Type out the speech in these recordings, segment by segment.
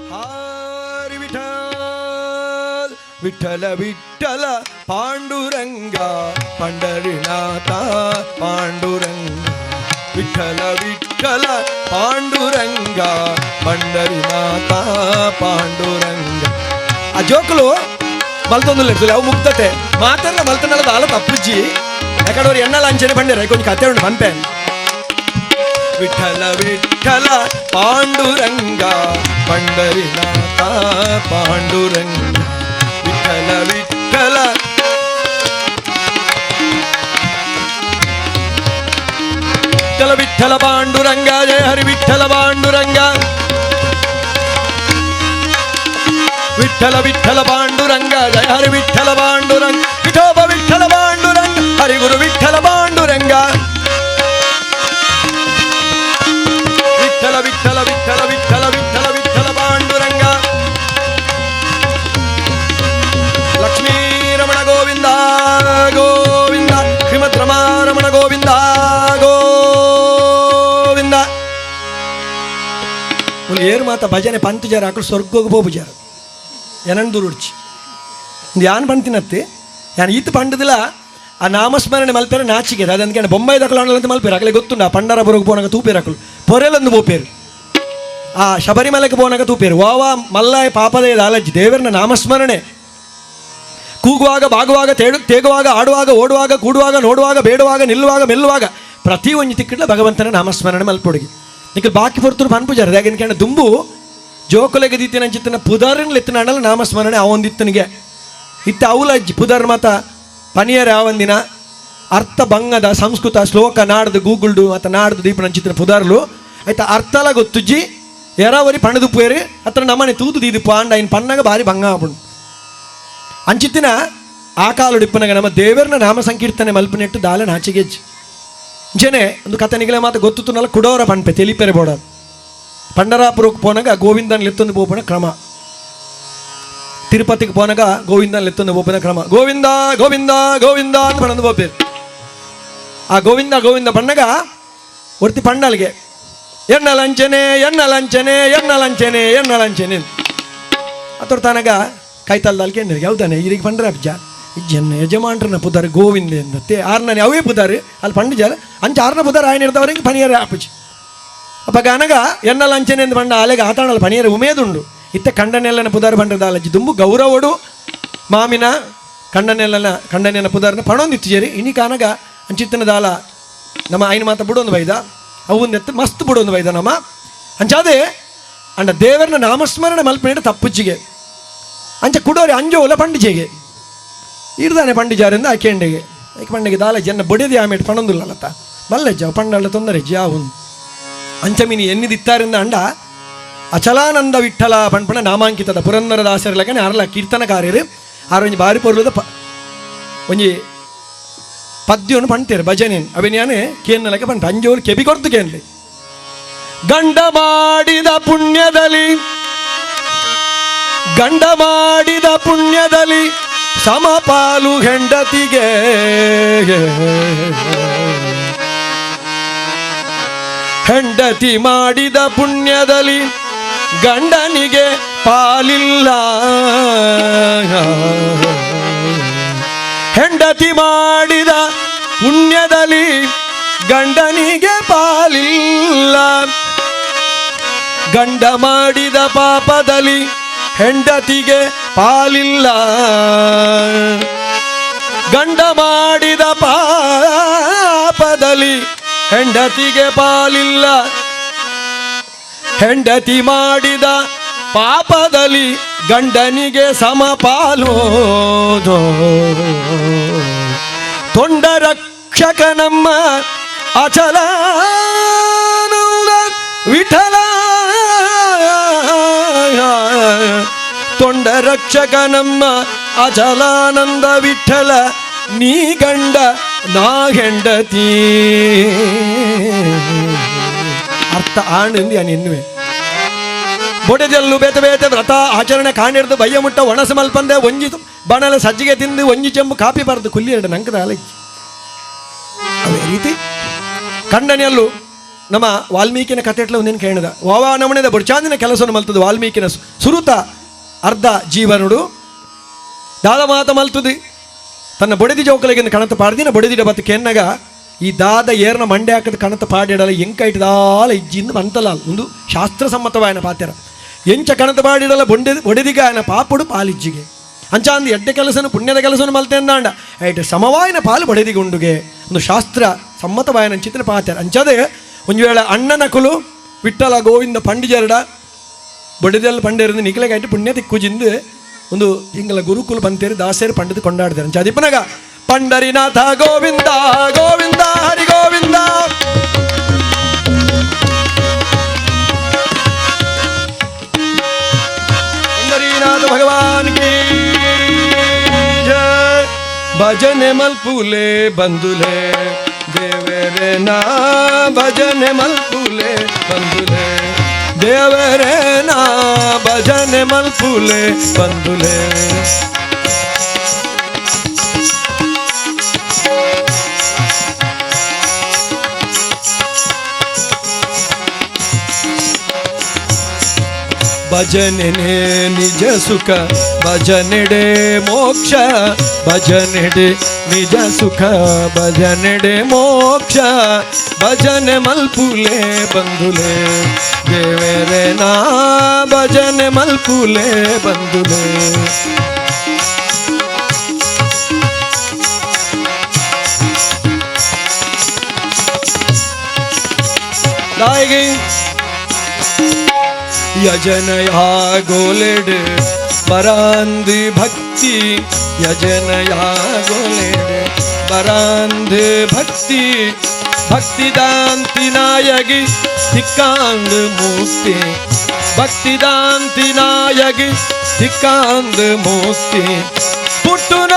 Hari Vitthal Vitthal Vitthal Panduranga Pandharinath Panduranga Vitthal Vitthal Panduranga Pandharinath Panduranga. ಆ ಜೋಕುಲು ಮಲ್ತೊಂದು ಅವು ಮುಕ್ತತೆ ಮಾತಾಡಲ್ಲ ಮಲ್ತನಲ್ಲ ಆಲ ತಪ್ಪುಜ್ಜಿ ಯಾಕಂದ್ರೆ ಎಣ್ಣಲ ಅಂಚನೆ ಬಂಡಿರ ಕೊಂಚ ಕತೆ ಉಂಟು ಪಂಪೆ. ವಿಠಲ ವಿಠಲ ಪಾಂಡುರಂಗ ಪಂಡರಿನಾಥ ಪಾಂಡುರಂಗ ವಿಠಲ ವಿಠಲ ವಿಠಲ ವಿಠಲ ಪಾಂಡುರಂಗ ಜಯ ಹರಿ ವಿಠಲ ಪಾಂಡುರಂಗ ವಿಠಲ ವಿಠಲ ಪಾಂಡುರಂಗ ಜಯ ಹರಿ ವಿಠಲ ಪಾಂಡುರಂಗ ವಿಠೋಬ ವಿಠಲ ಪಾಂಡುರಂಗ ಹರಿಗುರು ವಿಠಲ ಪಾಂಡುರಂಗ ವಿಠಲ ವಿಠಲ ವಿಠಲ ವಿಠಲ ವಿಠಲ ವಿಠಲ ಪಾಂಡುರಂಗ ಲಕ್ಷ್ಮೀ ರಮಣ ಗೋವಿಂದ ಗೋವಿಂದ ಶ್ರೀಮದ್ ರಮಾರಮಣ ಗೋವಿಂದ ಗೋವಿಂದ. ಏರು ಮಾತ ಭಜನೆ ಪಂತು ಜರ ಆಕಳು ಸ್ವರ್ಗೋಗ ಬೋಬು ಜರ ಏನನ್ ದೂರುಡ್ಚಿ ಯಾನ್ ಪಂತಿನತ್ತೆ ಯಾನ್ ಈತ ಪಂಡದಿಲ್ಲ ಆ ನಾಮಸ್ಮರಣೆ ಮಲ್ಪೇರೆ ನಾಚಿಕೆ ಅದಂದ್ಕೆ ಬೊಂಬೈ ದಕಲು ಅಂತ ಮಲ್ಪೇರು ಅಕಲೆ ಗೊತ್ತುಂಡ ಆ ಪಂಡರಪುರಕ್ಕೆ ಪೋನಾಗ ತೂಪೇರು ಅಕಲು ಪೊರೆಲೊಂದು ಪೋಪೇರು ಆ ಶಬರಿಮಲೆಗೆ ಪೋನಾಗ ತೂಪೇರು ವಾವಾ ಮಲ್ಲಾಯ ಪಾಪದ ದಾಲಜ್ಜಿ ದೇವರನ ನಾಮಸ್ಮರಣೆ ಕೂಗುವಾಗ ಬಾಗುವಾಗ ತೇಗುವಾಗ ಆಡುವಾಗ ಓಡುವಾಗ ಕೂಡುವಾಗ ನೋಡುವಾಗ ಬೇಡುವಾಗ ನಿಲ್ಲುವಾಗ ಮೆಲ್ಲುವಾಗ ಪ್ರತಿ ಒಂಜಿ ತಿಕ್ಕಿಡ್ಲ ಭಗವಂತನ ನಾಮಸ್ಮರಣೆ ಮಲ್ಪೊಡುಗೆ ನಿಖಲ್ ಬಾಕಿ ಪೊರ್ತುರು ಪನ್ಪುಜಾರ ಯಾಕೆಂದ್ರೆ ದುಂಬು ಜೋಕುಲೆಗೆ ದೀತಿನ ಚಿತ್ತನ ಪುದಾರನ್ ಲೆತ್ತನಾಡಲ್ಲ ನಾಮಸ್ಮರಣೆ ಅವೊಂದಿತ್ತನಿಗೆ ಇತ್ತ ಅವಲಜ್ಜಿ ಪುದರ್ ಮಾತ ಪನಿಯರ್ ಯಾವಂದಿನ ಅರ್ಥ ಬಂಗದ ಸಂಸ್ಕೃತ ಶ್ಲೋಕ ನಾಡ್ದು ಗೂಗುಲ್ಡು ಮತ್ತು ನಾಡ್ದು ದೀಪನ ಚಿತ್ರ ಪುದಾರ್ಲು ಆಯ್ತಾ ಅರ್ಥಲ ಗೊತ್ತುಜ್ಜಿ ಎರಾವರಿ ಪಣದು ಪೇರು ಹತ್ರ ನಮ್ಮನೆ ತೂತು ದೀದಿಪ್ಪು ಆಂಡ ಇನ್ ಪಣ್ಣಗ ಭಾರಿ ಭಂಗ ಆಪುಂಡು ಅಂಚಿತ್ತಿನ ಆ ಕಾಲುಡಿಪ್ಪನಗ ನಮ್ಮ ದೇವರನ ನಾಮ ಸಂಕೀರ್ತನೆ ಮಲ್ಪನೆಟ್ಟು ದಾಲ ನಾಚಿಗೆಜ್ಜಿ ಇಂಚನೆ ಒಂದು ಕತೆ ನಿಗಲೆ ಮಾತ ಗೊತ್ತುನಲ್ಲ ಕುಡೋರ ಪನ್ಪೆ ತೆಲಿಪೆರೆ ಬೋಡ ಪಂಡರಾಪುರಕ್ಕೆ ಪೋನಾಗ ಗೋವಿಂದನ್ ಲೆತ್ತೊಂದು ಪೋಪನ ಕ್ರಮ ತಿರುಪತಿಗೆ ಪೋನಾಗ ಗೋವಿಂದನ್ ಲೆತ್ತೊಂದು ಪೋಪನ ಕ್ರಮ ಗೋವಿಂದ ಗೋವಿಂದ ಗೋವಿಂದ ಅಂತ ಪಣಂದು ಪೋಪೇರು ಆ ಗೋವಿಂದ ಗೋವಿಂದ ಪಣ್ಣಗ ಒರ್ತಿ ಪಂಡಲ್ಗೆ ಎನ್ನ ಲಂಚನೆ ಎನ್ನ ಲಂಚನೆ ಎನ್ನ ಲಂಚನೆ ಎನ್ನ ಲಂಚನೆ ಅತ್ರ ತನಗ ಕೈತಲ್ದಲ್ಕೆ ಎಣ್ಣರಿಗೆ ಯಾವ್ದಾನೆ ಇರಿಗೆ ಪಂಡ್ರೆ ಅಬ್ಜ ಜನ ಯಜಮಾನ್ರನ ಪುದಾರ್ ಗೋವಿಂದ ಎಂದತ್ತೆ ಆರ್ನನೆ ಅವೇ ಪುದಾರು ಅಲ್ಲಿ ಪಂಡಿಜಾರ ಅಂಚ ಆರ್ನ ಪುದಾರ್ ಆಯನ ಇರ್ದವರಿಗೆ ಪನಿಯರ ಅಪ್ಪುಜಿ ಅಪ್ಪ ಗನಗ ಎನ್ನ ಲಂಚನೆ ಎಂದು ಬಂಡ ಆಲೆಗೆ ಆತಾಣಲ್ ಪನಿಯರ ಉಮೇದುಂಡು ಇತ್ತ ಕಂಡನೆಲ್ಲನ ಪುದಾರ್ ಬಂಡ್ರದ ಅಲಜ್ಜಿ ದುಂಬು ಗೌರವಡು ಮಾಮಿನ ಕಂಡನೆಲ್ಲನ ಕಂಡನೆಲ್ಲ ಪುದಾರ್ನ ಪಣೊಂದಿತ್ತು ಜರಿ ಇನಿ ಕಾನಗ ಅಂಚಿತ್ತನ ದಾಲ ನಮ್ಮ ಐನ ಮಾತ ಬುಡೊಂದು ಬೈದ ಅವು ಮಸ್ತ್ ಬುಡೊಂದು ಬೈದ ನಮ್ಮ ಅಂಚಾದೆ ಅಂಡ ದೇವರನ ನಾಮಸ್ಮರಣೆ ಮಲ್ಪನೇಟ ತಪ್ಪುಜ್ಜಿಗೆ ಅಂಚ ಕುಡೋರಿ ಅಂಜೋಲ ಪಂಡಿಜೆಗೆ ಇರ್ದಾನೆ ಪಂಡಿಜಾರಿಂದ ಆಕೆಂಡೆಗೆ ಐಕೆ ಪಂಡಿಗೆ ದಾಲ ಜನ ಬಡಿದಿ ಆಮೇಲೆ ಪಣೊಂದುಲ್ಲತ್ತ ಮಲ್ಲಜ್ಜ ಪಂಡಲ್ಲ ತೊಂದರೆ ಜಾವುನ್ ಅಂಚಮಿನಿ ಎನ್ನಿದಿತ್ತಾರಿಂದ ಅಂಡ ಅಚಲಾನಂದ ವಿಠಲ ಪಣ್ಪಣ ನಾಮಾಂಕಿತದ ಪುರಂದರದಾಸರಲಕನೆ ಅರ್ಲ ಕೀರ್ತನಕಾರ್ಯರು ಆರೊಂಜಿ ಬಾರಿ ಪೊರ್ಲುದ ಒಂಜಿ ಪದ್ಯವನ್ನು ಪಣ್ತೇರು ಭಜನೆ ಅವೆನ್ಯಾನೆ ಕೇನ್ನಲಕ ಪಂಟ ಅಂಜೋರು ಕೆಬಿ ಕೊರ್ತು ಕೇನ್ಲಿ. ಗಂಡ ಮಾಡಿದ ಪುಣ್ಯದಲ್ಲಿ ಗಂಡ ಮಾಡಿದ ಪುಣ್ಯದಲ್ಲಿ ಸಮಪಾಲು ಹೆಂಡತಿಗೆ ಹೆಂಡತಿ ಮಾಡಿದ ಪುಣ್ಯದಲ್ಲಿ ಗಂಡನಿಗೆ ಪಾಲಿಲ್ಲ ಹೆಂಡತಿ ಮಾಡಿದ ಪುಣ್ಯದಲ್ಲಿ ಗಂಡನಿಗೆ ಪಾಲಿಲ್ಲ ಗಂಡ ಮಾಡಿದ ಪಾಪದಲ್ಲಿ ಹೆಂಡತಿಗೆ ಪಾಲಿಲ್ಲ ಗಂಡ ಮಾಡಿದ ಪಾಪದಲ್ಲಿ ಹೆಂಡತಿಗೆ ಪಾಲಿಲ್ಲ ಹೆಂಡತಿ ಮಾಡಿದ ಪಾಪದಲ್ಲಿ ಗಂಡನಿಗೆ ಸಮಪಾಲು ತೊಂಡ ರಕ್ಷಕ ನಮ್ಮ ಅಚಲಾನಂದ ವಿಠಲ ತೊಂಡ ರಕ್ಷಕ ನಮ್ಮ ಅಚಲಾನಂದ ವಿಠಲ ನೀ ಗಂಡ ನಾ ಹೆಂಡತಿ. ಅರ್ಥ ಆಣ್ ಎಂದು ಎನ್ನುವೆ. ಬೊಡೆದೆಲ್ಲು ಬೇತೆ ಬೇತೆ ವ್ರತ ಆಚರಣೆ ಕಾಣಿರ್ದು ಬಯ್ಯ ಮುಟ್ಟ ಒಣಸು ಮಲ್ಪಂದೆ ಒಂಜಿ ಬಣಲ ಸಜ್ಜಿಗೆ ತಿಂದು ಒಂಜಿ ಚೆಂಬು ಕಾಪಿ ಬಾರದು ಕುಲ್ಲಿ ಎರಡು ನಂಕದ ಅಲಜ್ಜಿ. ಅದೇ ರೀತಿ ಕಂಡನೆಯಲ್ಲೂ ನಮ್ಮ ವಾಲ್ಮೀಕಿನ ಕಥೆಟ್ಲ ಒಂದೇನು ಕೇಳಿದ ವಾವಾ ನಮಣದ ಬುಡ್ಚಾಂದಿನ ಕೆಲಸವನ್ನು ಮಲ್ತದು ವಾಲ್ಮೀಕಿನ ಸುರುತ ಅರ್ಧ ಜೀವನುಡು ದಾದ ಮಾತ ಮಲ್ತದು ತನ್ನ ಬೊಡೆದಿ ಜೋಕಲಿಗೆ ಕಣತ ಪಾಡ್ದಿನ ಬೊಡೆದಿಡ ಬತ್ತು ಕೆನ್ನಗ ಈ ದಾದ ಏರ್ನ ಮಂಡೆ ಹಾಕದ ಕಣತ ಪಾಡಿಡಲ ಎಂಕೈಟದಾಲ ಇಜ್ಜಿಂದು ಬಂತಲ ಒಂದು ಶಾಸ್ತ್ರ ಸಮ್ಮತವಾಯನ ಪಾತ್ಯರ ಎಂಚ ಕಣತ ಪಾಡಿಡಲ ಬೊಂಡೆ ಬೊಡೆದಿಗ ಆಯನ ಪಾಪಡು ಪಾಲಿಜ್ಜಿಗೆ ಅಂಚಾಂದು ಎಡ್ಡೆ ಕೆಲಸನು ಪುಣ್ಯದ ಕೆಲಸನು ಮಲ್ತೆಂದಾಂಡ ಐಟ್ ಸಮವಾಯನ ಪಾಲು ಬೊಡೆದಿಗೆ ಉಂಡುಗೆ ಒಂದು ಶಾಸ್ತ್ರ ಸಮ್ಮತವಾಯನ ಚಿತ್ರ ಪಾತ್ಯರ. ಅಂಚಾದೆ ಒಂದು ವೇಳೆ ಅಣ್ಣನ ಕುಲು ವಿಠಲ ಗೋವಿಂದ ಪಂಡಿಜರಡ ಬೊಡೆದೆಲ್ಲ ಪಂಡೇರಿಂದ ನಿಖಲೆಗಾಯ್ತು ಪುಣ್ಯ ತಿಕ್ಕುಜಿಂದು ಒಂದು ಹಿಂಗಲ ಗುರುಕುಲ ಬಂತೇರಿ ದಾಸೇರಿ ಪಂಡಿತ ಕೊಂಡಾಡ್ತಾರೆ. ಅಂಚಾದಿಪ್ಪನಾಗ ಪಂಡರಿನಾಥ ಗೋವಿಂದ ಗೋವಿಂದ ಹರಿ ಗೋವಿಂದ ಪಂಡರೀನಾಥ ಭಗವಾನ್ ಕೀ ಜಯ. ಭಜನೆ ಮಲ್ಪುಲೆ ಬಂದುಲೆ ದೇವರೇ ನಾ ಭಜನೆ ಮಲ್ಪುಲೆ ಬಂದುಲೆ ದೇವರೇ ನಾ ಭಜನೆ ಮಲ್ಪುಲೆ ಬಂದುಲೆ. ಭಜನೆ ನಿಜ ಸುಖ ಭಜನೆಡೆ ಮೋಕ್ಷ ಭಜನೆಡೆ ನಿಜ ಸುಖ ಭಜನೆಡೆ ಮೋಕ್ಷ ಭಜನೆ ಮಲ್ಪುಲೆ ಬಂದುಲೆ ದೇವರೇ ನಾ ಭಜನೆ ಮಲ್ಪುಲೆ ಬಂದುಲೆ. ದಾಯಿಗೆ ಯಜನಯ ಗೋಲೆಡ್ ಬರಾಂದಿ ಭಕ್ತಿ ಯಜನಯ ಗೋಲೆಡ್ ಬರಾಂದಿ ಭಕ್ತಿ ಭಕ್ತಿದಾಂತಿ ನಾಯಗಿ ತಿಕ್ಕಾಂದ್ ಮೂರ್ತಿ ಭಕ್ತಿದಾಂತಿ ನಾಯಗಿ ತಿಕ್ಕಾಂದ್ ಮೂರ್ತಿ ಪುಟ್ಟುನ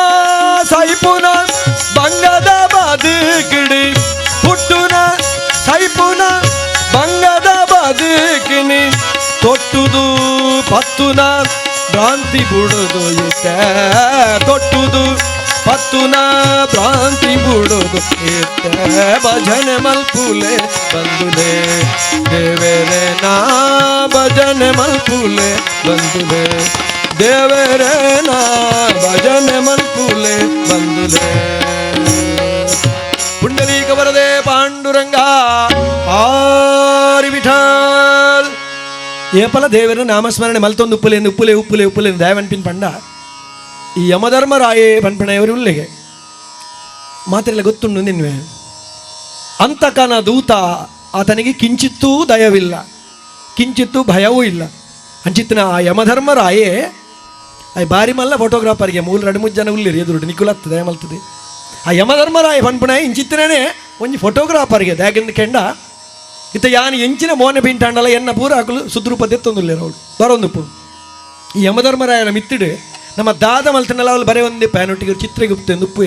ಸೈಪುನ ಬಂಗದ ಬದುಕಿಡಿ ಪುಟ್ಟುನ ಸೈಪುನ ಬಂಗದ ಬದುಕಿನಿ ತೊಟ್ಟುದು ಪತ್ತುನ ಭ್ರಾಂತಿ ಬುಡುದು ಇತ್ತೆ ತೊಟ್ಟುದು ಪತ್ತುನ ಭ್ರಾಂತಿ ಬುಡುದು ಇತ್ತೆ ಭಜನೆ ಮಲ್ಪುಲೆ ಬಂದುಲೆ ದೇವರೇ ನಾ ಭಜನೆ ಮಲ್ಪುಲೆ ಬಂದುಲೆ ದೇವರೇ ನಾ ಭಜನೆ ಮಲ್ಪುಲೆ ಬಂದುಲೆ. ಪುಂಡಲೀಕ ವರದೆ ಪಾಂಡುರಂಗ ಆರಿ ವಿಠಲ್. ಏಪಲ ದೇವರ ನಾಮಸ್ಮರಣೆ ಮಲ್ತೊಂದು ಉಪ್ಪುಲೆ ಉಪ್ಪುಲೆ ಉಪ್ಪುಲೆ ಉಪ್ಪುಲೆ ದಯವನ್ಪಿನ ಪಂಡ ಈ ಯಮಧರ್ಮರಾಯೇ ಪನ್ಪಣೆಯವರು ಉಳ್ಳೆಗೆ ಮಾತ್ರೆಲ್ಲ ಗೊತ್ತುಂಡು ನಿನ್ವೆ ಅಂತಕನ ದೂತ ಆತನಿಗೆ ಕಿಂಚಿತ್ತೂ ದಯವಿಲ್ಲ ಕಿಂಚಿತ್ತೂ ಭಯವೂ ಇಲ್ಲ. ಅಂಚಿತ್ತಿನ ಆ ಯಮಧರ್ಮರಾಯೇ ಆ ಬಾರಿ ಮಲ್ಲ ಫೋಟೋಗ್ರಾಫರ್ಗೆ ಮೂಲ ಎರಡು ಮೂರು ಜನ ಉಳ್ಳಿರಿ ಎದುರು ನಿಕುಲತ್ತ ದಯ ಮಲ್ತದೆ. ಆ ಯಮಧರ್ಮರಾಯ ಪನ್ಪಣ ಇಂಚಿತ್ತಿನೇ ಒಂಜಿ ಫೋಟೋಗ್ರಾಫರ್ಗೆ ದಯಗಿಂದ ಕೆಂಡ ಇತ್ತ ಯಾನು ಎಂಚಿನ ಮೋನೆ ಪಿಂಟಾಂಡಲ ಎನ್ನ ಪೂರ ಹಾಕಲು ಸುದ್ರೂಪ ದೆತ್ತೊಂದುಲ್ಲೇರು ಅವಳು ಬರೋಂದುಪ್ಪು. ಈ ಯಮಧರ್ಮರಾಯನ ಮಿತ್ತಿಡು ನಮ್ಮ ದಾದ ಮಲ್ತನಲ್ಲ ಅವಳು ಬರೇ ಒಂದೇ ಪ್ಯಾನೊಟ್ಟಿಗೆ ಚಿತ್ರಗುಪ್ತ ಉಪ್ಪು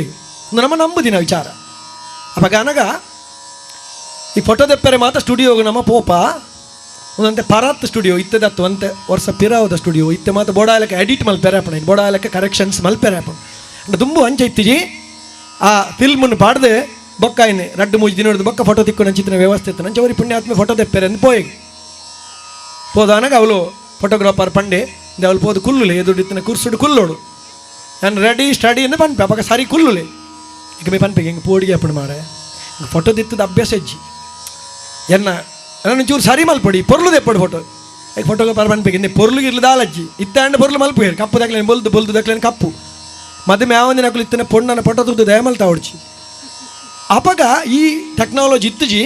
ನಮ್ಮ ನಂಬುದಿನ ವಿಚಾರ. ಅವಾಗ ಅನಗ ಈ ಫೋಟೋ ದೆಪ್ಪರೆ ಮಾತ್ರ ಸ್ಟುಡಿಯೋಗೆ ನಮ್ಮ ಪೋಪ ಒಂದಂತೆ ಪರಾತ್ ಸ್ಟುಡಿಯೋ ಇತ್ತದತ್ತು ಅಂತೆ ವರ್ಷ ಪಿರಾವದ ಸ್ಟುಡಿಯೋ ಇತ್ತೆ ಮಾತ್ರ ಬೋಡಾಲಕ್ಕೆ ಎಡಿಟ್ ಮಲ್ಪೆರೆ ಆಪಣ ಬೋಡಾಲಕ್ಕೆ ಕರೆಕ್ಷನ್ಸ್ ಮಲ್ಪೆರೆ ಆಪಣ ಅಂದ್ರೆ ದುಂಬು ಅಂಚ ಇತ್ತಿಜಿ ಆ ಫಿಲ್ಮನ್ನು ಪಾಡ್ದೆ ಬೊಕ್ಕಾಯಿನಿ ರಡ್ಡು ಮೂಜಿ ದಿನ ಬೊಕ್ಕ ಫೋಟೋ ತಿಕ್ಕು ನಂಚಿತ್ತಿನ ವ್ಯವಸ್ಥೆ ಇತ್ತು ನಂಚ ಅವರಿ ಪುಣ್ಯಾತ್ಮೆ ಫೋಟೋ ತೆಪ್ಪೆರೆ ಅಂದ್ ಪೋಯ್ ಪೋದಾನಗ ಅವಳು ಫೋಟೋಗ್ರಾಫರ್ ಪಂಡೆ ಅವಳು ಪೋದು ಕುಲ್ಲುಲೆ ಎದುಡಿತ್ತಿನ ಕುರ್ಸುಡು ಕುಲ್ಲೋಡು ನಾನು ರೆಡಿ ಸ್ಟಡಿ ಅಂದ್ರೆ ಪನ್ಪೆ ಅಪ್ಪ ಸರಿ ಕುಲ್ಲುಲೆ ಈಗ ಮೇ ಪನ್ಪೆ ಹಿಂಗೆ ಪೋಡಿಗೆ ಅಪ್ಪಣ ಮಾರೆ ಹಿಂಗೆ ಫೋಟೋ ದಿತ್ತದ ಅಭ್ಯಾಸ ಹೆಜ್ಜಿ ಎನ್ನ ನಾನು ಚೂರು ಸರಿ ಮಲ್ಪಡಿ ಪೊರ್ಲು ದೆಪ್ಪಡು ಫೋಟೋ ಈಗ ಫೋಟೋಗ್ರಾಫರ್ ಪನ್ಪೆಗೆ ಇನ್ನೆ ಪೊರ್ಲು ಇರ್ಲದಾಲಜ್ಜಿ ಇತ್ತಾಂಡ ಪೊರ್ಲು ಮಲ್ಪು ಹೇಳಿ ಕಪ್ಪು ದಕ್ಲೇನು ಬೊಲ್ದು ಬೊಲ್ದು ದಕ್ಲೇನು ಕಪ್ಪು ಮದುವೆ ಯಾವಂದಿನ ನಕಲು ಇತ್ತನೆ ಪೊಣ್ಣನ ಫೋಟೋ ತುದ್ದು ದಯಮಲ್ತಾ ಹೊಡ್ಚಿ ಅಪಗ ಈ ಟೆಕ್ನಾಲಜಿ ಇತ್ತುಜಿ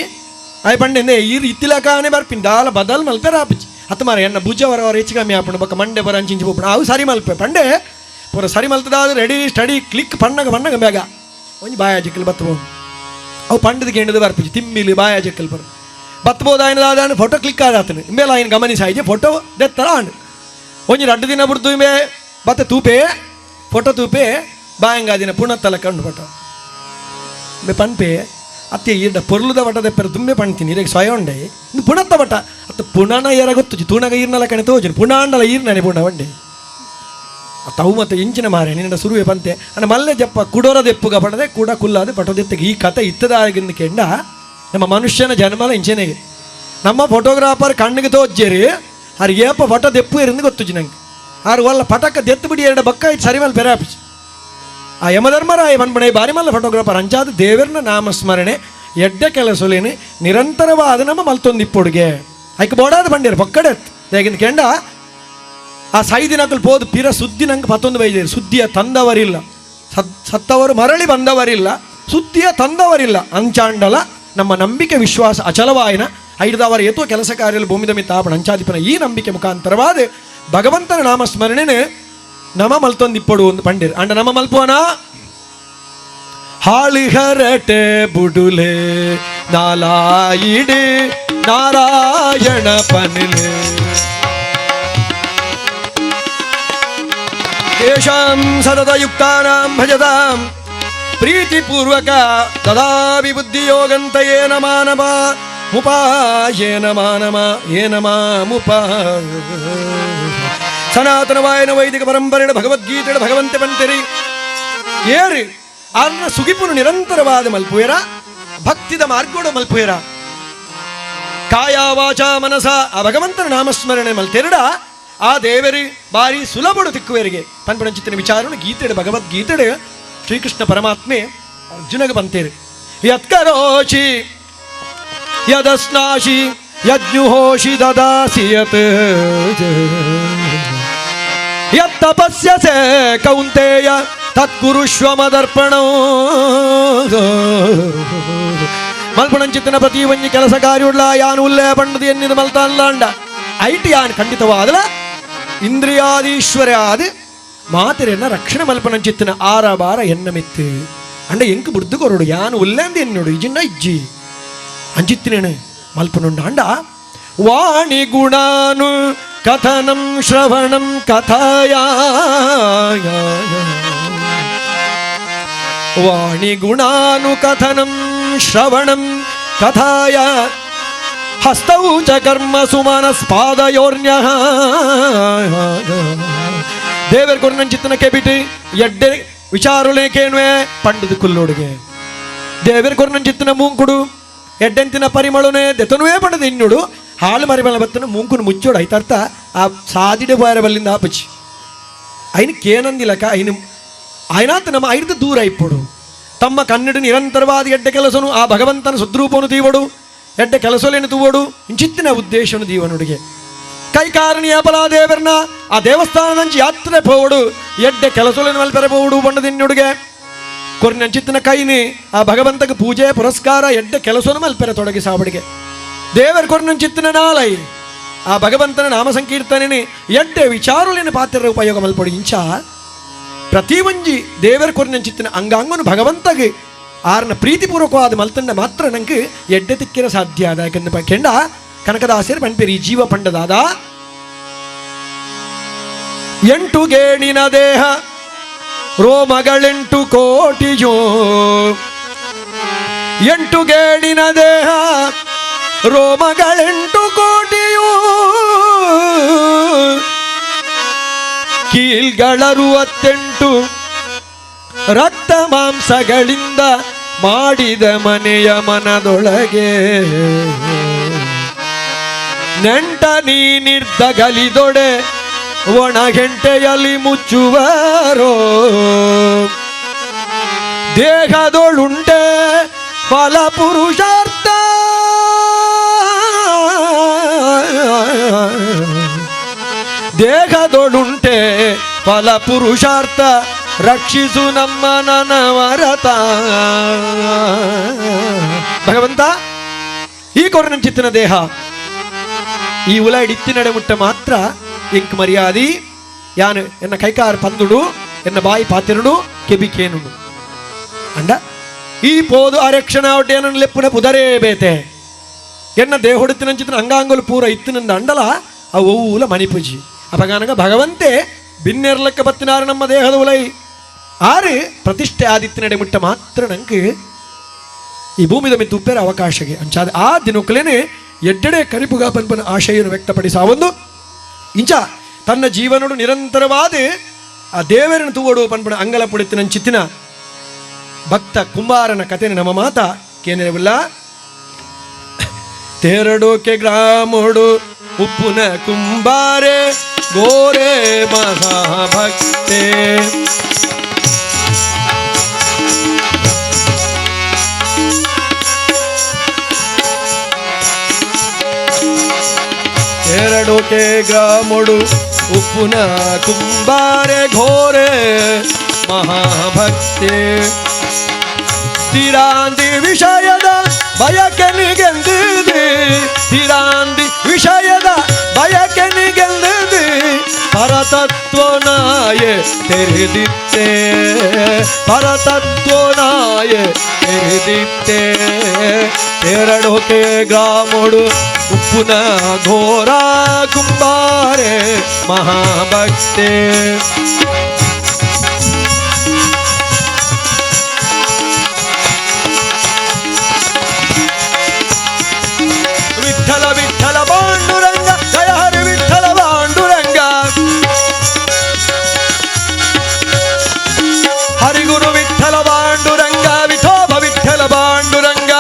ಆಯ್ ಪಂಡೆ ಈರು ಇತ್ತಿಲಕಾನೆ ಬರ್ಪಿನ್ ದಾಲ ಬದಲ್ ಮಲ್ಪೆ ರಾಪಿಚಿ ಅತ್ತ ಮಾರ ಎನ್ನ ಭುಜ ವರ ವರ ಹೆಚ್ಚು ಕಮ್ಮಿ ಆಪಣ ಬೊಕ್ಕ ಮಂಡೆ ಬರ ಅಂಚಿಂಚಿ ಪೋಪಣ ಅವು ಸರಿ ಮಲ್ಪೆ ಪಂಡೆ ಪೂರ ಸರಿ ಮಲ್ತದಾದ ready study click ಪಣ್ಣಗ ಪಣ್ಣಗ ಬೇಗ ಒಂಜಿ ಬಾಯ ಜಿಕ್ಕಲ್ ಬತ್ತಬೋ ಅವು ಪಂಡದ ಕೇಂದ್ರದ ಬರ್ಪಿಚಿ ತಿಮ್ಮಿಲಿ ಬಾಯ ಜಿಕ್ಕಲ್ ಬರ್ ಬತ್ತಬೋದು ఆయన దాదాని ಫೋಟೋ ಕ್ಲಿಕ್ ಆದಾತನು ಇಂಬೇಲ ఆయన ಗಮನಿಸಾಯಿಜೆ ಫೋಟೋ ದೆತ್ತರ ಆಂಡ್ ಒಂಜಿ ರಡ್ಡು ದಿನ ಬುಡ್ದು ಇಂಬೆ ಬತ್ತ ತೂಪೆ ಫೋಟೋ ತೂಪೆ ಬಾಯಂಗಾದಿನ ಪುಣತ್ತಲ ಕಂಡು ಫೋಟೋ ಬೆ ಪನ್ಪೆ ಅತ್ತೆ ಈಡ ಪೊರ್ಲುದ ವಟದ ಪೆರ ದುಂಬೆ ಪಣ್ತೀನಿ ಇರಗೆ ಸ್ವಯ ಉಂಡೆ ಇಂದು ಪುಣತ್ತ ವಟ ಅತ್ತ ಪುಣನ ಏರ ಗೊತ್ತು ತೂಣಗ ಈರ್ನಲ ಕಣೆ ತೋಜು ಪುಣಾಂಡಲ ಈರ್ನನೆ ಪುಣ వంಡೆ ತಾವು ಮತ್ತು ಇಂಚಿನ ಮಾರೆ ನಿನ್ನ ಸುರುವೆ ಪಂತೆ ಅಣ್ಣ ಮಲ್ಲೆ ಜಪ್ಪ ಕುಡೋರದೆಪ್ಪುಗ ಪಡದೆ ಕೂಡ ಕುಲ್ಲಾದ ಪಟೋದೆತ್ತಿಗೆ ಈ ಕತೆ ಇತ್ತದಾಗಿಂದ ಕೆಂಡ ನಮ್ಮ ಮನುಷ್ಯನ ಜನ್ಮಲ ಇಂಚೆನೆಗೆ ನಮ್ಮ ಫೋಟೋಗ್ರಾಫರ್ ಕಣ್ಣಿಗೆ ತೋಜ್ಜೇರಿ ಆರು ಏಪ ಫೋಟೋ ದೆಪ್ಪು ಇருந்து ಗೊತ್ತುಜಿ ನಂಗೆ ಆರು ಒಲ್ಲ ಪಟಕ ದೆತ್ತು ಬಿಡಿ ಎರಡು ಬಕ್ಕ ಇದು ಸರಿ ಮೇಲೆ ಪೆರಾಪಿಸಿ ಆ ಯಮಧರ್ಮರಾಯ ಮನ್ಮಣೆ ಬಾರಿ ಮಲ್ಲ ಫೋಟೋಗ್ರಾಫರ್ ಅಂಚಾದ ದೇವರನ ನಾಮಸ್ಮರಣೆ ಎಡ್ಡೆ ಕೆಲಸಲೇನು ನಿರಂತರವಾದ ನಮ್ಮ ಮಲ್ತೊಂದಿಪ್ಪೊಡುಗೆ ಐಕ್ ಬೋಡಾದ ಬಂಡೇರು ಪಕ್ಕಡೆ ಹೇಗಿಂದ ಕೆಂಡ ಆ ಸೈದಿನಕಲ್ ಪೋದು ಪಿರ ಸುದ್ದಿ ನಂಗೆ ಪತ್ತೊಂದು ಬೈದೇರು ಸುದ್ದಿಯ ತಂದವರಿಲ್ಲ ಸತ್ತವರು ಮರಳಿ ಬಂದವರಿಲ್ಲ ಸುದ್ದಿಯ ತಂದವರಿಲ್ಲ ಅಂಚಾಂಡಲ ನಮ್ಮ ನಂಬಿಕೆ ವಿಶ್ವಾಸ ಅಚಲವಾಯಿನ ಐದವರ ಎತ್ತುವ ಕೆಲಸ ಕಾರ್ಯದಲ್ಲಿ ಭೂಮಿದ ಮಿತ್ತಾಪಣ ಅಂಚಾದಿಪನ ಈ ನಂಬಿಕೆ ಮುಖಾಂತರವಾದ ಭಗವಂತನ ನಾಮಸ್ಮರಣೆನೆ ನಮ ಮಲ್ತೊಂದಿಪ್ಪಡು ಒಂದು ಪಂಡಿರ್ ಅಂಡ ನಮ ಮಲ್ಪುವನ ಹಾಳಿಹರಟೆ ಬುಡುಲೆ ನಾಲಾಯಿಡೆ ನಾರಾಯಣ ಪನಿಲೆ ತೇಷಾಂ ಸತತಯುಕ್ತಾನಾಂ ಭಜತಾಂ ಪ್ರೀತಿಪೂರ್ವಕ ತದಾಪಿ ಬುದ್ಧಿಯೋಗಂತ ಏನ ಮಾನವ ಮುಪಾಯೇನ ಮಾನವ ಏನ ಮಾಮುಪ ಸನಾತನವಾಯನ ವೈದಿಕ ಪರಂಪರೆಯ ಭಗವದ್ಗೀತೆಯ ಭಗವಂತೆ ಪಂತೆರಿ ಏರು ಆರ್ನ ಸುಗಿಪುನು ನಿರಂತರವಾದ ಮಲ್ಪುಯರ ಭಕ್ತಿದ ಮಾರ್ಗೋಡ ಮಲ್ಪುಯರ ಕಾಯ ವಾಚ ಮನಸ ಆ ಭಗವಂತನ ನಾಮಸ್ಮರಣೆ ಮಲ್ತೆರಡ ಆ ದೇವರು ಬಾರಿ ಸುಲಭಡು ತಿಕ್ಕುವೆರಿಗೆ ಪನ್ಪಣಂಚಿತ್ತಿನ ವಿಚಾರನು ಗೀತೆಡು ಭಗವದ್ಗೀತೆಡು ಶ್ರೀಕೃಷ್ಣ ಪರಮಾತ್ಮೆ ಅರ್ಜುನಗೆ ಬಂತೇರು ಯತ್ಕರೋಷಿ ಯದಸ್ನಾಶಿ ಯಜ್ಞುಹೋಷಿ ದದಾಸಿ ಯತ್ ಯತ್ತಪಸ್ಯಸೆ ಕೌಂತೆಯ ತತ್ಕುರುಷ್ವಮದರ್ಪಣೋ ಮಲ್ಪಣಂಚಿತ್ತಿನ ಪ್ರತಿ ಒಂಜಿ ಕೆಲಸ ಕಾರ್ಯುಡ್ಲ ಯಾನು ಉಲ್ಲೇ ಪಂಡದು ಎನ್ನಿದ ಮಲ್ತಾನ್ಲಾಂಡ ಐಟ್ ಯಾನ್ ಖಂಡಿತವಾದಲ ಇಂದ್ರಿಯಾದೀಶ್ವರ ಆದ ಮಾತೆರೆನ್ನ ರಕ್ಷಣೆ ಮಲ್ಪಣಂಚಿತ್ತಿನ ಆರ ಬಾರ ಎನ್ನ ಮಿತ್ತು ಅಂಡ ಎಂಕ್ ಬುಡ್ದು ಕೊರಡು ಯಾನು ಉಲ್ಲೇಂದು ಎನ್ನೋಡು ಇಜಿನ್ನ ಇಜ್ಜಿ ಅಂಚಿತ್ತಿನೇನು ಮಲ್ಪನುಂಡ ಅಂಡ ವಾಣಿ ಗುಣಾನು ಕಥನಂ ಶ್ರವಣಂ ಕಥಾಯ ವಾಣಿ ಗುಣಾನು ಕಥನಂ ಶ್ರವಣಂ ಕಥಾಯ ಹಸ್ತೌ ಚ ಕರ್ಮ ಸುಮನಸ್ಪಾದಯೋರ್ನ್ಯಃ ದೇವರ ಕೊರ್ನಂಚಿತ್ತನ ಕೆಬಿಟಿ ಎಡ್ಡೆ ವಿಚಾರುಲೆ ಕೇಣುವೆ ಪಂಡದ ಕುಲ್ಲೋಡಿಗೆ ದೇವರ ಕೊರ್ನಂಚಿತ್ತನ ಮೂಂಕುಡು ಎಡ್ಡೆಂತಿನ ಪರಿಮಳುನೆ ದೆತನುವೇ ಪಂಡದ ಇನ್ನುಡು ಹಾಳು ಮರಿಮಳ ಬತ್ತನ ಮೂಂಕುನು ಮುಚ್ಚೋಡು ಐತರ್ಥ ಆ ಸಾದಿಡೆ ಬಾರ ಬಲ್ಲಿಂದ ಆಪಚಿ ಐನ ಕೇನಂದಿಲಕ ಐನು ಆಯ್ನಾತ ನಮ್ಮ ಐದು ದೂರ ಇಪ್ಪಡು ತಮ್ಮ ಕನ್ನಡ ನಿರಂತರವಾದ ಎಡ್ಡೆ ಕೆಲಸನು ಆ ಭಗವಂತನ ಸದ್ರೂಪನು ತೀವಡು ಎಡ್ಡೆ ಕೆಲಸಲೇನು ತೂವಡು ಇಂಚಿತ್ತಿನ ಉದ್ದೇಶನು ದೀವನುಡಿಗೆ ಕೈಕಾರಣಿಯ ಬಲಾದೇವರನ್ನ ಆ ದೇವಸ್ಥಾನದಂಚಿ ಯಾತ್ರೆ ಪೋವಡು ಎಡ್ಡೆ ಕೆಲಸಲೇನು ಮಲ್ಪೆರೆ ಪೋವಡು ಬಣ್ಣದಿನ್ನುಡಿಗೆ ಕೊರ್ನಂಚಿತ್ತಿನ ಕೈನಿ ಆ ಭಗವಂತಗೆ ಪೂಜೆ ಪುರಸ್ಕಾರ ಎಡ್ಡೆ ಕೆಲಸನು ಮಲ್ಪೆರೆ ತೊಡಗಿಸಾಬಡಿಗೆ ದೇವರ ಕೊರ್ನಂಚಿತ್ತಿನ ನಾಲೈ ಆ ಭಗವಂತನ ನಾಮ ಸಂಕೀರ್ತನೆ ಎಡ್ಡೆ ವಿಚಾರುಲೇನು ಪಾತ್ರ ಉಪಯೋಗ ಮಲ್ಪಡು ಇಂಚ ಪ್ರತಿ ಒಂಜಿ ದೇವರ ಕೊರ್ನಂಚಿತ್ತಿನ ಅಂಗಾಂಗನು ಭಗವಂತಗೆ ಆರ್ನ ಪ್ರೀತಿಪೂರ್ವಕವಾದ ಮಲ್ತಂಡ ಮಾತ್ರ ನಂಗೆ ಎಡ್ಡೆ ತಿಕ್ಕಿರ ಸಾಧ್ಯ ಅದ. ಯಾಕಂದ್ರೆ ಕೆಂಡ ಕನಕದಾಸರು ಪಂಪೇರಿ ಜೀವ ಪಂಡದಾದ ಎಂಟು ಗೇಣಿನ ದೇಹ ರೋಮಗಳೆಂಟು ಕೋಟಿಯೋ ಎಂಟು ಗೇಣಿನ ದೇಹ ರೋಮಗಳೆಂಟು ಕೋಟಿಯೋ ಕೀಲ್ಗಳರುವತ್ತೆಂಟು ರಕ್ತ ಮಾಂಸಗಳಿಂದ ಮಾಡಿದ ಮನೆಯ ಮನದೊಳಗೆ ನೆಂಟ ನೀನಿರ್ದಗಲಿದೊಡೆ ಒಣಗೆಂಟೆಯಲ್ಲಿ ಮುಚ್ಚುವರೋ ದೇಹದೊಳುಂಟೆ ಫಲ ಪುರುಷಾರ್ಥ ದೇಹದೊಳುಂಟೆ ಫಲ ಪುರುಷಾರ್ಥ ರಕ್ಷಿಸು ನಮ್ಮ ನನವರತ. ಭಗವಂತ ಈ ಕೊರನಂಚಿತ್ತಿನ ದೇಹ ಈ ಉಲಾಯ್ಡ್ ಇತ್ತಿನಡೆ ಮುಟ್ಟ ಮಾತ್ರ ಇಂಕ್ ಮರ್ಯಾದಿ ಯಾನು ಎನ್ನ ಕೈಕಾರ ಪಂದುಡು ಎನ್ನ ಬಾಯಿ ಪಾತಿರುಡು ಕೆಬಿಕೇನುಡು ಅಂಡ ಈ ಪೋದು ಅರಕ್ಷಣ ಒಡ್ಡೇನನ್ನು ಲೆಪ್ಪುನ ಪುದರೇ ಬೇತೆ ಎನ್ನ ದೇಹೊಡುತ್ತಿನಂಚಿತ್ತಿನ ಅಂಗಾಂಗಲು ಪೂರ ಇತ್ತಿನಿಂದ ಅಂಡಲ ಅವು ಊಲ ಮಣಿಪುಜಿ ಅಪಗಾನಗ ಭಗವಂತೆ ಬಿನ್ನೆರ್ಲಕ್ಕ ಬತ್ತಿನಾರು ನಮ್ಮ ದೇಹದ ಉಲೈ ಆರು ಪ್ರತಿಷ್ಠೆ ಆದಿತ್ತಿನಡೆ ಮುಟ್ಟ ಮಾತ್ರ ನಂಗೆ ಈ ಭೂಮಿದ ಮಿತ್ತು ಉಪ್ಪೇರ ಅವಕಾಶಗೆ ಅಂಚಾದ ಆ ದಿನಕ್ಕಲೇನೆ ಎಡ್ಡೆಡೆ ಕರಿಪುಗ ಪನ್ಪನ ಆಶೆಯನ್ನು ವ್ಯಕ್ತಪಡಿಸ ಒಂದು ಇಂಚ ತನ್ನ ಜೀವನಡು ನಿರಂತರವಾದ ಆ ದೇವರನ್ನು ತೂವಡು ಪನ್ಪಣ ಅಂಗಲ ಪುಡಿತಿನ ಚಿತ್ತಿನ ಭಕ್ತ ಕುಂಬಾರನ ಕಥೆನ ನಮ್ಮ ಮಾತ ಕೇನಿರವಿಲ್ಲ. ತೇರಡೋಕೆ ಗ್ರಾಮೋಡು ಉಪ್ಪುನ ಕುಂಬಾರೆ ಗೋರೆ ಮಹಾಭಕ್ತೆ. ತೇರಡೋಕೆ ಗ್ರಾಮೋಡು ಉಪ್ಪುನ ಕುಂಬಾರೆ ಘೋರೆ ಮಹಾಭಕ್ತೆ. ತಿರಾಂದಿ ವಿಷಯದ ಬಯಕೆನಿಗೆಂದಿದೆ, ತಿರಾಂದಿ ವಿಷಯದ ಬಯಕೆನಿಗೆಂದಿದೆ, ಪರತತ್ವನಾಯೆ ತೆರೆದಿತ್ತೆ, ಪರತತ್ವನಾಯೆ ತೆರೆದಿತ್ತೆ. ತೇರಡೋಕೆ ಗ್ರಾಮೋಡು ಉಪ್ಪುನ ಘೋರ ಕುಂಬಾರೆ ಮಹಾಭಕ್ತೆ. ವಿಠಲ ವಿಠಲ ಪಾಂಡುರಂಗ ಜಯ ಹರಿ ವಿಠಲ ಪಾಂಡುರಂಗ, ಹರಿಗುರು ವಿಠಲ ಪಾಂಡುರಂಗ, ವಿಠೋಬ ವಿಠಲ ಪಾಂಡುರಂಗ,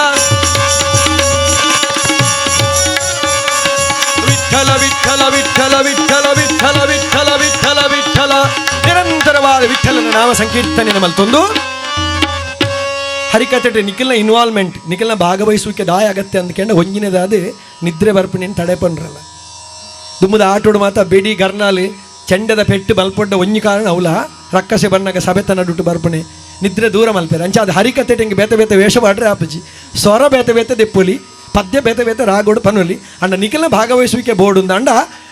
ವಿಠಲ ವಿಠಲ ವಿಠಲ ವಿಠಲ ವಿಠಲ ವಿಠಲ ವಿಠಲ ವಿಠಲ. ನಿರಂತರವಾದ ವಿಠಲನ ನಾಮ ಸಂಕೀರ್ತನೆ ನಮ್ಮಲ್ಲಿ ಹರಿಕತೆ ನಿಖಲ್ನ ಇನ್ವಾಲ್ವ್ಮೆಂಟ್, ನಿಖಲ್ನ ಭಾಗವಹಿಸುವಿಕೆ ದಾಯ ಅಗತ್ಯ ಅಂದ್ಕೊಂಡು ಒಂಜಿನದಾದ ನಿದ್ರೆ ಬರ್ಪಿನೇನು ತಡೆ ಪಂಡ್ರಲ್ಲ. ದುಮ್ಮದ ಆಟೋಡು ಮಾತ ಬೆಡಿ ಗರ್ನಾಲಿ ಚೆಂಡದ ಪೆಟ್ಟು ಬಲ್ಪೊಡ್ಡ ಒಂಜಿ ಕಾರಣ ಅವಲ ರಕ್ಕಸೆ ಬಣ್ಣಗ ಸಬೆತ ನಡುಟು ಬರ್ಪಣೆ ನಿದ್ರೆ ದೂರ ಮಲ್ಪೇರೆ. ಅಂಚ ಅದು ಹರಿಕತೆ ಹಿಂಗೆ ಬೇತೆ ಬೇತೆ ವೇಷ ಮಾಡ್ರೆ ಆಪಜಿ ಸ್ವರ ಬೇತೆ ಬೇತೆ ದೆಪ್ಪೊಲಿ ಪದ್ಯ ಬೇತೆ ಬೇತೆ ರಾಗೋಡು ಪನುಲಿ ಅಂಡ ನಿಖಲ್ನ ಭಾಗವಹಿಸುವಿಕೆ ಬೋರ್ಡು ಅಂಡ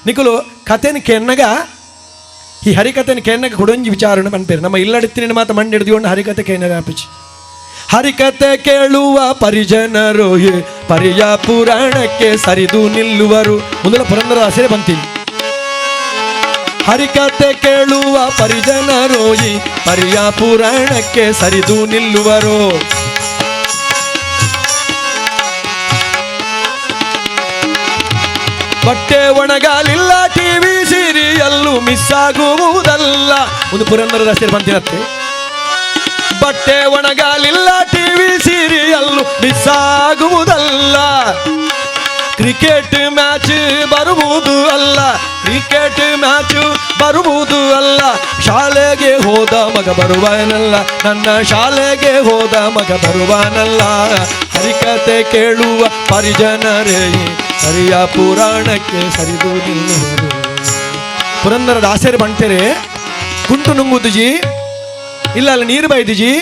ನಿಖಲು ಕಥೆನ ಕೆನ್ನಗ ಈ ಹರಿಕತೆನ ಕೆನ್ನಗ ಕೊಡೊಂಜಿ ವಿಚಾರಣೆ ಪನ್ಪೇರು. ನಮ್ಮ ಇಲ್ಲಡಿತ್ತಿನ ಮಾತ ಮಂಡಿ ಹಿಡಿದುಕೊಂಡು ಹರಿಕತೆ ಕೆನ್ನರ ಆಪಜಿ. ಹರಿಕತೆ ಕೇಳುವ ಪರಿಜನರು ಪರಿಯ ಪುರಾಣಕ್ಕೆ ಸರಿದು ನಿಲ್ಲುವರು. ಮೊದಲ ಪುರಂದರ ಹಸಿರೇ ಬಂತೀನಿ. ಹರಿಕತೆ ಕೇಳುವ ಪರಿಜನರು ಈ ಪರಿಯ ಪುರಾಣಕ್ಕೆ ಸರಿದು ನಿಲ್ಲುವರು. ಬಟ್ಟೆ ಒಣಗಲಿಲ್ಲ TV serial miss ಆಗುವುದಲ್ಲ. ಒಂದು ಪುರಂದರದ ಹಸಿರು ಬಂತಿರತ್ತೆ. ಬಟ್ಟೆ ಒಣಗಲಿಲ್ಲ TV serial miss ಆಗುವುದಲ್ಲ. Cricket match ಬರುವುದು ಅಲ್ಲ, ಕ್ರಿಕೆಟ್ ಮ್ಯಾಚ್ ಬರುವುದು ಅಲ್ಲ. ಶಾಲೆಗೆ ಹೋದ ಮಗ ಬರುವನಲ್ಲ, ನನ್ನ ಶಾಲೆಗೆ ಹೋದ ಮಗ ಬರುವನಲ್ಲ. ಹರಿಕತೆ ಕೇಳುವ ಪರಿಜನರೇ ಹರಿಯ ಪುರಾಣಕ್ಕೆ ಸರಿದು ನಿಲ್ಲುವರು. ಪುರಂದರ ದಾಸರು ಬಂಟೆರೆ ಕುಂಟು ನುಂಗುದುಜಿ ಇಲ್ಲ ಅಲ್ಲ ನೀರು ಬೈದಿಜಿ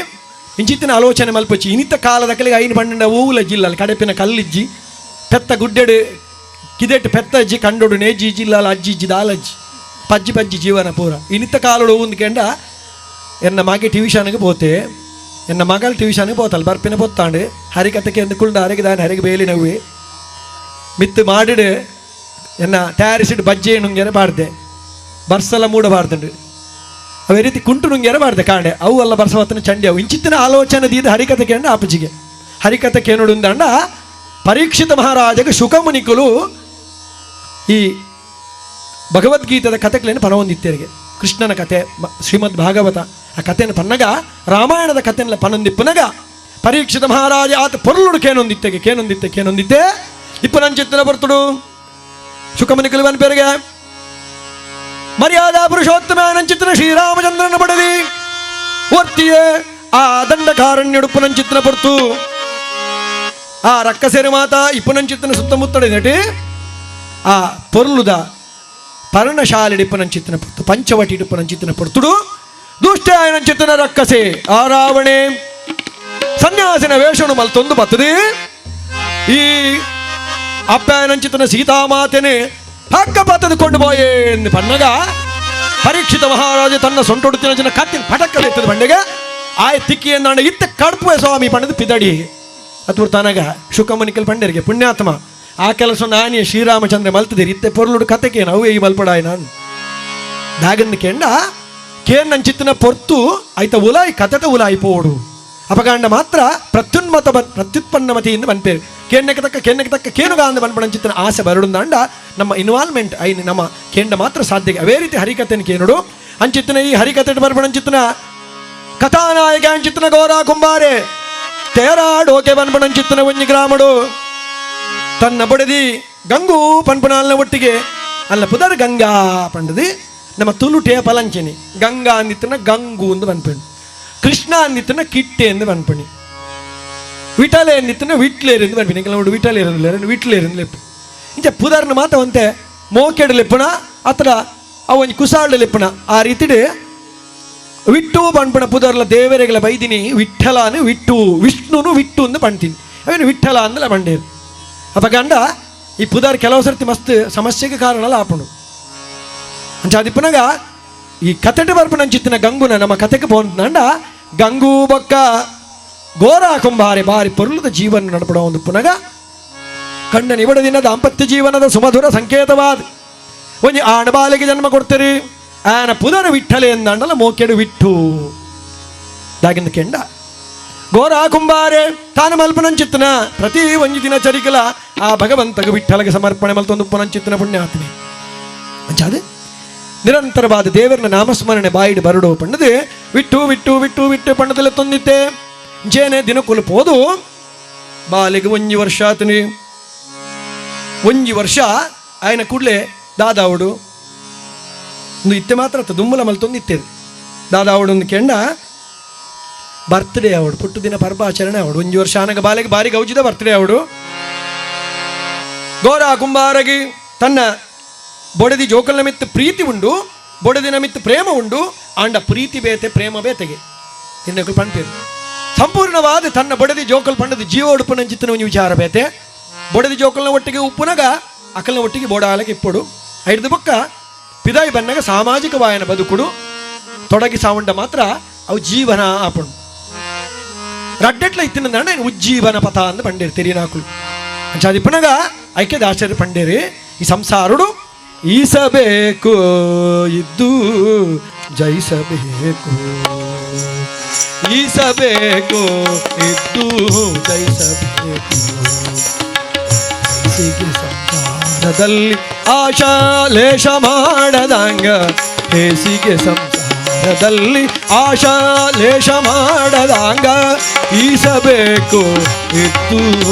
ಇಂಚಿತ್ತಿನ ಆಲೋಚನೆ ಮಲ್ಪಚ್ಚಿ. ಇನಿತ ಕಾಲದ ಕಲಿಗೆ ಐನು ಪಂಡ ಹೂವುಲ ಜಿಲ್ಲ ಅಲ್ಲಿ ಕಡೆಪಿನ ಕಲ್ಲಿಜ್ಜಿ ಪೆತ್ತ ಗುಡ್ಡೆಡು ಕಿದೆಟ್ಟು ಪೆತ್ತ ಅಜ್ಜಿ ಕಂಡೋಡು ನೇಜಿ ಜಿಲ್ಲ ಅಜ್ಜಿ ಇಜ್ಜಿ ದಾಲಜ್ಜಿ ಪಜ್ಜಿ ಪಜ್ಜಿ ಜೀವನ ಪೂರ. ಇನಿತ ಕಾಲೋಡು ಹೂಂದು ಕೆಂಡ ಎನ್ನ ಮಗೆ ಟ್ಯೂಷನ್ಗೆ ಪೋತೆ, ಎನ್ನ ಮಗಳು ಟ್ಯೂಷನ್ಗೆ ಪೋತಲ್ಲ ಬರ್ಪಿನ ಪೊತ್ತಾಂಡು ಹರಿಕತೆಗೆ ಎಂದುಕೊಂಡು ಹರಿಗೆ ದಾನ ಹರಿಗೆ ಬೇಲಿ ನವ್ವೆ ಮಿತ್ತು ಮಾಡಿಡು ಎನ್ನ ತಯಾರಿಸಿಡು ಬಜ್ಜೆ ನುಂಗೆರೆ ಬಾರ್ದೆ ಬರ್ಸಲ ಮೂಡಬಾರ್ದುಂಡು ಅವೇ ರೀತಿ ಕುಂಟು ನುಂಗ್ಯಾರ ಬಾರ್ದೆ ಕಾಂಡೆ ಅವು ಅಲ್ಲ ಬರ್ಸವತ್ತನ ಚಂಡಿ ಅವು. ಇಂಚಿತ್ತಿನ ಆಲೋಚನೆ ದೀದ ಹರಿಕತೆ ಕೇಂಡ ಆಪಜಿಗೆ ಹರಿಕತೆ ಕೇನುಡುಂದಂಡ ಪರೀಕ್ಷಿತ ಮಹಾರಾಜಗೆ ಶುಕಮುನಿಕುಲು ಈ ಭಗವದ್ಗೀತದ ಕಥೆಗಳನ್ನು ಪನವೊಂದಿತ್ತೇರಿಗೆ. ಕೃಷ್ಣನ ಕತೆ ಶ್ರೀಮದ್ ಭಾಗವತ ಆ ಕಥೆಯನ್ನು ಪನ್ನಗ ರಾಮಾಯಣದ ಕಥೆಯನ್ನು ಪನೊಂದಿಪ್ಪನಗ ಪರೀಕ್ಷಿತ ಮಹಾರಾಜ ಆತ ಪೊರ್ಲುಡು ಕೇನೊಂದಿತ್ತೆಗೆ ಕೇನೊಂದಿತ್ತೆ ಕೇನೊಂದಿತ್ತೆ ಇಪ್ಪನಂಚಿತ್ತನ ಬರ್ತುಡು ಶುಕಮುನಿಕುಲು ಪೇರಿಗೆ ಮರ್ಯಾದಾ ಪುರುಷೋತ್ತಮ ನಂಚಿತ್ರ ಶ್ರೀರಾಮಚಂದ್ರನ ಪಡೆದಿ ವರ್ತಿಯೇ ಆ ದಂಡಕಾರಣ್ಯಡುಪ್ಪು ನಂಚಿತ್ರ ಪೊರ್ತು ಆ ರಕ್ಕಸೇರಿ ಮಾತಾ ಇಪ್ಪನಂಚಿತ್ತನ ಸುತ್ತಮುತ್ತಡೆ ನಟಿ ಆ ಪೊರ್ಲುದ ಪರ್ಣಶಾಲೆಡಿಪ್ಪನಂಚಿತ್ತನ ಪೊರ್ತು ಪಂಚವಟಿ ಇಡುಪ್ಪನಂಚಿತ್ತನ ಪೊರ್ತುಡು ದುಷ್ಟೆ ಆಯನಂಚಿತ್ತನ ರಕ್ಕಸೆ ಆ ರಾವಣೆ ಸನ್ಯಾಸಿನ ವೇಷನು ಮಲ್ತೊಂದು ಬತ್ತದೆ ಈ ಅಪ್ಪನಂಚಿತನ ಸೀತಾಮಾತೆನೆ ಹಕ್ಕ ಪತ್ತದುಕೊಂಡು ಪೋಯೇಂದು ಪನ್ನಗ ಪರೀಕ್ಷಿತ ಮಹಾರಾಜ ತನ್ನ ಸೊಂಟೊಡುತ್ತಿನ ಜನ ಕತ್ತಿನ ಪಟಕ್ಕದ ಎತ್ತದ ಬಂಡೆಗೆ ಆಯ್ ತಿಕ್ಕಿ ಎಂದಾಂಡ ಇತ್ತ ಕಡ್ಪುವೆ ಸ್ವಾಮಿ ಪಂಡದು ಪಿದಡಿ ಅಥವಾ ತನಗ ಶುಕಮನಿಕಲ್ ಪಂಡರಿಗೆ ಪುಣ್ಯಾತ್ಮ ಆ ಕೆಲಸ ನಾನೇ ಶ್ರೀರಾಮಚಂದ್ರ ಮಲ್ತದಿರಿ ಇತ್ತೆ ಪೊರ್ಲುಡು ಕತೆಕೇನು ಅವು ಈ ಮಲ್ಪಡಾಯ್ ನಾನು ದಾಗಂದು ಕೆಂಡ ಕೇನ್ ನಂಚಿತ್ತಿನ ಪೊರ್ತು ಐತ ಉಲಾಯ್ ಕತೆತ ಉಲಾಯ್ ಪೋಡು ಅಪಗಾಂಡ ಮಾತ್ರ ಪ್ರತ್ಯುನ್ಮತ ಪ್ರತ್ಯುತ್ಪನ್ನಮತಿಯಿಂದ ಬನ್ಪೇರು ಕೇನ್ನಕ್ಕೆ ತಕ್ಕ ಕೇನ್ನಕ್ಕೆ ತಕ್ಕ ಕೇನುಗಾಂದ ಬನ್ಪಣಂಚಿತ್ತಿನ ಆಸೆ ಬರಡುಂದಾಂಡ ನಮ್ಮ ಇನ್ವಾಲ್ವ್ಮೆಂಟ್ ಐನ್ ನಮ್ಮ ಕೇಂಡ ಮಾತ್ರ ಸಾಧ್ಯ. ಅವೇ ರೀತಿ ಹರಿಕತೆಯನ್ನು ಕೇನುಡು ಅಂಚಿತ್ತನ ಈ ಹರಿಕತೆ ಬರ್ಪಣಂಚಿತ್ತನ ಕಥಾನಾಯಕ ಅಂಚಿತ್ತನ ಗೋರಾ ಕುಂಬಾರೆ ತೇರಾಡೋಕೆ ಬನ್ಪಣಂಚಿತ್ತನ ಒಂಜಿ ಗ್ರಾಮಡು ತನ್ನ ಬಡದಿ ಗಂಗು ಪನ್ಪುನಾಲ್ನ ಒಟ್ಟಿಗೆ ಅಲ್ಲ ಪುದರ್ ಗಂಗಾ ಪಂಡದು ನಮ್ಮ ತುಳು ಟೇಪಲಂಚನಿ ಗಂಗಾ ಅಂದಿತ್ತನ ಗಂಗು ಅಂದು ಪನ್ಪಣಿ, ಕೃಷ್ಣ ಅಂದಿತ್ತನ ಕಿಟ್ಟೆ ಎಂದು ಪನ್ಪಣಿ, ವಿಠಲೆ ಅಂದಿತ್ತನ ವಿಟ್ಲೇರು ಎಂದು ಪನ್ಪಣಿ. ಕೆಲವು ವಿಠಲೇರು ವಿಟ್ಲೇರು ಲೆಪ್ಪು ಇಂಚ ಪುದರ್ನ ಮಾತ ಒಂತೆ ಮೋಕೆಡು ಲೆಪ್ಪುನ ಅತ್ರ ಅವ ಒಂಜಿ ಕುಸಾಳು ಲೆಪ್ಪುನ ಆ ರೀತಿಡು ವಿಟ್ಟು ಪನ್ಪಣ ಪುದರ್ಲ ದೇವರೆಗಳ ಬೈದಿನಿ ವಿಠಲಾನು ವಿಟ್ಟು ವಿಷ್ಣುನು ವಿಟ್ಟು ಅಂದು ಪಣ್ತೀನಿ ಅವೇನು ವಿಠಲ ಅಂದಲ ಪಂಡೇರು. ಅಪ್ಪ ಗಂಡ ಈ ಪುದರ್ ಕೆಲವು ಸರ್ತಿ ಮಸ್ತ್ ಸಮಸ್ಯೆಗೆ ಕಾರಣಲ್ಲ ಆಪುಂಡು. ಅಂಚ ಅದಿಪ್ಪನಾಗ ಈ ಕತೆಟು ಬರ್ಪುನಂಚಿತ್ತಿನ ಗಂಗುನ ನಮ್ಮ ಕತೆಗೆ ಪೋಂಡ ಗಂಗು ಬೊಕ್ಕ ಗೋರಾ ಕುಂಬಾರೆ ಬಾರಿ ಪೊರುಲದ ಜೀವನ ನಡಪಡ ಒಂದು ಪುನಗ ಕಣ್ಣ ನಿಬಡ ದಿನ ದಾಂಪತ್ಯ ಜೀವನದ ಸುಮಧುರ ಸಂಕೇತವಾದ ಒಂಜಿ ಆಣಬಾಲಿಗೆ ಜನ್ಮ ಕೊಡ್ತೀರಿ ಆನ ಪುದರ ವಿಠಲೆ ಎಂದಂಡಲ ಮೋಕೆಡು ವಿಠು ದಾಗಿಂದ ಕೆಂಡ ಗೋರಾ ಕುಂಬಾರೆ ತಾನು ಮಲ್ಪನಂಚಿತ್ತನ ಪ್ರತಿ ಒಂಜಿ ದಿನ ಚರಿಕಲ ಆ ಭಗವಂತಗ ವಿಠಲಗೆ ಸಮರ್ಪಣೆ ಮಲ್ತೊಂದು ಪುನಂಚಿತ್ತನ ಪುಣ್ಯಾತ್ಮೆ. ಅಂಚಾದ ನಿರಂತರವಾದ ದೇವರನ ನಾಮಸ್ಮರಣೆ ಬಾಯಿಡು ಬರಡೋ ಪಣ್ಣದು ವಿಟ್ಟು ವಿಟ್ಟು ವಿಟ್ಟು ವಿಟ್ಟು ಪಣ್ಣದಲ್ಲ ತೊಂದಿತ್ತೆ. ಜೇನೆ ದಿನಕುಲು ಪೋದು ಬಾಲಿಗೆ ಒಂಜಿ ವರ್ಷ ಆತನಿ ಒಂಜಿ ವರ್ಷ ಆಯ್ನ ಕೂಡಲೇ ದಾದಾವುಡು ಒಂದು ಇತ್ತೆ ಮಾತ್ರ ದುಮ್ಮಲ ಮಲ್ತೊಂದಿತ್ತೇರು ದಾದಾವುಡು ಒಂದು ಕೆಂಡ ಬರ್ತ್ಡೇ ಅವಡು ಪುಟ್ಟು ದಿನ ಪರ್ವಾಚರಣೆ ಅವಡು ಒಂಜಿ ವರ್ಷ ಆನಗ ಬಾಲಿಗೆ ಬಾರಿ ಗೌಜಿದ ಬರ್ತ್ಡೇ ಅವಡು. ಗೋರಾ ಕುಂಬಾರಗಿ ತನ್ನ ಬೊಡೆದಿ ಜೋಕಲ್ ನಮಿತ್ತು ಪ್ರೀತಿ ಉಂಡು, ಬೊಡೆದಿ ನಮಿತ್ತು ಪ್ರೇಮ ಉಂಡು, ಆಂಡ ಪ್ರೀತಿ ಬೇತೆ ಪ್ರೇಮ ಬೇತೆಗೆ ತಿನ್ನಕಲ್ ಪಂಪೇರು ಸಂಪೂರ್ಣವಾದ ತನ್ನ ಬೊಡೆದಿ ಜೋಕಲ್ ಪಂಡದ ಜೀವ ಉಡುಪು ನಂಚಿತ್ತಿನ ಒಂದು ವಿಚಾರ ಬೇತೆ. ಬೊಡೆದಿ ಜೋಕಲ್ನ ಒಟ್ಟಿಗೆ ಉಪ್ಪುನಗ ಅಕಲ್ನ ಒಟ್ಟಿಗೆ ಬೋಡಾಲಕ್ಕೆ ಇಪ್ಪಡು ಐದು ಬೊಕ್ಕ ಪಿದಾಯಿ ಬನ್ನಗ ಸಾಮಾಜಿಕ ವಾಯನ ಬದುಕುಡು ತೊಡಗಿ ಸಾವಂಡ ಮಾತ್ರ ಅವು ಜೀವನ ಆಪುಂಡು. ರಡ್ಡೆಟ್ಲ ಇತ್ತಿನ ಉಜ್ಜೀವನ ಪಥ ಅಂದ ಪಂಡೇರು ತೆರಿನಾಕುಲು ಅಂಚಾದಿಪ್ಪನಗ ಐಕ್ಯದ ಆಶ್ಚರ್ಯ ಪಂಡೇರಿ ಈ ಸಂಸಾರುಡು ಈಸಬೇಕು ಇದ್ದು ಜಯಿಸಬೇಕು, ಈಸಬೇಕು ಇದ್ದು ಜಯಿಸಬೇಕು. ಹೇಸಿಗೆ ಸಂಸಾರದಲ್ಲಿ ಆಶಾಲೇಶ ಮಾಡದಂಗ, ಹೇಸಿಗೆ ಸಂಸಾರದಲ್ಲಿ ಆಶಾಲೇಶ ಮಾಡದಂಗ, ಈಸಬೇಕು ಇದ್ದು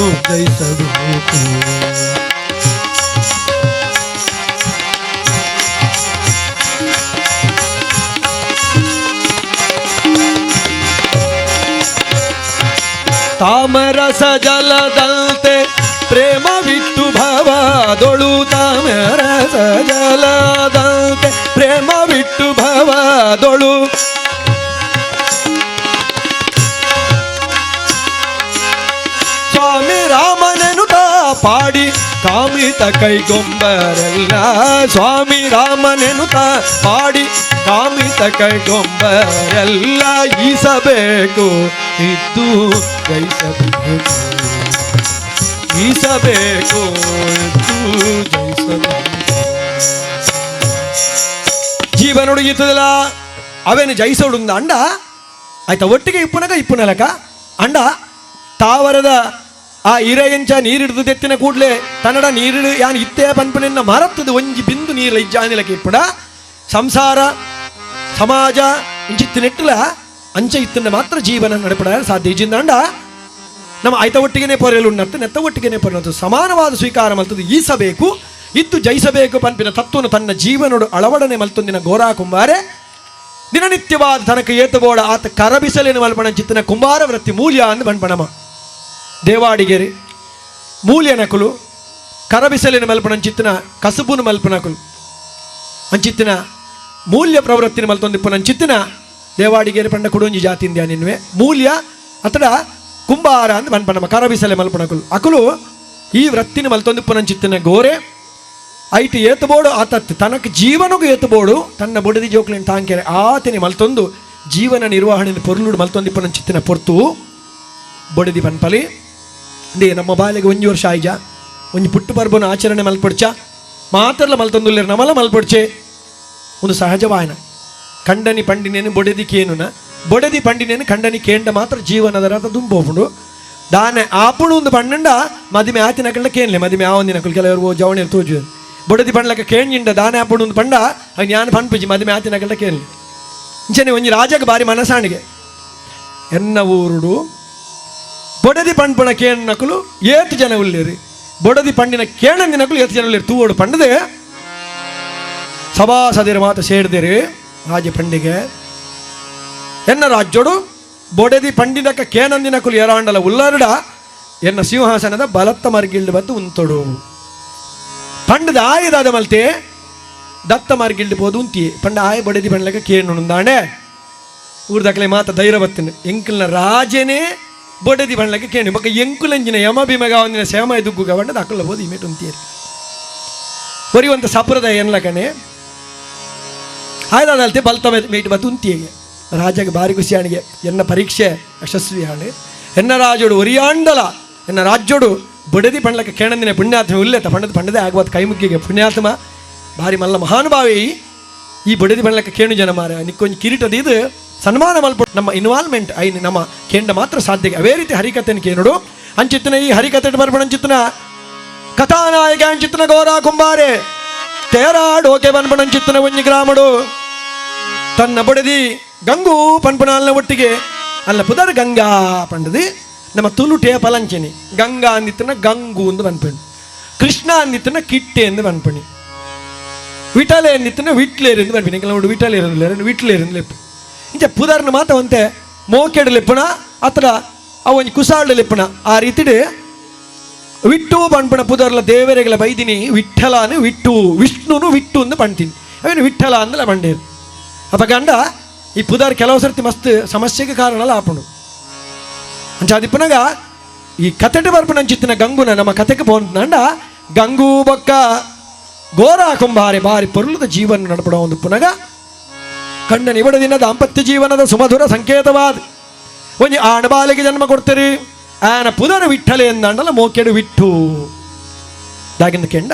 ಜಯಿಸಬೇಕು. ತಾಮರಸ ಜಲದಂತೆ ಪ್ರೇಮವಿಟ್ಟು ಭವದೊಳು, ತಾಮರಸ ಜಲದಂತೆ ಪ್ರೇಮವಿಟ್ಟು ಭವದೊಳು, ಸ್ವಾಮಿ ರಾಮನೆನುತ ಪಾಡಿ ಕಾಮಿತ ಕೈಗೊಂಬರೆಲ್ಲ, ಸ್ವಾಮಿ ರಾಮನೆನುತ ಪಾಡಿ ಕಾಮಿತ ಕೈಗೊಂಬರೆಲ್ಲ, ಈಸಬೇಕು ಇದ್ದು ಜಯಿಸಬೇಕು, ಈಸಬೇಕು ಇದ್ದು ಜಯಿಸಬೇಕು. ಜೀವನೊಡಗಿತ್ತದಲ್ಲ ಅವೇನು ಜಯಿಸೋಡುಂದ ಅಂಡ ಆಯ್ತಾ ಒಟ್ಟಿಗೆ ಇಪ್ಪುನಗ ಇಪ್ಪುನಲಕ ಅಂಡ ತಾವರದ ಆ ಇರೆಯಂಚ ನೀರಿಡ್ದು ತೆತ್ತಿನ ಕೂಡಲೇ ತನ್ನಡ ನೀರಿಡು ಯಾನ್ ಇತ್ತೇ ಪನ್ಪನಿನ್ನ ಮರತ್ತದು ಒಂಜಿ ಬಿಂದು ನೀರು ಇಜ್ಜಾನಿಲಕ ಇಪ್ಪುಡ ಸಂಸಾರ ಸಮಾಜ ಇಂಚಿತ್ತಿನೆಟ್ಟಲ ಅಂಚ ಇತ್ತನ್ನ ಮಾತ್ರ ಜೀವನ ನಡಪಡ ಸಾಧ್ಯ ಇಜ್ಜಿಂದಾಂಡ ನಮ್ಮ ಆಯ್ತ ಒಟ್ಟಿಗೆನೇ ಪೊರೆಯಲು ಉಣ್ಣತ್ತು ನೆತ್ತ ಒಟ್ಟಿಗೆನೇ ಪೊರೆಯಲು ಸಮಾನವಾದ ಸ್ವೀಕಾರ ಮಲ್ತದು ಈಸಬೇಕು ಇದ್ದು ಜಯಿಸಬೇಕು ಪನ್ಪಿನ ತತ್ವನು ತನ್ನ ಜೀವನೋಡು ಅಳವಡನೆ ಮಲ್ತೊಂದಿನ ಗೋರಾ ಕುಂಬಾರೆ ದಿನನಿತ್ಯವಾದ ತನಕ ಏತಬೋಡ ಆತ ಕರಬಿಸಲೇನು ಮಲ್ಪಣ ಚಿತ್ತನ ಕುಂಬಾರ ವೃತ್ತಿ ಮೂಲ್ಯ ಅಂದು ಬಣ್ಪಣಮ ದೇವಾಡಿಗೆರೆ ಮೂಲ್ಯನಕುಲು ಕರಬಿಸಲಿನ ಮಲ್ಪಣಂಚಿತ್ತಿನ ಕಸುಬುನು ಮಲ್ಪನಕುಲು ಅಂಚಿತ್ತಿನ ಮೂಲ್ಯ ಪ್ರವೃತ್ತಿನ ಮಲ್ತೊಂದಿಪ್ಪನಂಚಿತ್ತಿನ ದೇವಾಡಿಗೆರೆ ಪಂಡ ಕುಡೊಂಜಿ ಜಾತಿಂದ್ಯಾ ನಿನ್ವೆ ಮೂಲ್ಯ ಅತಡ ಕುಂಬಾರ ಅಂದ್ ಮನ್ಪಣಮ ಕರಬಿಸಲೆ ಮಲ್ಪಣಕುಲು ಅಕುಲು ಈ ವೃತ್ತಿನ ಮಲ್ತೊಂದಿಪ್ಪನಂಚಿತ್ತಿನ ಗೋರೆ ಐಟ್ ಏತಬೋಡು ಆತ ತನಕ ಜೀವನಗೂ ಏತಬೋಡು ತನ್ನ ಬೊಡದಿ ಜೋಕ್ಲಿನ ತಾಂಕೆರೆ ಆತನಿ ಮಲ್ತೊಂದು ಜೀವನ ನಿರ್ವಹಣೆ ಪೊರ್ಲುಡು ಮಲ್ತೊಂದಿಪ್ಪನಂಚಿತ್ತಿನ ಪೊರ್ತು ಬೊಡದಿ ಪನ್ಪಲಿ they ನಮ್ಮ ಬಾಲೆಗೆ ಒಂಜಿ ವರ್ಷ ಆಯ್ಜ ಒಂಜಿ ಪುಟ್ಟು ಪರ್ಬನ ಆಚರಣೆ ಮಲ್ಪೊಡ್ಚ ಮಾತ್ರಲ ಮಲ್ತೊಂದುಲ್ಲೇರು ನಮಲ ಮಲ್ಪೊಡ್ಚೆ ಒಂದು ಸಹಜವಾಯನ ಕಂಡನಿ ಪಂಡಿನೇನು ಬೊಡೆದಿ ಕೇನುನ ಬೊಡೆದಿ ಪಂಡಿನೇನು ಕಂಡನಿ ಕೇಂಡ ಮಾತ್ರ ಜೀವನದ ರಥ ದುಂಬೋಪುಂಡು ದಾನೆ ಆಪುಣು ಒಂದು ಪಣ್ಣಂಡ ಮದಿಮೆ ಆತಿನ ಕಳ್ಳ ಕೇನ್ಲೆ ಮದಿಮೆ ಆ ಒಂದಿನ ಕುಲ್ ಕೆಲವರು ಜವಣಿಯರು ತೋಜು ಬೊಡದಿ ಪಂಡ್ಲಕ ಕೇಂಜಿಂಡ ದಾನೆ ಆಪುಂಡು ಪಂಡ ಅವು ಜ್ಞಾನ ಪನ್ಪುಜಿ ಮದುವೆ ಆತಿನಕಲ್ಟ ಕೇಳಿ ಇಂಚನೆ ಒಂಜಿ ರಾಜಗೆ ಬಾರಿ ಮನಸಾಣಿಗೆ ಎನ್ನ ಊರುಡು ಬೊಡದಿ ಪಂಡ್ಪುಣ ಕೇಣ್ಣಕುಲು ಏತು ಜನ ಉಳ್ಳೇರಿ ಬೊಡದಿ ಪಂಡಿನ ಕೇಣಂದಿನಕುಲು ಏತು ಜನ ಉಳ್ಳೇರಿ ತೂವೋಡು ಪಂಡದೆ ಸಭಾಸದಿರ ಮಾತ ಸೇರಿದಿರಿ ರಾಜ ಪಂಡಿಗೆ ಎನ್ನ ರಾಜ್ಯೋಡು ಬೊಡದಿ ಪಂಡಿನಕ ಕೇನಂದಿನಕುಲು ಏರಾಂಡಲ ಉಲ್ಲಾರುಡ ಎನ್ನ ಸಿಂಹಾಸನದ ಬಲತ್ತ ಮರ್ಗಿಲ್ಡು ಬಂದು ಉಂತೊಡು ಪಂಡದ ಆಯದಾದ ಮಲ್ತೆ ದತ್ತ ಮಾರ್ಗಿಲ್ಡು ಪೋದು ಉಂತಿ ಪಂಡ ಆಯ ಬೊಡದಿ ಪಂಡ್ಲಕ ಕೇಣುಂದಾಂಡೆ ಊರ್ದಕ್ಲೆ ಮಾತ ಧೈರ್ಯ ಬತ್ತಿನ ಎಂಕಲ್ನ ರಾಜನೇ ಬೊಡದಿ ಪಂಡ್ಲಕ ಕೇಣು ಬೊಕ್ಕ ಎಂಕುಲಂಜಿನ ಯಮ ಭೀಮಗ ಒಂದಿನ ಸೇಮ ದುಗ್ಗುಗ ಬಂಡದ ಅಕ್ಕಲ್ಲ ಬೋದು ಇಮೇಟ್ ಉಂತಿಯರು ಬರಿವಂತ ಸಂಪ್ರದಾಯ ಎನ್ಲಕನೆ ಆಯ್ದಾದಲ್ತೆ ಬಲ್ತ ಮೇಟ್ ಬತ್ತು ಉಂತಿಯಗೆ ರಾಜಗೆ ಬಾರಿ ಖುಷಿಯಾಣಿಗೆ ಎನ್ನ ಪರೀಕ್ಷೆ ಯಶಸ್ವಿ ಆಣೆ ಎನ್ನ ರಾಜೋಡು ಒರಿಯಾಂಡಲ ಎನ್ನ ರಾಜ್ಯೋಡು ಬಡದಿ ಪಂಡ್ಲಕ ಕೇಣಂದಿನ ಪುಣ್ಯಾತ್ಮ ಉಲ್ಲೇತ ಪಂಡದ ಪಂಡದೇ ಆಗ್ಬೋದು ಕೈಮುಗ್ಗಿಗೆ ಪುಣ್ಯಾತ್ಮ ಭಾರಿ ಮಲ್ಲ ಮಹಾನುಭಾವಿ ಈ ಬಡದಿ ಪಂಡ್ಲಕ ಕೇಣು ಜನ ಮಾರ ನಿಕ್ಕೊಂಜಿ ಕಿರೀಟದ ಇದು ಸನ್ಮಾನ ಮಲ್ಪ ನಮ್ಮ ಇನ್ವಾಲ್ವ್ಮೆಂಟ್ ಐನ್ ನಮ್ಮ ಕೇಂದ್ರ ಮಾತ್ರ ಸಾಧ್ಯ. ಅವೇ ರೀತಿ ಹರಿಕಥೆನ ಕೇನುಡು ಅಂಚಿತ್ತನ ಈ ಹರಿಕಥೆ ಬರ್ಪಣ ಅಂಚಿತ್ತನ ಕಥಾನಾಯಕ ಅಂಚಿತ್ತನ ಗೋರಾ ಕುಂಬಾರೆ ತೇರಾಡೋಕೆ ಬನ್ಪಣ ಅಂಚಿತ್ತನ ಒಂಜಿ ಗ್ರಾಮಡು ತನ್ನ ಬಡದಿ ಗಂಗು ಪನ್ಪುನಾಲ್ನ ಒಟ್ಟಿಗೆ ಅಲ್ಲ ಪುದರ್ ಗಂಗಾ ಪಂಡದು ನಮ್ಮ ತುಳು ಟೇಪಲಂಚನಿ ಗಂಗಾ ಅಂದಿತ್ತನ ಗಂಗು ಅಂದು ಪನ್ಪಣಿ, ಕೃಷ್ಣ ಅಂದಿತ್ತನ ಕಿಟ್ಟೆ ಎಂದು ಪನ್ಪಣಿ, ವಿಠಲೆ ಅಂದಿತ್ತನ ವಿಟ್ಲೇರು ಎಂದು ಪನ್ಪಣಿ. ಕೆಲವು ವಿಠಲೇರು ವಿಟ್ಲೇರು ಲೆಪ್ಪು ಇಂಚ ಪುದರ್ನ ಮಾತ ಒಂತೆ ಮೋಕೆಡು ಲೆಪ್ಪುನ ಅತ್ರ ಅವ ಒಂಜಿ ಕುಸಾಳು ಲೆಪ್ಪುನ ಆ ರೀತಿಡು ವಿಟ್ಟು ಪನ್ಪುಣ ಪುದರ್ಲ ದೇವರೆಗಳ ಬೈದಿನಿ ವಿಠಲಾನು ವಿಟ್ಟು ವಿಷ್ಣುನು ವಿಟ್ಟು ಅಂದು ಪಣ್ತೀನಿ ಅವೇನು ವಿಠಲ ಅಂದಲ ಪಂಡೇರು. ಅಪ್ಪ ಗಂಡ ಈ ಪುದರ್ ಕೆಲವು ಸರ್ತಿ ಮಸ್ತ್ ಸಮಸ್ಯೆಗೆ ಕಾರಣಲ್ಲ ಆಪುಂಡು. ಅಂಚ ಅದಿಪ್ಪನಾಗ ಈ ಕತೆಟು ಬರ್ಪುಣ ಅಂಚಿತ್ತಿನ ಗಂಗುನ ನಮ್ಮ ಕತೆಗೆ ಪೋಂಡ ಗಂಗು ಬೊಕ್ಕ ಗೋರಾ ಕುಂಬಾರೆ ಬಾರಿ ಪೊರುಲದ ಜೀವನ ನಡಪಡ ಒಂದು ಪುನಗ ಕಣ್ಣ ನಿಬಡದಿನ ದಾಂಪತ್ಯ ಜೀವನದ ಸುಮಧುರ ಸಂಕೇತವಾದ ಒಂಜಿ ಆಣಬಾಲಿಗೆ ಜನ್ಮ ಕೊಡ್ತೀರಿ ಆನ ಪುದರ ವಿಠಲೆ ಎಂದಂಡಲ ಮೋಕೆಡು ವಿಠು ದಾಗಿಂದ ಕೆಂಡ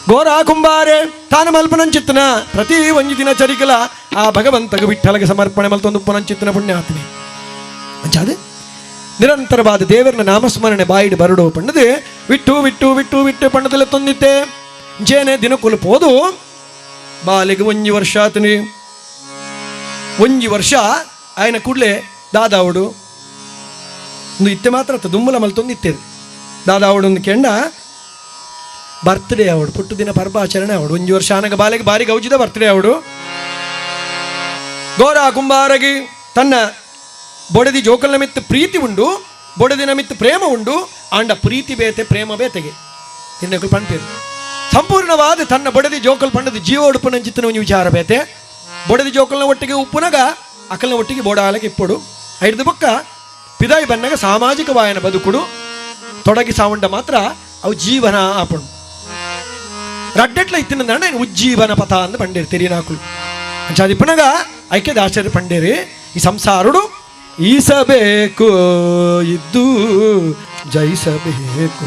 ಗೋರಾ ಕುಂಬಾರೆ ತಾನು ಮಲ್ಪನಂಚಿತ್ತನ ಪ್ರತಿ ಒಂಜಿ ದಿನ ಚರಿಕಲ ಆ ಭಗವಂತಗ ವಿಠಲಗೆ ಸಮರ್ಪಣೆ ಮಲ್ತೊಂದು ಪುನಂಚಿತ್ತನ ಪುಣ್ಯಾತ್ಮೆ ಅಂಚಾದ ನಿರಂತರವಾದ ದೇವರನ ನಾಮಸ್ಮರಣೆ ಬಾಯಿಡು ಬರಡು ಪಣ್ಣದು ವಿಟ್ಟು ವಿಟ್ಟು ವಿಟ್ಟು ವಿಟ್ಟು ಪಣ್ಣದಲ್ಲ ತೊಂದಿತ್ತೆ ಜೇನೆ ದಿನಕುಲು ಪೋದು ಬಾಲಿಗೆ ಒಂಜಿ ವರ್ಷ ಆತನಿ ಒಂಜಿ ವರ್ಷ ಆಯನ ಕೂಡಲೇ ದಾದಾವಡು ಒಂದು ಇತ್ತೆ ಮಾತ್ರ ದುಮ್ಮಲ ಮಲ್ತೊಂದಿತ್ತೇರು ದಾದಾವಡು ಒಂದು ಕೆಂಡ ಬರ್ತ್ಡೇ ಅವಡು ಪುಟ್ಟು ದಿನ ಪರ್ವಾಚರಣೆ ಅವಡು ಒಂಜಿ ವರ್ಷ ಆನಗ ಬಾಲಿಗೆ ಬಾರಿ ಗೌಜಿದ ಬರ್ತ್ಡೇ ಅವಡು. ಗೋರಾ ಕುಂಬಾರಗಿ ತನ್ನ ಬೊಡದಿ ಜೋಕಲ್ ನಮಿತ್ತು ಪ್ರೀತಿ ಉಂಡು ಬೊಡದಿ ನಮಿತ್ತು ಪ್ರೇಮ ಉಂಡು ಆಂಡ ಪ್ರೀತಿ ಬೇತೆ ಪ್ರೇಮ ಬೇತೆಗೆ ಇನ್ನೊಕ್ಕಳು ಪಂಪೇರು ಸಂಪೂರ್ಣವಾದ ತನ್ನ ಬೊಡದಿ ಜೋಕಲ್ ಪಂಡದ ಜೀವ ಉಡುಪು ನಂಚಿತ್ತಿನ ಒಂದು ವಿಚಾರ ಬೇತೆ ಬೊಡದಿ ಜೋಕಲ್ನ ಒಟ್ಟಿಗೆ ಉಪ್ಪುನಗ ಅಕಲ್ನ ಒಟ್ಟಿಗೆ ಬೋಡಾಲಕ್ಕೆ ಇಪ್ಪಡು ಐದು ಬೊಕ್ಕ ಪಿದಾಯಿ ಬನ್ನಗ ಸಾಮಾಜಿಕ ವಾಯನ ಬದುಕುಡು ತೊಡಗಿ ಸಾವುಂಡ ಮಾತ್ರ ಅವು ಜೀವನ ಆಪಣು ರಡ್ಡೆಟ್ಲ ಇತ್ತಿನ ಉಜ್ಜೀವನ ಪಥ ಅಂದ ಪಂಡೇರು ತೆರಿನಾಕುಲು ಅಂಚಾದಿಪ್ಪನಗ ಐಕ್ಯದ ಆಶ್ಚರ್ಯ ಪಂಡೇರಿ ಈ ಸಂಸಾರುಡು ಈಸಬೇಕು ಇದ್ದು ಜಯಿಸಬೇಕು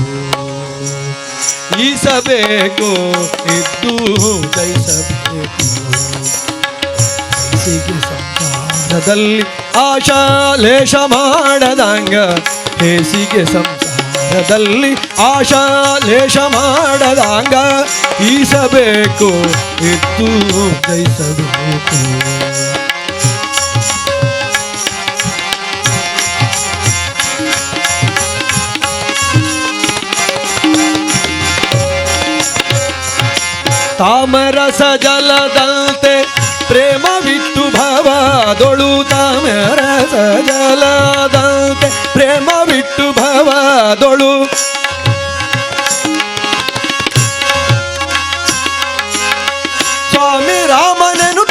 ಈಸಬೇಕು ಇದ್ದು ಜಯಿಸಬೇಕು ಹೇಸಿಗೆ ಸಂಸಾರದಲ್ಲಿ ಆಶಾಲೇಶ ಮಾಡದಂಗ ಹೇಸಿಗೆ ಸಂಸಾರದಲ್ಲಿ ಆಶಾಲೇಶ ಮಾಡದಂಗ ಈಸಬೇಕು ಇದ್ದು ಜಯಿಸಬೇಕು. ತಾಮರಸ ಜಲದಂತೆ ಪ್ರೇಮವಿಟ್ಟು ಭವದೊಳು ತಾಮರಸ ಜಲದಂತೆ ಪ್ರೇಮವಿಟ್ಟು ಭವದೊಳು ಸ್ವಾಮಿ ರಾಮನನು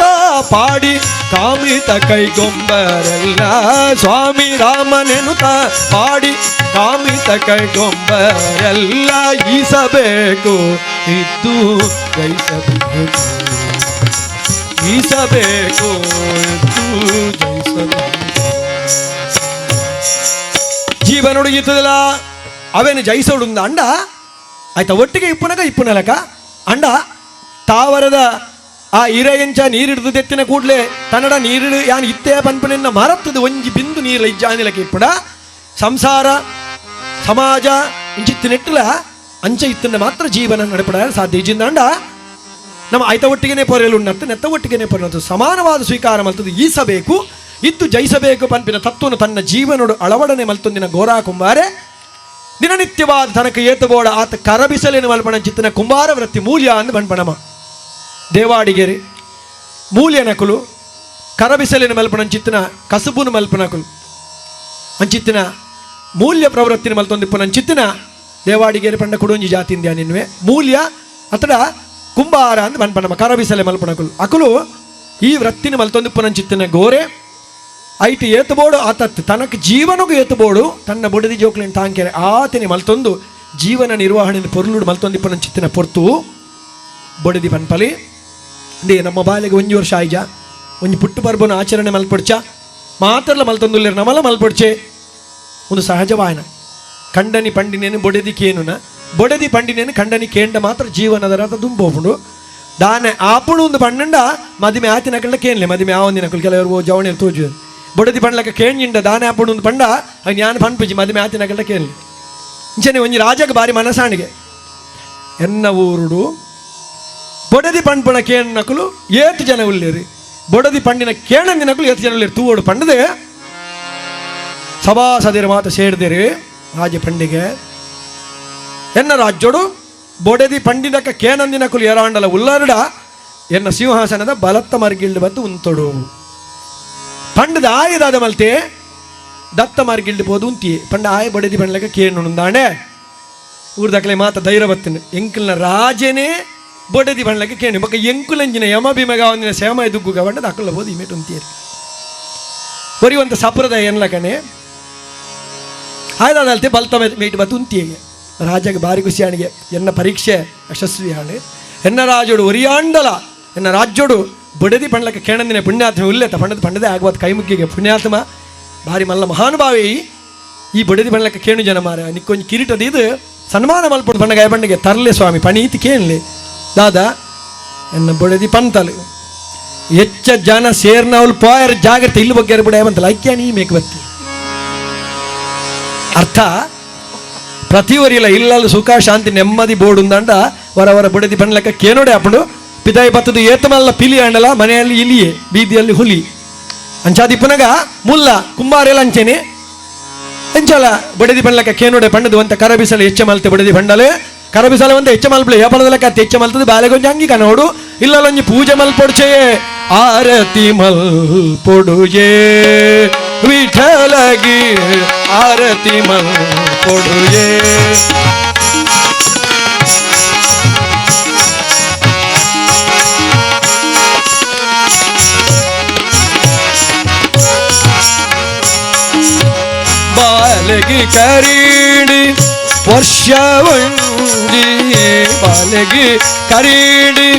ಪಾಡಿ ಕಾಮಿತ ಕೈಗೊಂಬರೆಲ್ಲ ಸ್ವಾಮಿ ರಾಮನೆನು ಪಾಡಿ ಕಾಮಿತ ಕೈಗೊಂಬರೆಲ್ಲ ಈಸಬೇಕು ಇದ್ದು ಜಯಿಸಬೇಕು ಈಸಬೇಕು ಇದ್ದು ಜಯಿಸಬೇಕು. ಜೀವನೊಡಗಿತ್ತದಲ್ಲ ಅವೇನು ಜಯಿಸೋಡು ಅಂಡ ಆಯ್ತಾ ಒಟ್ಟಿಗೆ ಇಪ್ಪುನಗ ಇಪ್ಪುನಲಕ ಅಂಡ ತಾವರದ ಆ ಇರೆಯಂಚ ನೀರಿಡ್ದು ತೆತ್ತಿನ ಕೂಡಲೇ ತನ್ನಡ ನೀರಿಡು ಯಾನ್ ಇತ್ತೇ ಪನ್ಪನೆನ್ನ ಮರತ್ತದು ಒಂಜಿ ಬಿಂದು ನೀರ್ಲ ಇಜ್ಜಾನಿಲಕ ಇಪ್ಪುಡ ಸಂಸಾರ ಸಮಾಜ ಇಂಚಿತ್ತು ನೆಟ್ಟಲ ಅಂಚ ಇತ್ತನ್ನ ಮಾತ್ರ ಜೀವನ ನಡಪಡ ಸಾಧ್ಯ ಇಜ್ಜಿಂದಾಂಡ ನಮ್ಮ ಆಯ್ತ ಒಟ್ಟಿಗೆನೇ ಪೊರೆಲು ಉಣ್ಣತ್ತು ನೆತ್ತ ಒಟ್ಟಿಗೆನೇ ಪೊರೆಲು ಸಮಾನವಾದ ಸ್ವೀಕಾರ ಮಲ್ತದ್ದು ಈಸಬೇಕು ಇತ್ತು ಜಯಿಸಬೇಕು ಪನ್ಪಿನ ತತ್ವನು ತನ್ನ ಜೀವನೋಡು ಅಳವಡನೆ ಮಲ್ತೊಂದಿನ ಗೋರಾ ಕುಂಬಾರೆ ದಿನನಿತ್ಯವಾದ ತನಕ ಏತಬೋಡ ಆತ ಕರಬಿಸಲೇನು ಮಲ್ಪಣ ಚಿತ್ತನ ಕುಂಬಾರ ವೃತ್ತಿ ಮೂಲ್ಯ ಅಂದು ಬಣ್ಪಣಮ ದೇವಾಡಿಗೆರೆ ಮೂಲ್ಯನಕುಲು ಕರಬಿಸಲೇನು ಮಲ್ಪಣ ಚಿತ್ತನ ಕಸುಬುನು ಮಲ್ಪನಕುಲು ಅಂಚಿತ್ತಿನ ಮೂಲ್ಯ ಪ್ರವೃತ್ತಿನ ಮಲ್ತೊಂದಿಪ್ಪನ ಅಂಚಿತ್ತಿನ ದೇವಾಡಿಗೆರೆ ಪಂಡ ಕುಡೊಂಜಿ ಜಾತಿಂದ್ಯಾ ನಿನ್ವೆ ಮೂಲ್ಯ ಅತಡ ಕುಂಬಾರ ಅಂದ್ ಬಣ್ಪಣಮ ಕರಬಿಸಲೆ ಮಲ್ಪಣಕುಲು ಅಕುಲು ಈ ವೃತ್ತಿನ ಮಲ್ತೊಂದಿಪ್ಪನ ಗೋರೆ ಐಟ್ ಏತಬೋಡು ಆತ ತನಕ ಜೀವನಗೂ ಏತಬೋಡು ತನ್ನ ಬುಡದಿ ಜೋಕ್ಲಿನ ತಾಂಕೆರೆ ಆತನೆ ಮಲ್ತೊಂದು ಜೀವನ ನಿರ್ವಹಣೆ ಪೊರ್ಲುಡು ಮಲ್ತೊಂದಿಪ್ಪನ ಚಿತ್ತಿನ ಪೊರ್ತು ಬೊಡದಿ ಪನ್ಪಲಿ they ನಮ್ಮ ಬಾಲೆಗೆ ಒಂಜಿ ವರ್ಷ ಆಯ್ಜ ಒಂಜಿ ಪುಟ್ಟು ಪರ್ಬನ ಆಚರಣೆ ಮಲ್ಪೊಡ್ಚ ಮಾತ್ರಲ ಮಲ್ತೊಂದುಲ್ಲೇರು ನಮಲ ಮಲ್ಪೊಡ್ಚೆ ಒಂದು ಸಹಜವಾಯನ ಕಂಡನಿ ಪಂಡಿನೇನು ಬೊಡೆದಿ ಕೇನುನ ಬೊಡೆದಿ ಪಂಡಿನೇನು ಕಂಡನಿ ಕೇಂಡ ಮಾತ್ರ ಜೀವನದ ರಥ ದುಂಬೋಪುಂಡು ದಾನೆ ಆಪುಣು ಒಂದು ಪಣ್ಣಂಡ ಮದಿಮೆ ಆತಿನ ಕಳ್ಳ ಕೇನ್ಲೆ ಮದಿಮೆ ಆವಂದಿನ ಕಲ್ ಕೆಲವರು ಜವಣಿಯರು ತೋಜು ಬೊಡದಿ ಪಂಡ್ಲಕ ಕೇಂಜಿಂಡ ದಾನೆ ಆಪುಣು ಒಂದು ಪಂಡ ಜ್ಞಾನ ಪನ್ಪುಜಿ ಮದಿಮೆ ಆತಿನ ಕಳ್ಳ ಕೇನ್ಲೆ ಇಂಚನೆ ಒಂಜಿ ರಾಜಗೆ ಬಾರಿ ಮನಸಾಣಿಗೆ ಎನ್ನ ಊರುಡು ಬೊಡದಿ ಪಂಡ್ಪಣ ಕೇಣ್ಣಕುಲು ಏತು ಜನ ಉಲ್ಲೇರಿ ಬೊಡದಿ ಪಂಡಿನ ಕೇಣಂದಿನಕುಲು ಏತು ಜನ ಉಲ್ಲೇರಿ ತೂವೋಡು ಪಂಡದೆ ಸಭಾಸದಿರ ಮಾತ ಸೇರಿದಿರಿ ರಾಜ ಪಂಡಿಗೆ ಎನ್ನ ರಾಜ್ಯೋಡು ಬೊಡೆದಿ ಪಂಡಿನಕ ಕೇನಂದಿನಕುಲು ಏರಾಂಡಲ ಉಲ್ಲರುಡ ಎನ್ನ ಸಿಂಹಾಸನದ ಬಲತ್ತ ಮರ್ಗಿಲ್ಡು ಬದ್ದು ಉಂತೊಡು ಪಂಡದ ಆಯದಾದ ಮಲ್ತೆ ದತ್ತ ಮರ್ಗಿಲ್ಡು ಪೋದು ಉಂತಿ ಪಂಡ ಆಯ ಬೊಡೆದಿ ಪಂಡ್ಲಕ ಕೇಣುಂದಾಣೆ ಊರ್ದಕ್ಲೆ ಮಾತ ಧೈರ್ಯ ಬತ್ತಿನ ಎಂಕಲ್ನ ರಾಜನೇ ಬೊಡೆದಿ ಪಂಡ್ಲಕ ಕೇಣು ಬೊಕ್ಕ ಎಂಕುಲಂಜಿನ ಯಮ ಭೀಮಗ ಒಂದಿನ ಸೇಮ ದುಗ್ಗುಗ ಬಂಡದ ಅಕ್ಕಲ ಬೋದು ಇಮೇಟ್ ಉಂತಿಯರು ಬರಿವಂತ ಸಂಪ್ರದಾಯ ಎನ್ಲಕನೆ ಆಯ್ದಾದಲ್ತೆ ಬಲ್ತ ಮೇಟ್ ಬತ್ತು ಉಂತಿಯಗೆ ರಾಜಗೆ ಭಾರಿ ಖುಷಿಯಾಣಿಗೆ ಎನ್ನ ಪರೀಕ್ಷೆ ಯಶಸ್ವಿ ಆಣೆ ಎನ್ನ ರಾಜೋಡು ಒರಿಯಾಂಡಲ ಎನ್ನ ರಾಜ್ಯೋಡು ಬಡದಿ ಪಂಡ್ಲಕ ಕೇಣಂದಿನ ಪುಣ್ಯಾತ್ಮ ಉಲ್ಲೇತ ಪಂಡದ ಪಂಡದೇ ಆಗ್ಬಾರ್ದು ಕೈಮುಗ್ಗಿಗೆ ಪುಣ್ಯಾತ್ಮ ಭಾರಿ ಮಲ್ಲ ಮಹಾನುಭಾವಿ ಈ ಬಡದಿ ಪಂಡ್ಲಕ ಕೇಣು ಜನ ಮಾರ ನಿಕ್ಕೊಂಜಿ ಕಿರೀಟದ ಇದು ಸನ್ಮಾನ ಮಲ್ಪಡು ಪಂಡಗ ಬಂಡಿಗೆ ತರಲೆ ಸ್ವಾಮಿ ಪಣೀತಿ ಕೇಳಲಿ ದಾದಾ ಎನ್ನ ಬಡದಿ ಪಂತಲು ಹೆಚ್ಚ ಜನ ಸೇರ್ನವಳು ಪೋಯರ್ ಜಾಗ್ರತೆ ಇಲ್ಲಿ ಬಗ್ಗೆ ಬಿಡ ಬಂತಲ್ಲ ಐಕ್ಯ ನೀ ಮೇಕ್ ಬತ್ತಿ ಅರ್ಥ ಪ್ರತಿವರಿಲ್ಲ ಇಲ್ಲಲ್ಲಿ ಸುಖ ಶಾಂತಿ ನೆಮ್ಮದಿ ಬೋಡುಂದಂಡ ವರ ವರ ಬುಡದಿ ಪಂಡ್ಲಕ್ಕ ಕೇನೋಡೆ ಅಪ್ಪಡು ಪಿದಾಯಿ ಬತ್ತದು ಏತಮಲ್ಲ ಪಿಲಿ ಅಂಡಲ ಮನೆಯಲ್ಲಿ ಇಲಿಯೇ ಬೀದಿಯಲ್ಲಿ ಹುಲಿ ಅಂಚಾದಿ ಪುನಗ ಮುಲ್ಲ ಕುಂಬಾರೆಲ್ಲ ಅಂಚೇನೆ ಅಂಚಲ ಬಡದಿ ಪಂಡ್ಲಕ್ಕ ಕೇನೋಡೆ ಪಂಡದು ಅಂತ ಕರಬಿಸಲು ಹೆಚ್ಚ ಮಲ್ತೆ ಬಡದಿ ಪಂಡಲೆ ಕರಬಿಸಲ ಒಂದು ಹೆಚ್ಚ ಮಲ್ಪಲೆ ಏಪಲದಲಕ್ಕ ಹೆಚ್ಚ ಮಲ್ತದ ಬಾಲೆಗೊಂಜಿ ಅಂಗಿ ಕನೋಡು ಇಲ್ಲಲೊಂಜಿ ಪೂಜೆ ಮಲ್ಪೊಡ್ಚೆಯೇ ಆರತಿ ಮಲ್ಪೊಡುಯೇ ವಿಠಲಗಿ ಆರತಿ ಮಲ್ಪೊಡುಯೇ ಬಾಲಗಿ ಕರೀಡಿ ವರ್ಷವಂಜಿ ಬಾಲಗಿ ಕರೀಡಿ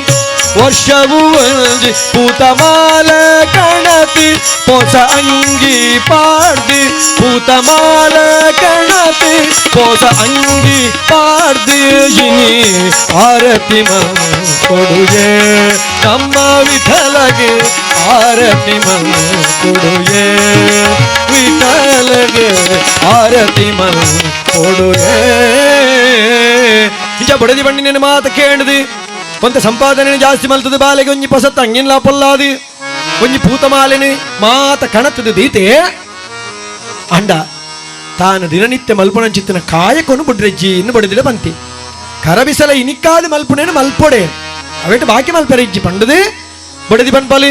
ವರ್ಷವು ಒಂಜಿ ಪೂತಮಾಲ ಕಣತಿ ಪೋಸ ಅಂಗಿ ಪಾಡ್ದಿ ಪೂತಮಾಲ ಕಣತಿ ಪೋಸ ಅಂಗಿ ಪಾಡ್ದಿ ಇನಿ ಆರತಿ ಕೊಡುಯೇ ನಮ್ಮ ವಿಠಲಗೆ ಆರತಿ ಕೊಡುಯೇ ವಿಠಲಗೆ ಆರತಿ ಕೊಡುಯೇ ಇಂಚ ಬಡದಿ ಬಣ್ಣಿನ ಮಾತು ಕೇಳಿದಿ ಒಂತ ಸಂಪಾದನೆ ಜಾಸ್ತಿ ಮಲ್ತದ ಬಾಲೆಗೆ ಒಂಜಿ ಪೊಸತ್ತ ಅಂಗಿನ್ಲಾ ಪೊಲ್ಲಾದಿ ಒಂಜಿ ಪೂತಮಾಲಿನಿ ಮಾತ ಕಣತದ ದೀತೆ ಅಂಡ ತಾನು ದಿನನಿತ್ಯ ಮಲ್ಪುಣಂಚಿತ್ತಿನ ಕಾಯಕೊನು ಬುಡ್ರೆಜ್ಜಿ ಇನ್ನು ಬಡಿದಿಡ ಬಂತಿ ಕರಬಿಸಲ ಇನಿಕ್ಕಾದ ಮಲ್ಪುಣೇನು ಮಲ್ಪೊಡೆ ಅವೇಟು ಬಾಕಿ ಮಲ್ಪೆರೆಜ್ಜಿ ಪಂಡದೆ ಬಡದಿ ಪನ್ಪಲಿ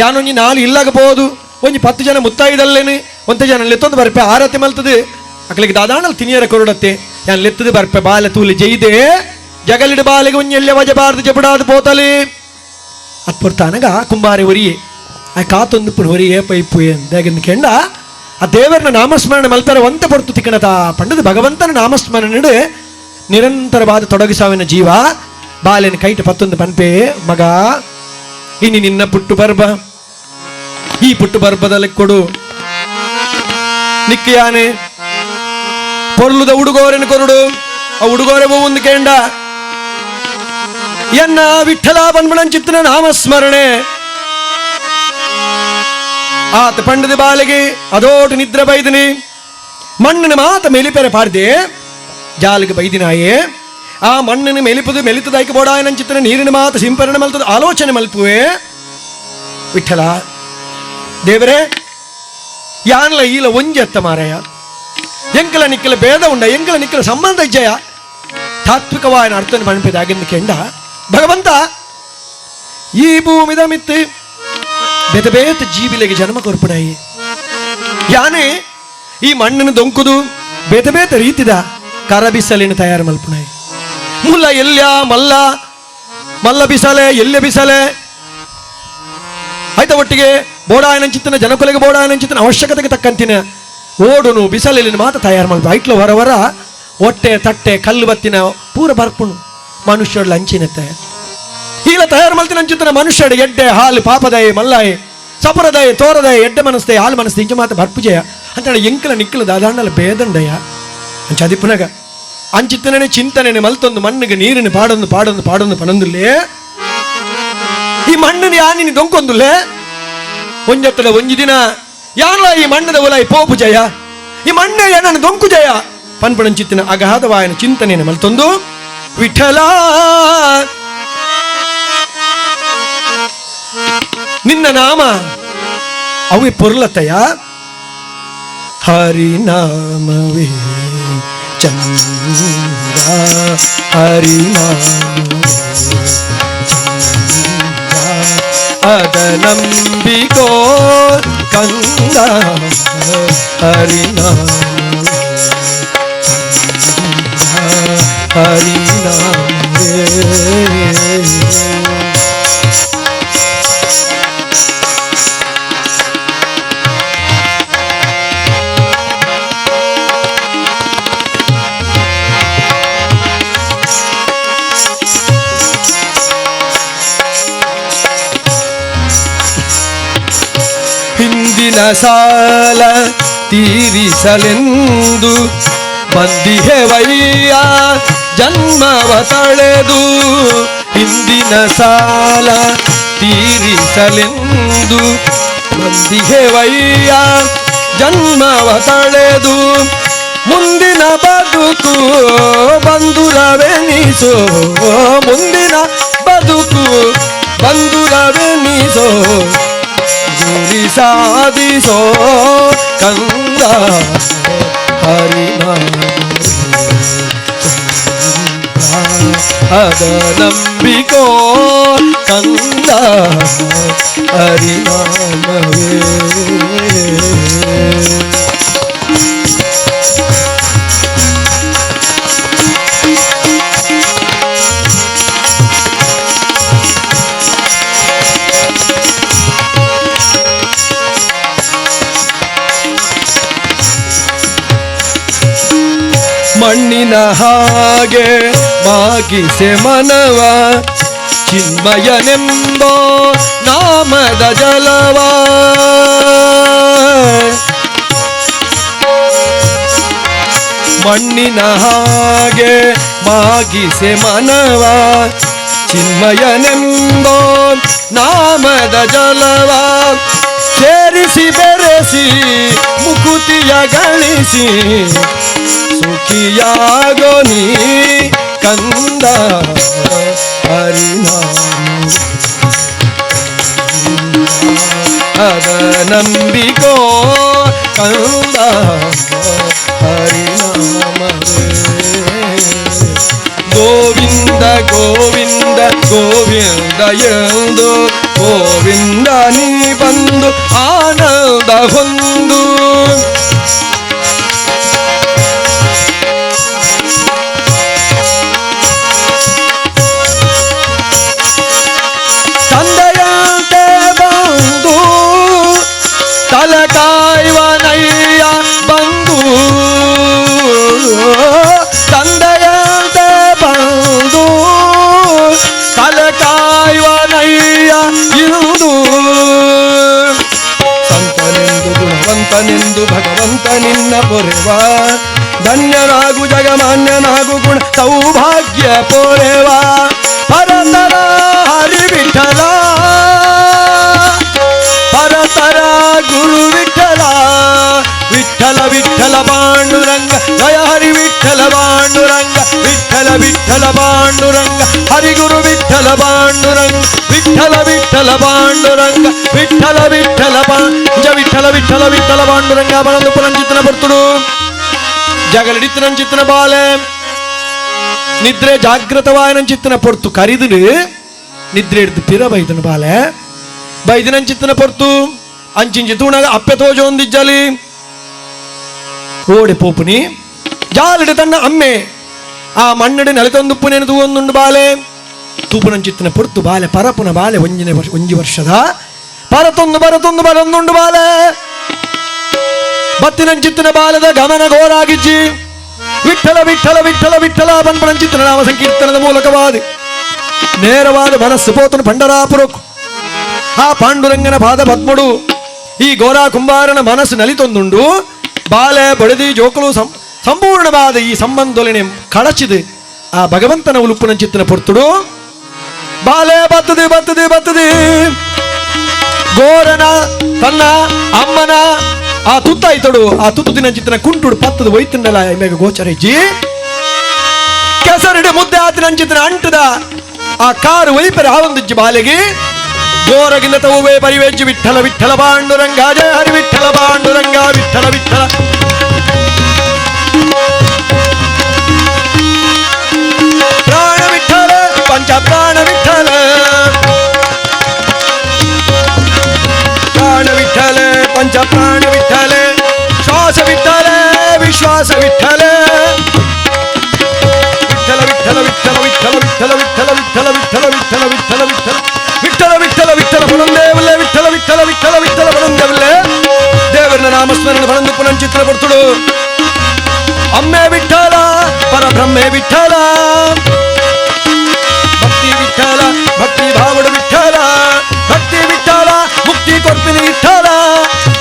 ಯಾನೊಂಜಿ ನಾಲು ಇಲ್ಲಾಗ ಪೋದು ಒಂಜಿ 10 ಜನ ಮುತ್ತಾಯಿದಲ್ಲೇನು ಒಂತ ಜನ ಲೆತ್ತೊಂದು ಬರ್ಪೆ ಆರತಿ ಮಲ್ತದೆ ಅಕ್ಲಿಗೆ ದಾದಾಣಲ್ ತಿನಿಯರ ಕೊರಡತ್ತೆ ಯಾನ್ ಲೆತ್ತದು ಬರ್ಪೆ ಬಾಲೆ ತೂಲಿ ಜೈದೆ ಜಗಲಿಡು ಬಾಲೆಗೆ ಒಂಜಿ ಎಲ್ಲೆ ವಜಬಾರ್ದು ಜಬಡಾದು ಪೋತಲಿ ಅತ್ಪೊರ್ತಾನಗ ಕುಂಬಾರೆ ಒರಿಯೆ ಆ ಕಾತೊಂದು ಪುಣ ಒರಿಯೇ ಪೈಪು ಎಂದಾಗಿಂದ ಕೆಂಡ ಆ ದೇವರನ್ನ ನಾಮಸ್ಮರಣೆ ಮಲ್ತಾರೆ ಒಂತೆ ಪೊರ್ತು ತಿಕ್ಕಣತ ಪಂಡದ ಭಗವಂತನ ನಾಮಸ್ಮರಣೆ ನಿರಂತರವಾದ ತೊಡಗಿಸಾವಿನ ಜೀವ ಬಾಲೆನ ಕೈಟ ಪತ್ತೊಂದು ಪನ್ಪೆ ಮಗ ಇನಿ ನಿನ್ನ ಪುಟ್ಟು ಪರ್ಬ ಈ ಪುಟ್ಟು ಪರ್ಬದಲ್ಲಿ ಕೊಡು ನಿಕ್ಕಿಯಾನೆ ಪೊರ್ಲುದ ಉಡುಗೋರೆನ ಕೊರುಡು ಆ ಉಡುಗೋರೆ ಒಂದು ಕೇಂಡ ಎನ್ನ ವಿಠಲ ಬನ್ಬಣಂಚಿತ್ತನ ನಾಮಸ್ಮರಣೆ ಆತ ಪಂಡದ ಬಾಲೆಗೆ ಅದೋಟು ನಿದ್ರೆ ಬೈದಿನಿ ಮಣ್ಣಿನ ಮಾತ ಮೇಲಿಪೆರೆ ಪಾರ್ದೆ ಜಾಲಿಗೆ ಬೈದಿನಾಯೇ ಆ ಮಣ್ಣನ್ನು ಮೆಲಿಪುದು ಮೆಲಿತದಾಯ್ಕೆ ಬೋಡಾಯನಂಚಿತ್ತನ ನೀರಿನ ಮಾತು ಸಿಂಪರಣೆ ಮಲ್ತದ ಆಲೋಚನೆ ಮಲ್ಪುವೆ. ವಿಠಲ ದೇವರೇ, ಯಾನ್ಲ ಈಲ ಒಂಜೆತ್ತ ಮಾರಯ್ಯ, ಎಂಕಲ ನಿಕ್ಕಲ ಭೇದ ಉಂಡ, ಎಂಕಲ ನಿಕ್ಕಲ ಸಂಬಂಧ ಇಜ್ಜಯ. ತಾತ್ವಿಕವಾಯನ ಅರ್ಥನ ಪಣಿಪಿದಾಗಿಂದ ಕೆಂಡ ಭಗವಂತ ಈ ಭೂಮಿದ ಮಿತ್ತು ಬೇತ ಬೇತ ಜೀವಿಲೆಗೆ ಜನ್ಮ ಕೊರ್ಪುಣಾಯಿ. ಯಾನೆ ಈ ಮಣ್ಣನ್ನು ದೊಂಕುದು ಬೇತ ಬೇತ ರೀತಿದ ಕರ ಬಿಸಲಿನ ತಯಾರು ಮಲ್ಪುಣಾಯಿ. ಮುಲ್ಲ ಎಲ್ಯ ಮಲ್ಲ ಮಲ್ಲ ಬಿಸಲೆ ಎಲ್ಯ ಬಿಸಲೆ ಆಯ್ತಾ ಒಟ್ಟಿಗೆ ಬೋಡಾಯನಂಚಿತ್ತನ ಜನಕುಲೆಗೆ ಬೋಡಾಯನಂಚಿತ್ತನ ಅವಶ್ಯಕತೆಗೆ ತಕ್ಕಂತಿನ ಓಡುನು ಬಿಸಲೆಲಿನ ಮಾತ ತಯಾರು ಮಲ್ಪ. ಐಟ್ಲ ಹೊರ ಹೊರ ಹೊಟ್ಟೆ ತಟ್ಟೆ ಕಲ್ಲು ಬತ್ತಿನ ಪೂರ ಬರ್ಪುಣು ಮನುಷ್ಯಡ್ಲ ಅಂಚಿನತ್ತೆ. ಈಲ ತಯಾರು ಮಲ್ತಿನ ಅಂಚಿತ್ತನ ಮನುಷ್ಯಡ ಎಡ್ಡೆ ಹಾಲು ಪಾಪದಾಯಿ ಮಲ್ಲಾಯಿ ಸಪರದಾಯಿ ತೋರದಾಯಿ ಎಡ್ಡೆ ಮನಸ್ತೆ ಹಾಲು ಮನಸ್ತೆ ಇಂಚ ಮಾತ ಬರ್ಪುಜಯ ಅಂತ ಎಂಕಲ ನಿಕ್ಕಲ ದಾದಾಂಡಲ ಬೇದಂಡಯ್ಯ. ಅಂಚ ಅದಿಪ್ಪುನಗ ಅಂಚಿತ್ತನೇ ಚಿಂತನೆ ಮಲ್ತೊಂದು ಮಣ್ಣಿಗೆ ನೀರಿನ ಪಾಡೊಂದು ಪಾಡೊಂದು ಪಾಡೊಂದು ಪನೊಂದುಲ್ಲೇ ಈ ಮಣ್ಣನ್ನು ಯಾನಿನಿ ದೊಂಕೊಂದುಲ್ಲೇ ಒಂಜತ್ತಡ ಒಂಜಿ ದಿನ ಯಾನ್ಲ ಈ ಮಣ್ಣದ ಒಲಾಯಿ ಪೋಪು ಜಯ, ಈ ಮಣ್ಣೆ ಏನನ್ನು ದೊಂಕು ಜಯ ಪನ್ಪಣಂಚಿತ್ತಿನ ಅಗಾಧವಾಯನ ಚಿಂತನೆಯನ್ನು ಮಲ್ತೊಂದು ವಿಠಲ ನಿನ್ನ ನಾಮ ಅವೆ ಪೊರ್ಲತಯ ಹರಿನಾಮವೇ ಚಂದ ಹರಿನಾಮವೇ ಚಂದ ಅದನಂಬಿಕೋ ಕಂದ ಹರಿನಾಮವೇ ಚಂದ ಹರಿನಾಮವೇ. ಹಿಂದಿನ ಸಾಲ ತೀರಿಸಲೆಂದು ಬಂದಿಹೆವಯ್ಯ ಜನ್ಮವ ತಳೆದು, ಹಿಂದಿನ ಸಾಲ ತೀರಿಸಲೆಂದು ಬಂದಿಹೆವಯ್ಯ ಜನ್ಮವ ತಳೆದು, ಮುಂದಿನ ಬದುಕು ಬಂಧುರವೆನಿಸೋ, ಮುಂದಿನ ಬದುಕು ಬಂಧುರವೆನಿಸೋ ಗುರಿ ಸಾಧಿಸೋ ಕಂದ ಹರಿನಾಮ ಅದನಂಬಿಕೋ ಕಂದ ಹರಿನಾಮವೇ. ಮಣ್ಣಿನ ಹಾಗೆ ಮಾಗಿಸೆ ಮನವ ಚಿನ್ಮಯನೆಂಬೋ ನಾಮದ ಜಲವ, ಮಣ್ಣಿನ ಹಾಗೆ ಮಾಗಿಸೆ ಮನವ ಚಿನ್ಮಯನೆಂಬೋ ನಾಮದ ಜಲವ, ಸೇರಿಸಿ ಬೆರೆಸಿ ಮುಕುತಿಯ ಗಳಿಸಿ ಸುಖಿಯಾಗೋ ನೀ ಕಂದ ಹರಿನಾಮ ಅದನಂಬಿಕೋ ಕಂದ ಹರಿನಾಮವೇ. ಗೋವಿಂದ ಗೋವಿಂದ ಗೋವಿಂದ ಎಂದು ಗೋವಿಂದ ನೀ ಬಂದು ಆನಂದ ಹೊಂದು, ತಂದೆಯಂತೆ ಬಂದು ತಲೆ ಕಾಯುವನಯ್ಯ ಬಂದು, ತಂದೆಯಂತೆ ಬಂದು ತಲೆ ಕಾಯುವನಯ್ಯ ಇಂದು, ಸಂತನೆಂದು ಗುಣವಂತನೆಂದು ಭಗವಂತ ನಿನ್ನ ಪೊರೆವ, ಧನ್ಯನಾಗು ಜಗಮಾನ್ಯನಾಗು ಗುಣ ಸೌಭಾಗ್ಯ ಪೊರೆವ, ಪರತರ ಹರಿ ವಿಠಲ ಪರತರ ಗುರು ವಿಠಲ, ವಿಠಲ ವಿಠಲ ಪಾಂಡುರಂಗ ಜಯ ಹರಿ ವಿಠಲ ಪಾಂಡುರಂಗ ವಿಠಲ Vittala Panduranga ಹರಿಗುರು ವಿಠಲ ಪಾಂಡುರಂಗ ವಿಠಲ ವಿಠಲ ಪಾಂಡುರಂಗ ವಿಠಲ ವಿಠಲ ಪಾಂಜ ವಿಠಲ ವಿಠಲ ವಿಠಲ ಪಾಂಡುರಂಗ ಬಲಂದು ಪುರಂಚಿತನ ಬರ್ತುಡು ಜಗಲಿಡಿತನಂಚಿತ್ತನ ಬಾಲೆ ನಿದ್ರೆ ಜಾಗೃತವಾಯನಂಚಿತ್ತನ ಪೊರ್ತು ಕರಿದು ನಿದ್ರೆ ಹಿಡಿದು ಪಿರ ಬೈದನು ಬಾಲೆ ಬೈದಿನಂಚಿತ್ತನ ಪೊರ್ತು ಅಂಚಿಂಚಿ ತೂಣಾಗ ಅಪ್ಪೆ ತೋಜೊಂದಿಜ್ಜಲಿ ಓಡೆ ಪೋಪುನಿ ಜಾಲಿಡು ತನ್ನ ಅಮ್ಮೆ ಆ ಮಣ್ಣಡಿ ನೆಲತೊಂದುಪ್ಪುನೇನು ತೂವೊಂದುಂಡು ಬಾಲೆ ತೂಪುನಂಚಿತ್ತನ ಪೊರ್ತು ಬಾಲೆ ಪರಪುನ ಬಾಲೆ ಒಂಜಿನ ವರ್ಷ ಒಂಜಿ ವರ್ಷದ ಪರತೊಂದು ಬರತೊಂದು ಬರೊಂದುಂಡು ಬಾಲೆ ಬತ್ತಿನಂಚಿತ್ತನ ಬಾಲದ ಗಮನ ಘೋರಾಗಿಜ್ಜಿ ವಿಠಲ ವಿಠಲ ವಿಠಲ ವಿಠಲ ಪನ್ಪನಂಚಿತ್ತನ ನಾಮ ಸಂಕೀರ್ತನದ ಮೂಲಕವಾದ ನೇರವಾದ ಮನಸ್ಸು ಪೋತನು ಪಂಡರಾಪುರಕ್ಕು ಆ ಪಾಂಡುರಂಗನ ಪಾದ ಪದ್ಮುಡು ಈ ಗೋರಾ ಕುಂಬಾರನ ಮನಸ್ಸು ನಲಿತೊಂದುಂಡು ಬಾಲೆ ಬಡದಿ ಜೋಕುಲು ಸಂಪೂರ್ಣವಾದ ಈ ಸಂಬಂಧೊಲನೆ ಕಳಚಿದು ಆ ಭಗವಂತನ ಉಲುಪ್ಪುನಂಚಿತ್ತನ ಪೊರ್ತುಡು ಬಾಲೆ ಬತ್ತದೆ ಬತ್ತದೆ ಬತ್ತದೆ ಗೋರನ ತನ್ನ ಅಮ್ಮನ ಆ ತುತ್ತಾಯ್ತಡು ಆ ತುತ್ತು ದಿನಂಚಿತ್ತನ ಕುಂಟುಡು ಪತ್ತದ ಒಯ್ತುಂಡಲ ಮೇಗ ಗೋಚರಿಜ್ಜಿ ಕೆಸರಿಡು ಮುದ್ದೆ ಆತಿನಂಚಿತನ ಅಂಟದ ಆ ಕಾರು ಒಯ್ಪರೆ ಆವೊಂದಿಜ್ಜಿ ಬಾಲೆಗೆ ಗೋರಗಿಲ್ಲ ತವುವೇ ಪರಿವೇಜ್ಜಿ ವಿಠಲ ವಿಠಲ ಪಾಂಡುರಂಗ ಜಯ ಹರಿ ವಿಠಲ ಪಾಂಡುರಂಗ ವಿಠಲ ವಿಠಲ ಪ್ರಾಣ ವಿಠಲ ಪಂಚ ಪ್ರಾಣ ವಿಠಲ ಪ್ರಾಣ ವಿಠಲ ಪಂಚ ಪ್ರಾಣ ವಿಠಲ ಶ್ವಾಸ ವಿಠಲ ವಿಶ್ವಾಸ ವಿಠಲ ವಿಠಲ ವಿಠಲ ವಿಠಲ ವಿಠಲ ವಿಠಲ ವಿಠಲ ವಿಠಲ ವಿಠಲ ವಿಠಲ ವಿಠಲ ವಿಠಲ ವಿಠಲ ವಿಠಲ ಫಲಂದೇವಲ್ಲೇ ವಿಠಲ ವಿಠಲ ವಿಠಲ ವಿಠಲ ಫಲಂದೇವಲ್ಲೇ ದೇವರನ ನಾಮಸ್ಮರಣ ಫಲಂದು ಪುನಂಚಿತ್ರ ಪಡ್ತುಡು ಅಮ್ಮೆ ವಿಠಲ ಪರಬ್ರಹ್ಮೆ ವಿಠಲ ಭಕ್ತಿ ವಿಠಲ ಭಕ್ತಿ ಭಾವಡು ವಿಠಲ ಭಕ್ತಿ ವಿಠಲ ಮುಕ್ತಿ ಕೊರ್ಪಿನಿ ವಿಠಲ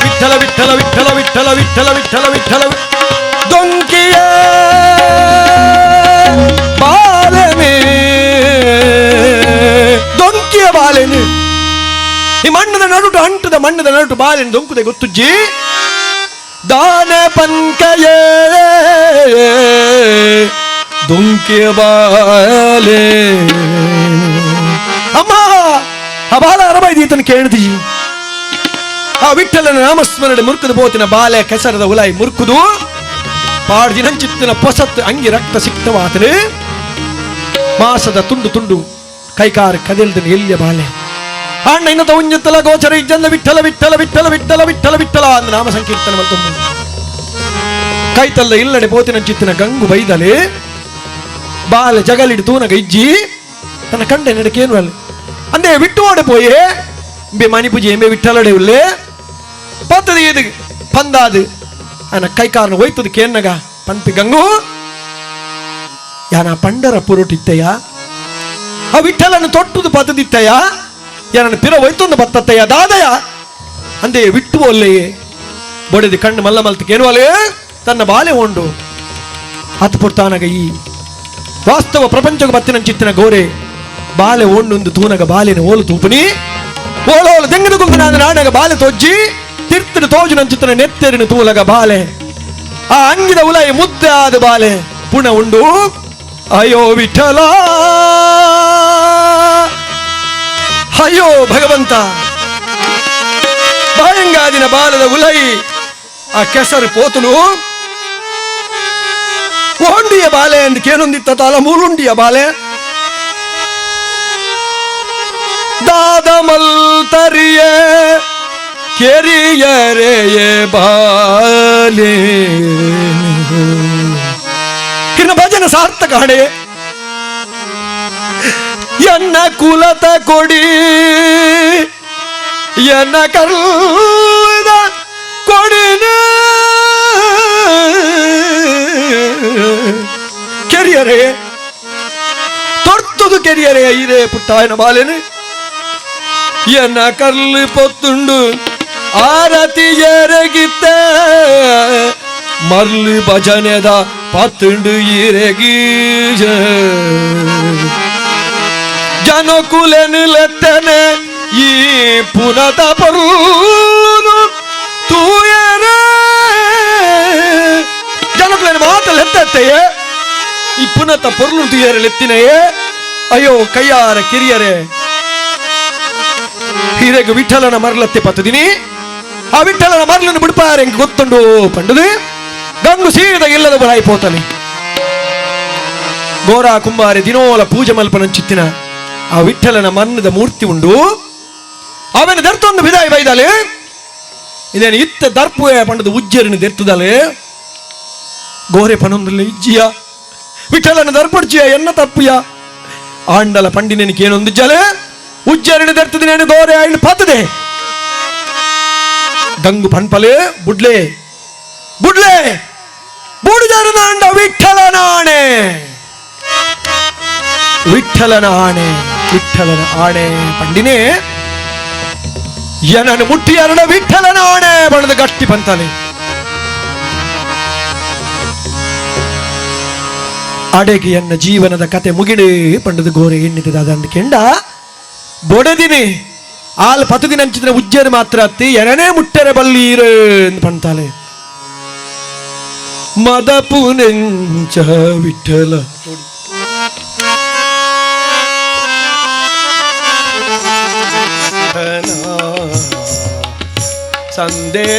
ವಿಠಲ ವಿಠಲ ವಿಠಲ ವಿಠಲ ವಿಠಲ ವಿಠಲ ವಿಠಲ ದೊಂಕಿಯ ಬಾಲೆನೆ ದೊಂಕಿಯ ಬಾಲೆನೆ ಈ ಮಣ್ಣದ ನಡುಟು ಅಂಟದ ಮಣ್ಣದ ನಡುಟು ಬಾಲೆನೆ ದೊಂಕುದೆ ಗೊತ್ತುಜ್ಜಿ ದಾನ ಪಂಕಯೇ ದೊಂಕಿಯ ಬಾಲೆ ಅಮ್ಮ ಆ ಬಾಲ ಅರಬೈದಿ ಈತನ ಕೇಳಿದಿ ಆ ವಿಠಲನ ನಾಮಸ್ಮರಣೆ ಮುರುಕುದು ಬೋತಿನ ಬಾಲೆ ಕೆಸರದ ಉಲಾಯಿ ಮುರುಕುದು ಪಾಡ್ದಿನಂಚಿತ್ತಿನ ಪೊಸತ್ತು ಅಂಗಿ ರಕ್ತ ಸಿಕ್ತವಾತನೆ ಮಾಸದ ತುಂಡು ತುಂಡು ಕೈಕಾರ ಕದೆಲ್ದನ ಎಲ್ಲಿಯ ಬಾಲೆ ಅಣ್ಣ ಇನ್ನ ತೌಂಜತ್ತಲ ಗೋಚರ ಇಜ್ಜಂದ ವಿಠಲ ವಿಠಲ ವಿಠಲ ವಿಠಲ ವಿಠಲ ವಿಠಲ ಅಂದ ನಾಮ ಸಂಕೀರ್ತನೆ ಮತ್ತೊಂದು ಕೈತಲ್ಲ ಇಲ್ಲಡೆ ಪೋತಿನಂಚಿತ್ತಿನ ಗಂಗು ಬೈದಲೆ ಬಾಲೆ ಜಗಲಿಡು ತೂನಗ ಇಜ್ಜಿ ತನ್ನ ಕಂಡೆ ನಡಕೇನು ಅಲ್ಲ ಅಂದೇ ವಿಟ್ಟು ಓಡೆ ಪೋಯೆ ಬೆ ಮಣಿಪೂಜೆ ಎಂಬೆ ವಿಠಲಡೆ ಉಲ್ಲೆ ಪತ್ತದ ಏದು ಪಂದಾದು ಅನ ಕೈಕಾರನ ಹೋಯ್ತದ ಕೇನ್ನಗ ಪನ್ಪಿ ಗಂಗು ಯಾನ ಪಂಡರ ಪುರೋಟಿತ್ತಯ್ಯ ಆ ವಿಠಲನ್ನು ತೊಟ್ಟುದು ಪತ್ತದಿತ್ತಯ್ಯ ಯಾನನ್ನು ಪಿರ ಹೋಯ್ತೊಂದು ಬತ್ತತ್ತಯ್ಯ ದಾದಯ ಅಂದೇ ವಿಟ್ಟು ಒಲ್ಲೆಯೇ ಬೊಡೆದು ಕಣ್ಣು ಮಲ್ಲ ಮಲ್ತಕ್ಕೇನು ಅಲ್ಲೇ ತನ್ನ ಬಾಲೆ ಉಂಡು ಹತ್ತು ಪುರ್ತಾನಗ ಈ ವಾಸ್ತವ ಪ್ರಪಂಚಕ್ಕೆ ಬತ್ತಿನಂಚಿತ್ತಿನ ಗೋರೆ ಬಾಲೆ ಓಂಡೊಂದು ತೂನಗ ಬಾಲೆನ ಓಲು ತೂಪುನಿ ಓಲೋಲು ದೆಂಗದ ಕುಲ್ದು ನಾನು ನಾಡಗ ಬಾಲೆ ತೋಜ್ಜಿ ತಿರ್ತನು ತೋಜು ನಂಚಿತ್ತನ ನೆತ್ತೆರಿನ ತೂಲಗ ಬಾಲೆ ಆ ಅಂಗಿದ ಉಲೈ ಮುದ್ದೆ ಆದ ಬಾಲೆ ಪುಣ ಉಂಡು ಅಯ್ಯೋ ವಿಠಲ ಅಯ್ಯೋ ಭಗವಂತ ಬಾಯಂಗಾದಿನ ಬಾಲದ ಉಲೈ ಆ ಕೆಸರು ಪೋತುನು ಓಂಡಿಯ ಬಾಲೆ ಎಂದು ಕೇನೊಂದಿತ್ತ ತಾಲ ಮೂಲುಂಡಿಯ ಬಾಲೆ ದಾದಮಲ್ತರಿಯೇ ಕೆರಿಯರೆಯೇ ಬಾಲೆ ಕಿನ್ನ ಭಜನೆ ಸಾರ್ಥಕ ಹಣೆ ಎನ್ನ ಕುಲತ ಕೊಡಿ ಎನ್ನ ಕರುದ ಕೊಡಿನ ಕೆರಿಯರೇ ತೊರ್ತದು ಕೆರಿಯರೇ ಐರೇ ಪುಟ್ಟಾಯನ ಬಾಲೆನು ಎನ್ನ ಕರ್ಲು ಪೊತ್ತುಂಡು ಆರತಿ ಎರಗಿತ್ತ ಮರ್ಲು ಭಜನೆದ ಪತ್ತುಂಡು ಇರಗೀಜ ಜನಕುಲೆನು ಲೆತ್ತನೆ ಈ ಪುನತ ಪರುನು ತೂಯರ ಜನಕುಲೆನು ಮಾತಲ್ಲಿ ಎತ್ತತ್ತೆಯೇ ಈ ಪುನತ ಪೊರ್ಲು ತುಯರಲೆತ್ತಿನೆಯೇ ಅಯ್ಯೋ ಕೈಯಾರ ಕಿರಿಯರೇ ಹಿರೇಗ ವಿಠಲನ ಮರಲತ್ತೆ ಪತ್ತದಿನಿ ಆ ವಿಠಲನ ಮರಲನ್ನು ಬಿಡ್ಪಾರೆ ಎಂಕ್ ಗೊತ್ತುಂಡು ಪಂಡದು ಗಂಗು ಸೀದ ಇಲ್ಲದ ಬರಾಯಿ ಪೋತಾನೆ ಗೋರಾ ಕುಂಬಾರೆ ದಿನೋಲ ಪೂಜೆ ಮಲ್ಪನಂಚಿತ್ತಿನ ಆ ವಿಠಲನ ಮನ್ನದ ಮೂರ್ತಿ ಉಂಡು ಅವನ ದರ್ತೊಂದು ಬಿದಾಯಿ ಬೈದಾಲೆ ಇದೇನು ಇತ್ತ ದರ್ಪುವೆ ಪಂಡದು ಉಜ್ಜರಿನ ದೆರ್ತುದಾಲೆ ಗೋರೆ ಪನೊಂದುಲ್ಲ ಇಜ್ಜಿಯ ವಿಠಲನ ದರ್ಪಡ್ಚಿಯ ಎನ್ನ ತಪ್ಪುಯ ಆಂಡಲ ಪಂಡಿನೆನಿಗೆ ಏನೊಂದು ಜಲೆ ಉಜ್ಜರಿನ ದರ್ತದಿನೇನು ಗೋರೆ ಆಯ್ನ ಪತ್ತದೆ ಗಂಗು ಪನ್ಪಲೆ ಬುಡ್ಲೆ ಬುಡ್ಲೆ ಬುಡುಜರನ ಅಂಡ ವಿಠಲನಾಣೆ ವಿಠಲನ ಆಣೆ ವಿಠಲನ ಆಣೆ ಪಂಡಿನೇ ಏನನ್ನು ಮುಟ್ಟಿಯಾರಣ ವಿಠಲನ ಆಣೆ ಬಣ್ಣದ ಗಟ್ಟಿ ಪಂತಾನೆ ಅಡೆಗೆ ಎನ್ನ ಜೀವನದ ಕತೆ ಮುಗಿಡು ಪಂಡದ ಗೋರೆ ಎಣ್ಣಿತದ ಅದಂದು ಕೆಂಡ ಬೊಡೆದಿನಿ ಆಲ್ ಪತದಿನ ಅಂಚಿದ್ರೆ ಉಜ್ಜರು ಮಾತ್ರ ಅತ್ತಿ ಎರನೇ ಮುಟ್ಟರೆ ಬಲ್ಲೀರು ಎಂದು ಪಂತಾಲೆ ಮದಪು ನೆಂಚ ವಿಠಲ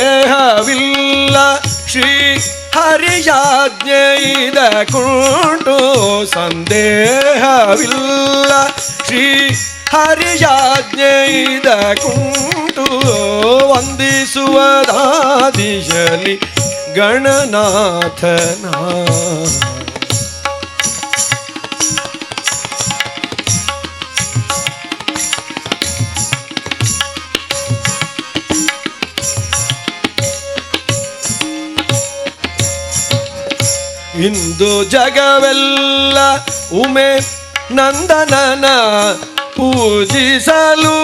ಸಂದೇಹವಿಲ್ಲ ಶ್ರೀ ಹರಿಯಾಜ್ಞೆ ಇದ ಕುಂಟು ಸಂದೇಹವಿಲ್ಲ ಶ್ರೀ ಹರಿಯಾಜ್ಞೆ ಇದ ಕುಂಟು ವಂದಿಸುವದಾದಿಶಲಿ ಗಣನಾಥನ. ಇಂದು ಜಗವೆಲ್ಲ ಉಮೆ ನಂದನನ ಪೂಜಿಸಲು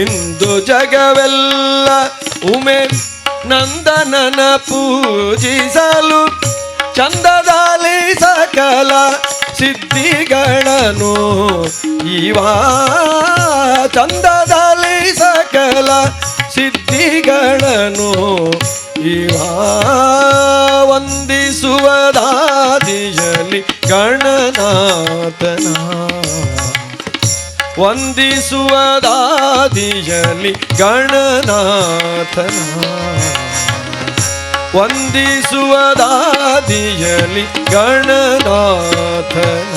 ಇಂದು ಜಗವೆಲ್ಲ ಉಮೆ ನಂದನನ ಪೂಜಿಸಲು ಚಂದದಲ್ಲಿ ಸಕಲ ಸಿದ್ಧಿಗಳನ್ನು ಇವಾ ಚಂದದಲ್ಲಿ ಸಕಲ ಸಿದ್ಧಿಗಳನ್ನು ಇವಾ ವಂದಿಸುವದಾದಿಯಲಿ ಗಣನಾಥನ ವಂದಿಸುವದಾದಿಯಲಿ ಗಣನಾಥನ ವಂದಿಸುವದಾದಿಯಲಿ ಗಣನಾಥನ.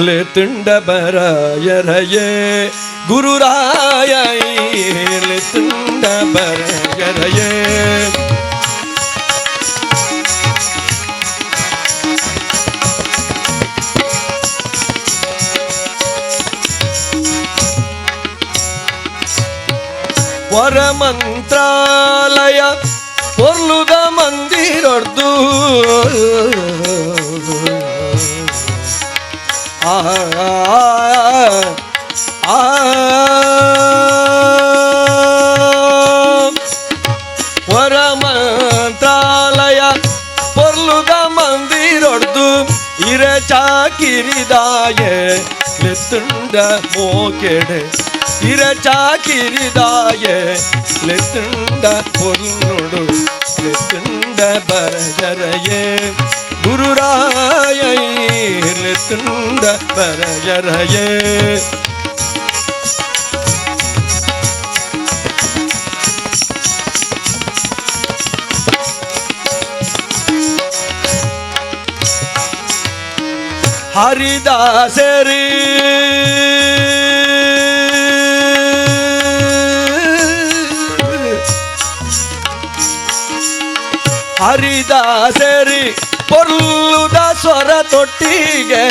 ಲೆತುಂಡ ಬರಯರಯೇ ಗುರುರಾಯ ಲೆತುಂಡ ಬರಯರಯೇ ವರಮಂತ್ರಾಲಯ ಪೊರ್ಲುದ ಮಂದಿರೊಡ್ದು ಆ ಆ ವರಮಂತ್ರಾಲಯ ಪೊರ್ಲುದ ಮಂದಿರೊಡ್ದು ಇರ ಚಾಕಿರಿದಾಯೆ ಲೆತ್ತುಂಡ ಮೋಕೆಡೆ ಇರ ಚಾಕಿರಿದಾಯೆ ಲೆತ್ತುಂಡ ಪೊರ್ಲುಡು ಲೆತ್ತುಂಡ ಬರಜರಯೇ ಗುರುರಾಯ ಲೆತ್ತುಂಡ ಬರಜರಯೇ. ಹರಿದಾಸರಿ ಹರಿದಾಸರಿ ಪೊರ್ಲುದ ಸ್ವರ ತೊಟ್ಟಿಗೆ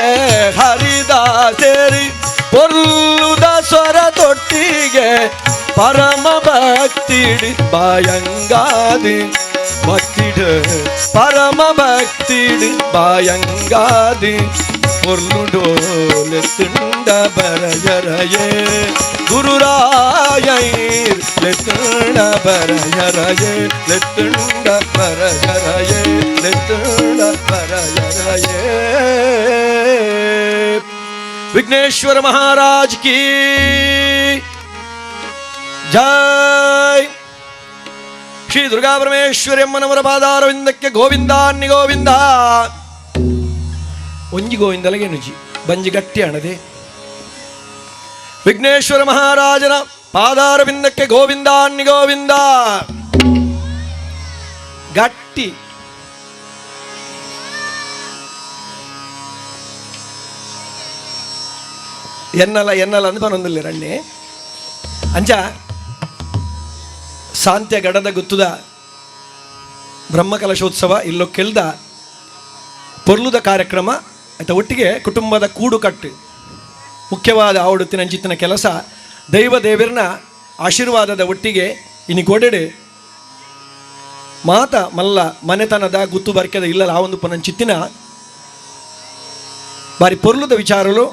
ಹರಿದಾಸರಿ ಪೊರ್ಲುದ ಸ್ವರ ತೊಟ್ಟಿಗೆ ಪರಮ ಭಕ್ತಿಡಿ ಬಾಯಂಗಾದಿ ಭಕ್ತಿಡ ಪರಮ ಭಕ್ತಿಡಿ ಬಾಯಂಗಾದಿ ಪೊರ್ಲುಡೋಲೆತ್ತುಂಡ ಬರಯರಯೇ ಗುರುರಾಯೈರ್ ಲೆತ್ತುಂಡ ಬರಯರಯೇ ಲೆತ್ತುಂಡ ಬರಯರಯೇ ಲೆತ್ತುಂಡ ಬರಯರಯೇ. ವಿಘ್ನೇಶ್ವರ ಮಹಾರಾಜ್ ಕಿ. ಜೈ. ಶ್ರೀ ದುರ್ಗಾ ಪರಮೇಶ್ವರಿ ಅಮ್ಮನವರ ಪಾದಾರವಿಂದಕ್ಕೆ ಗೋವಿಂದ ಅನ್ನಿ ಗೋವಿಂದ. ಒಂಜಿ ಗೋವಿಂದಲಗೆ ನುಜಿ ಬಂಜಿ ಗಟ್ಟಿ ಅಣದೆ. ವಿಘ್ನೇಶ್ವರ ಮಹಾರಾಜನ ಪಾದಾರವಿಂದಕ್ಕೆ ಗೋವಿಂದ ಅನ್ನಿ ಗೋವಿಂದ. ಗಟ್ಟಿ ಎನ್ನಲ ಎನ್ನಲ ಅಂದ್ ಪನೊಂದಿಲ್ಲ ರಣ್ಣೆ. ಅಂಚ ಸಾಂತ್ಯ ಗಡದ ಗುತ್ತುದ ಬ್ರಹ್ಮಕಲಶೋತ್ಸವ ಇಲ್ಲೋ ಕೆಲ್ದ ಪೊರ್ಲುದ ಕಾರ್ಯಕ್ರಮ ಆಯ್ತಾ. ಒಟ್ಟಿಗೆ ಕುಟುಂಬದ ಕೂಡುಕಟ್ಟು ಮುಖ್ಯವಾದ ಆವಡುತ್ತಿನ ಅಂಚಿತ್ತಿನ ಕೆಲಸ ದೈವ ದೇವರನ ಆಶೀರ್ವಾದದ ಒಟ್ಟಿಗೆ ಇನಿ ಕೊಡೆಡು ಮಾತ ಮಲ್ಲ ಮನೆತನದ ಗುತ್ತು ಬರ್ಕೆದ ಇಲ್ಲಲ್ಲ ಆ ಒಂದು ಪನಂಚಿತ್ತಿನ ಬಾರಿ ಪೊರ್ಲುದ ವಿಚಾರಲು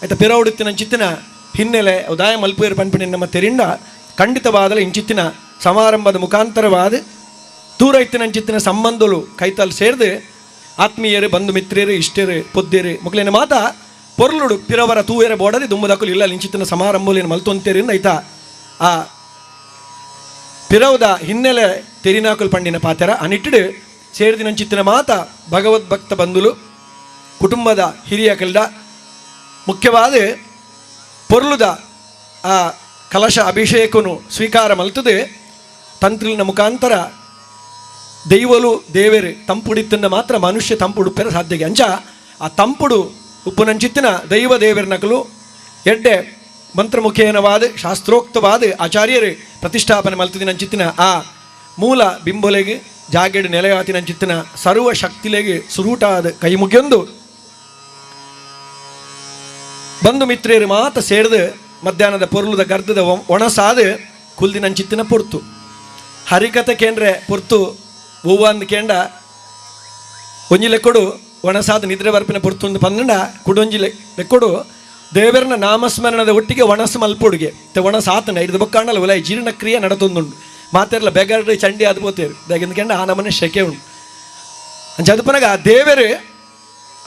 ಆಯ್ತಾ. ಪಿರೌಡುತ್ತಿನ ಅಂಚಿತ್ತಿನ ಹಿನ್ನೆಲೆ ಉದಾಯ ಮಲ್ಪೇರು ಪನ್ಪಿನ ನಮ್ಮ ತೆರಿಂಡ ಖಂಡಿತವಾದಲ ಇಂಚಿತ್ತಿನ ಸಮಾರಂಭದ ಮುಖಾಂತರವಾದ ದೂರ ಇತ್ತಿನ ಅಂಚಿತ್ತಿನ ಸಂಬಂಧಲು ಕೈತಲ್ ಸೇರ್ದು ಆತ್ಮೀಯರು ಬಂಧು ಮಿತ್ರರು ಇಷ್ಟರು ಪೊದ್ದೇರು ಮೊಕ್ಕಲೇನ ಮಾತ ಪೊರ್ಲುಡು ಪಿರವರ ತೂಯರ ಬೋಡದೆ ದುಮ್ಮದಕ್ಕಲು ಇಲ್ಲ ಇಂಚಿತ್ತಿನ ಸಮಾರಂಭಲೇನು ಮಲ್ತೊಂತೇರಿಂದ ಆಯ್ತಾ. ಆ ಪಿರವದ ಹಿನ್ನೆಲೆ ತೆರಿನಾಕುಲ್ ಪಂಡಿನ ಪಾತೆರ ಅನಿಟ್ಟಿಡು ಸೇರಿದಿನಂಚಿತ್ತಿನ ಮಾತ ಭಗವದ್ಭಕ್ತ ಬಂಧುಲು ಕುಟುಂಬದ ಹಿರಿಯ ಕಲ್ದ ಮುಖ್ಯವಾದ ಪೊರ್ಲುದ ಆ ಕಲಶ ಅಭಿಷೇಕನು ಸ್ವೀಕಾರ ಮಲ್ತದೆ ತಂತ್ರಿನ ಮುಖಾಂತರ ದೈವಲು ದೇವರು ತಂಪುಡಿತ್ತನ್ನ ಮಾತ್ರ ಮನುಷ್ಯ ತಂಪುಡು ಉಪ್ಪೆರ ಸಾಧ್ಯಗೆ. ಅಂಚ ಆ ತಂಪುಡು ಉಪ್ಪುನಂಚಿತ್ತಿನ ದೈವ ದೇವರ ನಕಲು ಎಡ್ಡೆ ಮಂತ್ರಮುಖೇನವಾದ ಶಾಸ್ತ್ರೋಕ್ತವಾದ ಆಚಾರ್ಯರು ಪ್ರತಿಷ್ಠಾಪನೆ ಮಲ್ತದಿನಂಚಿತ್ತಿನ ಆ ಮೂಲ ಬಿಂಬೊಲೆಗೆ ಜಾಗೆಡು ನೆಲೆಯಾತಿನಂಚಿತ್ತಿನ ಸರ್ವ ಶಕ್ತಿಲೆಗೆ ಸುರೂಟಾದ ಕೈ ಮುಗಿಯೊಂದು ಬಂಧು ಮಿತ್ರಿಯರು ಮಾತ ಸೇರಿದು ಮಧ್ಯಾಹ್ನದ ಪೊರ್ಲುದ ಗರ್ದದ ಒಣಸಾದ ಕುಲ್ದಿನಂಚಿತ್ತಿನ ಪೊರ್ತು ಹರಿಕತೆ ಕೇಂದ್ರೆ ಪೊರ್ತು ಹೂವು ಅಂದ್ ಕೇಂಡ ಒಂಜಿ ಲೆಕ್ಕೊಡು ಒಣಸಾದ ನಿದ್ರೆ ಬರ್ಪಿನ ಪೊರ್ತು ಒಂದು ಪಂದಂಡ ಕುಡೊಂಜಿ ಲೆಕ್ಕೊಡು ದೇವರನ ನಾಮಸ್ಮರಣದ ಒಟ್ಟಿಗೆ ಒಣಸು ಮಲ್ಪೊಡುಗೆ ಒಣಸಾತನ ಹಿಡಿದು ಬೊಕ್ಕಾಂಡಲ ಉಲಾಯಿ ಜೀರ್ಣಕ್ರಿಯೆ ನಡತೊಂದುಂಡು ಮಾತೆರ್ಲ ಬೆಗರ್ಡು ಚಂಡಿ ಅದು ಪೋತೇರು ಬೇಗಂದ ಆ ನಮನೆ ಶೆಕೆ ಉಂಡು ಅಂಚ ಅದು ಆ ದೇವರು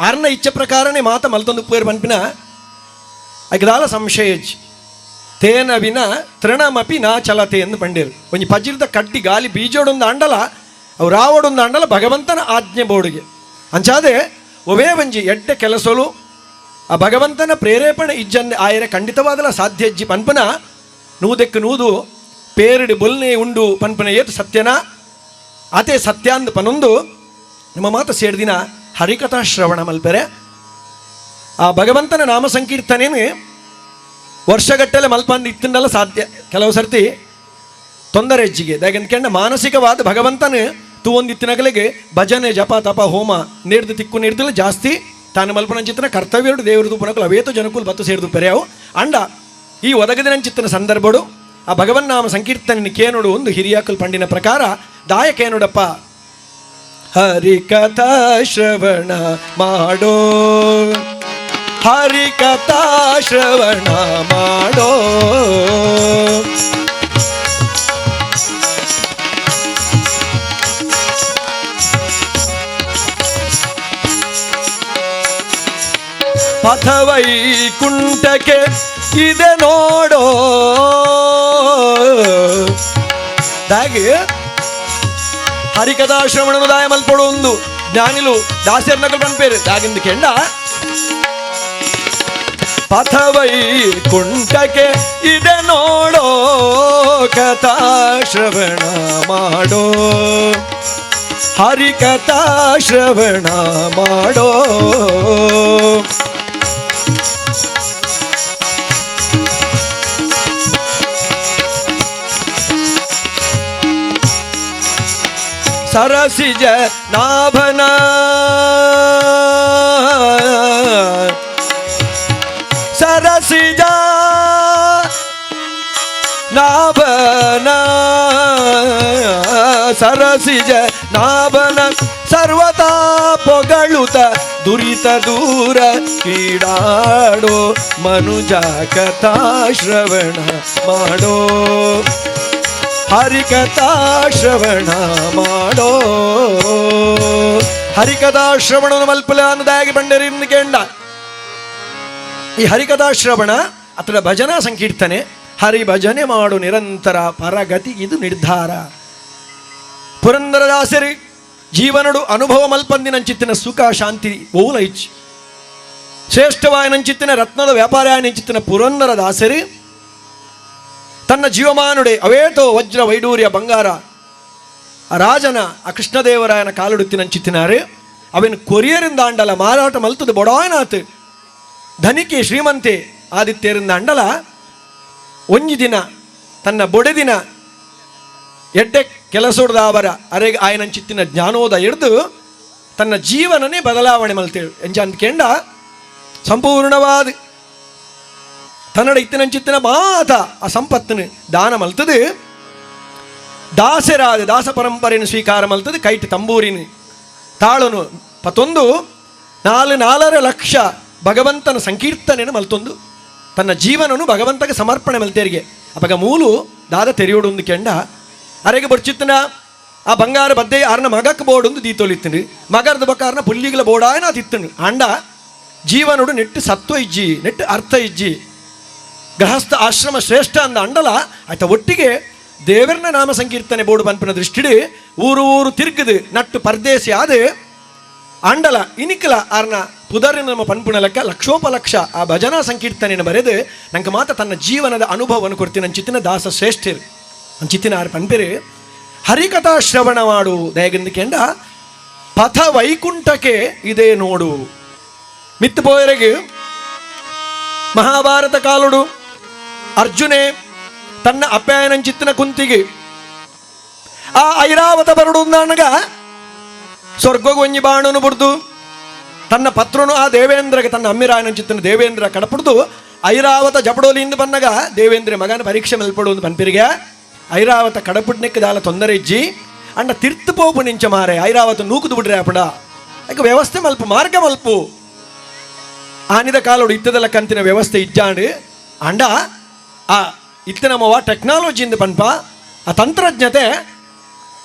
ಅರ್ನ ಇಚ್ಛೆ ಪ್ರಕಾರನೇ ಮಾತ ಮಲ್ತೊಂದು ಪೇರು ಪನ್ಪಿನ ಐಕದಾಲ ಸಂಶಯಜ್ ತೇನ ವಿನ ತೃಣಮಪಿ ನಾ ಚಲತೆ ಎಂದು ಪಂಡೇರು. ಒಂಜಿ ಪಜಿರ್ದ ಕಡ್ಡಿ ಗಾಲಿ ಬೀಜೋಡೊಂದು ಅಂಡಲ ಅವು ರಾವಡೊಂದು ಅಂಡಲ ಭಗವಂತನ ಆಜ್ಞೆ ಬೋರ್ಡಿಗೆ. ಅಂಚಾದೆ ಒವೇ ಒಂಜಿ ಎಡ್ಡೆ ಕೆಲಸಲು ಆ ಭಗವಂತನ ಪ್ರೇರೇಪಣೆ ಇಜ್ಜಂದೆ ಆಯರೆ ಖಂಡಿತವಾದಲ ಸಾಧ್ಯ ಇಜ್ಜಿ ಪನ್ಪನ ನೂದೆಕ್ಕು ನೂದು ಪೇರಡಿ ಬೊಲ್ನೆ ಉಂಡು ಪನ್ಪನ ಏತು ಸತ್ಯನ ಆತೆ ಸತ್ಯಾಂದ್ ಪನೊಂದು ನಿಮ್ಮ ಮಾತು ಸೇರ್ದಿನ ಹರಿಕಥಾ ಶ್ರವಣ ಮಲ್ಪೆರೆ ಆ ಭಗವಂತನ ನಾಮ ಸಂಕೀರ್ತನೇನು ವರ್ಷಗಟ್ಟಲೆ ಮಲ್ಪಂದು ಇತ್ತಿಂದಲ್ಲ ಸಾಧ್ಯ. ಕೆಲವು ಸರ್ತಿ ತೊಂದರೆ ಹೆಚ್ಚಿಗೆ ದಾಗಂದ್ಕಂಡ ಮಾನಸಿಕವಾದ ಭಗವಂತನ ತೂವೊಂದಿತ್ತಿನಗಲಿಗೆ ಭಜನೆ ಜಪ ತಪ ಹೋಮ ನೀಡ್ದು ತಿಕ್ಕು ನೀಡ್ದಲ್ಲ ಜಾಸ್ತಿ ತಾನು ಮಲ್ಪನಂಚಿತ್ತನ ಕರ್ತವ್ಯರು ದೇವರು ಪುನಕಲು ಅವೇತು ಜನಕುಲು ಬತ್ತು ಸೇರಿದು ಪೆರೆಯಾವು ಅಂಡ ಈ ಒದಗದಿನಂಚಿತ್ತನ ಸಂದರ್ಭಡು ಆ ಭಗವನ್ನಾಮ ಸಂಕೀರ್ತನ ಕೇನುಡು ಒಂದು ಹಿರಿಯಾಕುಲ್ ಪಂಡಿನ ಪ್ರಕಾರ ದಾಯ ಕೇನುಡಪ್ಪ ಹರಿಕಥಾ ಶ್ರವಣ ಮಾಡೋ ಹರಿಕಥಾ ಶ್ರವಣ ಮಾಡೋ ಪಥವೈಕುಂಠಕ್ಕೆ ಇದೆ ನೋಡೋ ದಾಗಿ ಹರಿಕಥಾ ಶ್ರವಣನು ದಾಯ ಮಲ್ಪಡು ಒಂದು ಜ್ಞಾನಿಲು ದಾಸ್ಯರ್ನಕಲು ಪನ್ಪೇರು ದಾಗಿಂದ ಕೆಂಡ ಪಥವೈಕುಂಠಕ್ಕೆ ಇದೆ ನೋಡೋ ಕಥಾ ಶ್ರವಣ ಮಾಡೋ ಹರಿಕಥಾ ಶ್ರವಣ ಮಾಡೋ ಸರಸಿಜ ನಾಭನ ಸರಸಿಜ ನಾಭನ ಸರಸಿಜ ನಾಭನ ಸರ್ವತಾ ಪೊಗಳುತ ದುರಿತ ದೂರ ಕೀಡಾಡೋ ಮನುಜ ಕಥಾ ಶ್ರವಣ ಮಾಡೋ ಹರಿಕಥಾ ಶ್ರವಣ ಮಾಡೋ ಹರಿಕಥಾ ಶ್ರವಣನ ಮಲ್ಪಲ ಅನ್ನದಾಗಿ ಬಂಡರಿಂದ ಕೇಂಡ. ಈ ಹರಿಕಥಾ ಶ್ರವಣ ಅಥವಾ ಭಜನಾ ಸಂಕೀರ್ತನೆ ಹರಿಭಜನೆ ಮಾಡು ನಿರಂತರ ಪರಗತಿ ಇದು ನಿರ್ಧಾರ. ಪುರಂದರದಾಸರಿ ಜೀವನಡು ಅನುಭವ ಮಲ್ಪಂದಿನಂಚಿತ್ತಿನ ಸುಖ ಶಾಂತಿ ಓಲ ಇಚ್ಚಿ ಶ್ರೇಷ್ಠವಾಯನಂಚಿತ್ತಿನ ರತ್ನದ ವ್ಯಾಪಾರಯನಂಚಿತ್ತಿನ ಪುರಂದರದಾಸರಿ ತನ್ನ ಜೀವಮಾನುಡೆ ಅವೇತೋ ವಜ್ರ ವೈಡೂರ್ಯ ಬಂಗಾರ ಆ ರಾಜನ ಆ ಕೃಷ್ಣದೇವರಾಯನ ಕಾಲುಡುತ್ತಿನಂಚಿತ್ತಿನಾರು ಅವೇನು ಕೊರಿಯರಿಂದ ಅಂಡಲ ಮಾರಾಟ ಮಲ್ತದ ಬೊಡಾಯನಾತ್ ಧನಿಕೆ ಶ್ರೀಮಂತೆ ಆದಿತ್ಯರಿಂದ ಅಂಡಲ ಒಂಜಿ ದಿನ ತನ್ನ ಬೊಡೆದಿನ ಎಡ್ಡೆ ಕೆಲಸೋಡ್ದಾವರ ಅರೆಗೆ ಆಯನಂಚಿತ್ತಿನ ಜ್ಞಾನೋದ ಹಿಡಿದು ತನ್ನ ಜೀವನನೇ ಬದಲಾವಣೆ ಮಲ್ತೇಳು ಎಂಚ ಅಂದ್ಕೆಂಡ ಸಂಪೂರ್ಣವಾದ ತನ್ನಡ ಇತ್ತಿನಂಚಿತ್ತಿನ ಮಾತ ಆ ಸಂಪತ್ತನ್ನು ದಾನ ಮಲ್ತದು ದಾಸರಾದ ದಾಸ ಪರಂಪರೆಯನ್ನು ಸ್ವೀಕಾರ ಮಲ್ತದು ಕೈಟ್ ತಂಬೂರಿನ ತಾಳನು ಪತ್ತೊಂದು 4.5 ಲಕ್ಷ ಭಗವಂತನ ಸಂಕೀರ್ತನೆಯನ್ನು ಮಲ್ತೊಂದು ತನ್ನ ಜೀವನನು ಭಗವಂತಗೆ ಸಮರ್ಪಣೆ ಮಲ್ತೇರಿಗೆ ಅಪಗ ಮೂಲು ದಾದ ತೆರೆಯೋಡೊಂದು ಕೆಂಡ ಅರೆಗೆ ಬೊರ್ಚಿತ್ತನ ಆ ಬಂಗಾರ ಬದ್ದೆ ಆರ್ನ ಮಗಕ್ಕೆ ಬೋಡೊಂದು ದೀತೊಲಿತ್ತನು ಮಗರ್ದ ಬಕಾರ್ನ ಪುಲ್ಲಿಗಳ ಬೋಡಾಯನ ತಿತ್ತನು ಅಂಡ ಜೀವನೋಡು ನೆಟ್ಟು ಸತ್ವ ಇಜ್ಜಿ ನೆಟ್ಟು ಅರ್ಥ ಇಜ್ಜಿ ಗೃಹಸ್ಥ ಆಶ್ರಮ ಶ್ರೇಷ್ಠ ಅಂದ ಅಂಡಲ ಆಯ್ತ ಒಟ್ಟಿಗೆ ದೇವರನ ನಾಮ ಸಂಕೀರ್ತನೆ ಬೋರ್ಡು ಪನ್ಪಿನ ದೃಷ್ಟಿಡು ಊರು ಊರು ತಿರ್ಗದು ನಟ್ಟು ಪರದೇಸಿ ಆದ ಅಂಡಲ ಇನಿಕಲ ಆರ್ನ ಪುದರಿನ ನಮ್ಮ ಪನ್ಪುಣ ಲೆಕ್ಕ ಲಕ್ಷೋಪಲಕ್ಷ ಆ ಭಜನಾ ಸಂಕೀರ್ತನೆಯನ್ನು ಬರೆದು ನಂಗೆ ಮಾತ ತನ್ನ ಜೀವನದ ಅನುಭವವನ್ನು ಕೊಡ್ತೀನಿ ಅಂಚಿತ್ತಿನ ದಾಸ ಶ್ರೇಷ್ಠರು ಅಂಚಿತ್ತಿನ ಆರು ಪನ್ಪಿರು ಹರಿಕಥಾ ಶ್ರವಣ ಮಾಡು ದಯಗಂದು ಪಥ ವೈಕುಂಠಕ್ಕೆ ಇದೇ ನೋಡು. ಮಿತ್ತು ಪೋಯರೆಗೆ ಮಹಾಭಾರತ ಕಾಲುಡು ಅರ್ಜುನೆ ತನ್ನ ಅಪ್ಪಾಯನಂಚಿತ್ತಿನ ಕುಂತಿಗೆ ಆ ಐರಾವತ ಬರಡು ನನಗ ಸ್ವರ್ಗಗೊಂಜಿ ಬಾಣನು ಬುಡ್ದು ತನ್ನ ಪತ್ರನು ಆ ದೇವೇಂದ್ರಗೆ ತನ್ನ ಅಮ್ಮಿರಾಯನಂಚಿತ್ತಿನ ದೇವೇಂದ್ರ ಕಡಪುಡ್ದು ಐರಾವತ ಜಪಡೋಲಿಂದ ಬನ್ನಗ ದೇವೇಂದ್ರ ಮಗನ ಪರೀಕ್ಷೆ ಮಲ್ಪಡು ಒಂದು ಪನ್ಪಿರಿಗೆ ಐರಾವತ ಕಡಪುಡ್ನೆಕ್ಕೆ ದಾಲ ತೊಂದರೆ ಇಜ್ಜಿ ಅಂಡ ತಿರ್ತು ಪೋಪು ನಿಂಚ ಮಾರೆ ಐರಾವತ ನೂಕುದು ಬಿಡ್ರೆ ಅಪಡ ಯಾಕೆ ವ್ಯವಸ್ಥೆ ಮಲ್ಪು ಮಾರ್ಗ ಮಲ್ಪು ಆನಿದ ಕಾಲೋಡು ಇತ್ತದಲ್ಲ ಕಂತಿನ ವ್ಯವಸ್ಥೆ ಇಜ್ಜಾಂಡು ಅಂಡ ಆ ಇತ್ತ ನಮ್ಮವ ಟೆಕ್ನಾಲಜಿಯಿಂದ ಪನ್ಪ ಆ ತಂತ್ರಜ್ಞತೆ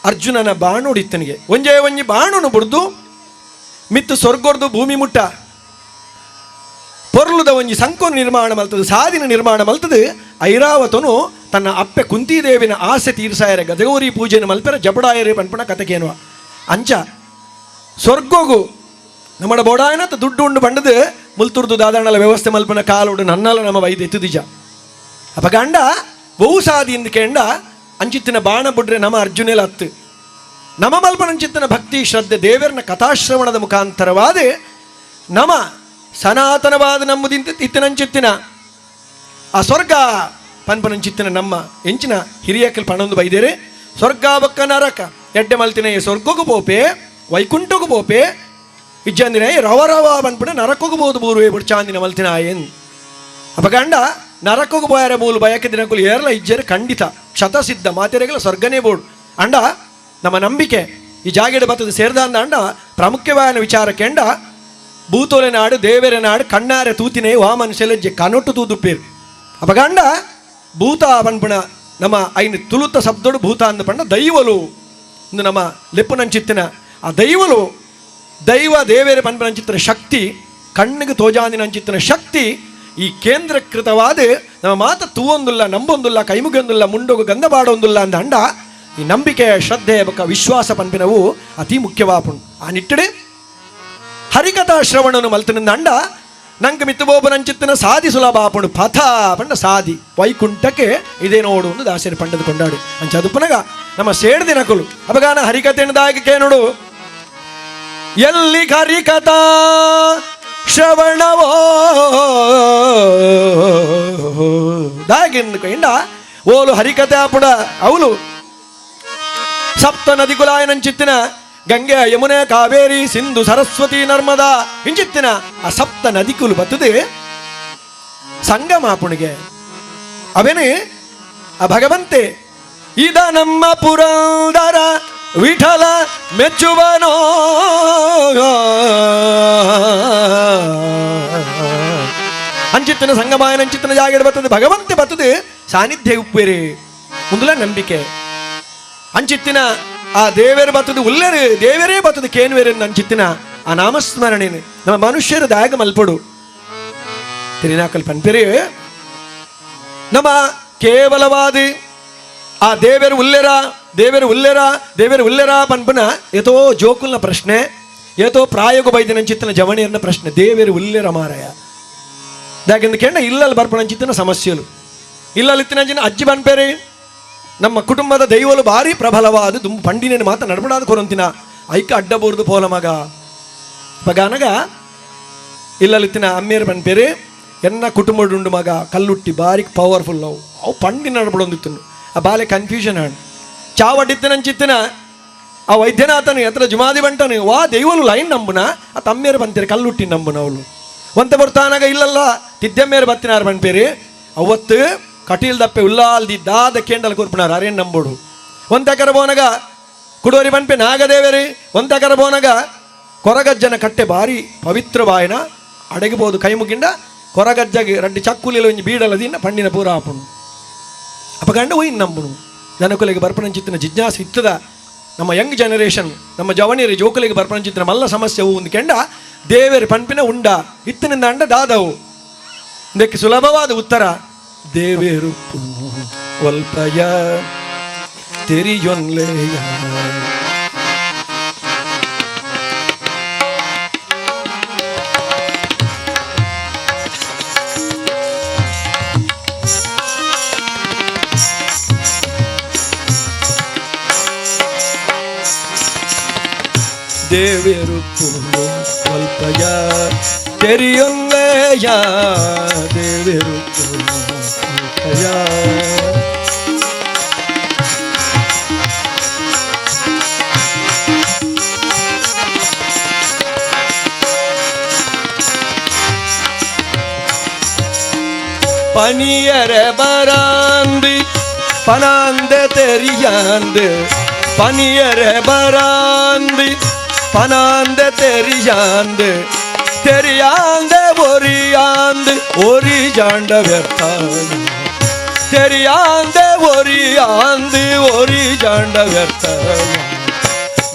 ಅರ್ಜುನನ ಬಾಣೋಡು ಇತ್ತನಿಗೆ ಒಂಜೇ ಒಂಜಿ ಬಾಣನು ಬುಡ್ದು ಮಿತ್ತು ಸ್ವರ್ಗೊಡ್ದು ಭೂಮಿ ಮುಟ್ಟ ಪೊರ್ಲುದ ಒಂಜಿ ಸಂಕೋನು ನಿರ್ಮಾಣ ಮಲ್ತದು ಸಾದಿನ ನಿರ್ಮಾಣ ಮಲ್ತದು ಐರಾವತನು ತನ್ನ ಅಪ್ಪೆ ಕುಂತಿದೇವಿನ ಆಸೆ ತೀರ್ಸಾಯರೆ ಗಜಗೌರಿ ಪೂಜೆನ ಮಲ್ಪೆರ ಜಬಡಾಯರೆ ಪನ್ಪಣ ಕತೆಕೇನುವ ಅಂಚ ಸ್ವರ್ಗೋಗು ನಮ್ಮಡ ಬೋಡಾಯನತ ದುಡ್ಡು ಉಂಡು ಬಂಡದು ಮುಲ್ತುರ್ದು ದಾದಾಣಲ ವ್ಯವಸ್ಥೆ ಮಲ್ಪನ ಕಾಲುಡು ನನ್ನಲ ನಮ್ಮ ವೈದ್ಯ ಎತ್ತುದಿಜ ಅಪ್ಪ ಗಂಡ ಬಹು ಸಾದಿ ಕೆಂಡ ಅಂಚಿತ್ತಿನ ಬಾಣ ಬುಡ್ರೆ ನಮ್ಮ ಅರ್ಜುನೆಲ ಹತ್ತು ನಮ ಮಲ್ಪನಂಚಿತ್ತಿನ ಭಕ್ತಿ ಶ್ರದ್ಧೆ ದೇವರನ ಕಥಾಶ್ರವಣದ ಮುಖಾಂತರವಾದ ನಮ ಸನಾತನವಾದ ನಮ್ಮದಿಂತ ಇತ್ತಿನಂಚಿತ್ತಿನ ಆ ಸ್ವರ್ಗ ಪನ್ಪನಂಚಿತ್ತಿನ ನಮ್ಮ ಎಂಚಿನ ಹಿರಿಯಕಲ್ ಪಣೊಂದು ಬೈದೇರೆ ಸ್ವರ್ಗ ಬಕ್ಕ ನರಕ ಎಡ್ಡೆ ಮಲ್ತಿನ ಸ್ವರ್ಗಕ್ಕೂ ಪೋಪೆ ವೈಕುಂಠಕ್ಕೂ ಪೋಪೆ ಇಜ್ಜಂದಿನ ರವ ರವ ಪನ್ಪುಣ ನರಕಕ್ಕೂ ಬೋದು ಬೂರುವೆ ಬುಡ್ಚಾಂದಿನ ಮಲ್ತಿನ ಏನ್ ಅಪ್ಪ ಗಂಡ ನರಕಕ್ಕೂ ಬೋಯಾರ ಮೂಲು ಬಯಕೆ ದಿನಕ್ಕೂ ಏರ್ಲ ಇಜ್ಜರೆ ಖಂಡಿತ ಶತಸಿದ್ಧ ಮಾತೆರೆಗಳ ಸ್ವರ್ಗನೇ ಬೋಡು ಅಂಡ ನಮ್ಮ ನಂಬಿಕೆ ಈ ಜಾಗೆಡೆ ಬತ್ತದ ಸೇರ್ದ ಅಂದ ಅಂಡ ಪ್ರಾಮುಖ್ಯವಾದ ವಿಚಾರ ಕೆಂಡ ಭೂತೋಲೆ ನಾಡು ದೇವೆರೆ ನಾಡು ಕಣ್ಣಾರೆ ತೂತಿನೇ ವಾ ಮನುಷ್ಯಲಜ್ಜೆ ಕನೊಟ್ಟು ತೂದುಪ್ಪೇರು ಅಪ್ಪ ಗಂಡ ಭೂತ ಪನ್ಪುಣ ನಮ್ಮ ಐನು ತುಳುತ ಶಬ್ದೋಡು ಭೂತ ಅಂದ ಪಂಡ ದೈವಲು ಇಂದು ನಮ್ಮ ಲೆಪ್ಪುನಂಚಿತ್ತಿನ ಆ ದೈವಲು ದೈವ ದೇವೇರೆ ಪನ್ಪುನಂಚಿತ್ತಿನ ಶಕ್ತಿ ಕಣ್ಣಿಗೆ ತೋಜಾಂದಿನಂಚಿತ್ತಿನ ಶಕ್ತಿ ಈ ಕೇಂದ್ರೀಕೃತವಾದ ನಮ್ಮ ಮಾತ ತೂವೊಂದುಲ್ಲ ನಂಬೊಂದುಲ್ಲ ಕೈಮುಗಿಯೊಂದುಲ್ಲ ಮುಂಡೋಗು ಗಂಧ ಬಾಡೊಂದುಲ್ಲ ಅಂದ ಅಂಡ ಈ ನಂಬಿಕೆ ಶ್ರದ್ಧೆ ಬೊಕ್ಕ ವಿಶ್ವಾಸ ಪನ್ಪಿನವು ಅತಿ ಮುಖ್ಯವಾಪುಂಡು ಆ ನಿಟ್ಟಡೆ ಹರಿಕಥಾ ಶ್ರವಣನು ಮಲ್ತನಿಂದ ಅಂಡ ನಂಗೆ ಮಿತ್ತುಬೋಪನಂಚಿತ್ತಿನ ಸಾದಿ ಸುಲಭ ಆಪುಂಡು ಪಥ ಪಂಡ ಸಾದಿ ವೈಕುಂಠಕ್ಕೆ ಇದೇ ನೋಡು ಒಂದು ದಾಸರಿ ಪಂಡದ ಕೊಂಡಾಡು ಅಂಚ ಅದು ಪುನಗ ನಮ್ಮ ಸೇಡ್ ದಿನಕುಲು ಅಪಗಾನ ಹರಿಕಥೆಯನ್ನು ದಾಯಕಕ್ಕೆ ನೋಡು ಎಲ್ಲಿ ಹರಿಕಥಾ ಶ್ರವಣವೋ ದಾಗಿಂದ ಇಂಡ ಓಲು ಹರಿಕಥೆ ಆಪುಡ ಅವಲು ಸಪ್ತ ನದಿಗುಲಾಯನಂಚಿತ್ತಿನ ಗಂಗೆ ಯಮುನೆ ಕಾವೇರಿ ಸಿಂಧು ಸರಸ್ವತಿ ನರ್ಮದಾ ಇಂಚಿತ್ತಿನ ಆ ಸಪ್ತ ನದಿಕುಲು ಬತ್ತದೆ ಸಂಗಮಾಪುಣಿಗೆ ಅವೇನೆ ಆ ಭಗವಂತೆ ಇದ ನಮ್ಮ ಪುರಂದರ ವಿಠಲ ಮೆಚ್ಚುವನೋ ಅಂಚಿತ್ತಿನ ಸಂಗಮಾಯನ ಅಂಚಿತ್ತಿನ ಜಾಗಡೆ ಬರ್ತದೆ ಭಗವಂತೆ ಬರ್ತದೆ ಸಾನ್ನಿಧ್ಯ ಉಪ್ಪೇರಿ ಮುಂದಲ ನಂಬಿಕೆ ಅಂಚಿತ್ತಿನ ಆ ದೇವೇರು ಬರ್ತದೆ ಉಲ್ಲೇರು ದೇವರೇ ಬರ್ತದೆ ಕೇನ್ವೇರು ಅಂಚಿತ್ತಿನ ಆ ನಾಮಸ್ಮರಣೆ ನಮ್ಮ ಮನುಷ್ಯರು ದಾಯಕ ಮಲ್ಪಡು ತಿರಿನಾಕಲ್ ಪನ್ಪೆರಿ ನಮ್ಮ ಕೇವಲವಾದ ಆ ದೇವರು ಉಲ್ಲೆರ ದೇವರು ಉಲ್ಲೆರ ದೇವರು ಉಲ್ಲೆರ ಪನ್ಪನ ಏತೋ ಜೋಕುಲ್ನ ಪ್ರಶ್ನೆ, ಏತೋ ಪ್ರಾಯೋಗ ಬೈದಿನ ಚಿತ್ತನ ಜವಣಿಯನ್ನ ಪ್ರಶ್ನೆ, ದೇವರು ಉಲ್ಲೆರ ಮಾರಾಯ. ದಾಕೆಂದು ಕೇಂದ್ರ ಇಲ್ಲಲ್ಲಿ ಬರ್ಪಣಂಚಿತ್ತಿನ ಸಮಸ್ಯೆಲು ಇಲ್ಲಲ್ಲಿ ಇತ್ತಿನ ಅಜ್ಜಿ ಬನ್ಪೇರಿ ನಮ್ಮ ಕುಟುಂಬದ ದೈವಲು ಭಾರಿ ಪ್ರಬಲವಾದ ದುಂಬು ಪಂಡಿನೇನು ಮಾತ ನಡ್ಬಡಾದ ಕೊರಂತಿನ ಐಕ ಅಡ್ಡಬೋರ್ದು ಪೋಲ ಮಗ ಪಗಾನಗ ಇಲ್ಲಲ್ಲಿತ್ತಿನ ಅಮ್ಮೇರು ಬನ್ಪೇರಿ ಎನ್ನ ಕುಟುಂಬಡುಂಡು ಮಗ ಕಲ್ಲುಟ್ಟಿ ಭಾರಿ ಪವರ್ಫುಲ್ ಅವು ಅವು ಪಂಡಿ ನಡ್ಬಡೊಂದಿತ್ತು. ಆ ಬಾಲೆ ಕನ್ಫ್ಯೂಷನ್ ಹಣ್ಣು ಚಾವಡಿತ್ತಿನಂಚಿತ್ತಿನ ಆ ವೈದ್ಯನಾಥನು ಎತ್ತರ ಜುಮಾದಿ ಬಂಟನು ವಾ ದೈವಲು ಲೈನ್ ನಂಬುನ ಆ ತಮ್ಮೇರು ಬಂತೀರಿ ಕಲ್ಲುಟ್ಟಿ ನಂಬುನ ಅವಳು ಒಂತ ಬರ್ತಾನಾಗ ಇಲ್ಲಲ್ಲ ತಿದ್ದಮ್ಮೇರು ಬತ್ತಿನಾರು ಬನ್ಪೇರಿ ಅವತ್ತು ಕಟೀಲ್ ದಪ್ಪೆ ಉಲ್ಲಾಲ್ದಿ ದಾದ ಕೇಂಡಲ್ ಕೂರ್ಪುನಾರು ಅರೇನು ನಂಬೋಡು. ಒಂತಕರ ಬೋನಗ ಕುಡೋರಿ ಬನ್ಪೆ ನಾಗದೇವರಿ, ಒಂತಕರ ಬೋನಗ ಕೊರಗಜ್ಜನ ಕಟ್ಟೆ ಭಾರಿ ಪವಿತ್ರ ಬಾಯನ ಅಡಗಬಹುದು ಕೈ ಮುಗಿಂಡ ಕೊರಗಜ್ಜಗೆ ರಡ್ಡಿ ಚಕ್ಕುಲಿಲ ಒಂಜಿ ಬೀಡಲದಿನ್ನ ಪಂಡಿನ ಪೂರ ಆಪುನು ಅಪಗಂಡ ಒಯ್ಯಿನ ನಂಬುನು. ಜನಕುಲಿಗೆ ಬರ್ಪಣಂಚಿತ್ತಿನ ಜಿಜ್ಞಾಸೆ ಇತ್ತದ ನಮ್ಮ ಯಂಗ್ ಜನರೇಷನ್ ನಮ್ಮ ಜವನಿಯರಿ ಜೋಕುಲಿಗೆ ಬರ್ಪಣಂಚಿತ್ತಿನ ಮಲ್ಲ ಸಮಸ್ಯೆ ಒಂದು ಕೆಂಡ ದೇವೇರಿ ಪನ್ಪಿನ ಉಂಡ ಇತ್ತಿನಿಂದ ಅಂಡ ದಾದವು. ಇದಕ್ಕೆ ಸುಲಭವಾದ ಉತ್ತರ ದೇವೇರು ಒಲ್ಪಯ ತೆರಿಯೊನ್ಲೆಯ. ದೇವೇರು ಒಲ್ಪಯ ತೆರಿಯೊನ್ಲೆಯ ದೇವೇರು ಒಲ್ಪಯ. ಪನಿಯರ ಬರಾಂದಿ ಪನಾಂದೆ ತೆರಿಯಾಂದು ಪನಿಯರ ಬರಾಂದಿ ಪನಾಂದೆ ತೆರಿಯಾಂದು தெரியாந்த ஒரியாந்து ஒரு ஜாண்ட ವ್ಯರ್ಥ தெரியாந்த ஒரியாந்து ஒரு ஜாண்ட ವ್ಯರ್ಥ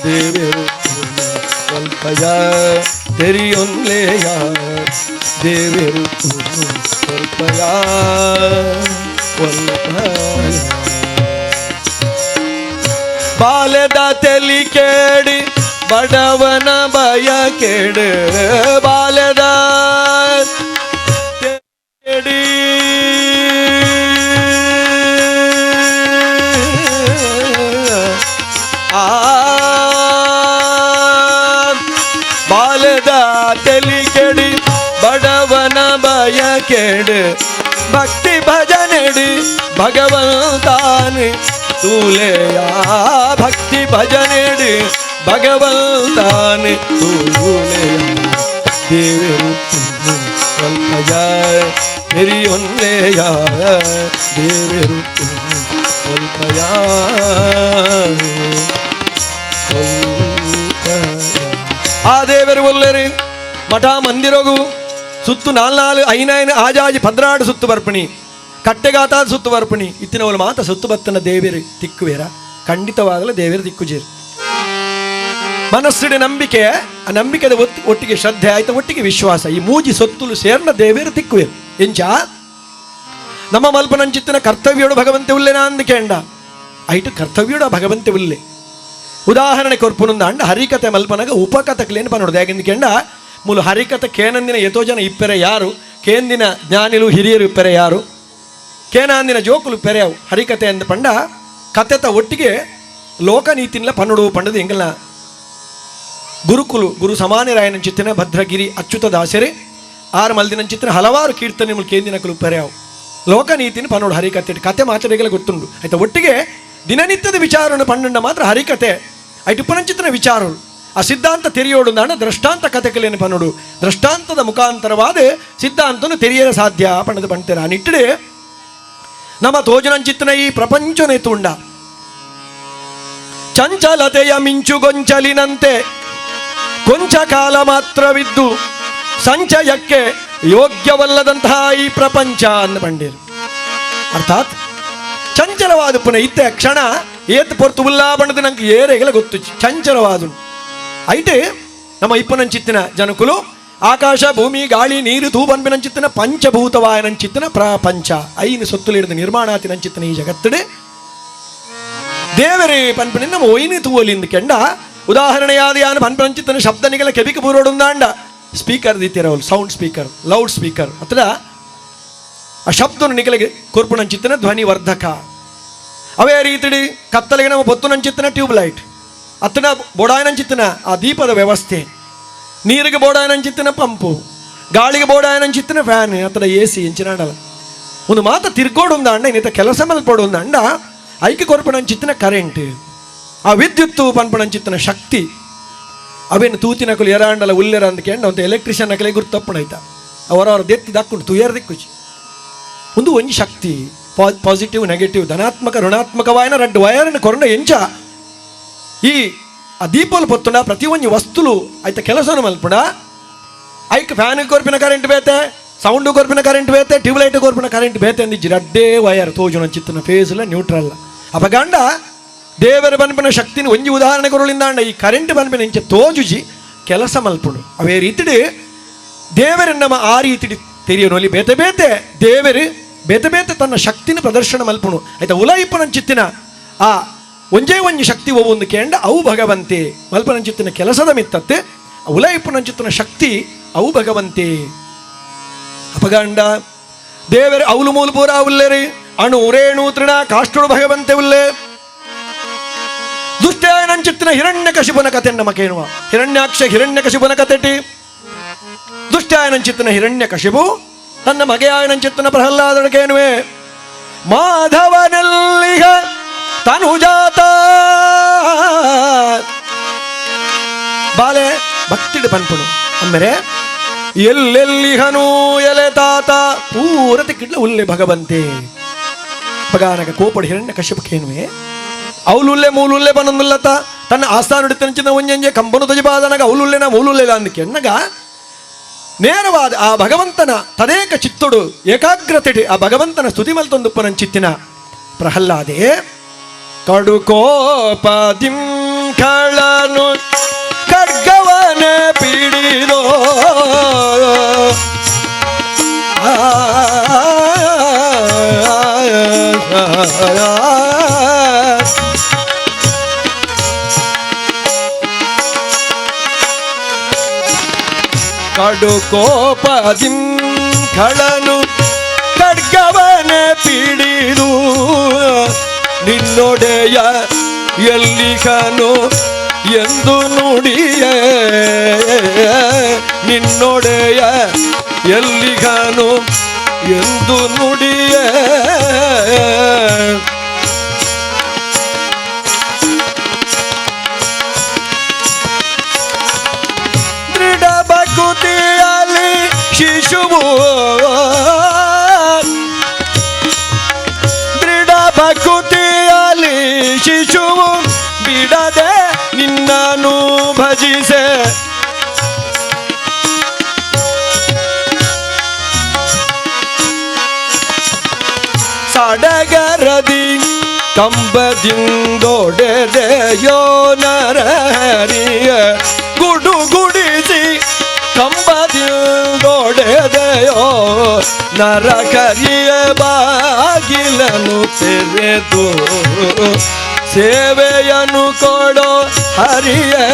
ದೇವರು ಸ್ವಲ್ಪಯ ತೆರಿಯೊನ್ಲೆಯ ದೇವರು ಸ್ವಲ್ಪಯ ಸ್ವಲ್ಪಯ ಬಾಲ್ಯದ ತೆಲಿ ಕೇಡಿ ಬಡವನ ಭಯ ಕೇಡು ಬಾಲ್ಯದ ಕೇಡಿ ಆ ಬಾಲ್ಯದ ತೆಲಿ ಕೆಡಿ ಬಡವನ ಭಯ ಕೇಡು ಭಕ್ತಿ ಭಜನೆಡಿ ಭಗವಂತಾನೆ ತೂಲೆಯ ಭಕ್ತಿ ಭಜನೆಡಿ ಭಗವಂತಾನೆ ತೂಲೆಯ ದೇವರು ಸ್ವಲ್ಪಯ ತೆರಿಯೊನ್ಲೆಯ ದೇವರು ಸ್ವಲ್ಪಯ ಆ ದೇವರು ಒಲ್ಲೆರಿ ಮಠ ಮಂದಿರಗು ಸುತ್ತು ನಾಲ್ನಾಲು ಐನೈನು ಆಜಾಜಿ ಪದ್ರಾಡು ಸುತ್ತು ಬರ್ಪಣಿ ಕಟ್ಟೆಗಾತಾದ ಸುತ್ತು ಬರ್ಪಣಿ ಇತ್ತಿನವಳು ಮಾತ ಸುತ್ತು ಬತ್ತನ ದೇವೇರು ತಿಕ್ಕುವೇರ ಖಂಡಿತವಾಗಲೂ ದೇವೇರು ದಿಕ್ಕುಜೇರು. ಮನಸ್ಸಿನ ನಂಬಿಕೆ, ಆ ನಂಬಿಕೆದ ಒಟ್ಟಿಗೆ ಶ್ರದ್ಧೆ ಆಯ್ತು, ಒಟ್ಟಿಗೆ ವಿಶ್ವಾಸ, ಈ ಮೂಜಿ ಸೊತ್ತುಲು ಸೇರ್ನ ದೇವೇರು ತಿಕ್ಕುವೇರು. ಎಂಚ ನಮ್ಮ ಮಲ್ಪನಂಚಿತ್ತಿನ ಕರ್ತವ್ಯೋಡು ಭಗವಂತೆ ಉಲ್ಲೆನಾ ಅಂದಕೇಂಡ ಐಟು ಕರ್ತವ್ಯೋಡು ಆ ಭಗವಂತೆ ಉಲ್ಲೆ. ಉದಾಹರಣೆ ಕೊರ್ಪುನಂದ ಅಂಡ ಹರಿಕತೆ ಮಲ್ಪನಾಗ ಉಪಕಥಕ್ಲೇನು ಪನೋಡು ಯಾಕೆಂದ ಮೂಲ ಹರಿಕತೆ ಕೇನಂದಿನ ಎತೋ ಜನ ಇಪ್ಪೆರೆ ಯಾರು, ಕೇಂದಿನ ಜ್ಞಾನಿಲು ಹಿರಿಯರು ಇಪ್ಪೆರೆ ಯಾರು, ಕೇನಾಂದಿನ ಜೋಕುಲು ಪೆರೆಯವು ಹರಿಕತೆ ಅಂದ ಪಂಡ ಕತೆತ ಒಟ್ಟಿಗೆ ಲೋಕನೀತಿನ್ಲ ಪನ್ನಡು ಪಂಡದು ಎಂಗಲ್ನ ಗುರುಕುಲು ಗುರು ಸಮಾನ್ಯರಾಯನ ಚಿತ್ತಿನ ಭದ್ರಗಿರಿ ಅಚ್ಯುತ ದಾಸರೆ ಆರು ಮಲ್ದಿನ ಚಿತ್ತಿನ ಹಲವಾರು ಕೀರ್ತನೆ ಕೇಂದಿನ ಕುಲು ಪೆರೆಯವು ಲೋಕನೀತಿನ ಪನ್ನೋಡು ಹರಿಕತೆ ಕತೆ ಮಾತ್ರಗಳ ಗೊತ್ತುಂಡು ಆಯ್ತಾ. ಒಟ್ಟಿಗೆ ದಿನನಿತ್ಯದ ವಿಚಾರವನ್ನು ಪಂಡಂಡ ಮಾತ್ರ ಹರಿಕತೆ ಐಟು ಪುನಂಚಿತನ ವಿಚಾರಗಳು ಆ ಸಿದ್ಧಾಂತ ತೆರೆಯೋಡು ಅಂದ ದೃಷ್ಟಾಂತ ಕತೆಕಲೇನು ಪನ್ನೋಡು ದೃಷ್ಟಾಂತದ ಮುಖಾಂತರವಾದ ಸಿದ್ಧಾಂತನು ತೆರೆಯಲು ಸಾಧ್ಯ ಪಣ್ಣದು ಪಂಡ್ತೀರ. ಆ ನಿಟ್ಟಿಡೆ ನಮ್ಮ ತೋಜನಂಚಿತ್ತನ ಈ ಪ್ರಪಂಚನೇ ತುಂಡ ಚಂಚಲತೆಯ ಮಿಂಚುಗೊಂಚಲಿನಂತೆ ಕೊಂಚ ಕಾಲ ಮಾತ್ರವಿದ್ದು ಸಂಚಯಕ್ಕೆ ಯೋಗ್ಯವಲ್ಲದಂತಹ ಈ ಪ್ರಪಂಚ ಅಂದ ಪಂಡೀರು. ಅರ್ಥಾತ್ ಚಂಚಲವಾದ ಪುನಃ ಇತ್ತೆ ಕ್ಷಣ ಏತ್ ಪೊರ್ತು ಉಲ್ಲಾ ಬಣ್ಣದ ನಂಗೆ ಏರೆಗೆಲ್ಲ ಗೊತ್ತು ಚಂಚಲವಾದ ಐಟೆ ನಮ್ಮ ಇಪ್ಪನಂಚಿತ್ತಿನ ಜನಕುಲು ಆಕಾಶ ಭೂಮಿ ಗಾಳಿ ನೀರು ತೂಪನ್ಪಿನಂಚಿತ್ತನ ಪಂಚಭೂತವಾಯನಂಚಿತ್ತನ ಪ್ರಪಂಚ ಐನು ಸೊತ್ತುಲಿಡಿದ ನಿರ್ಮಾಣಾತಿನಂಚಿತ್ತನ ಈ ಜಗತ್ತಡೆ ದೇವರೇ ಪನ್ಪಿನ ನಮ್ಮ ಒಯ್ನಿ ತೂವಲಿಂದ ಕೆಂಡ ಉದಾಹರಣೆಯಾದ ಯಾನು ಪನ್ಪನಂಚಿತ್ತನ ಶಬ್ದನಿಗೆಲ್ಲ ಕೆಬಿಕ ಬೂರೋಡುಂದಾಂಡ speaker ದಿತ್ತಿರವಲ್ sound speaker loud speaker ಅಥವಾ ಆ ಶಬ್ದನು ನಿಗಲಿಗೆ ಕೊರ್ಪುನಂಚಿತ್ತನ ಧ್ವನಿವರ್ಧಕ. ಅವೇ ರೀತಿಡಿ ಕತ್ತಲಿಗೆ ನಮ್ಮ ಬೊತ್ತುನಂಚಿತ್ತನ ಟ್ಯೂಬ್ ಲೈಟ್ ಅತ್ತನ ಬೋಡಾಯನಂಚಿತ್ತನ ಆ ದೀಪದ ವ್ಯವಸ್ಥೆ, ನೀರಿಗೆ ಬೋಡಾಯನಂಚಿತ್ತನ ಪಂಪು, ಗಾಳಿಗೆ ಬೋಡಾಯನಂಚಿತ್ತನ ಫ್ಯಾನ್ ಅತ್ತನ ಎ ಸಿ ಎಂಚಿನಾಡಲ್ಲ. ಒಂದು ಮಾತ ತಿರ್ಗೋಡುಂದ ಅಂಡ ಇನ್ನಿತ ಕೆಲಸ ಮಲ್ಪೋಡುಂದ ಅಂಡ ಐಕ್ಯ ಕೊರ್ಪುನಂಚಿತ್ತನ ಕರೆಂಟ್, ಆ ವಿದ್ಯುತ್ತು ಪನ್ಪುನಂಚಿತ್ತನ ಶಕ್ತಿ ಅವೇನು ತೂತಿನಕುಲು ಎರಾಂಡಲ ಉಲ್ಲೆರ ಅಂದ್ಕೆಂಡ ಒಂದು ಎಲೆಕ್ಟ್ರಿಷಿಯನ್ ನಕಲೆ ಗುರ್ತಪ್ಪಣೈತ ಅವರವರ ದೆತ್ತಿ ದಕ್ಕುಂಡು ತುಯರ್ ದಿಕ್ಕುಚಿ. ಒಂದು ಒಂಜಿ ಶಕ್ತಿ ಪಾಸಿಟಿವ್ ನೆಗೆಟಿವ್ ಧನಾತ್ಮಕ ಋಣಾತ್ಮಕವಾಯನ ರಡ್ಡು ವಯರ್ನ ಕೊರಂಡ ಎಂಚ ಈ ಆ ದೀಪಲು ಪೊತ್ತುಂಡ ಪ್ರತಿ ಒಂಜಿ ವಸ್ತುಲು ಐತ ಕೆಲಸನು ಮಲ್ಪುಂಡ. ಐಕ್ ಫ್ಯಾನ್ ಕೊರ್ಪಿನ ಕರೆಂಟ್ ಬೇತೆ, ಸೌಂಡ್ ಕೊರ್ಪಿನ ಕರೆಂಟ್ ಬೇತೆ, ಟ್ಯೂಬ್ಲೈಟ್ ಕೊರ್ಪಿನ ಕರೆಂಟ್ ಬೇತೆ ಅಂದಿಜ್ಜಿ ರಡ್ಡೇ ವಯರ್ ತೋಜುನ ಚಿತ್ತನ ಫೇಸ್ಲ ನ್ಯೂಟ್ರಲ್. ಅಪಗಂಡ ದೇವರ ಬನ್ಪಿನ ಶಕ್ತಿನ ಒಂಜಿ ಉದಾಹರಣೆ ಕೊರಳಿಂದಾಂಡ ಈ ಕರೆಂಟ್ ಬನ್ಪಿನ ಇಂಚ ತೋಜುಜಿ ಕೆಲಸ ಮಲ್ಪುಂಡು. ಅವೇ ರೀತಿಡಿ ದೇವರನ್ನಮ ಆ ರೀತಿಡಿ ತೆರಿಯನೊಲಿ ಬೇತೆ ಬೇತೆ ದೇವರು ಬೇತೆ ಬೇತೆ ತನ್ನ ಶಕ್ತಿನ ಪ್ರದರ್ಶನ ಮಲ್ಪುಣು ಆಯ್ತಾ. ಉಲಯಿಪ್ಪನಂಚಿತ್ತಿನ ಆ ಒಂಜೇ ಒಂಜಿ ಶಕ್ತಿ ಒವೊಂದು ಕೇಂಡ ಅವು ಭಗವಂತೆ ಮಲ್ಪನಂಚಿತ್ತಿನ ಕೆಲಸದ ಮಿತ್ತತ್ತೆ ಉಲಯಿಪ್ಪನಂಚಿತ್ತಿನ ಶಕ್ತಿ ಅವು ಭಗವಂತೆ. ಅಪಗಂಡ ದೇವರು ಅವಲು ಮೂಲು ಪೂರ ಉಲ್ಲೇರಿ ಅಣು ರೇಣು ತೃಣ ಕಾಷ್ಟುಡು ಭಗವಂತೆ ಉಲ್ಲೆ. ದುಷ್ಟೇನಂಚಿತ್ತಿನ ಹಿರಣ್ಯ ಕಶಿಪುನ ಕತೆ ನಮಕೇನುವ ಹಿರಣ್ಯಾಕ್ಷ ಹಿರಣ್ಯ ಕಶಿಪುನ ಕತೆಟಿ ದುಷ್ಟಾಯನಂಚಿತ್ತನ ಹಿರಣ್ಯ ಕಶಿಪು ತನ್ನ ಮಗೆಯಾಯನಂಚಿತ್ತನ ಪ್ರಹ್ಲಾದನಕೇನುವೆ ಮಾಧವನಲ್ಲಿಗ ತನುಜಾತ ಬಾಲೆ ಭಕ್ತಿಡು ಪನ್ಪುಣು ಅಮ್ಮೆರೆ ಎಲ್ಲೆಲ್ಲಿಹನೂ ಎಲೆ ತಾತ ಪೂರ ತಿಕ್ಕಿಡ್ಲ ಉಲ್ಲೆ ಭಗವಂತೆ. ಪಗಾನಕ ಕೋಪಡು ಹಿರಣ್ಯ ಕಶ್ಯಪಕೇನುವೆ ಅವಲುಲ್ಲೆ ಮೂಲುಲ್ಲೆ ಬನಂದುಲ್ಲತ ತನ್ನ ಆಸ್ಥಾನುಡಿತನಂಚಿನ ಒಂಜಂಜೆ ಕಂಬನು ತಜಬಾದನಗ ಅವಲುಲ್ಲೆನ ಮೂಲುಲ್ಲೆಲ ಅಂದಕೆನ್ನಗ ನೇರವಾದ ಆ ಭಗವಂತನ ತದೇಕ ಚಿತ್ತೊಡು ಏಕಾಗ್ರತೆ ಆ ಭಗವಂತನ ಸ್ತುತಿ ಮಲ್ತೊಂದುಪ್ಪನಂಚಿತ್ತಿನ ಪ್ರಹ್ಲಾದೆ ಕಡು ಕೋಪದಿಂ ಕಳನು ಖಡ್ಗವನ ಪಿಡಿದೋ ಕಡು ಕೋಪದಿಂ ಕಳನು ಖಡ್ಗವನ ಪಿಡಿದು ನಿನ್ನೊಡೆಯ ಎಲ್ಲಿಗನು ಎಂದು ನುಡಿಯೇ ನಿನ್ನೊಡೆಯ ಎಲ್ಲಿಗನು ಎಂದು ನುಡಿಯೇ. ದೃಢ ಭಕುತಿಯಲ್ಲಿ ಶಿಶುವು ದೃಢ ಭಕುತಿಯಲ್ಲಿ ಶಿಶುವು ಬಿಡದೆ ನಿನ್ನನು ಭಜಿಸೆ. ಸಡಗರದಿ ಕಂಬದಿಂದೊಡೆದೆಯೋ ನರಹರಿಯ ಗುಡುಗುಡಿಸಿ ಕಂಬದಿಂದೊಡೆದೆಯೋ ನರಕರಿಯ ಬಾಗಿಲನು ತೆರೆದು ಸೇವೆಯನ್ನು ಕೊಡೋ ಹರಿಯೇ.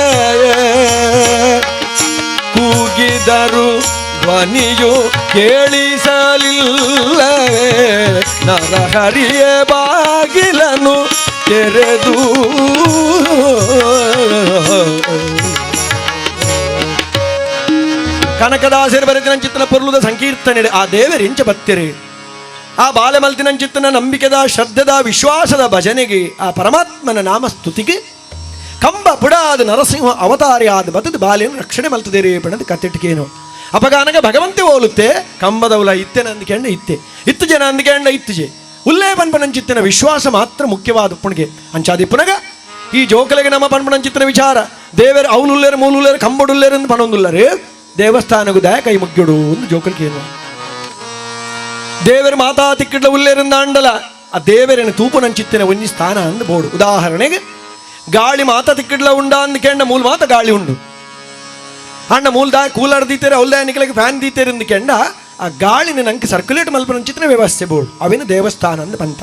ಕೂಗಿದರು ಧ್ವನಿಯು ಕೇಳಿಸಲಿಲ್ಲವೇ ನರಹರಿಯ ಬಾಗಿಲನು ತೆರೆದು. ಕನಕದಾಸರು ಬರೆದಿನಂಚಿತ್ತನ ಪೊರ್ಲುದ ಸಂಕೀರ್ತನೆ ಆ ದೇವರಿಂಚ ಬತ್ತಿರಿ ಆ ಬಾಲೆಮಲ್ತಿನಂಚಿತ್ತನ ನಂಬಿಕೆದ ಶ್ರದ್ಧೆದ ವಿಶ್ವಾಸದ ಭಜನೆಗೆ ಆ ಪರಮಾತ್ಮನ ನಾಮಸ್ತುತಿಗೆ ಕಂಬ ಪುಡಾದ ನರಸಿಂಹ ಅವತಾರಿಯಾದ ಬತ್ತದ ಬಾಲೆಯನ್ನು ರಕ್ಷಣೆ ಮಲ್ತದೇರಿ ಪಣದ ಕತ್ತಿಟ್ಟಿಕೇನು. ಅಪಗಾನಗ ಭಗವಂತೆ ಓಲುತ್ತೆ ಕಂಬದೌಲ ಇತ್ತೆ ನಂದಿಕೆಂಡ ಇತ್ತೆ ಇತ್ತು ಜನ ಅಂದಿಕೆಂಡ ಇತ್ತುಜೆ ಉಲ್ಲೇ ಪನ್ಪನಂಚಿತ್ತಿನ ವಿಶ್ವಾಸ ಮಾತ್ರ ಮುಖ್ಯವಾದ ಪುಣ್ಗೆ ಅಂಚಾದಿ ಪುನಗ ಈ ಜೋಕಲೆಗೆ ನಮ್ಮ ಪನ್ಪನಂಚಿತ್ತಿನ ವಿಚಾರ ದೇವರು ಅವನುಲ್ಲೇರು ಮೂಲುಲ್ಲೇರು ಕಂಬಡುಲ್ಲೇರು ಎಂದು ಪನೊಂದುಲ್ಲರು ದೇವಸ್ಥಾನಗೂ ದಯ ಕೈ ಮುಗ್ಯಡು ಒಂದು ಜೋಕಲ್ಕೇನು. ದೇವರ ಮಾತಾ ತಿಕ್ಕಿಡ್ಲ ಉಲ್ಲೇರಿಂದ ಅಂಡಲ ಆ ದೇವರನ್ನು ತೂಪುನಂಚಿತ್ತಿನ ಒಂಜಿ ಸ್ಥಾನ ಅಂದ್ ಬೋಡು. ಉದಾಹರಣೆಗೆ ಗಾಳಿ ಮಾತಾ ತಿಕ್ಕಿಡ್ಲ ಉಂಡ ಅಂದ್ಕೆಂಡ ಮೂಲ ಮಾತ ಗಾಳಿ ಉಂಡು. ಅಣ್ಣ ಮೂಲದ ಕೂಲರ್ ದೀತೇರೆ ಅವಲ್ದ ನಿಕಲಿಗೆ ಫ್ಯಾನ್ ದೀತೇರೆ ಕೆಂಡ ಆ ಗಾಳಿನ ನಂಗೆ ಸರ್ಕ್ಯುಲೇಟ್ ಮಲ್ಪನಂಚಿತ್ತಿನ ವ್ಯವಸ್ಥೆ ಬೋರ್ಡ್ ಅವೇನು ದೇವಸ್ಥಾನ ಅಂದ್ ಪಂತ.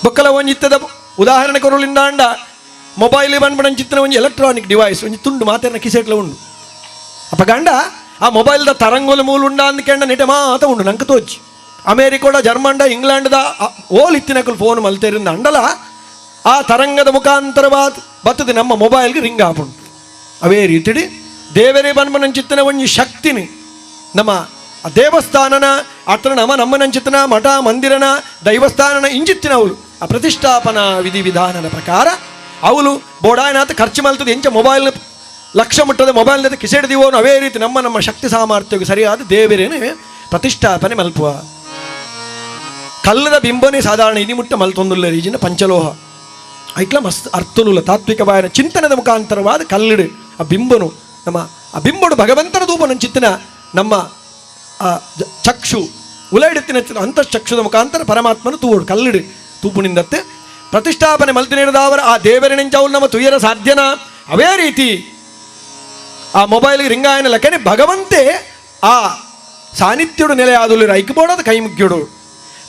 ಬೊಕ್ಕಲ ಒಂಜಿತ್ತದ ಉದಾಹರಣೆ ಕೊರಲಿಂದ ಅಂಡ ಮೊಬೈಲ್ ಬಂದ್ಬಿಡಂಚಿತ್ತಿನ ಒಂಜಿ ಎಲೆಕ್ಟ್ರಾನಿಕ್ ಡಿವೈಸ್ ಒಂಜಿ ತುಂಡು ಮಾತೆರ್ನ ಕಿಸೆಟ್ಲ ಉಂಡು. ಅಪ್ಪ ಗಂಡ ಆ ಮೊಬೈಲ್ದ ತರಂಗೋಲು ಮೂಲ ಉಂಡ ಅಂದ್ಕೆಂಡ ನೆಟೆ ಮಾತ ಉಂಡು ನಂಗೆ ತೋಚಿ. ಅಮೇರಿಕೋಡ ಜರ್ಮಂಡ ಇಂಗ್ಲೆಂಡ್ದ ಓಲ್ ಇತ್ತಿನಕುಲು ಫೋನ್ ಮಲ್ತೇರಿಂದ ಅಂಡಲ ಆ ತರಂಗದ ಮುಖಾಂತರವಾದ ಬತ್ತದ ನಮ್ಮ ಮೊಬೈಲ್ಗೆ ರಿಂಗ್ ಆಪುಂಡು. ಅವೇ ರೀತಿಡಿ ದೇವರೇ ಬನ್ಬನಂಚಿತ್ತಿನ ಒಂಜಿ ಶಕ್ತಿನಿ ನಮ್ಮ ಆ ದೇವಸ್ಥಾನನ ಅತ್ರ ನಮ್ಮ ನಮ್ಮನಂಚಿತ್ತನ ಮಠ ಮಂದಿರನ ದೈವಸ್ಥಾನನ ಇಂಜಿತ್ತಿನ ಅವಳು ಆ ಪ್ರತಿಷ್ಠಾಪನಾ ವಿಧಿವಿಧಾನದ ಪ್ರಕಾರ ಅವಳು ಬೋಡಾಯನಾಥ ಖರ್ಚು ಮಲ್ತದ ಎಂಚ ಮೊಬೈಲ್ ಲಕ್ಷ ಮುಟ್ಟದ ಮೊಬೈಲ್ ಕಿಸೆಡ್ದಿವೋನು ಅವೇ ರೀತಿ ನಮ್ಮ ನಮ್ಮ ಶಕ್ತಿ ಸಾಮರ್ಥ್ಯಕ್ಕೆ ಸರಿಯಾದ ದೇವರೇನೆ ಪ್ರತಿಷ್ಠಾಪನೆ ಮಲ್ಪುವ. ಕಲ್ಲದ ಬಿಂಬನೇ ಸಾಧಾರಣ ಇನಿ ಮುಟ್ಟ ಮಲ್ತೊಂದುಲ್ಲ ರೀಜಿನ ಪಂಚಲೋಹ ಐಕ್ಲ ಮಸ್ತ್ ಅರ್ಥನುಲ್ಲ ತಾತ್ವಿಕವಾದ ಚಿಂತನದ ಮುಖಾಂತರವಾದ ಕಲ್ಲಿಡು ಆ ಬಿಂಬನು ನಮ್ಮ ಆ ಬಿಂಬಡು ಭಗವಂತನ ಧೂಪನ ಚಿತ್ತನ ನಮ್ಮ ಆ ಚಕ್ಷು ಉಲೈಡುತ್ತಿನ ಅಂತಶ್ಚಕ್ಷುದ ಮುಖಾಂತರ ಪರಮಾತ್ಮನು ತೂವಡು ಕಲ್ಲಿಡು ತೂಪುನಿಂದತ್ತೆ ಪ್ರತಿಷ್ಠಾಪನೆ ಮಲ್ತಿನಿಡದವರ ಆ ದೇವರಿನಿಂಚವು ನಮ್ಮ ತುಯರ ಸಾಧ್ಯನ. ಅವೇ ರೀತಿ ಆ ಮೊಬೈಲ್ಗೆ ರಿಂಗಾಯನ ಲಕ್ಕನೆ ಭಗವಂತೆ ಆ ಸಾನ್ನಿಧ್ಯುಡು ನೆಲೆಯಾದುಲ್ಲ ಐಕ್ಬೋಡದ ಕೈ ಮುಗ್ಯುಡು.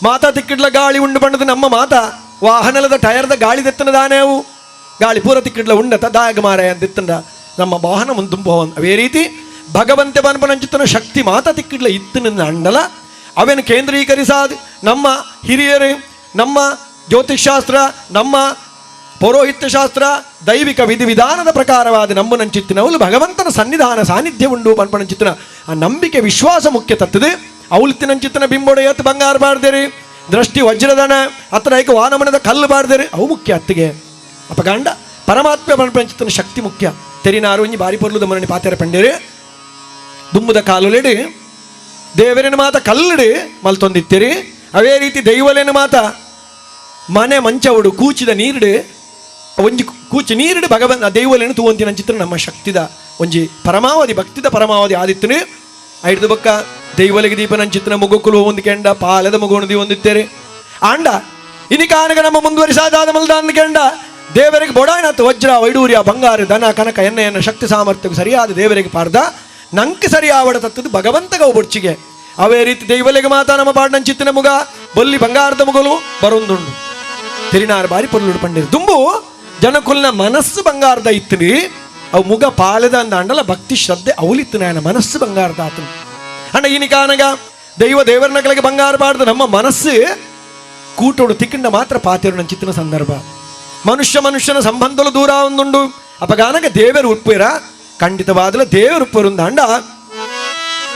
ಮಾತಾ ತಿಕ್ಕಿಡ್ಲ ಗಾಳಿ ಉಂಡು ಬಂಡದು ನಮ್ಮ ಮಾತಾ ವಾಹನಲದ ಟೈರ್ದ ಗಾಳಿ ದೆತ್ತನ ದಾನೇವು ಗಾಳಿ ಪೂರ ತಿಕ್ಕಿಡ್ಲ ಉಂಡತ ದಾಯಗ ಮಾರಾಯ ಅಂದಿತ್ತಂದ ನಮ್ಮ ವಾಹನ ಮುಂದುಂಬ. ಅವೇ ರೀತಿ ಭಗವಂತೆ ಬನ್ಪನಂಚಿತ್ತನ ಶಕ್ತಿ ಮಾತಾ ತಿಕ್ಕಿಡ್ಲ ಇತ್ತನ ಅಂಡಲ ಅವೇನು ಕೇಂದ್ರೀಕರಿಸಾದ ನಮ್ಮ ಹಿರಿಯರು ನಮ್ಮ ಜ್ಯೋತಿಷ್ಶಾಸ್ತ್ರ ನಮ್ಮ ಪೌರೋಹಿತ್ಯ ಶಾಸ್ತ್ರ ದೈವಿಕ ವಿಧಿವಿಧಾನದ ಪ್ರಕಾರವಾದ ನಂಬುನಂಚಿತ್ತಿನವಳು ಭಗವಂತನ ಸನ್ನಿಧಾನ ಸಾನ್ನಿಧ್ಯ ಉಂಡು ಪನ್ಪನಂಚಿತ್ತಿನ ಆ ನಂಬಿಕೆ ವಿಶ್ವಾಸ ಮುಖ್ಯ ತತ್ತದೆ. ಅವಳಿತ್ತಿನಂಚಿತ್ತನ ಬಿಂಬೊಡೆಯತ್ತು ಬಂಗಾರ ಬಾರ್ದೇರಿ ದೃಷ್ಟಿ ವಜ್ರದನ ಹತ್ರ ಏಕ ವಾನಮನದ ಕಲ್ಲು ಬಾರ್ದೇರಿ ಅವು ಮುಖ್ಯ ಅತ್ತಿಗೆ. ಅಪ್ಪ ಗಂಡ ಪರಮಾತ್ಮ ಪನ್ಪನಂಚಿತ್ತನ ಶಕ್ತಿ ಮುಖ್ಯ. ತೆರಿನಾರು ಒಂಜಿ ಬಾರಿ ಪೊರ್ಲುದ ಮರಣಿ ಪಾತೆರ ಪಂಡೇರಿ ದುಮ್ಮುದ ಕಾಲುಲೆಡು ದೇವರಿನ ಮಾತ ಕಲ್ಲಿಡು ಮಲ್ತೊಂದಿತ್ತೀರಿ. ಅವೇ ರೀತಿ ದೈವಲೇನ ಮಾತ ಮನೆ ಮಂಚವುಡು ಕೂಚಿದ ನೀರುಡು ಒಂಜಿ ಕೂಚಿ ನೀರುಡು ಭಗವಂತ ದೈವಲೇನು ತೂವಂತಿನ ಚಿತ್ರ ನಮ್ಮ ಶಕ್ತಿದ ಒಂಜಿ ಪರಮಾವಧಿ ಭಕ್ತಿದ ಪರಮಾವಧಿ ಆದಿತ್ತನು. ಐದು ಬಕ್ಕ ದೈವಲಿಗೆ ದೀಪನಂಚಿತ್ರ ಮುಗುಕುಲು ಒಂದು ಕೆಂಡ ಪಾಲದ ಮುಗುಣದಿ ಹೊಂದಿತ್ತೇರೆ ಆಂಡ ಇನಿ ಕಾನಗ ನಮ್ಮ ಮುಂದುವರಿಸಾದಾದ ಮಲ್ದ ಅಂದ ಕೆಂಡ ದೇವರಿಗೆ ಬೊಡಾಯನಾಥ ವಜ್ರ ವೈಡೂರ್ಯ ಬಂಗಾರ ಧನ ಕನಕ ಎಣ್ಣೆಯನ್ನು ಶಕ್ತಿ ಸಾಮರ್ಥ್ಯಕ್ಕೆ ಸರಿಯಾದ ದೇವರಿಗೆ ಪಾರ್ದ ನಂಗೆ ಸರಿಯಾವಡ ತತ್ತದು ಭಗವಂತಗ ಒಬ್ಬೊಡ್ಚಿಗೆ. ಅವೇ ರೀತಿ ದೈವಲಿಗೆ ಮಾತಾ ನಮ್ಮ ಪಾಡ್ನಂಚಿತ್ತಿನ ಮುಗ ಬೊಲ್ಲಿ ಬಂಗಾರದ ಮುಗಲು ಬರೊಂದುಂಡು. ತಿರಿನಾರು ಬಾರಿ ಪೊರ್ಲುಡು ಪಂಡಿರು ದುಂಬು ಜನಕುಲ್ನ ಮನಸ್ಸು ಬಂಗಾರದ ಇತ್ತಿನಿ ಅವು ಮುಗ ಪಾಲದ ಅಂದ ಅಂಡಲ ಭಕ್ತಿ ಶ್ರದ್ಧೆ ಅವಲಿತ್ತು ನಾಯನ ಮನಸ್ಸು ಬಂಗಾರದ ಆತನು. ಅಣ್ಣ ಈನಿ ಕಾನಗ ದೈವ ದೇವರನಗಳಿಗೆ ಬಂಗಾರ ಬಾರ್ದು ನಮ್ಮ ಮನಸ್ಸು ಕೂಟೋಡು ತಿಕ್ಕಿಂಡ ಮಾತ್ರ ಪಾತಿರು ನನ್ನ ಚಿತ್ತಿನ ಸಂದರ್ಭ ಮನುಷ್ಯ ಮನುಷ್ಯನ ಸಂಬಂಧಲು ದೂರ ಒಂದುಂಡು. ಅಪಗಾನಗ ದೇವರು ಉಪ್ಪೇರ ಖಂಡಿತವಾದಲ ದೇವರು ಉಪ್ಪರು ಅಂಡ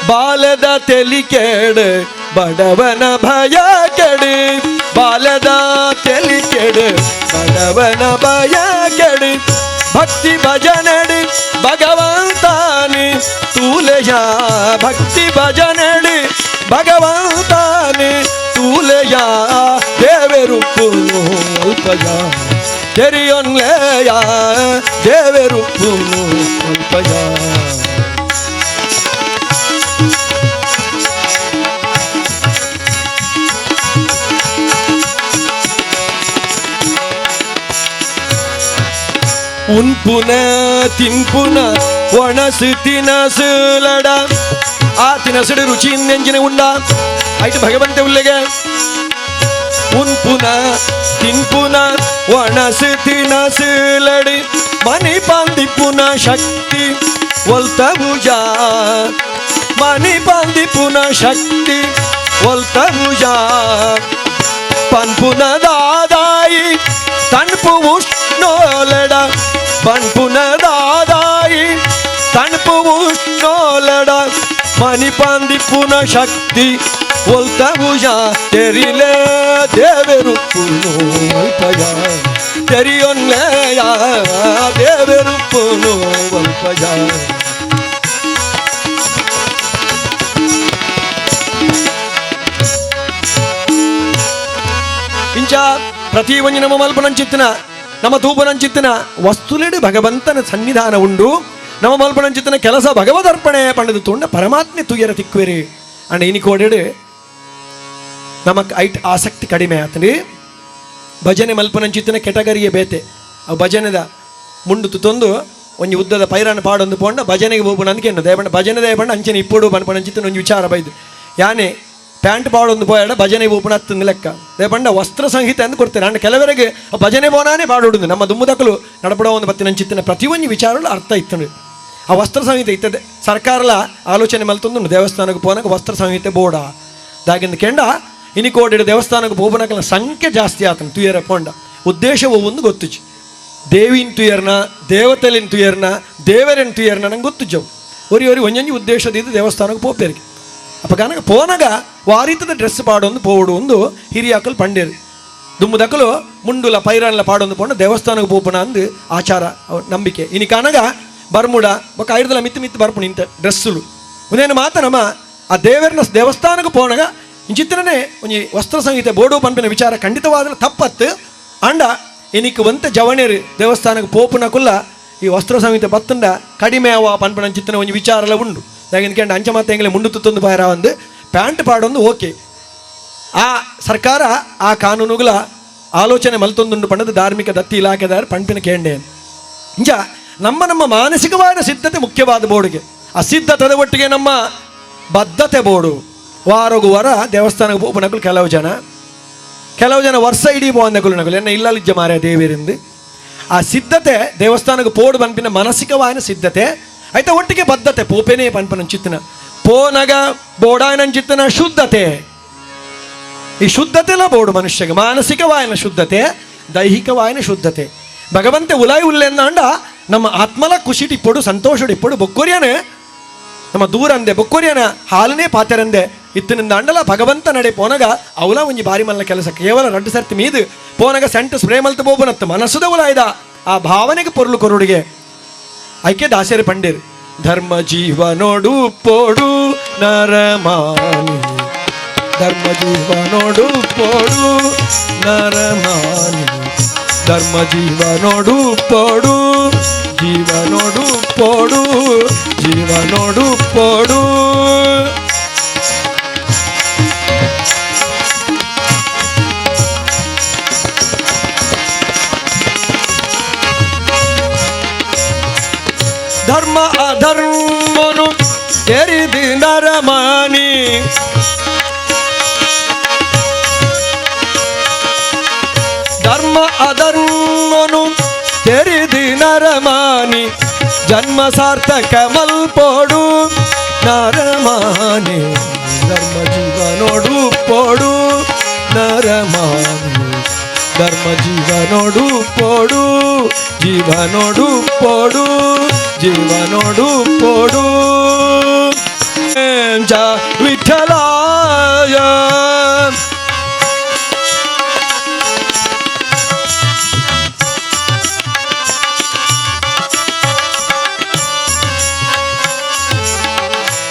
ಬಾಲದ ತೆಲಿಕೆಡು ಬಡವನ ಭಯ ಕೆಡು ಬಾಲದ ತೆಲಿಕೆಡು ಬಡವನ ಭಯ ಕೆಡು ಭಕ್ತಿ ಭಜನಡಿ ಭಗವಂತಾನಿ ತೂಲೆಯ ಭಕ್ತಿ ಭಜನಡಿ ಭಗವಂತಾನಿ ತೂಲೆಯ ದೇವೆರುಪ್ಪುನು ಅಲ್ಪಯ ತೆರಿಯೊನ್ಲೆಯ ದೇವೆರುಪ್ಪುನು ಅಲ್ಪಯ. ಉನ್ಪುನ ತಿನ್ಪುನ ಒಣಸು ತಿನಸುಲಡ ಆ ತಿನಸುಡು ರುಚಿ ನೆಂಜಿನ ಉಂಡ ಐಟು ಭಗವಂತ ಉಲ್ಲೆಗೆ ಉನ್ಪುನ ತಿನ್ಪುನ ಒಣಸು ತಿನಸುಲಡಿ ಮನಿ ಪಾಂದಿಪುನ ಶಕ್ತಿ ಒಲ್ತ ಭುಜ ಮನಿ ಪಾಂದಿಪುನ ಶಕ್ತಿ ಒಲ್ತ ಭುಜ ಪನ್ಪುನ ದಾದಾಯಿ ತನ್ಪು ಉಷ್ಣೋಲಡ ಪನ್ಪುನ ದಾದಾಯಿ ತನ್ಪು ಉಷ್ಣೋಲಡ ಮನಿ ಪಾಂದಿಪುನ ಶಕ್ತಿ ಒಲ್ತ ಭುಜ ತೆರಿಲೆ ದೇವೆರುಪ್ಪುನು ಅಲ್ಪಯ ತೆರಿಯೊನ್ಲೆಯ ದೇವೆರುಪ್ಪುನು ಅಲ್ಪಯ. ಇಂಚ ಪ್ರತಿ ಒಂಜಿ ನಮ್ಮ ಮಲ್ಪನಂಚಿತ್ತಿನ ನಮ್ಮ ತೂಪನಂಚಿತ್ತಿನ ವಸ್ತುಲೆಡು ಭಗವಂತನ ಸನ್ನಿಧಾನ ಉಂಡು. ನಮ್ಮ ಮಲ್ಪನಂಚಿತ್ತಿನ ಕೆಲಸ ಭಗವದರ್ಪಣೆ ಪಂಡದು ತುಂಡ ಪರಮಾತ್ಮೆ ತುಯರ ತಿಕ್ವೆರಿ. ಅಂಡ್ ಇನಿ ಕೋಡೆಡು ನಮಕ್ ಐಟ್ ಆಸಕ್ತಿ ಕಡಿಮೆ ಆತನಿ ಭಜನೆ ಮಲ್ಪನಂಚಿತ್ತಿನ ಕೆಟಗರಿಯೇ ಬೇತೆ. ಅವು ಭಜನೆದ ಮುಂಡು ತುತ್ತೊಂದು ಒಂಜಿ ಉದ್ದದ ಪೈರಾನ ಪಾಡೊಂದು ಪೋಂಡ ಭಜನೆಗೆ ಹೋಗುಣ ಅಂದ್ಕೆಂಡು ದೇವಣ್ಣ ಭಜನೆ ದೇವಣ್ಣ ಅಂಚನೆ ಇಪ್ಪಡು ಪನ್ಪಣ ಒಂಜಿ ವಿಚಾರ ಬೈದು ಯಾನೆ ಪ್ಯಾಂಟ್ ಪಾಡೊಂದು ಪೋಯಾಡ ಭಜನೆ ಹೋಗುಣ ಹತ್ತಂದು ಲೆಕ್ಕ ದೇಪಂಡ ವಸ್ತ್ರ ಸಂಹಿತೆ ಅಂದು ಕೊಡ್ತೇನೆ. ಅಂಡ್ ಕೆಲವರೆಗೆ ಭಜನೆ ಬೋನಾನೇ ಪಾಡೋಡುದು ನಮ್ಮ ದುಮ್ಮುದಕ್ಕಲು ನಡಪಡೋ ಒಂದು ಬತ್ತಿನ ಪ್ರತಿಯೊಂದು ವಿಚಾರಗಳು ಅರ್ಥ ಇತ್ತು. ಆ ವಸ್ತ್ರ ಸಂಹಿತೆ ಇತ್ತದೆ ಸರ್ಕಾರಲ ಆಲೋಚನೆ ಮಲ್ತೊಂದು ದೇವಸ್ಥಾನಕ್ಕೆ ಪೋನಾಗ ವಸ್ತ್ರ ಸಂಹಿತೆ ಬೋಡ ದಾಗಿಂದ ಕೆಂಡ ಇನಿಕೋಡಿಡ ದೇವಸ್ಥಾನಕ್ಕೆ ಹೋಗುಣಕಲ ಸಂಖ್ಯೆ ಜಾಸ್ತಿ ಆತನ ತುಯರ ಪೋಂಡ ಉದ್ದೇಶ ಒಂದು ಗೊತ್ತುಚಿ ದೇವಿನ ತುಯರ್ನ ದೇವತೆಲಿನ ತುಯರ್ನ ದೇವರನ್ ತುಯರ್ನ ನಂಗೆ ಗೊತ್ತುಜವು ಒರಿ ಒರಿ ಒಂಜೊಂಜಿ ಉದ್ದೇಶದಿಂದ ದೇವಸ್ಥಾನಕ್ಕೆ ಪೋಪೇರಿಗೆ. ಅಪ್ಪ ಕನಕ ಪೋನಾಗ ವಾರೀತದ ಡ್ರೆಸ್ ಪಾಡೊಂದು ಪೋಡು ಒಂದು ಹಿರಿಯಾಕಲು ಪಂಡೇರು ದುಮ್ಮುದಕಲು ಮುಂಡುಲ ಪೈರನ್ಲ ಪಾಡೊಂದು ಪೋಂಡ ದೇವಸ್ಥಾನಕ್ಕೆ ಪೋಪುನ ಅಂದು ಆಚಾರ ನಂಬಿಕೆ. ಇನಿ ಕನಗ ಬರ್ಮುಡ ಬೊಕ್ಕ ಐರ್ದಲ ಮಿತ್ತು ಮಿತ್ತು ಬರ್ಪು ನಿಂತ ಡ್ರೆಸ್ಸುಲು ಒಂದೇನು ಮಾತ ನಮ್ಮ ಆ ದೇವರನ್ನ ದೇವಸ್ಥಾನಕ್ಕೆ ಪೋನಾಗ ಇಂಚಿತ್ರನೇ ಒಂಜಿ ವಸ್ತ್ರ ಸಂಹಿತೆ ಬೋಡು ಪನ್ಪಿನ ವಿಚಾರ ಖಂಡಿತವಾದ ತಪ್ಪತ್ತು. ಅಂಡ ಇನಿಕ್ ಒಂತ ಜವಣೇರು ದೇವಸ್ಥಾನಕ್ಕೆ ಪೋಪುನ ಕುಲ್ಲ ಈ ವಸ್ತ್ರ ಸಂಹಿತೆ ಬತ್ತಂಡ ಕಡಿಮೆ ಅವ ಪನ್ಪನ ಚಿತ್ತನ ಒಂಜಿ ವಿಚಾರಲ ಉಂಡು. ಯಾಕೆಂದ್ರೆ ಅಂಚ ಮಾತ ಎಂಗಲೆ ಮುಂಡು ತುತ್ತೊಂದು ಬಾಯರ ಒಂದು ಪ್ಯಾಂಟ್ ಪಾಡೊಂದು ಓಕೆ. ಆ ಸರ್ಕಾರ ಆ ಕಾನೂನುಗಳ ಆಲೋಚನೆ ಮಲ್ತೊಂದುಂಡು ಪಣ್ಣದ ಧಾರ್ಮಿಕ ದತ್ತಿ ಇಲಾಖೆದಾರ ಪಂಪಿನ ಕೇಂಡೆ. ಇಂಚ ನಮ್ಮ ನಮ್ಮ ಮಾನಸಿಕವಾದ ಸಿದ್ಧತೆ ಮುಖ್ಯವಾದ ಬೋರ್ಡ್ಗೆ ಆ ಸಿದ್ಧತೆದ ಒಟ್ಟಿಗೆ ನಮ್ಮ ಬದ್ಧತೆ ಬೋರ್ಡು. ವಾರಗು ವಾರ ದೇವಸ್ಥಾನಕ್ಕೆ ಪೋಪುನಕುಲು ಕೆಲವು ಜನ ಕೆಲವು ಜನ ವರ್ಷ ಇಡೀ ಪೋಂದಕುಲು ನಕುಲು ಎನ್ನ ಇಲ್ಲಲಿಜ್ಜ ಮಾರ್ಯ ದೇವಿರಿಂದ ಆ ಸಿದ್ಧತೆ ದೇವಸ್ಥಾನಕ್ಕೆ ಪೋಡು ಪನ್ಪಿನ ಮಾನಸಿಕವಾದ ಸಿದ್ಧತೆ ಆಯ್ತಾ ಒಟ್ಟಿಗೆ ಬದ್ಧತೆ ಪೋಪೇನೆ ಪನ್ಪನ ಚಿತ್ತನ ಪೋನಗ ಬೋಡಾಯನ ಚಿತ್ತನ ಶುದ್ಧತೆ. ಈ ಶುದ್ಧತೆಲ್ಲ ಬೋಡು ಮನುಷ್ಯಗೆ ಮಾನಸಿಕವಾಯನ ಶುದ್ಧತೆ ದೈಹಿಕವಾಯನ ಶುದ್ಧತೆ. ಭಗವಂತೆ ಉಲಾಯಿ ಉಲ್ಲೆಂದಾಂಡ ನಮ್ಮ ಆತ್ಮಲ ಖುಷಿಟಿಪ್ಪಡು ಸಂತೋಷಡಿಪ್ಪಡು ಬೊಕ್ಕೊರಿಯನೇ ನಮ್ಮ ದೂರ ಅಂದೆ ಬೊಕ್ಕೊರಿಯನ ಹಾಲನೇ ಪಾತೆರಂದೆ ಇತ್ತಿನಿಂದ ಅಂಡಲ ಭಗವಂತ ನಡೆ ಪೋನಗ ಅವಲ ಒಂಜಿ ಬಾರಿ ಮಲ್ಲ ಕೆಲಸ ಕೇವಲ ರಡ್ಡು ಸರ್ತಿ ಮೀದು ಪೋನಗ ಸೆಂಟ್ ಸ್ಪ್ರೇ ಮಲ್ತು ಬೋಬನತ್ತು ಮನಸ್ಸುದ ಉಲಾಯ್ದ ಆ ಭಾವನೆಗೆ ಪೊರುಳು ಕೊರುಡಿಗೆ ಐಕೆ ದಾಸರಿ ಪಂಡಿರ್ ಧರ್ಮ ಜೀವನೋಡು ಪೋಡು ನರಮಾನಿ ಧರ್ಮ ಜೀವನೋಡು ಪೋಡು ನರಮಾನಿ ಧರ್ಮ ಜೀವನೋಡು ಪೋಡು ಜೀವನೋಡು ಪೋಡು ಜೀವನೋಡು ಪೋಡು. ಧರ್ಮ ಅಧರ್ಮನು ತೆರಿದಿ ನರಮಾನಿ ಧರ್ಮ ಅಧರ್ಮನು ತೆರಿದಿ ನರಮಾನಿ ಜನ್ಮ ಸಾರ್ಥಕ ಮಲ್ಪೋಡು ನರಮಾನಿ ಧರ್ಮ ಜೀವನೋಡು ಪೋಡು ನರಮಾನಿ ಧರ್ಮ ಜೀವನೋಡು ಪೋಡು ಜೀವನೋಡು ಪೋಡು ಜೀವನೋಡು ಪೋಡು ವಿಠಲಾಯ.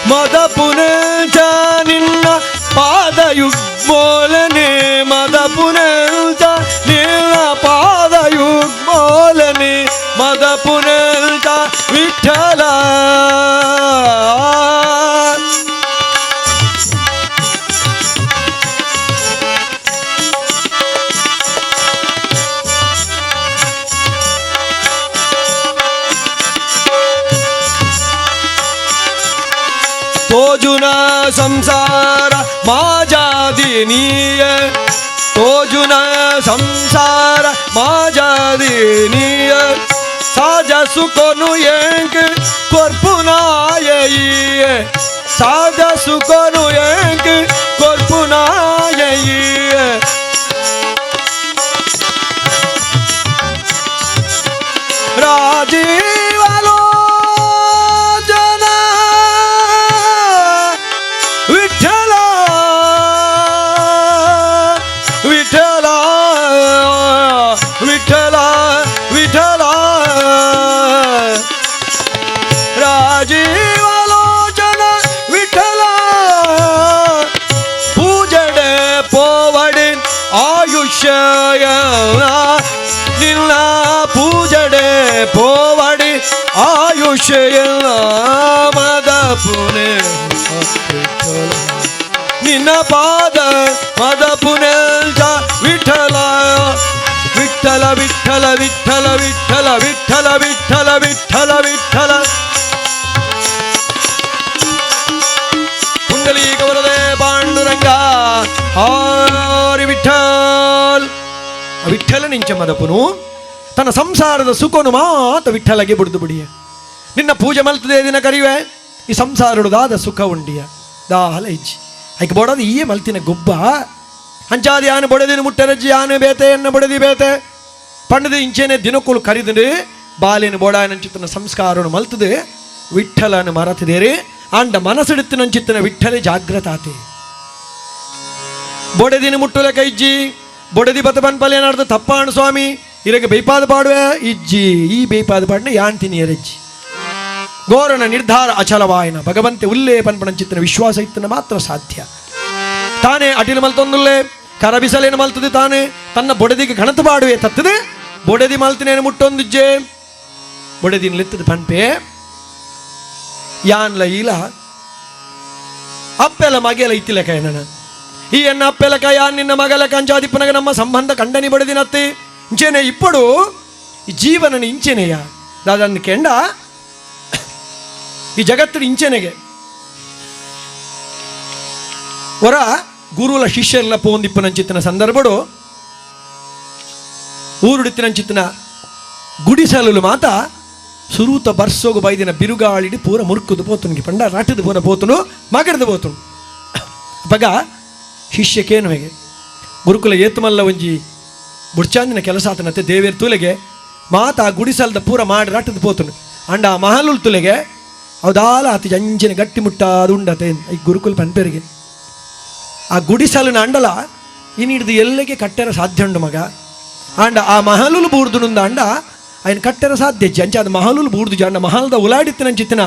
ಮದ ಪುನಚ ನಿನ್ನ ಪಾದಯುಗ್ಮೋಲನೆ ಮದ ಪುನಚ ನಿನ್ನ ಪಾದಯುಗ್ಮೋಲನೆ ಮದ ಪುನಚ ವಿಠಲ. ತೋಜುನ ಸಂಸಾರ ಮಾಜಾದಿನೀಯ ತೋಜುನ ಸಂಸಾರ ಮಾಜಾದಿನೀಯ ಸಾಜ ಸುಕೊನು ಎಂಕ್ ಕೊರ್ಪುನಾಯ ಸಾಜ ಸುಕೊನು ಎಂಕ್ ಕೊರ್ಪುನಾಯ. ರಾಜೀವಲೋಚನ ವಿಠಲ ವಿಠಲ ವಿಠಲ ವಿಠಲ ರಾಜೀವಲೋಚನ ವಿಠಲ ಪೂಜಡೆ ಪೋವಡಿ ಆಯುಷ್ಯ ನಿನ್ನ ಪೂಜಡೆ ಪೋವಡಿ ಆಯುಷ್ಯ ಮದ ಪುನೆ ನಿನ್ನ ಪಾದ ಮದ ಪುನೆಲ್ಜ Vittala Vittala Vittala Vittala Vittala Vittala Vittala Vittala Vittala Pundalika ವರದೆ Panduranga ಹಾರಿ ವಿಠಲ್. ವಿಠಲ ನಿಂಚ ಮದಪುನು ತನ್ನ ಸಂಸಾರದ ಸುಖನು ಮಾತ ವಿಠಲಗೆ ಬುಡ್ದು ಬಿಡಿಯ. ನಿನ್ನ ಪೂಜೆ ಮಲ್ತದೆ ದಿನ ಕರಿವೆ ಈ ಸಂಸಾರದಾದ ಸುಖ ಉಂಡಿಯ ದಾಹಲ ಇಜ್ಜಿ ಐಕ್ ಬೋಡದು ಈಯೇ ಮಲ್ತಿನ ಗೊಬ್ಬ ಅಂಚಾದಿ ಯಾನು ಬೊಡೆದಿನ ಮುಟ್ಟರಜ್ಜಿ ಯಾನು ಬೇತೆ ಎನ್ನ ಬೊಡೆದಿ ಬೇತೆ ಪಂಡದ ಇಂಚೆನೆ ದಿನಕ್ಕುಲು ಕರಿದು ಬಾಲಿನ ಬೋಡಾಯನಂಚಿತ್ತನ ಸಂಸ್ಕಾರನು ಮಲ್ತದೆ ವಿಠಲನ ಮರತಿದೇರಿ ಆಂಡ ಮನಸ್ಸಿಡುತ್ತಿನಂಚಿತ್ತನ ವಿಠಲೆ ಜಾಗ್ರತಾತೆ. ಬೊಡೆದಿನ ಮುಟ್ಟುಲ ಕೈಜ್ಜಿ ಬೊಡೆದಿ ಬತ ಬನ್ಪಲ್ ಏನಾಡ್ದು ತಪ್ಪಾಣು ಸ್ವಾಮಿ ಇರಗೆ ಬೇಪಾದ ಪಾಡುವೆ ಇಜ್ಜಿ ಈ ಬೇಪಾದ ಪಾಡಿನ ಯಾನ್ ತಿನಿಯರಜ್ಜಿ. ಗೋರನ ನಿರ್ಧಾರ ಅಚಲವಾಯನ ಭಗವಂತೆ ಉಲ್ಲೇ ಪನ್ಪಣಂಚಿತ್ತನ ವಿಶ್ವಾಸ ಇತ್ತನ ಮಾತ್ರ ಸಾಧ್ಯ. ತಾನೇ ಅಟಿಲು ಮಲ್ತೊಂದುಲ್ಲೇ ಕರಬಿಸಲೇನು ಮಲ್ತದೆ ತಾನೇ ತನ್ನ ಬೊಡೆದಿಗೆ ಗಣತು ಪಾಡುವೆ ತತ್ತದೆ ಬೊಡೆದಿ ಮಲ್ತಿನೇನು ಮುಟ್ಟೊಂದಿಜ್ಜೆ ಬೊಡೆದಿನ ಲೆತ್ತದ ಪನ್ಪೆ ಯಾನ್ಲ ಈಲ ಅಪ್ಪೆಲ ಮಗೆಲ ಇತ್ತಿಲಕ ಏನನ ಈ ಎನ್ನ ಅಪ್ಪೆಲಕ ಯಾನ್ ನಿನ್ನ ಮಗಲ ಕಂಚಾದಿಪ್ಪನಗ ನಮ್ಮ ಸಂಬಂಧ ಕಂಡನಿ ಬಡದಿನತ್ತೆ ಇಂಚೆನೆ ಇಪ್ಪಡು ಈ ಜೀವನನ ಇಂಚೆನೆಯ ದಾದನ್ ಕೆಂಡ ಈ ಜಗತ್ತು ಇಂಚೆನೆಗೆ ಹೊರ ಗುರುಲ ಶಿಷ್ಯರೆಲ್ಲ ಪೋಂದಿಪ್ಪನಂಚಿತ್ತನ ಸಂದರ್ಭಡು ಊರುಡಿತ್ತಿನಂಚಿತ್ತನ ಗುಡಿಸಲು ಮಾತ ಸುರೂತ ಬರ್ಸೋಗು ಬೈದಿನ ಬಿರುಗಾಳಿಡಿ ಪೂರ ಮುರುಕುದು ಪೋತುನಿಗೆ ಪಂಡ ರಾಟದ ಪೂರ ಪೋತುನು ಮಗರ್ದು ಪೋತುನು. ಬಗ ಶಿಷ್ಯಕ್ಕೇನು ಹೇಗೆ ಗುರುಕುಲ ಏತುಮಲ್ಲ ಒಂಜಿ ಬುಡ್ಚಾಂದಿನ ಕೆಲಸ ಆತನತ್ತೆ ದೇವೇರ್ ತುಲೆಗೆ ಮಾತ ಆ ಗುಡಿಸಲ್ದ ಪೂರ ಮಾಡಿ ರಾಟದ ಪೋತುನು ಅಂಡ ಆ ಮಹಲುಲ್ ತುಲೆಗೆ ಅವದಾಲ ಆತ ಜಂಜಿನ ಗಟ್ಟಿ ಮುಟ್ಟಾದ ಉಂಡತೆ ಈ ಗುರುಕುಲ ಪನ್ಪೆರಿಗೆ ಆ ಗುಡಿಸಲಿನ ಅಂಡಲ ಇನ್ನಿಡ್ದು ಎಲ್ಲಗೆ ಕಟ್ಟೆರ ಸಾಧ್ಯ ಉಂಡು ಮಗ ಆಂಡ ಆ ಮಹಲುಲು ಬೂರ್ದುನುಂದ ಅಂಡ ఆయన ಕಟ್ಟೆರ ಸಾಧ್ಯ ಅಂಚ ಅದು ಮಹಲುಲು ಬೂರ್ದು ಜಂಡ ಮಹಲ್ದ ಉಲಾಡಿತ್ತಿನಂಚಿತ್ತಿನ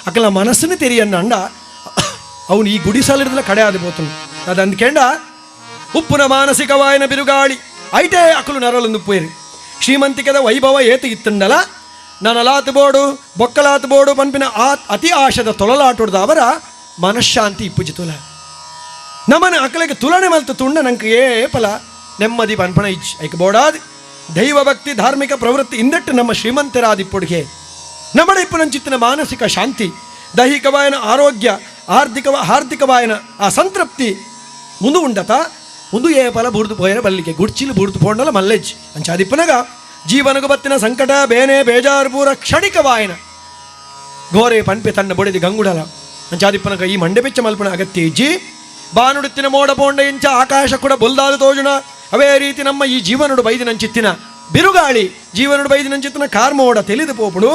ಅಕಲ ಮನಸ್ಸನ್ನು ತೆರಿಯನ್ನ ಅಂಡ ಅವನು ಈ ಗುಡಿಸಲಿಡ್ದಲ ಕಡೆ ಆದ ಪೋತನು. ಅದು ಅಂದ್ಕೆಂಡ ಉಪ್ಪುನ ಮಾನಸಿಕವಾಯನ ಬಿರುಗಾಳಿ ಐಟೇ ಅಕಲು ನರಲೊಂದು ಪೋಯಿರಿ ಶ್ರೀಮಂತಿಕದ ವೈಭವ ಏತು ಇತ್ತಂಡಲ ನನಲಾತು ಬೋಡು ಬೊಕ್ಕಲಾತು ಬೋಡು ಪನ್ಪಿನ ಆ ಅತಿ ಆಶದ ತೊಲಲಾಟುಡ್ದ ಅವರ ಮನಃಶಾಂತಿ ಇಪ್ಪುಜಿ ತುಲ ನಮನ ಅಕಲೆಗೆ ತುಲನೆ ಮಲ್ತು ತುಂಡ ನಂಗೆ ಏ ಫಲ ನೆಮ್ಮದಿ ಪನ್ಪಣ ಇಚ್ ಐಕ್ ಬೋಡಾದ್ ದೈವಭಕ್ತಿ ಧಾರ್ಮಿಕ ಪ್ರವೃತ್ತಿ ಇಂದಟ್ಟು ನಮ್ಮ ಶ್ರೀಮಂತರಾದಿಪ್ಪುಡಿಗೆ ನಮ್ಮಡ ಇಪ್ಪುನಂಚಿತ್ತಿನ ಮಾನಸಿಕ ಶಾಂತಿ ದೈಹಿಕವಾಯನ ಆರೋಗ್ಯ ಆರ್ಥಿಕವಾಯನ ಆ ಸಂತೃಪ್ತಿ ಮುಂದು ಉಂಡತ ಮುಂದು ಏ ಫಲ ಬೂರ್ದು ಪೋಯರ ಬಲ್ಲಿಗೆ ಗುಡ್ಚಿಲು ಬೂರ್ದು ಪೋಂಡಲ ಮಲ್ಲೆಜ್ ಅಂಚಾದಿಪ್ಪನಗ ಜೀವನಗು ಬತ್ತಿನ ಸಂಕಟ ಬೇನೆ ಬೇಜಾರು ಪೂರ ಕ್ಷಣಿಕವಾಯನ ಗೋರೆ ಪನ್ಪೆ ತನ್ನ ಬೊಡೆದಿ ಗಂಗುಡಲ ಅಂಚಾದಿಪ್ಪನಗ ಈ ಮಂಡೆ ಬೆಚ್ಚ ಮಲ್ಪನ ಅಗತ್ಯ ಇಜ್ಜಿ ಬಾನುಡುತ್ತಿನ ಮೋಡ ಪೋಂಡ ಇಂಚ ಆಕಾಶ ಕೂಡ ಬೊಲ್ದಾದ ತೋಜುಣ ಅವೇ ರೀತಿ ನಮ್ಮ ಈ ಜೀವನಡು ಬೈದಿನಂಚಿತ್ತಿನ ಬಿರುಗಾಳಿ ಜೀವನಡು ಬೈದಿನಂಚಿತ್ತಿನ ಕಾರ್ಮೋಡ ತಿಳಿದು ಪೋಪುಡು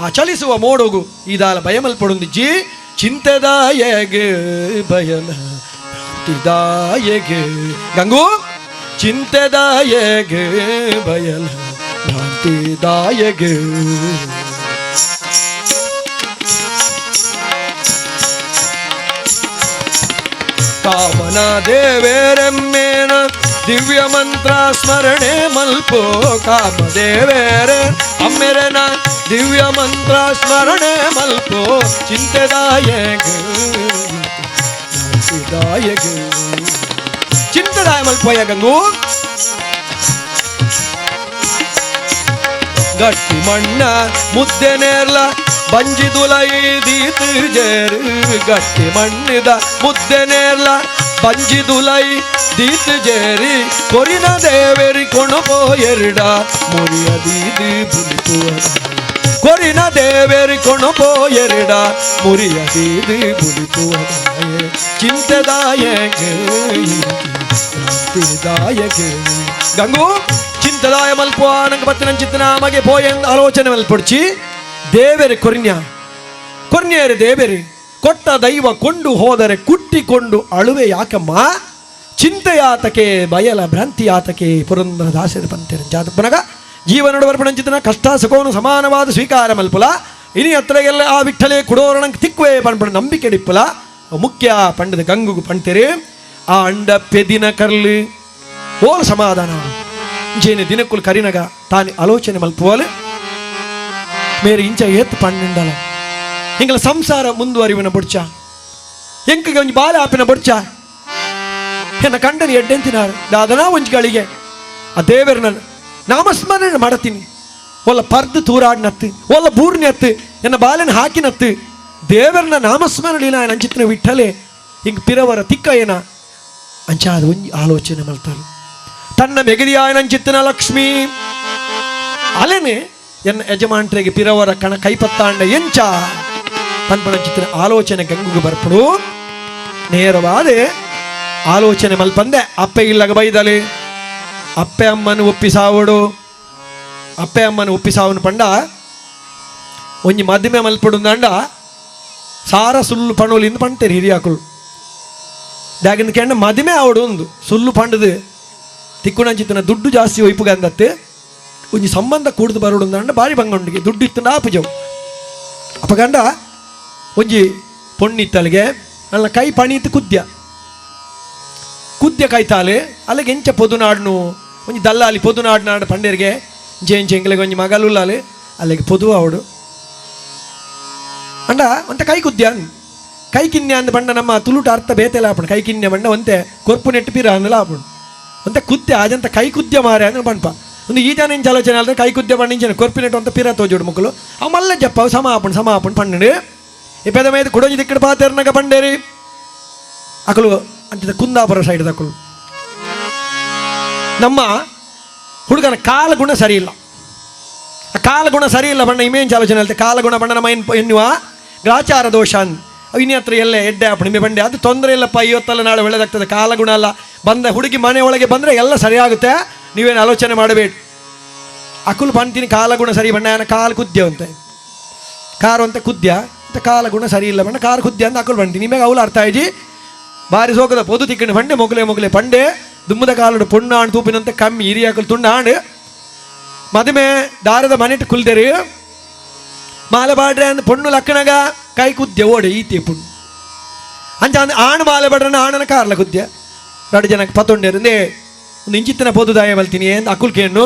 ಆ ಚಲಿಸುವ ಮೋಡೋಗು ಈದಾಲ ಭಯಮಲ್ಪಡುಂದಿಜ್ಜಿ ಚಿಂತೆದಾಯಗೆ ಬಯಲ ಭ್ರಾಂತಿದಾಯಗೆ ಗಂಗು ಚಿಂತೆದಾಯಗೆ ಬಯಲ ಭ್ರಾಂತಿದಾಯಗೆ. ಕಾಮನ ದೇವೇರೆಮ್ಮೇನ ದಿವ್ಯ ಮಂತ್ರ ಸ್ಮರಣೆ ಮಲ್ಪೋ ಕಾಮದೇವೇರೆ ಅಮ್ಮೆರೆನ ದಿವ್ಯ ಮಂತ್ರ ಸ್ಮರಣೆ ಮಲ್ಪೋ ಚಿಂತೆದಾಯಗ ಚಿಂತೆದಾಯ ಮಲ್ಪೋಯ ಗಂಗು ಗಟ್ಟಿ ಮಣ್ಣ ಮುದ್ದೆ ನೇರ್ಲ ಬಂಜಿದುಲೈ ದೀತು ಜೇರು ಗಟ್ಟಿ ಮಣ್ಣಿದ ಮುದ್ದೆ ನೇರ್ಲ ಬಂಜಿದುಲೈ ದೀತು ಜೇರಿ ಕೊರಿನ ದೇವೆರಿ ಕೊಣಪೋಯೆರಡ ಮುರಿಯದೀದು ಬುಲಿಪುವ ಕೊರಿನ ದೇವೆರಿ ಕೊಣಪೋಯೆರಡ ಮುರಿಯದೀದು ಬುಲಿಪುವದಾಯೆ ಚಿಂತೆದಾಯಗೆ ಭ್ರಾಂತಿದಾಯಗೆ ಗಂಗು ಚಿಂತೆದಾಯ ಮಲ್ಪುವ ನಂಗೆ ಬತ್ತಿನ ಚಿತ್ತನ ಮಗೆ ಪೋಯನ್ ಆಲೋಚನೆ ಮಲ್ಪೊಡ್ಚಿ ದೇವೆರೆ ಕೊರ್ನ್ಯ ಕೊರ್ನ್ಯರೆ ದೇವೆರೆ ಕೊಟ್ಟ ದೈವ ಕೊಂಡು ಹೋದರೆ ಕುಟ್ಟಿಕೊಂಡು ಅಳುವೆ ಯಾಕಮ್ಮ ಚಿಂತೆಯಾತಕೆ ಬಯಲ ಭ್ರಾಂತಿಯಾತಕೆ ಪುರಂದರ ದಾಸರ ಪಂತೆರ ಜಾತಪನಗ ಜೀವನಡು ಬರ್ಪಣಂಚಿತನ ಕಷ್ಟ ಸುಖವನ್ನು ಸಮಾನವಾದ ಸ್ವೀಕಾರ ಮಲ್ಪುಲ ಇನಿ ಹತ್ರಗೆಲ್ಲ ಆ ವಿಠಲೆ ಕುಡೋರಣಂಗೆ ತಿಕ್ವೆ ಪನ್ಪಣ ನಂಬಿಕೆ ಡಿಪ್ಪುಲ ಮುಖ್ಯ ಪಂಡದ ಗಂಗುಗು ಪಂತೆರೆ ಆ ಅಂಡ ಪೆದಿನ ಕರ್ಲು ಓಲ್ ಸಮಾಧಾನ ಇಂಚೇನೆ ದಿನಕ್ಕುಲ್ ಕರಿನಗ ತಾನು ಆಲೋಚನೆ ಮಲ್ಪುವಲು ಮೇರೆ ಇಂಚ ಏತ್ ಪಣ್ಣುಂಡಲ ಎಂಗಳ ಸಂಸಾರ ಮುಂದುವರಿವಿನ ಬುಡ್ಚ ಎಂಕಿಗೆ ಒಂಜಿ ಬಾಲ ಆಪಿನ ಬುಡ್ಚ ಎನ್ನ ಕಂಡನಿ ಎಡ್ಡೆಂತಿನಾರು ದಾದನಾ ಒಂಜಿ ಗಳಿಗೆ ಆ ದೇವರನ್ನ ನಾಮಸ್ಮರಣೆ ಮಾಡತೀನಿ ಒಲ್ಲ ಪರ್ದು ತೂರಾಡ್ನತ್ತು ಒಲ್ಲ ಬೂರ್ನತ್ತು ಎನ್ನ ಬಾಲನ ಹಾಕಿನತ್ತು ದೇವರನ್ನ ನಾಮಸ್ಮರಣೆ ನಾನು ಅಂಚಿತ್ನ ವಿಠಲೆ ಹಿಂಗೆ ಪಿರವರ ತಿಕ್ಕ ಏನ ಅಂಚಾದ ಒಂಜಿ ಆಲೋಚನೆ ಮಲ್ತಾರೆ ತನ್ನ ಮೆಗದಿಯಾಯನಂಚಿತ್ತನ ಲಕ್ಷ್ಮೀ ಅಲೆನೆ ಎನ್ನ ಯಜಮಾನ್ರಿಗೆ ಪಿರವರ ಕಣ ಕೈಪತ್ತಾಂಡ ಎಂಚ ಪನ್ಪಣಂಚಿತ್ತನ ಆಲೋಚನೆ ಗಂಗುಗೆ ಬರ್ಪಡು ನೇರವಾದ ಆಲೋಚನೆ ಮಲ್ಪಂದೆ ಅಪ್ಪೆ ಇಲ್ಲಗ ಬೈದಲೆ ಅಪ್ಪೆ ಅಮ್ಮನ ಒಪ್ಪಿಸಾವಡು ಅಪ್ಪೆ ಅಮ್ಮನ ಒಪ್ಪಿಸಾವನು ಪಂಡ ಒಂಜಿ ಮದಿಮೆ ಮಲ್ಪಡುಂದಂಡ ಸಾರ ಸುಳ್ಳು ಪಣೋಲಿಂದ ಪಣ್ತೇರಿ ಹಿರಿಯಾಕುಲು ದಾಗಿಂದ ಕೆಂಡ ಮದಿಮೆ ಆವಡು ಒಂದು ಸುಳ್ಳು ಪಂಡದು ತಿಕ್ಕುಣಂಚಿತ್ತನ ದುಡ್ಡು ಜಾಸ್ತಿ ಒಯ್ಪುಗ ಅಂದತ್ತೆ ಒಂಜಿ ಸಂಬಂಧ ಕೂಡ್ದು ಬರೋಡು ಬಾರಿ ಬಂಗುಂಡಿಗೆ ದುಡ್ಡು ಇತ್ತು ಆಪುಜವು ಅಪಗಂಡ ಒಂಜಿ ಪೊಣ್ಣಿತ್ತಲಿಗೆ ಅಲ್ಲ ಕೈ ಪಣೀತು ಕುದ್ಯ ಕುದ್ಯ ಕೈತಾಲೆ ಅಲ್ಲಿಗೆ ಎಂಚ ಪೊದುನಾಡ್ನು ಒಂಜಿ ದಲ್ಲಾಲಿ ಪೊದುನಾಡ್ನಾಡು ಪಂಡೇರಿಗೆ ಜೇಂಚ ಎಂಗ್ಲಿಗೆ ಒಂಜಿ ಮಗಲುಲ್ಲಾಲೆ ಅಲ್ಲಿಗೆ ಪೊದು ಅವಡು ಅಂಡ ಒಂತ ಕೈ ಕುದ್ಯ ಕೈ ಕಿನ್ಯ ಅಂದ ಬಂಡ ನಮ್ಮ ತುಳುಟ ಅರ್ಥ ಬೇತೆಲ್ಲ ಆಪಣ ಕೈ ಕಿನ್ಯ ಬಂಡ ಒಂತೆ ಕೊರ್ಪು ನೆಟ್ಟು ಪಿರ ಅಂದಲ ಆಪಣ ಒಂತೆ ಕುದ್ಯ ಆಜಂತ ಕೈ ಕುದ್ಯ ಮಾರೆ ಅಂದ್ರೆ ಬಣ್ಪ ಒಂದು ಈ ಜನ ಇಂಚ ಆಲೋಚನೆ ಅಲ್ಲದೆ ಕೈ ಕುದ್ಯ ಬಣ್ಣ ಇಂಚನ ಕೊರ್ಪು ನೆಟ್ಟು ಅಂತ ಪಿರ ತೋಜೋಡು ಮಕ್ಕಳು ಅವು ಮಲ್ಲ ಜಪ್ಪ ಅವು ಸಮ ಆಪಣ ಸಮ ಆಪಣ ಪಣ್ಣು ಈ ಪೆದ ಮೇದ ಕುಡೊಂಜಿ ದಿಕ್ಕಡ ಪಾತೆರ್ನಗ ಪಂಡೇರಿ ಅಕಲು ಅಂಚಿದ ಕುಂದಾಪುರ ಸೈಡ್ ದಕ್ಕಲು ನಮ್ಮ ಹುಡುಗನ ಕಾಲಗುಣ ಸರಿ ಇಲ್ಲ. ಆ ಕಾಲಗುಣ ಸರಿ ಇಲ್ಲ ಬಣ್ಣ ಇಮೇನ್ ಆಲೋಚನೆ ಅಲ್ತೆ ಕಾಲಗುಣ ಬಣ್ಣ ನಮ್ಮ ಎನ್ನುವ ಗ್ರಾಚಾರ ದೋಷ ಅನ್ ಅವು ಇನ್ನಿ ಹತ್ರ ಎಲ್ಲೇ ಎಡ್ಡೆ ಅಪ್ಪ ಬಂಡೆ ಅದು ತೊಂದರೆ ಇಲ್ಲಪ್ಪ, ಇವತ್ತಲ್ಲ ನಾಳೆ ಒಳ್ಳೇದಾಗ್ತದೆ. ಕಾಲಗುಣ ಅಲ್ಲ, ಬಂದ ಹುಡುಗಿ ಮನೆ ಒಳಗೆ ಬಂದರೆ ಎಲ್ಲ ಸರಿಯಾಗುತ್ತೆ, ನೀವೇನು ಆಲೋಚನೆ ಮಾಡಬೇಡಿ. ಅಕುಲು ಬಂತೀನಿ ಕಾಲಗುಣ ಸರಿ ಬಣ್ಣ ಕಾಲು ಕುದ್ಯ ಅಂತೆ, ಕಾರು ಅಂತ ಕುದ್ಯ ಅಂತ ಕಾಲಗುಣ ಸರಿ ಇಲ್ಲ ಬಣ್ಣ ಕಾರು ಕುದ್ಯ ಅಂತ ಅಕುಲು ಬಂತೀನಿ. ನಿಮಗೆ ಅವಳು ಅರ್ಥ ಆಯ್ತು. ಬಾರಿ ಸೋಕದ ಪೊದು ತಿಕ್ಕಣಿ ಪಂಡೆ ಮೊಗಲೆ ಮೊಗಲೆ ಪಂಡೆ ದುಮ್ಮದ ಕಾಲಡು ಪೊಣ್ಣಾಣ್ ತೂಪಿನಂತೆ ಕಮ್ಮಿ ಹಿರಿಯಾಕಲು ತುಂಡಾಣ್ ಮದುಮೆ ದಾರದ ಮನೆಟ್ಟು ಕುಲ್ದೆರು ಮಾಲೆ ಬಾಡ್ರೆ ಅಂದ್ ಪೊಣ್ಣು ಲಕ್ಕಣಗ ಕೈ ಕುದ್ಯ ಓಡೆ ಈತಿ ಪುಣ್ಣು ಅಂಚ ಅಂದ್ ಆಣ್ ಮಾಲೆ ಬಾಡ್ರನ ಆಣನ ಕಾರ್ಲ ಕುದ್ಯ ಎರಡು ಜನಕ್ಕೆ ಪತ್ತೊಂಡೇರು ಒಂದು ಇಂಚಿತ್ತನ ಪೊದು ದಾಯ ಬಲ್ತೀನಿ ಅಂದ್ ಅಕುಲ್ ಕೇಣ್ಣು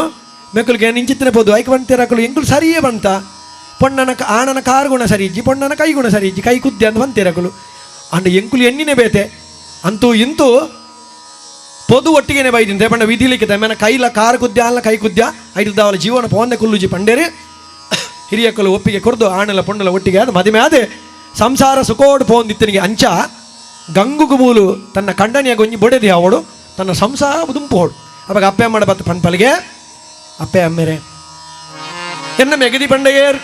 ಮೆಕ್ಕುಲ್ ಕೇಣ್ಣು ಇಂಚಿತ್ತನ ಪೊದು ಐಕ್ ಬಂತೀರ ಅಕುಲು ಎಂಕುಲು ಸರಿಯೇ ಬಂತ ಪೊಣ್ಣನ ಆಣನ ಕಾರುಗುಣ ಸರಿ ಇಜ್ಜಿ ಪೊಣ್ಣನ ಕೈಗುಣ ಸರಿ ಇಜ್ಜಿ ಕೈ ಕುದ್ಯ ಅಂದ್ ಬಂತೀರ ಅಕುಲು ಅಂಡ್ ಎಂಕುಲು ಎಣ್ಣಿನೇ ಬೇತೆ ಅಂತೂ ಇಂತೂ ಪೊದು ಒಟ್ಟಿಗೆನೆ ಬೈದಿಂತೆ ಪಂಡ ವಿಧಿಲಿಕ್ಕೆ ತಮ್ಮನ ಕೈಲ ಕಾರು ಕುದ್ಯ ಅಲ್ಲ ಕೈ ಕುದ್ಯ ಐದುದಾವಲ ಜೀವನ ಪೋಂದೆ ಕುಲ್ಲುಜಿ ಪಂಡೇರಿ ಹಿರಿಯಕ್ಕಲು ಒಪ್ಪಿಗೆ ಕೊರ್ದು ಆಣಲ ಪೊಣ್ಣಲ ಒಟ್ಟಿಗೆ ಅದು ಮದುವೆ ಆದೆ ಸಂಸಾರ ಸುಖೋಡು ಪೋಂದಿತ್ತನಿಗೆ ಅಂಚ ಗಂಗುಗು ಮೂಲು ತನ್ನ ಕಂಡನಿಯ ಗೊಂಜಿ ಬೊಡೆದಿ ಅವಳು ತನ್ನ ಸಂಸಾರ ದುಂಪು ಹೋಡು. ಅವಾಗ ಅಪ್ಪೆ ಅಮ್ಮಡ ಬತ್ತ ಪನ್ಪಲಿಗೆ ಅಪ್ಪೆ ಅಮ್ಮೆರೆ ಎನ್ನ ಮೆಗದಿ ಪಂಡೆಯೇರ್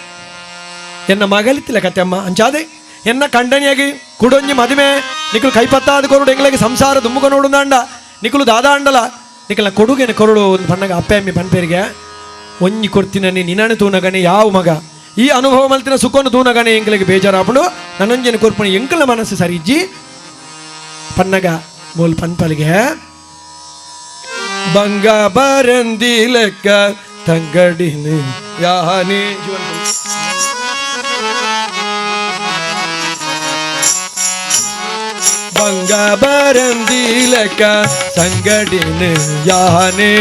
ಎನ್ನ ಮಗಲಿತ್ತಿಲ್ಲ ಕತೆ ಅಮ್ಮ ಅಂಚಾದೆ ಎನ್ನ ಕಂಡನಿಯಾಗಿ ಕುಡೊಂಜಿ ಮದುವೆ ನಿಕುಲು ಕೈಪತ್ತಾದ ಕೊರಡು ಎಂಗ್ಲಾಗಿ ಸಂಸಾರ ದುಮ್ಮುಗ ನೋಡುಂದಾಂಡ ನಿಕುಲು ದಾದಾಂಡಲ ನಿಕಲ ಕೊಡುಗೆನ ಕೊರಡು ಒಂದು ಪಣ್ಣಗ ಅಪ್ಪೆ ಅಮ್ಮಿ ಪನ್ಪೇರಿಗೆ ಒಂಜಿ ಕೊಡ್ತೀನನಿ ನಿನ್ನಣೆ ತೂನಗಣೆ ಯಾವ ಮಗ ಈ ಅನುಭವ ಮಲ್ತಿನ ಸುಖವನ್ನು ತೂನಗಣೆ ಎಂಕಲಿಗೆ ಬೇಜಾರಾಪಡು ನನ್ನೊಂಜನ ಕೊರ್ಪಣಿ ಎಂಕಲ ಮನಸ್ಸು ಸರಿಜ್ಜಿ ಪನ್ನಗ ಮೂಲ್ ಪನ್ಪಲಿಗೆ ಬಂಗ ಬರಂದಿ ಲೆಕ್ಕ ತಂಗಡಿನಿ ಯಾನಿ ಜೀವನ ಬಂಗ ಬರಂದಿ ಲೆಕ್ಕ ಸಂಗಡಿನಿ ಯಾನೆ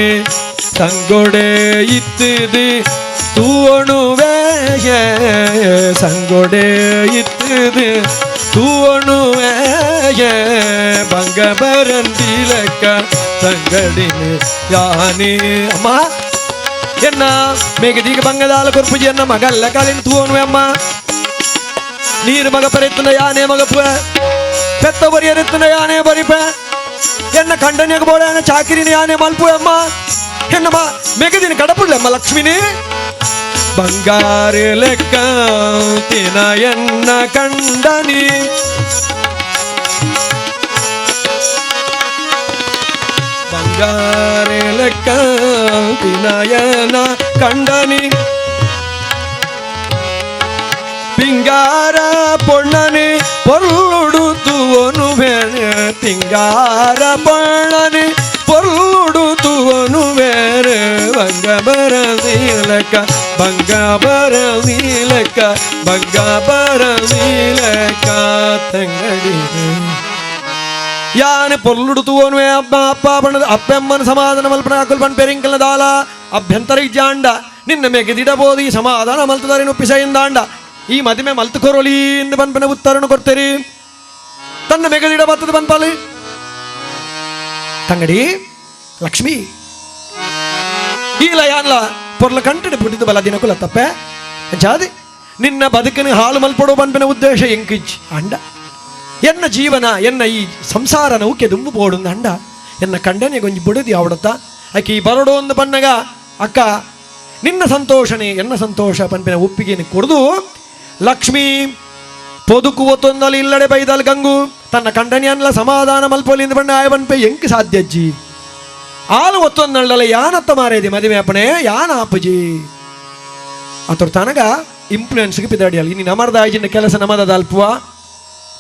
ಸಂಗೊಡೆ ಇತ್ತಿದಿ ತೂವಣುವೆ ಸಂಗೊಡೆ ಇತ್ತಿದಿ ತೂವಣುವೆ ಬಂಗ ಬರಂದಿ ಲೆಕ್ಕ ಸಂಗಡಿನಿ ಯಾನೆ ಅಮ್ಮ ಎನ್ನ ಮೇಗದೀಗ ಬಂಗದಾಲ ಕೊರ್ಪುಜಿ ಎನ್ನ ಮಗಲ್ಲ ಕಾಲಿನ ತೂವಣುವೆ ಅಮ್ಮ ನೀರು ಮಗ ಪರೆತ್ತನ ಯಾನೆ ಮಗಪುವ ಪೆತ್ತ ಬರಿಯರೆತ್ತನ ಯಾನೆ ಬರಿಪ ಎನ್ನ ಕಂಡನಿಯಾಗ ಬೋಡ ಚಾಕಿರಿನ ಯಾನೆ ಮಲ್ಪು ಅಮ್ಮ ಎನ್ನಮ್ಮ ಮೆಗದಿನ ಕಡಪುಡ್ಲಮ್ಮ ಲಕ್ಷ್ಮಿನಿ ಬಂಗಾರ ಲೆಕ್ಕ ತಿನ ಎನ್ನ ಕಂಡನಿ ಬಂಗಾರ ಲೆಕ್ಕ ತಿನಯನ ಕಂಡನಿ ಪಿಂಗಾರ ಪೊಣ್ಣನೆ ಪೊರುಳುಡು ತುವನು ಬೇರೆ ತಿಂಗಾರ ಪೊಣ್ಣನೆ ಪೊರುಳುಡು ತುವನು ಬೇರೆ ಬಂಗ ಬರದೀಲಕ ಬಂಗ ಬರದೀಲಕ ಬಂಗ ಬರದೀಲಕ ತಂಗಡಿ ಯಾನೆ ಪೊರ್ಲುಡು ತುವನುವೆ ಅಬ್ಬ ಅಪ್ಪ ಬಣ್ಣದ ಅಪ್ಪೆಮ್ಮನ ಸಮಾಧಾನ ಮಲ್ಪನ ಅಕುಲ್ ಬಣ್ ಪೆರಿಂಕಲ್ನ ದಾಲ ಅಭ್ಯಂತರ ಜಾಂಡ ನಿನ್ನ ಮೇಗೆದಿಡಬೋದು ಈ ಸಮಾಧಾನ ಮಲ್ತದಾರಿನ ಒಪ್ಪಿಸೆಯಿಂದಾಂಡ ಈ ಮದುವೆ ಮಲ್ತು ಕೊರೋಲಿ ಎಂದು ಬನ್ಪನ ಉತ್ತರನು ಕೊಡ್ತೀರಿ ತನ್ನ ಮೆಗದಿಡ ಬರ್ತದೆ ಬನ್ಪಾಲಿ ತಂಗಡಿ ಲಕ್ಷ್ಮಿ ಈಲ ಯಾನ್ಲ ಪೊರ್ಲ ಕಂಟೆಡ್ ಪುಟ್ಟಿದ್ದು ಬಲ ದಿನಕುಲ ತಪ್ಪೆ ಜಾದಿ ನಿನ್ನ ಬದುಕಿನ ಹಾಳು ಮಲ್ಪಡೋ ಪನ್ಪಿನ ಉದ್ದೇಶ ಎಂಕಿಜ್ ಅಂಡ ಎನ್ನ ಜೀವನ ಎನ್ನ ಈ ಸಂಸಾರ ನೌಕೆ ದುಂಬು ಪೋಡುಂದು ಅಂಡ ಎನ್ನ ಕಂಡನೆ ಗೊಂಜಿ ಬುಡದಿ ಆವಡತ್ತ ಆಕೆ ಈ ಬರಡೋ ಒಂದು ಪನ್ನಗ ಅಕ್ಕ ನಿನ್ನ ಸಂತೋಷನೇ ಎನ್ನ ಸಂತೋಷ ಪನ್ಪಿನ ಒಪ್ಪಿಗೆಯನ್ನು ಕೊಡ್ದು ಲಕ್ಷ್ಮೀ ಪೊದುಕು ಒತ್ತೊಂದಲ್ಲಿ ಇಲ್ಲಡೆ ಬೈದಲ್ ಗಂಗು ತನ್ನ ಕಂಡನಿಯನ್ಲ ಸಮಾಧಾನ ಮಲ್ಪೊಲಿಂದ ಬಣ್ಣ ಆಯ ಪನ್ಪೆ ಎಂಕ್ ಸಾಧ್ಯ ಅಜ್ಜಿ ಆಲು ಒತ್ತೊಂದಲ್ಲ ಯಾನತ್ತ ಮಾರೇದಿ ಮದುವೆ ಅಪ್ಪಣೆ ಯಾನ ಅಪ್ಪಜಿ ಅದ್ರ ತನಗ ಇನ್ಫ್ಲೂಯೆನ್ಸ್ಗೆ ಪಿದಾಡಿಯಲ್ಲ ಇನ್ನು ನಮರ್ದ ಆಯ್ಜಿನ ಕೆಲಸ ನಮದ ಅಲ್ಪುವ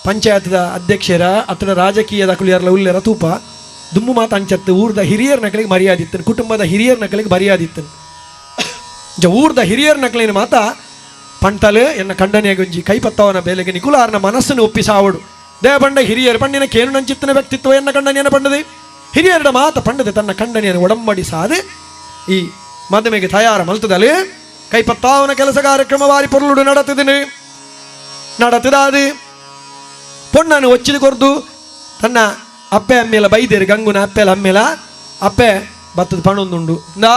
ಪಂಚಾಯತ್ದ ಅಧ್ಯಕ್ಷರ ಅತನ ರಾಜಕೀಯದ ಕುಳಿಯರ್ಲ ಉಲ್ಲೆರ ತೂಪ ದುಮ್ಮು ಮಾತು ಅಂಚತ್ತು ಊರ್ದ ಹಿರಿಯರ ನಕಲಿಗೆ ಮರ್ಯಾದಿತ್ತನು ಕುಟುಂಬದ ಹಿರಿಯರ ನಕಲಿಗೆ ಮರ್ಯಾದಿತ್ತನು ಜ ಊರ್ದ ಹಿರಿಯರ ನಕಲಿನ ಮಾತ ಪಂಟಲು ಎನ್ನ ಕಂಡನೆಯ ಗುಂಜಿ ಕೈಪತ್ತವನ ಬೇಲೆಗೆ ನಿಕುಲಾರನ ಮನಸ್ಸನ್ನು ಒಪ್ಪಿಸಾವಡು ದೇವಬಂಡ ಹಿರಿಯರು ಪಂಡಿನ ಕೇನು ನಂಚಿತ್ತನ ವ್ಯಕ್ತಿತ್ವ ಎನ್ನ ಕಂಡನಿಯನ್ನು ಪಂಡದೆ ಹಿರಿಯರ ಮಾತ ಪಂಡದೆ ತನ್ನ ಕಂಡನಿಯನ್ನು ಒಡಂಬಡಿ ಸಾದೆ ಈ ಮದುವೆಗೆ ತಯಾರ ಮಲ್ತದಲ್ಲಿ ಕೈಪತ್ತಾವನ ಕೆಲಸ ಕಾರ್ಯಕ್ರಮ ವಾರಿ ಪೊರುಳುಡು ನಡತಿದ್ದೀನಿ ನಡತದಾದು ಪೊಣ್ಣನು ಒಚ್ಚಿದ ಕೊರ್ದು ತನ್ನ ಅಪ್ಪೆ ಅಮ್ಮೇಲ ಬೈದೇರು ಗಂಗುನ ಅಪ್ಪೆಲ ಅಮ್ಮೇಲ ಅಪ್ಪೆ ಬತ್ತದ ಪಣೊಂದುಂಡು ನಾ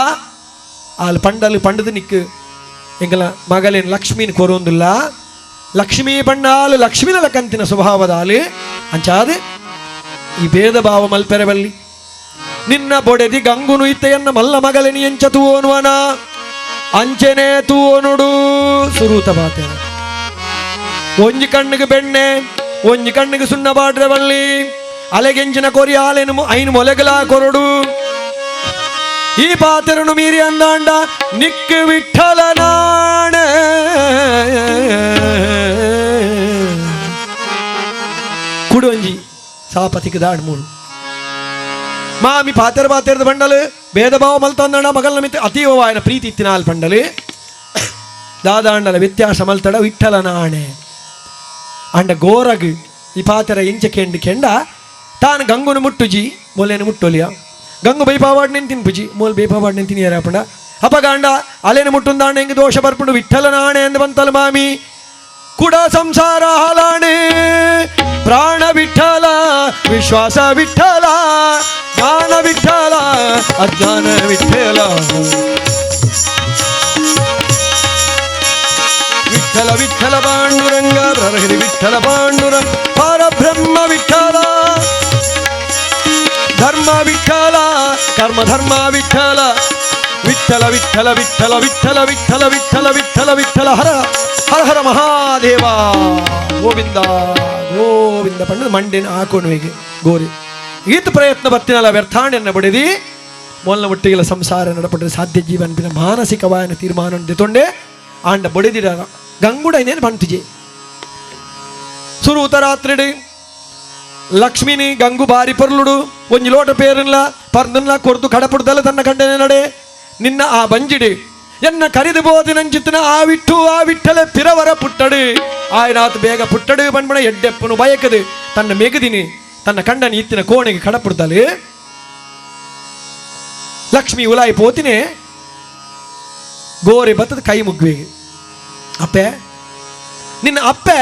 ಆಲ್ ಪಂಡಲು ಪಂಡದು ನಿಕ್ಕು ಎಂಗಲ ಮಗಲೇನು ಲಕ್ಷ್ಮೀನ ಕೊರೊಂದಿಲ್ಲ ಲಕ್ಷ್ಮೀ ಪಣ್ಣಾಲು ಲಕ್ಷ್ಮೀನ ಲಕ್ಕಂತಿನ ಸ್ವಭಾವದಾಲು ಅಂಚಾದ ಈ ಭೇದ ಭಾವ ಮಲ್ಪೆರಬಲ್ಲಿ ನಿನ್ನ ಬೊಡೆದಿ ಗಂಗುನು ಇತ್ತೆಯನ್ನ ಮಲ್ಲ ಮಗಲೇನಿ ಎಂಚ ತೂವನುವನ ಅಂಚೆನೆ ತೂವನುಡು ಸುರೂತ ಬಾತೇನ ಒಂಜಿ ಕಣ್ಣಿಗೆ ಬೆಣ್ಣೆ ಒಂಜಿ ಕಣ್ಣಿಗೆ ಸುಣ್ಣ ಬಾಡ್ರೆ ಬಳ್ಳಿ ಅಲೆಗೆಂಚಿನ ಕೊರಿ ಆಲೆನು ಐನು ಮೊಲೆಗಲ ಕೊರಡು ಈ ಪಾತ್ರನು ಮೀರಿ ಅಂದಾಂಡ ನಿಕ್ಕು ವಿಠಲ ನಾಣೆ ಕುಡೊಂಜಿ ಸಾಪತಿಗೆ ದಾಡ್ ಮೂರು ಮಾಮಿ ಪಾತೆರ ಪಾತೆರದ ಬಂಡಲು ಭೇದ ಭಾವ ಮಲ್ತಂದಣ ಮಗಲ್ನ ಮಿತ್ತ ಅತೀವವಾಯನ ಪ್ರೀತಿ ಇತ್ತಿನಾಲ್ ಬಂಡಲು ದಾದಾಂಡಲ ವ್ಯತ್ಯಾಸ ಮಲ್ತಡ ವಿಠಲ ನಾಣೆ ಅಂಡ ಗೋರಗು ಈ ಪಾತೆರ ಎಂಚ ಕೆಂಡು ಕೆಂಡ ತಾನು ಗಂಗುನು ಮುಟ್ಟುಜಿ ಮೊಲೇನು ಮುಟ್ಟೊಲಿಯ ಗಂಗು ಬೈಪಾವಾಡ್ನೇನು ತಿನ್ಪುಜಿ ಮೋಲ್ ಬೈಪಾವಾಡ್ನೇನು ತಿನ್ನಿಯರಪ್ಪಂಡ ಅಪಗಾಂಡ ಅಲೇನು ಮುಟ್ಟುಂದಾಂಡ ಹೆಂಗೆ ದೋಷ ಬರ್ಪುಂಡು ವಿಠಲ ನಾಣೆ ಎಂದು ಬಂತಲ್ಲ ಮಾಮಿ ಕುಡ ಸಂಸಾರ ಹಾಲಾಣೆ ಪ್ರಾಣ ವಿಠಲ ವಿಶ್ವಾಸ ವಿಠಲ ಜ್ಞಾನ ವಿಠಲ ಅಜ್ಞಾನ ವಿಠಲ ವಿಠಲ ವಿಠಲ ಪಾಂಡುರಂಗ ಹರಿ ವಿಠಲ ಪಾಂಡುರಂಗ ಪರಬ್ರಹ್ಮ ವಿಠಲ ಧರ್ಮ ವಿಠಲ ಕರ್ಮ ಧರ್ಮ ವಿಠಲ ವಿಠಲ ವಿಠಲ ವಿಠಲ ವಿಠಲ ವಿಠಲ ವಿಠಲ ವಿಠಲ ವಿಠಲ ಹರ ಹರ ಹರ ಮಹಾದೇವ ಗೋವಿಂದ ಗೋವಿಂದ ಪಂಡದ ಮಂಡಿನ ಹಾಕೋನುವಿಗೆ ಗೋರಿ ಈತ ಪ್ರಯತ್ನ ಬತ್ತಿನಲ್ಲ ವ್ಯರ್ಥಾಂಡೆನ್ನ ಬಡಿದಿ ಮೊದಲ ಒಟ್ಟಿಗೆಲ್ಲ ಸಂಸಾರ ನಡಪಟ್ಟರೆ ಸಾಧ್ಯ ಜೀವನ ಮಾನಸಿಕವಾಯನ ತೀರ್ಮಾನ ತೊಂಡೆ ಆಂಡ ಬಡಿದಿರ ಗಂಗುಡ ಇನ್ನೇನು ಬಂತಿಜೆ ಸುರೂತ ರಾತ್ರಿಡು ಲಕ್ಷ್ಮಿನಿ ಗಂಗು ಬಾರಿ ಪೊರ್ಲುಡು ಒಂಜಿ ಲೋಟ ಪೇರನ್ಲ ಪರ್ದನ್ಲ ಕೊರ್ದು ಕಡಪುಡ್ದಲ್ಲ ತನ್ನ ಕಂಡನೆ ನಡೆ ನಿನ್ನ ಆ ಬಂಜಿಡಿ ಎನ್ನ ಕರಿದು ಬೋದಿನಂಚಿತ್ತನ ಆ ವಿಟ್ಟು ಆ ವಿಟ್ಟಲೆ ಪಿರವರ ಪುಟ್ಟಡು ಆಯನಾತ್ ಬೇಗ ಪುಟ್ಟಡು ಬಣ್ಬಣ ಎಡ್ಡೆಪ್ಪನು ಬಯಕದು ತನ್ನ ಮೆಗದಿನಿ ತನ್ನ ಕಂಡನಿ ಇತ್ತಿನ ಕೋಣೆಗೆ ಕಡಪುಡ್ದಲು ಲಕ್ಷ್ಮಿ ಉಲಾಯಿ ಪೋತಿನೇ ಗೋರಿ ಬತ್ತದ ಕೈ ಮುಗ್ಗುವಿಗೆ ಅಪ್ಪೆ ನಿನ್ನ ಅಪ್ಪೆ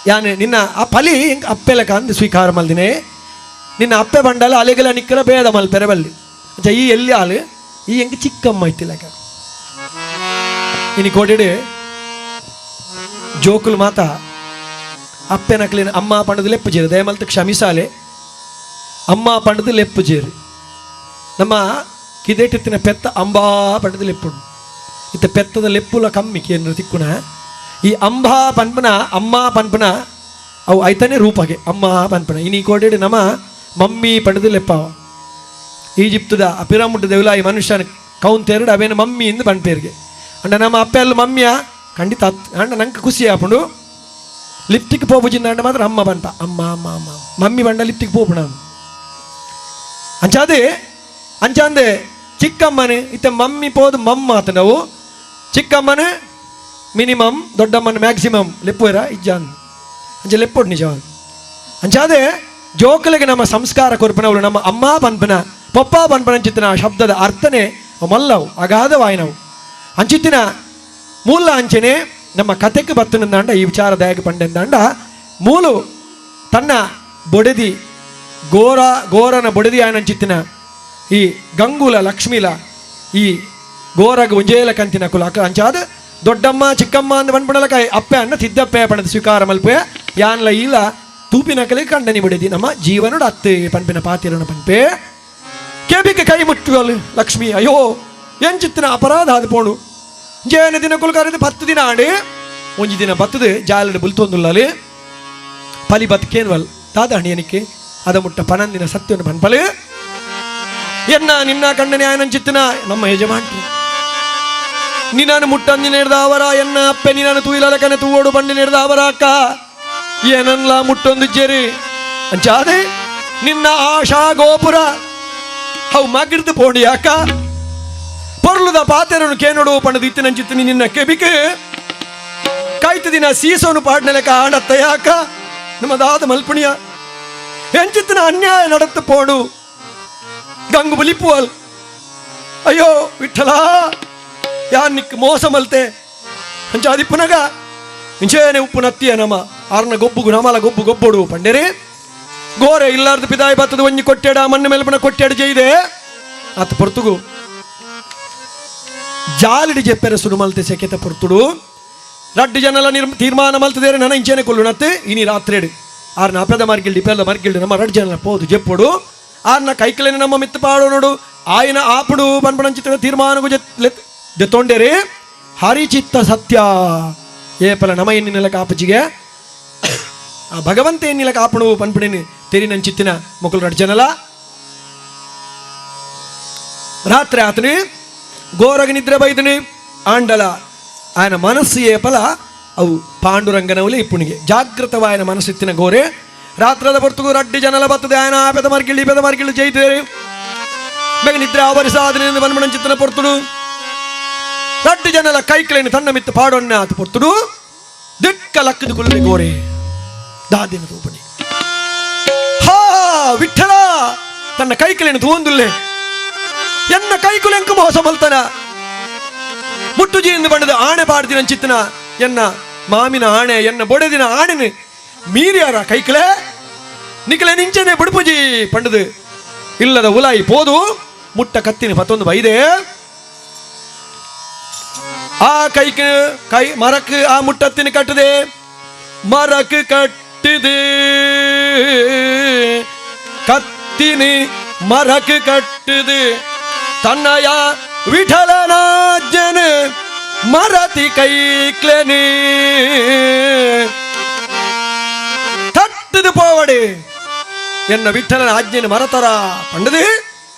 ಯಾನೆ ನಿನ್ನ ಆ ಫಲಿ ಹಿಂಗೆ ಅಪ್ಪೆಲಕ ಅಂದು ಸ್ವೀಕಾರ ಮಲ್ದಿನೇ ನಿನ್ನ ಅಪ್ಪೆ ಬಂಡಲ ಅಲೆಗೆಲ್ಲ ನಿಕ್ಕಲ ಭೇದ ಮಲ್ಪೆರೆ ಬಲ್ಲಿ ಅಚ್ಚ ಈ ಎಲ್ಲಿ ಹಾಲು ಈ ಹೆಂಗೆ ಚಿಕ್ಕಮ್ಮ ಇತ್ತಿಲ್ಲಕ ಇನಿ ಕೋಟಿಡು ಜೋಕುಲು ಮಾತ ಅಪ್ಪೆ ನಕ್ಲಿನ ಅಮ್ಮ ಪಂಡದ ಲೆಪ್ಪು ಜೇರು ದಯಮಲ್ತ ಕ್ಷಮಿಸಾಲೆ ಅಮ್ಮ ಪಂಡದ ಲೆಪ್ಪು ಜೇರು ನಮ್ಮ ಕಿದೇಟಿತ್ತಿನ ಪೆತ್ತ ಅಂಬಾ ಪಂಡದ ಲೆಪ್ಪುಂಡು ಇತ್ತ ಪೆತ್ತದ ಲೆಪ್ಪುಲ ಕಮ್ಮಿ ಕೇಂದ್ರ ತಿಕ್ಕುನ ಈ ಅಂಬಾ ಪನ್ಪನ ಅಮ್ಮ ಪನ್ಪನ ಅವು ಐತನೇ ರೂಪಗೆ ಅಮ್ಮ ಪನ್ಪನ ಇನಿ ಕೋಟೆಡು ನಮ್ಮ ಮಮ್ಮಿ ಪಂಡದ ಲೆಪ್ಪಾವ ಈಜಿಪ್ತದ ಆ ಪಿರಮುಡ್ ದೇವಲ ಈ ಮನುಷ್ಯನ ಕೌಂತೇರುಡು ಅವೇನು ಮಮ್ಮಿ ಎಂದು ಪನ್ಪೇರಿಗೆ ಅಂಡ ನಮ್ಮ ಅಪ್ಪ ಎಲ್ಲ ಮಮ್ಮಿಯ ಖಂಡಿತ ಅಂಡ ನಂಗೆ ಖುಷಿ ಆಪುಂಡು ಲಿಪ್ಟಿಕ್ ಪೋಪುಜಿಂದ ಅಂಡ ಮಾತ್ರ ಅಮ್ಮ ಪನ್ಪ ಅಮ್ಮ ಅಮ್ಮ ಅಮ್ಮ ಮಮ್ಮಿ ಬಂಡ ಲಿಪ್ಟಿಕ್ ಪೋಪು ನಾನು ಅಂಚಾದೆ ಅಂಚಾಂದೆ ಚಿಕ್ಕಮ್ಮನೆ ಇತ್ತ ಮಮ್ಮಿ ಪೋದು ಮಮ್ಮ ಆತ ನಾವು ಚಿಕ್ಕಮ್ಮನೆ ಮಿನಿಮಮ್ ದೊಡ್ಡಮ್ಮನ ಮ್ಯಾಕ್ಸಿಮಮ್ ಲೆಪ್ಪುರ ಇಜ್ಜಾನ್ ಅಂಚೆ ಲೆಪ್ಪುಡು ನಿಜವಾದ ಅಂಚಾದೆ ಜೋಕಲಿಗೆ ನಮ್ಮ ಸಂಸ್ಕಾರ ಕೊರ್ಪನವಳು ನಮ್ಮ ಅಮ್ಮ ಪನ್ಪನ ಪಪ್ಪ ಪನ್ಪನ ಅಂಚಿತ್ತಿನ ಆ ಶಬ್ದದ ಅರ್ಥನೇ ಮಲ್ಲವು ಅಗಾಧವಾಯಿನವು ಅಂಚಿತ್ತಿನ ಮೂಲ ಅಂಚೆನೆ ನಮ್ಮ ಕತೆಗೆ ಬತ್ತನಂದಾಂಡ ಈ ವಿಚಾರದಾಯಕ ಪಂಡೆಂದಾಂಡ ಮೂಲು ತನ್ನ ಬೊಡೆದಿ ಗೋರ ಗೋರನ ಬೊಡೆದಿ ಆಯನಂಚಿತ್ತಿನ ಈ ಗಂಗುಲ ಲಕ್ಷ್ಮೀಲ ಈ ಗೋರಗ ಒಂಜೇಲ ಕಂತಿನ ಕುಲಾಕ ಅಂಚಾದ ದೊಡ್ಡಮ್ಮ ಚಿಕ್ಕಮ್ಮ ಅಂದ ಪನ್ಪುಣಲಕ ಅಪ್ಪೆ ಅನ್ನ ತಿದ್ದಪ್ಪೆ ಪಣದ ಸ್ವೀಕಾರ ಮಲ್ಪೆ ಯಾನ್ಲ ಇಲ್ಲ ತೂಪಿನಕಲೆ ಕಂಡನಿ ಬಿಡದಿ ನಮ್ಮ ಜೀವನೋಡ ಅತ್ತೆ ಪನ್ಪಿನ ಪಾತಿರನ ಪನ್ಪೆ ಕೆಬಿಗೆ ಕೈ ಮುಟ್ಟುವಲ್ ಲಕ್ಷ್ಮಿ ಅಯ್ಯೋ ಎಂಚಿತ್ತಿನ ಅಪರಾಧ ಅದು ಪೋಣು ಜೇನ ದಿನ ಕುಲ್ಕಾರಿದ 10 ದಿನ ಆಂಡು ಒಂಜಿ ದಿನ ಬತ್ತದು ಜಾಲಡು ಬುಲ್ತೊಂದುಲ್ಲಲಿ ಪಲಿ ಬತ್ಕೇನ್ವಲ್ ದಾದ ಹಣಿಯನಿಕ್ಕೆ ಅದ ಮುಟ್ಟ ಪನಂದಿನ ಸತ್ಯವನ್ನು ಪನ್ಪಲು ಎನ್ನ ನಿನ್ನ ಕಂಡನೆ ಆಯನಂಚಿತ್ತಿನ ನಮ್ಮ ಯಜಮಾನ್ರು ನಿನ್ನನ್ನು ಮುಟ್ಟಂದಿ ನೇರ್ದಾವರ ಎನ್ನ ಅಪ್ಪೆ ನಿನ್ನನ್ನು ತೂಯಿಲಕನೆ ತೂವೋಡು ಬಂಡಿ ನೇರ್ದಾವರ ಅಕ್ಕ ಏನನ್ಲ ಮುಟ್ಟೊಂದು ಜೇರಿ ಅಂಚಾದೆ ನಿನ್ನ ಆಶಾ ಗೋಪುರ ಅವು ಮಗಿರ್ದು ಪೋಣಿ ಅಕ್ಕ ಪೊರ್ಲುದ ಪಾತೆರನು ಕೇನೋಡು ಪಣದು ಇತ್ತಿನಂಚಿತ್ತಿನಿ ನಿನ್ನ ಕೆಬಿಕೆ ಕಾಯ್ತ ದಿನ ಸೀಸೋನು ಪಾಡ್ನೆಲಕ ಆಡತ್ತ ಯಾಕ ನಮ್ಮದಾದ ಮಲ್ಪುಣಿಯ ಎಂಚಿತ್ತಿನ ಅನ್ಯಾಯ ನಡತ್ತು ಪೋಡು ಗಂಗು ಬಲಿಪುವಲ್ ಅಯ್ಯೋ ವಿಠಲ ಯಾನ್ ನಿಕ್ ಮೋಸ ಮಲ್ತೆ ಅಂಚಾದಿ ಪುನಗ ಇಂಚೇನೆ ಉಪ್ಪು ನತ್ತಿಯ ನಮ ಆರ್ನ ಗೊಬ್ಬುಗು ನಮಲ ಗೊಬ್ಬು ಗೊಬ್ಬೊಡು ಪಂಡೆರೆ ಗೋರೆ ಇಲ್ಲಾರ್ದು ಪಿದಾಯಿ ಬತ್ತದ ಒಂಜಿ ಕೊಟ್ಟೆಡ ಮಣ್ಣು ಮೇಲ್ಪನ ಕೊಟ್ಟೆಡ ಜೈದೆ ಆತ ಪೊರ್ತುಗು ಜಾಲಿಡಿ ಜೆಪ್ಪೆರ ಸುಡುಮಲ್ತೆ ಸೆಕೆತ ಪೊರ್ತುಡು ರಡ್ಡು ಜನಲ ತೀರ್ಮಾನ ಮಲ್ತದೇರೆ ನನ ಇಂಚೇನೆ ಕೊಲ್ಲುನತ್ತೆ ಇನಿ ರಾತ್ರೇಡು ಆರ್ನ ಅಪೆದ ಮಾರ್ಗಿಲ್ಡು ಇಪೆದ ಮಾರ್ಗಿಲ್ಡು ನಮ್ಮ ರಡ್ಡು ಜನಲ ಪೋದು ಜೆಪ್ಪೊಡು ಆರ್ನ ಕೈಕಲೇನೆ ನಮ್ಮ ಮಿತ್ತು ಪಾಡೋನೋಡು ಆಯನ ಆಪುಡು ಪನ್ಪಣಂಚಿತ ತೀರ್ಮಾನಗು ಜೆತ್ತೊಂಡೇರಿ ಹರಿಚಿತ್ತ ಸತ್ಯ ಏಪಲ ನಮ ಎನ್ನಿನೆಲ ಕಾಪುಜಿಗೆ ಆ ಭಗವಂತ ಎನ್ನಿಲ ಕಾಪುಣು ಪನ್ಪಣಿನಿ ತೆರಿನಂಚಿತ್ತಿನ ಮೊಕುಲು ರಡ್ಡು ಜನಲ ರಾತ್ರಿ ಆತನಿ ಗೋರಗ ನಿದ್ರೆ ಬೈದನಿ ಆಂಡಲ ఆయన మనస్సు ಏಪಲ ಅವು ಪಾಂಡುರಂಗನವಲೇ ಇಪ್ಪುಣಿಗೆ ಜಾಗೃತವಾಯನ ಮನಸ್ಸಿತ್ತಿನ ಗೋರೆ ರಾತ್ರದ ಪೊರ್ತುಗು ರಡ್ಡಿ ಜನಲ ಬತ್ತದೆ ఆయన ಆ ಪೆದ ಮಾರ್ಗಿళ్ళు ಈ ಪೆದ ಮಾರ್ಗಿళ్ళు ಜೈತೇರಿ ಬೇಗ ನಿದ್ರೆ ಆವರಿಸಾದನೆ ಬನ್ಮಣಂಚಿತ್ತನ ಪೊರ್ತುಡು ರಡ್ಡು ಜನಲ ಕೈಕಲೇನು ತನ್ನ ಮಿತ್ತು ಪಾಡೊನ್ನೆ ಆತ ಪೊರ್ತುಡು ದಿಕ್ಕ ಲಕ್ಕದ ಕುಲ್ಲಿ ಗೋರೆ ದಾದಿನ ತೂಪಣಿ ಹಾ ವಿಠಲ ತನ್ನ ಕೈಕಲೇನು ತೂಂದುಲ್ಲೆ ಎನ್ನ ಕೈಕುಲೆಂಕು ಮೋಸ ಮಲ್ತನ ಮುಟ್ಟುಜಿಯಿಂದ ಬಣ್ಣದ ಆಣೆ ಪಾಡ್ದಿನ ಚಿತ್ತನ ಎನ್ನ ಮಾಮಿನ ಆಣೆ ಎನ್ನ ಬೊಡೆದಿನ ಆಣೆನು ಮೀರಿಯಾರ ಕೈಕಲೆ ನಿಕಲೆ ನಿಂಚನೆ ಬುಡುಪುಜಿ ಪಂಡದು ಇಲ್ಲದ ಉಲಾಯಿ ಪೋದು ಮುಟ್ಟ ಕತ್ತಿನ ಪತ್ತೊಂದು ಬೈದೆ ಆ ಕೈಕ್ ಕೈ ಮರಕ್ ಆ ಮುಟ್ಟತ್ತಿನ ಕಟ್ಟದೆ ಮರಕ್ ಕಟ್ಟಿದೆ ಕತ್ತಿನಿ ಮರಕ್ ಕಟ್ಟಿದೆ ತನ್ನಯ ವಿಠಲನಾಜ್ಞನ ಮರತಿ ಕೈಕ್ಲೆನಿ ತಟ್ಟದು ಪೋವಡೆ ಎನ್ನ ವಿಠಲನ ಆಜ್ಞೆನ ಮರತರ ಪಂಡದು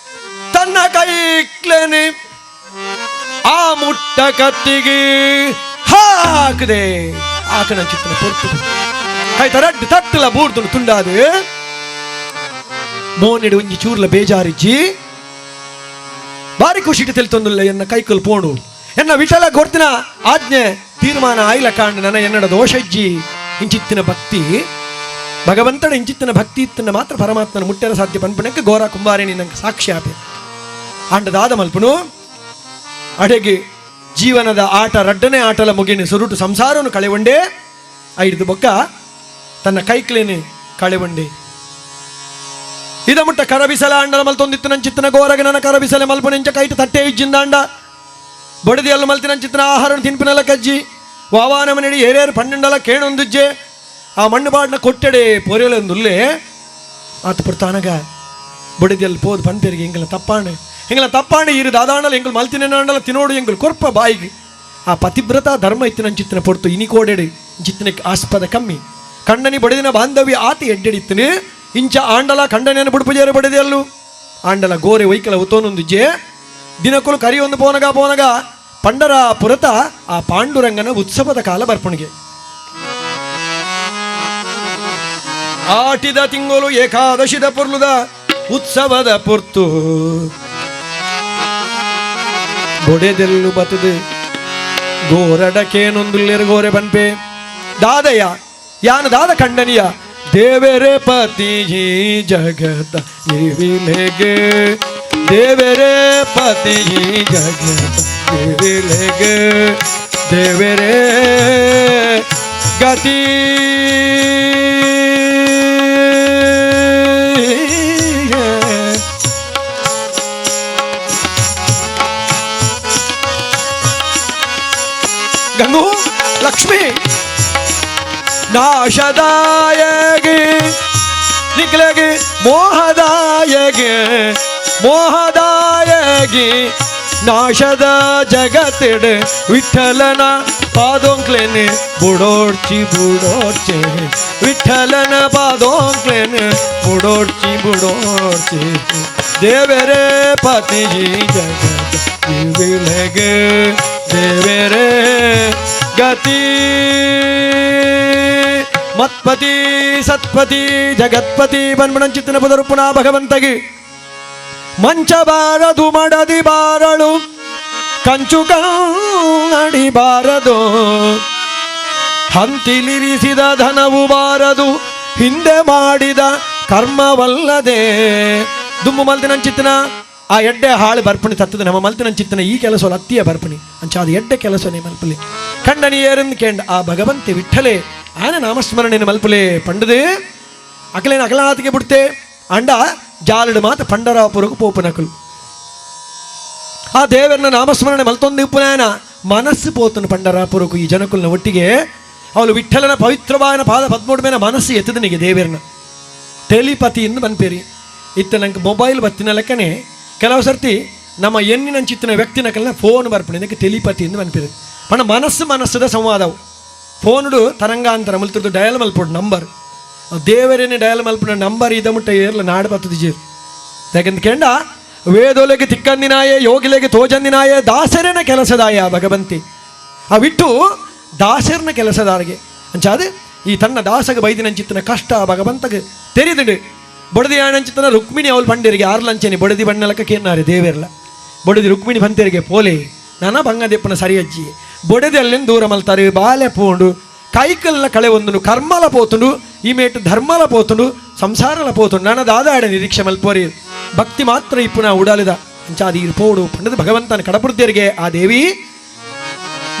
ತನ್ನ ಕೈಕ್ಲೆನಿ ಆ ಮುಟ್ಟ ಕತ್ತಿಗೆ ಹಾಕದೆ ಆಕನ ಚಿತ್ರ ಪೊರ್ತು ಕೈ ತರಡ್ಡು ತಟ್ಟಲ ಬೂರ್ದುನು ತುಂಡಾದು ಮೋನೆಡು ಒಂಜಿ ಚೂರ್ಲ ಬೇಜಾರಿಜ್ಜಿ ಬಾರಿ ಖುಷಿಟ್ ತೆಲ್ತೊಂದುಲ್ಲ ಎನ್ನ ಕೈಕಲ್ ಪೋಣು ಎನ್ನ ವಿಠಲ ಗೊರ್ತಿನ ಆಜ್ಞೆ ತೀರ್ಮಾನ ಆಯ್ಲ ಕಾಂಡ ನನ್ನ ಎನ್ನಡ ದೋಷಜ್ಜಿ ಇಂಚಿತ್ತಿನ ಭಕ್ತಿ ಭಗವಂತನ ಇಂಚಿತ್ತಿನ ಭಕ್ತಿ ಇತ್ತನ್ನ ಮಾತ್ರ ಪರಮಾತ್ಮನ ಮುಟ್ಟೆರ ಸಾಧ್ಯ ಪನ್ಪಣಕ್ಕೆ ಗೋರ ಕುಂಬಾರಿಣಿ ನಂಗೆ ಸಾಕ್ಷಿ ಆಪೆ ಆಂಡದಾದ ಮಲ್ಪನು ಅಡೆಗೆ ಜೀವನದ ಆಟ ರಡ್ಡನೆ ಆಟಲ ಮುಗಿನ ಸುರುಟು ಸಂಸಾರವನ್ನು ಕಳೆವಂಡೆ ಐದು ಬೊಕ್ಕ ತನ್ನ ಕೈಕ್ಲೇನೆ ಕಳೆವಂಡೆ ಇದ ಮುಟ್ಟ ಕರಬಿಸಲ ಅಂಡಲ ಮಲ್ತೊಂದಿತ್ತು ನಂಚಿತ್ತನ ಗೋರಗ ನನ್ನ ಕರಬಿಸಲೆ ಮಲ್ಪ ನೆಂಚ ಕೈಟ ತಟ್ಟೆ ಇಜ್ಜಿಂದಾಂಡ ಬಡದಿಯಲ್ಲ ಮಲ್ತಿ ನಂಚಿತ್ತನ ಆಹಾರ ತಿನ್ಪಿನಲ್ಲ ಕಜ್ಜಿ ವಾವಾನ ಮನೆಡಿ ಏರೇರು ಪನ್ನೆಂಡಲ ಕೇಣೊಂದುಜ್ಜೆ ಆ ಮಣ್ಣು ಬಾಡ್ನ ಕೊಟ್ಟೆಡೆ ಪೊರೆಯಲೊಂದುಲ್ಲೆ ಆತ ಪುರ್ತಾನಗ ಬಡದಿಯಲ್ಲಿ ಪೋದು ಪನ್ಪೇರಿಗೆ ಎಂಗಲ ತಪ್ಪಾಣೆ ಎಂಗಲ ತಪ್ಪಾಣೆ ಇರು ದಾದಾಂಡಲ ಎಂಗುಲ್ ಮಲ್ತಿನ ತಿನೋಡು ಎಂಗುಲ್ ಕೊರ್ಪ ಬಾಯಿಗೆ ಆ ಪತಿವ್ರತ ಧರ್ಮ ಇತ್ತಿನ ನಂಚಿತ್ತನ ಪೊರ್ತು ಇನಿ ಕೋಡೆಡು ಇಂಚಿತ್ತನಕ್ಕೆ ಆಸ್ಪದ ಕಮ್ಮಿ ಕಣ್ಣನಿ ಬಡಿದಿನ ಬಾಂಧವ್ಯ ಆತಿ ಎಡ್ಡೆಡಿತ್ತನು ಇಂಚ ಆಂಡಲ ಖಂಡನೆಯನ್ನು ಬುಡುಪುಜೇರು ಬಡಿದೆಯಲ್ಲು ಆಂಡಲ ಗೋರೆ ವೈಕಲ ಉತೋನೊಂದುಜ್ಜೆ ದಿನಕ್ಕೂ ಕರಿಯೊಂದು ಪೋನಗ ಪೋನಗ ಪಂಡರ ಪುರತ ಆ ಪಾಂಡುರಂಗನ ಉತ್ಸವದ ಕಾಲ ಬರ್ಪಣಿಗೆ ಆಟಿದ ತಿಂಗಳು ಏಕಾದಶಿದ ಪುರ್ಲುದ ಉತ್ಸವದ ಪುರ್ತು ಬೊಡೆದೆಲ್ಲು ಬತದು ಗೋರಡಕೇನೊಂದುಲ್ಲೆರು ಗೋರೆ ಬನ್ಪೆ ದಾದಯ್ಯ ಯಾನು ದಾದ ಖಂಡನಿಯ ದೇವರೇ ಪತಿ ಜಗತ ಇವಿಲೆಗೆ ದೇವರೇ ಪತಿ ಜಗತ ಇವಿಲೆಗೆ ದೇವರೇ ಗತಿ Gangu Lakshmi ನಾಶದಾಯಗೆ ನಿಕ್ಲೆಗೆ ಮೋಹದಾಯಗೆ ಮೋಹದಾಯಗೆ ನಾಶದ ಜಗತ್ತಿಡ ವಿಠಲನ ಪಾದೋಂಕ್ಲೇನೆ ಬುಡೋಡ್ಚಿ ಬುಡೋಡ್ಚೆ ವಿಠಲನ ಪಾದೋಂಕ್ಲೇನೆ ಬುಡೋಡ್ಚಿ ಬುಡೋಡ್ಚಿ ದೇವರೇ ಪತಿ ಜಗತ್ ವಿವಿಲೆಗೆ ದೇವರೇ ಗತಿ ಮತ್ಪತಿ ಸತ್ಪತಿ ಜಗತ್ಪತಿ ಬನ್ಮಣಂಚಿತ್ತನ ಪದರುಪುಣ ಭಗವಂತಗೆ ಮಂಚ ಬಾರದು ಮಡದಿ ಬಾರಳು ಕಂಚು ಕನ್ನಡಿ ಬಾರದು ಹಂತಿಲಿರಿಸಿದ ಧನವು ಬಾರದು ಹಿಂದೆ ಮಾಡಿದ ಕರ್ಮವಲ್ಲದೆ ದುಮ್ಮು ಮಲ್ತಿನಂಚಿತ್ತನ ಆ ಎಡ್ಡೆ ಹಾಳು ಬರ್ಪಣಿ ತತ್ತದ ನಮ್ಮ ಮಲ್ತಿನಂಚಿತ್ತನ ಈ ಕೆಲಸ ಅತ್ತಿಯ ಬರ್ಪಣಿ ಅಂಚಾದ ಎಡ್ಡೆ ಕೆಲಸನೇ ಮಲ್ಪಲೆ ಕಂಡನಿ ಏರಿಂದ ಕೇಂಡ ಆ ಭಗವಂತೆ ವಿಠಲೆ ಆನ ನಾಮಸ್ಮರಣೆಯನ್ನು ಮಲ್ಪಲೆ ಪಂಡದೆ ಅಕಲೇನ ಅಕಲಾತಿಗೆ ಬಿಡ್ತೆ ಅಂಡ ಜಾಲಡು ಮಾತ ಪಂಡರಾಪುರకు ಪೋಪುನಕುಲು ಆ ದೇವರನ್ನ ನಾಮಸ್ಮರಣೆ ಮಲ್ತೊಂದು ಇಪ್ಪುನಾಯನ ಮನಸ್ಸು ಪೋತನು ಪಂಡರಾಪುರಕು ಈ ಜನಕುಲ್ನ ಒಟ್ಟಿಗೆ ಅವಳು ವಿಠಲನ ಪವಿತ್ರವಾಯನ ಪಾದ ಪದ್ಮೂಡು ಮೇಲೆ ಮನಸ್ಸು ಎತ್ತದನಿಗೆ ದೇವರನ್ನ ಟೆಲಿಪತಿ ಎಂದು ಬನ್ಪೇರಿ ಇತ್ತ ನಂಗೆ ಮೊಬೈಲ್ ಬತ್ತಿನ ಲೆಕ್ಕನೆ ಕೆಲವು ಸರ್ತಿ ನಮ್ಮ ಎನ್ನಿನಂಚಿತ್ತಿನ ವ್ಯಕ್ತಿನ ಕಲ್ನ ಫೋನ್ ಬರ್ಪಣೆ ಇದಕ್ಕೆ ಟೆಲಿಪತಿ ಎಂದು ಬನ್ಪೇರಿ ಪಣ ಮನಸ್ಸು ಮನಸ್ಸದ ಸಂವಾದವು ಫೋನುಡು ತರಂಗಾಂತರ ಮಲ್ತಿರ್ದು ಡಯಲ್ ಮಲ್ಪೋಡು ನಂಬರ್ ದೇವರೇನೆ ಡಯಲ್ ಮಲ್ಪುನ ನಂಬರ್ ಇದ ಮುಟ್ಟ ಏರ್ಲ ನಾಡು ಬತ್ತದ ಜೀರ್ ಯಾಕಂತ ಕೇಂಡ ವೇದೋಲೆಗೆ ತಿಕ್ಕಂದಿನಾಯೆ ಯೋಗಿಲೆಗೆ ತೋಜಂದಿನಾಯೆ ದಾಸರೇನ ಕೆಲಸದಾಯ ಭಗವಂತಿ ಆ ಬಿಟ್ಟು ದಾಸರನ ಕೆಲಸದಾರಿಗೆ ಅಂಚಾದ ಈ ತನ್ನ ದಾಸಗ ಬೈದಿನಂಚಿತ್ತನ ಕಷ್ಟ ಭಗವಂತಗೆ ತೆರಿದುಡು ಬಡದಿ ಆಣಂಚಿತ್ತನ ರುಕ್ಮಿಣಿ ಅವಳು ಬಂಡೇರಿಗೆ ಆರ್ಲಂಚನಿ ಬಡದಿ ಬಣ್ಣಲಕ್ಕ ಕೇನಾರೆ ದೇವೇರ್ಲ ಬಡದಿ ರುಕ್ಮಿಣಿ ಬಂತೇರಿಗೆ ಪೋಲೆ ನಾನಾ ಬಂಗದೆಪ್ಪನ ಸರಿಯಜ್ಜಿ ಬೊಡೆದಿ ಅಲ್ಲಿಂದ ದೂರ ಮಲ್ತಾರೆ ಬಾಲೆ ಪೋಂಡು ಕೈಕಲ್ನ ಕಳೆ ಒಂದುನು ಕರ್ಮಲ ಪೋತುಂಡು ಈ ಮೇಟ್ ಧರ್ಮಲ ಪೋತುಂಡು ಸಂಸಾರಲ ಪೋತುಂಡು ನನ್ನ ದಾದಾಡ ನಿರೀಕ್ಷೆ ಮಲ್ಪೋರಿ ಭಕ್ತಿ ಮಾತ್ರ ಇಪ್ಪುನ ಉಡಾಲಿದ ಅಂಚಾದಿ ಪೋಡು ಪಂಡದ ಭಗವಂತನ ಕಡಪುರ್ತಿಯರಿಗೆ ಆ ದೇವಿ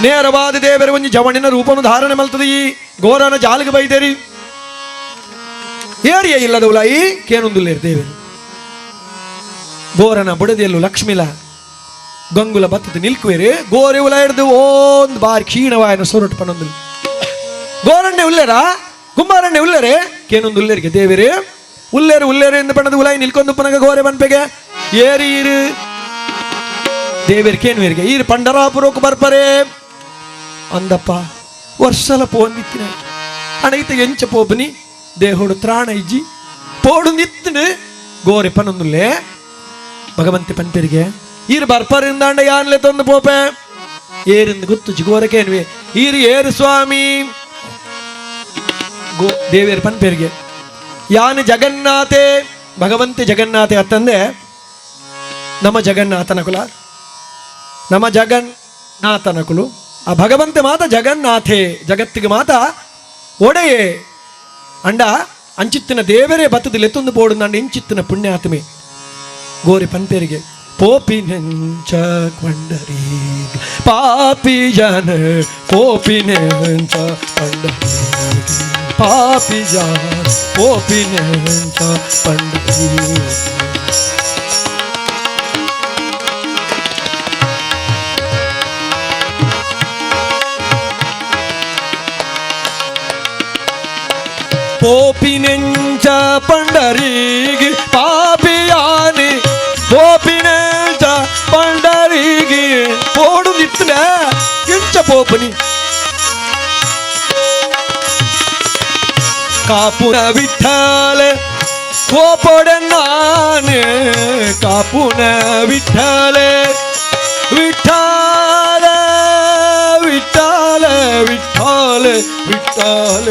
ನೇರವಾದ ದೇವರ ಒಂಜಿ ಜವಣಿನ ರೂಪನು ಧಾರಣೆ ಮಲ್ತದ ಈ ಗೋರನ ಜಾಲಿಗೆ ಬೈದೇರಿ ಏರಿಯ ಇಲ್ಲದ ಉಲಾಯಿ ಕೇನೊಂದುಲ್ಲೇರು ದೇವರು ಗೋರನ ಬುಡದಿಯಲ್ಲು ಲಕ್ಷ್ಮಿಲ ಗಂಗುಲ ಬತ್ತದ ನಿಲ್ಕುವೇರಿ ಗೋರೆ ಉಲ ಹಿಡ್ದು ಒಂದು ಬಾರಿ ಕ್ಷೀಣವಾಯನ ಸೊರಟು ಪನೊಂದು ಗೋರಣ್ಣೆ ಉಲ್ಲೇರಾ ಕುಂಬಾರಣ್ಣೆ ಉಲ್ಲೇರೆ ಕೇನೊಂದು ಉಲ್ಲೇರಿಗೆ ದೇವೇರಿ ಉಲ್ಲೇರು ಉಲ್ಲೇರು ಎಂದು ಬಣ್ಣದ ಉಲಾಯಿ ನಿಲ್ಕೊಂದು ಪನಗ ಗೋರೆ ಬನ್ಪೆಗೆ ಏರಿ ಈರು ದೇವೇರು ಕೇನುವೇರಿಗೆ ಈರು ಪಂಡರಾಪುರಕ್ಕೆ ಬರ್ಪರೆ ಅಂದಪ್ಪ ವರ್ಷಲ ಪೋಂದಿತ್ತಿನ ಅಣೈತ ಎಂಚ ಪೋಬನಿ ದೇಹೋಡು ತ್ರಾಣ ಇಜ್ಜಿ ಪೋಡು ನಿತ್ತನು ಗೋರೆ ಪನೊಂದುಲ್ಲೆ ಭಗವಂತೆ ಪನ್ಪೆರಿಗೆ ಈರು ಬರ್ಪರಿಂದಾಂಡ ಯಾನ್ಲೆ ತಂದು ಪೋಪೆ ಏರಿಂದ ಗೊತ್ತು ಗೋರಕೇನ್ವೆ ಈರು ಏರು ಸ್ವಾಮಿ ಗೋ ದೇವೇರು ಪನ್ಪೆರಿಗೆ ಯಾನು ಜಗನ್ನಾಥೆ ಭಗವಂತೆ ಜಗನ್ನಾಥೆ ಅತ್ತಂದೆ ನಮ್ಮ ಜಗನ್ನಾಥನ ಕುಲ ನಮ್ಮ ಜಗನ್ನಾಥನ ಕುಲು ಆ ಭಗವಂತೆ ಮಾತ ಜಗನ್ನಾಥೆ ಜಗತ್ತಿಗೆ ಮಾತ ಒಡೆಯೇ ಅಂಡ ಅಂಚಿತ್ತಿನ ದೇವರೇ ಬತ್ತದಲ್ಲಿ ಎತ್ತೊಂದು ಪೋಡು ನಂಡ ಇಂಚಿತ್ತಿನ ಪುಣ್ಯಾತ್ಮೆ ಗೋರಿ ಪನ್ಪೇರಿಗೆ ಪೋಪಿ ನೆಂಚ ಕೊಂಡರಿ ಪಾಪಿ ಜನ ಪೋಪಿ ನೆಂಚ ಪಂಡರಿ ಪಾಪಿ ಜನ ಪೋಪಿ ನೆಂಚ ಪಂಡರಿ ಪೋಪಿನೆಂಚ ಪಂಡರಿಗೆ ಪಾಪಿಯಾನೆ ಪೋಪಿನೆಂಚ ಪಂಡರಿಗೆ ಪೋಡು ನಿತ್ತನ ಎಂಚ ಪೋಪನಿ ಕಾಪುನ ವಿಠಲ ಕೋಪೊಡೆನ್ನಾನೆ ಕಾಪುನ ವಿಠಲ ವಿಠಲ ವಿಠಲ ವಿಠಲ ವಿಠಲ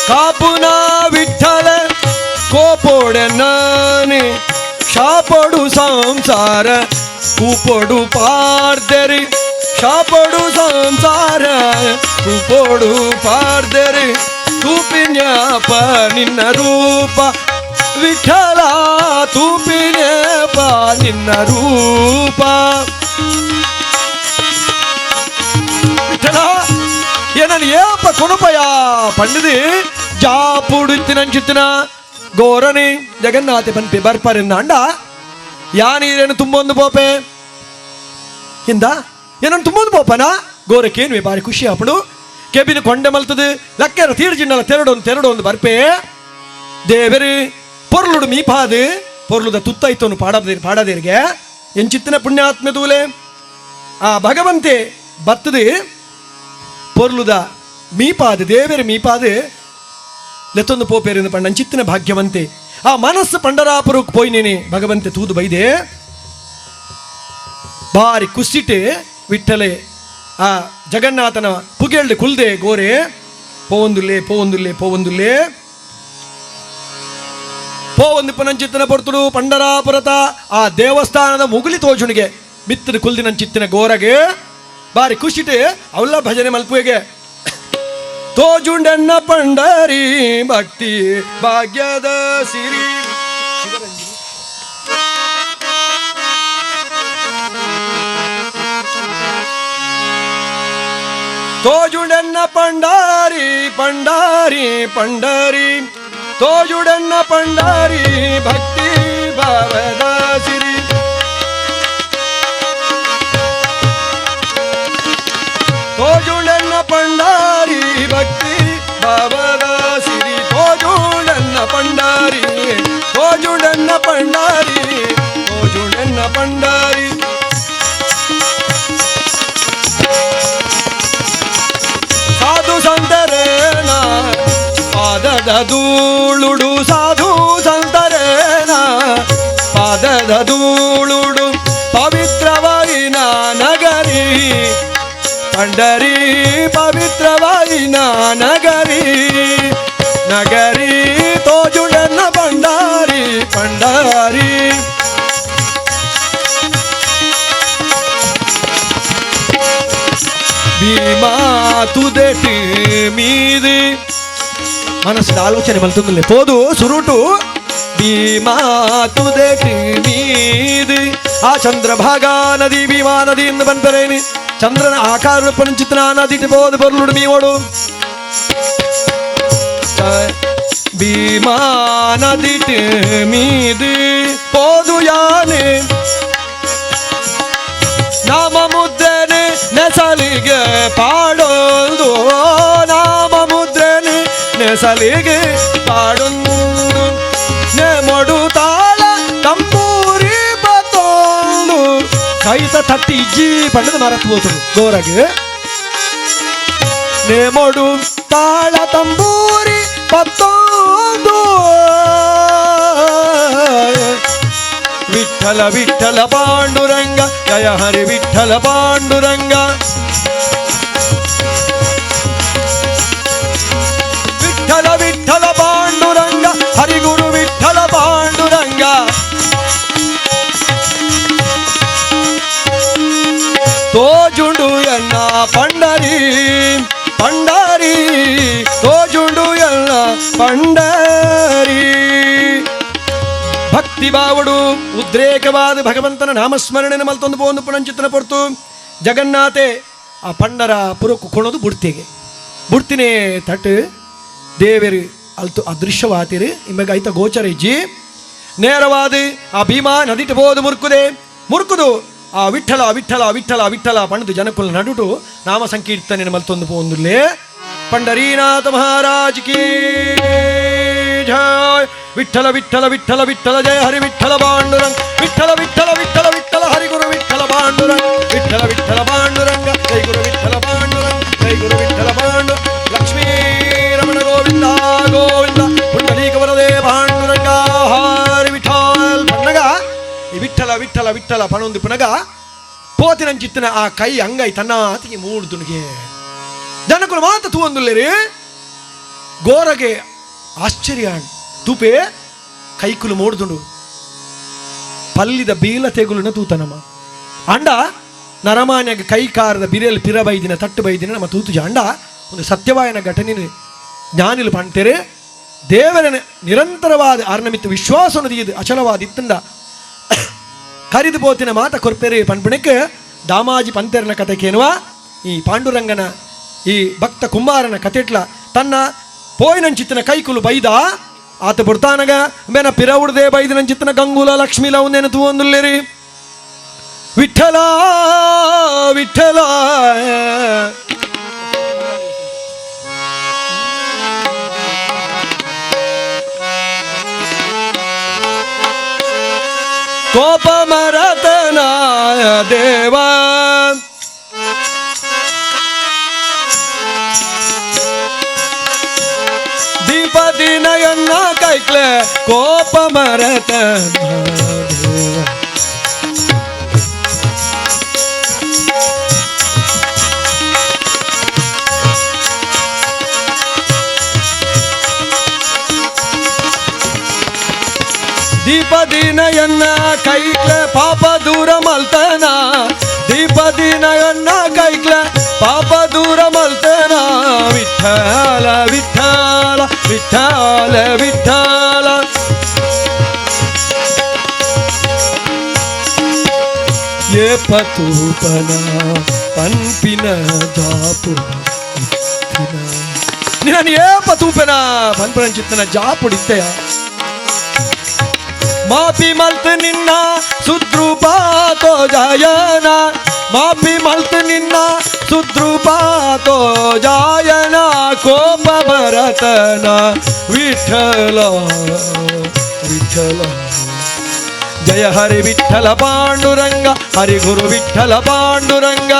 ಕಾಪುನ ವಿಠಲ ಕೋಪೊಡೆನ್ನಾನೆ ಶಾಪಡು ಸಂಸಾರ ಕೂಪೊಡು ಪಾರ್ದೆರಿ ಶಾಪಡು ಸಂಸಾರ ಕೂಪೊಡು ಪಾರ್ದೆರಿ ತೂಪಿನ್ಯಾಪ ನಿನ್ನ ರೂಪ ವಿಠಲ ತೂಪಿನ್ಯಾಪ ನಿನ್ನ ರೂಪ ವಿಠಲ ಏನನ್ ಏಪ ಕೊನುಪಯ ಪಂಡಿದಿ ಜಾಪುಡುತ್ತಿನಂಚಿತ್ತಿನ ಗೋರನಿ ಜಗನ್ನಾಥೆ ಪನ್ಪೆ ಬರ್ಪರಿಂದ ಅಂಡ ಯಾ ನೀರೇನು ತುಂಬೊಂದು ಪೋಪೆ ಇಂದ ಏನನ್ನು ತುಂಬೊಂದು ಪೋಪನ ಗೋರಕ್ಕೇನ್ವೆ ಬಾರಿ ಖುಷಿ ಆಪಡು ಕೆಬಿನ ಕೊಂಡೆ ಮಲ್ತದು ಲಕ್ಕೆರ ತೀರ್ಜಿಂಡಲ ತೆರಡೊಂದು ತೆರಡೊಂದು ಬರ್ಪೆ ದೇವರಿ ಪೊರ್ಲುಡು ಮೀಪಾದು ಪೊರ್ಲುದ ತುತ್ತೈತೋನು ಪಾಡದೇರ್ ಪಾಡದೇರಿಗೆ ಎಂಚಿತ್ತಿನ ಪುಣ್ಯಾತ್ಮೆ ತೂಲೆ ಆ ಭಗವಂತೆ ಬತ್ತದು ಪೊರ್ಲುದ ಮೀಪಾದು ದೇವರ ಮೀಪಾದು ಲೆತ್ತೊಂದು ಪೋಪೇರಿಂದ ಪಂಡ ಅಂಚಿತ್ತಿನ ಭಾಗ್ಯವಂತೆ ಆ ಮನಸ್ಸು ಪಂಡರಾಪುರಕ್ಕೆ ಪೋಯ್ನೇನೆ ಭಗವಂತೆ ತೂದು ಬೈದೆ ಬಾರಿ ಕುಸಿಟೆ ವಿಠಲೆ ಆ ಜಗನ್ನಾಥನ ಪುಗೆಳ್ದು ಕುಲ್ದೆ ಗೋರೆ ಪೋವೊಂದುಲ್ಲೆ ಪೋವೊಂದುಲ್ಲೆ ಪೋವೊಂದುಲ್ಲೆ ಪೋವೊಂದು ಪನಂಚಿತ್ತನ ಪೊರ್ತುಡು ಪಂಡರಾಪುರತ ಆ ದೇವಸ್ಥಾನದ ಮುಗುಲಿ ತೋಜುಣಿಗೆ ಮಿತ್ತದ ಕುಲ್ದಿನಂಚಿತ್ತಿನ ಗೋರಗೆ ಬಾರಿ ಖುಷಿಟೆ ಅವಲ್ಲ ಭಜನೆ ಮಲ್ಪುವೆಗೆ ತೋಜುಂಡನ್ನ ಪಂಡರಿ ಭಕ್ತಿ ಭಾಗ್ಯದ ಸಿರಿ ತೋಜುಂಡನ್ನ ಪಂಡಾರಿ ಪಂಡಾರಿ ಪಂಡರಿ ತೋಜುಡನ್ನ ಪಂಡಾರಿ ಭಕ್ತಿ ಭಾವದ ಸಿರಿ ತೋಜುಡನ್ನ ಪಂಡಾರಿ ಭಕ್ತಿ ಭಾವದ ಸಿರಿ ತೋಜುಡನ್ನ ಪಂಡಾರಿ ತೋಜುಡನ್ನ ಪಂಡಾರಿ ತೋಜುಡನ್ನ ಪಂಡಾರಿ ಸಾಧು ಸಂತರೇನ ಪಾದದ ಧೂಳುಡು ಸಾಧು ಸಂತರೇನ ಪಾದದ ಧೂಳುಡು ಪವಿತ್ರವಾಯಿನ ನಗರಿ ಪಂಡರಿ ಪವಿತ್ರವಾಯಿನ ನಗರಿ ನಗರಿ ತೋಜುಡನ್ನ ಭಂಡಾರಿ ಪಂಡಾರಿ ಭೀಮಾ ತುದೆಟಿ ಮೀದಿ ಮನಸ್ಸಿನ ಆಲೋಚನೆ ಮಲ್ತೊಂದುಲ್ಲೆ ಪೋದು ಸುರುಟು ಭೀಮಾ ತುದೆಟಿ ಮೀದಿ ಆ ಚಂದ್ರಭಾಗಾ ನದಿ ಭೀಮಾ ನದಿ ಎಂದು ಬಂದರೇನಿ ಚಂದ್ರನ ಆಕಾರ ಪಂಚಿತ್ರ ನದಿ ಬೋದು ಬರುಳುಡು ಮೀವೋಡು ಭೀಮಾ ನದಿ ಮೀದಿ ಪೋದು ಯಾನೆ ನಾಮ ಮುದ್ರೆನೆ ನೆಸಲಿಗೆ ಪಾಡೊಂದು ನಾಮ ಮುದ್ರೆನೆ ನೆಸಲಿಗೆ ಪಾಡೊಂದು ನೆಮೊಡು ತಾಳ ತಂಬೂರಿ ಬತ್ತೊಂದು ಕೈತ ತಟ್ಟಿ ಇಜ್ಜಿ ಪಂಡದ ಮರತ್ ಹೋತರು ಗೋರಗೆ ನೇಮೊಡು ತಾಳ ತಂಬೂರಿ ಪತ್ತೊಂದು ವಿಠಲ ವಿಠಲ ಪಾಂಡುರಂಗ ಜಯ ಹರಿ ವಿಠಲ ಪಾಂಡುರಂಗ ವಿಠಲ ವಿಠಲ ಪಾಂಡುರಂಗ ಹರಿಗುರು ವಿಠಲ ಪಾಂಡುರಂಗ ತೋಜುಂಡು ಎನ್ನ ಪಂಡರಿ ಪಂಡರಿ ತೋಜುಂಡು ಎನ್ನ ಪಂಡರಿ ಭಕ್ತಿ ಬಾವುಡು ಉದ್ರೇಕವಾದ ಭಗವಂತನ ನಾಮಸ್ಮರಣೆ ಮಲ್ತೊಂದು ಪೋಂದು ಪುಣಂಚಿತನ ಪೊರ್ತು ಜಗನ್ನಾಥೆ ಆ ಪಂಡರ ಪುರಕ್ಕು ಕೊಣೋದು ಬುಡ್ತಿಗೆ ಬುಡ್ತಿನೇ ತಟ್ಟು ದೇವರು ಅಲ್ತು ಅದೃಶ್ಯವಾತಿರು ಇಮ್ಮೆಗೆ ಐತ ಗೋಚರ ಇಜ್ಜಿ ನೇರವಾದ ಆ ಭೀಮಾ ನದಿಟ ಬೋದು ಮುರ್ಕುದೆ ಮುರ್ಕುದು ಆ ವಿಠಲ ವಿಠಲ ವಿಠಲ ವಿಠಲ ಪಂಡದು ಜನಕುಲ ನಡುಟು ನಾಮ ಸಂಕೀರ್ತನೆ ಮಲ್ತೊಂದು ಪೋಂದುಲ್ಲೇ ಪಂಡರೀನಾಥ ಮಹಾರಾಜ್ ಕೀ ಜಯ ವಿಠಲ ವಿಠಲ ವಿಠಲ ವಿಠಲ ಜಯ ಹರಿ ವಿಠಲ ಪಾಂಡುರಂಗ ವಿಠಲ ವಿಠಲ ವಿಠಲ ವಿಠಲ ಹರಿಗುರು ವಿಠಲ ಪಾಂಡುರಂಗ ವಿಠಲ ವಿಠಲ ಪಾಂಡುರಂಗ ಜೈ ಗುರು ವಿಠಲ ಪಾಂಡುರಂಗ ಜೈ ಗುರು ವಿಠಲ ಪಾಂಡು ಲಕ್ಷ್ಮೀ ರಮಣ ಗೋವಿಂದ ಗೋವಿಂದ ಪುಂಡಲೀಕ ವರದೇ ಪಾಂಡುರಂಗ ಹರಿ ವಿಠಲ್ ಪಣ್ಣಗ ಈ ವಿಠಲ ವಿಠಲ ವಿಠಲ ಪಣೊಂದು ಪುನಗ ಪೋತಿನಂಚಿತ್ತಿನ ಆ ಕೈ ಅಂಗೈ ತನ್ನ ಆತಿಗೆ ಮೂಡ್ದುಣಿಗೆ ಜನಕುಲು ಮಾತ ತೂವೊಂದುಲ್ಲೇರಿ ಗೋರಗೆ ಆಶ್ಚರ್ಯ ತೂಪೆ ಕೈಕುಲು ಮೋಡ್ದುಂಡು ಪಲ್ಲಿದ ಬೀಲ ತೆಗುಲುನ ತೂತನಮ್ಮ ಅಂಡ ನರಮಾನ್ಯಗ ಕೈ ಕಾರದ ಬಿರೆಲ್ ಪಿರ ಬೈದಿನ ತಟ್ಟು ಬೈದಿನ ನಮ್ಮ ತೂತು ಜಾಂಡ ಒಂದು ಸತ್ಯವಾಯನ ಘಟನೆ ಜ್ಞಾನಿಲು ಪಣ್ತೇರೆ ದೇವರನ ನಿರಂತರವಾದ ಆರ್ನಮಿತ್ತ ವಿಶ್ವಾಸ ಇದು ಅಚಲವಾದ ಇತ್ತಂದ ಕರಿದು ಪೋತಿನ ಮಾತ ಕೊರ್ಪೆರೆ ಪನ್ಪುಣಕ್ಕೆ ದಾಮಾಜಿ ಪಂತೆರನ ಕತೆ ಕೇನುವ ಈ ಪಾಂಡುರಂಗನ ಈ ಭಕ್ತ ಕುಂಬಾರನ ಕತೆಟ್ಲ ತನ್ನ ಪೋಯಿನಂಚಿತ್ತಿನ ಕೈಕುಲು ಬೈದ ಆತ ಬುಡ್ತಾನಗ ಮೇನ ಪಿರವುಡ್ದೆ ಬೈದಿನಂಚಿತ್ತಿನ ಗಂಗೂಲ ಲಕ್ಷ್ಮೀಲ ಒಂದೇನು ತೂವೊಂದುಲ್ಲೇರಿ. Vittala Vittala. ಕೋಪ ಮರತನ ದೇವ ದೀಪದಿನಯನ್ನ ಕೈಕ್ಲೆ ಕೋಪ ಮರತನ ದೇವ. ದೀಪದಿನಯನ್ನ ಕೈಕ್ಲೆ ಪಾಪ ದೂರ ಮಲ್ತನ, ದೀಪದಿನಯನ್ನ ಕೈಕ್ಲೆ ಪಾಪ ದೂರ ಮಲ್ತನ. ವಿಠಲ ವಿಠಲ ವಿಠಲ ವಿಠಲ. ಏಪತೂಪನ ಪನ್ಪಿನ ಜಾಪು ನಿನ್ನ ಏಪತೂಪನ ಪನ್ಪನ ಚಿತ್ತನ ಜಾಪುಡಿತ್ತೆಯ. ಮಾಪಿ ಮಲ್ತ್ ನಿನ್ನ ಸುದ್ರೂಪಾತೋ ಜಾಯನ, ಮಾಪಿ ಮಲ್ತ್ ನಿನ್ನ ಸುದ್ರೂಪಾತೋ ಜಾಯನ. ಕೋಪ ಭರತನ ವಿಠಲ ವಿಠಲ. ಜಯ ಹರಿ ವಿಠಲ ಪಾಂಡುರಂಗ, ಹರಿ ಗುರು ವಿಠಲ ಪಾಂಡುರಂಗ.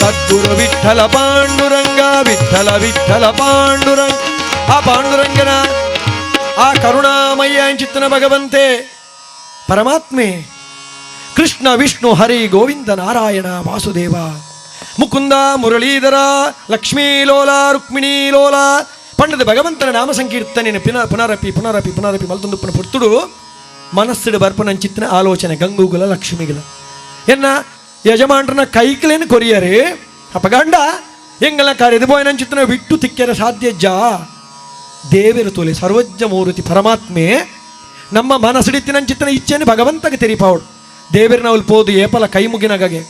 ಸದ್ಗುರು ವಿಠಲ ಪಾಂಡುರಂಗ, ವಿಠಲ ವಿಠಲ ಪಾಂಡುರಂಗ. ಆ ಪಾಂಡುರಂಗನ ಆ ಕರುಣಾಮಯ್ಯ ಚಿತ್ತನ ಭಗವಂತೆ ಪರಮಾತ್ಮೆ ಕೃಷ್ಣ ವಿಷ್ಣು ಹರಿ ಗೋವಿಂದ ನಾರಾಯಣ ವಾಸುದೇವ ಮುಕುಂದ ಮುರಳೀಧರ ಲಕ್ಷ್ಮೀಲೋಲ ರುಕ್ಮಿಣೀಲೋಲ ಪಂಡದ ಭಗವಂತನ ನಾಮ ಸಂಕೀರ್ತನೆ ಪುನರಪಿ ಪುನರಪಿ ಪುನರಪಿ ಮಲ್ತೊಂದುಪ್ಪನ ಪುರ್ತುಡು ಮನಸ್ಸಿಡು ಬರ್ಪನಂಚಿತ್ತನ ಆಲೋಚನೆ ಗಂಗೂಗುಲ ಲಕ್ಷ್ಮಿಗುಲ ಎನ್ನ ಯಜಮಾನ್ರನ ಕೈಕಲೇನು ಕೊರಿಯರೆ ಅಪಗಂಡ ಎಂಗಲ ಕರೆದು ಪೋಯನಂಚಿತ್ತನ ಬಿಟ್ಟು ತಿಕ್ಕೆರ ಸಾಧ್ಯ ಜಾ ದೇವರು ತೋಲೆ ಸರ್ವಜ್ಞ ಮೂರ್ತಿ ಪರಮಾತ್ಮೆ ನಮ್ಮ ಮನಸ್ಸಿಡಿತ್ತಿನಂಚಿತ್ತನ ಇಚ್ಛೆಯನ್ನು ಭಗವಂತಗೆ ತೆರಿಪಾವಡು. ದೇವರನವಲ್ ಪೋದು ಏಪಲ ಕೈ ಮುಗಿನಗಗೆ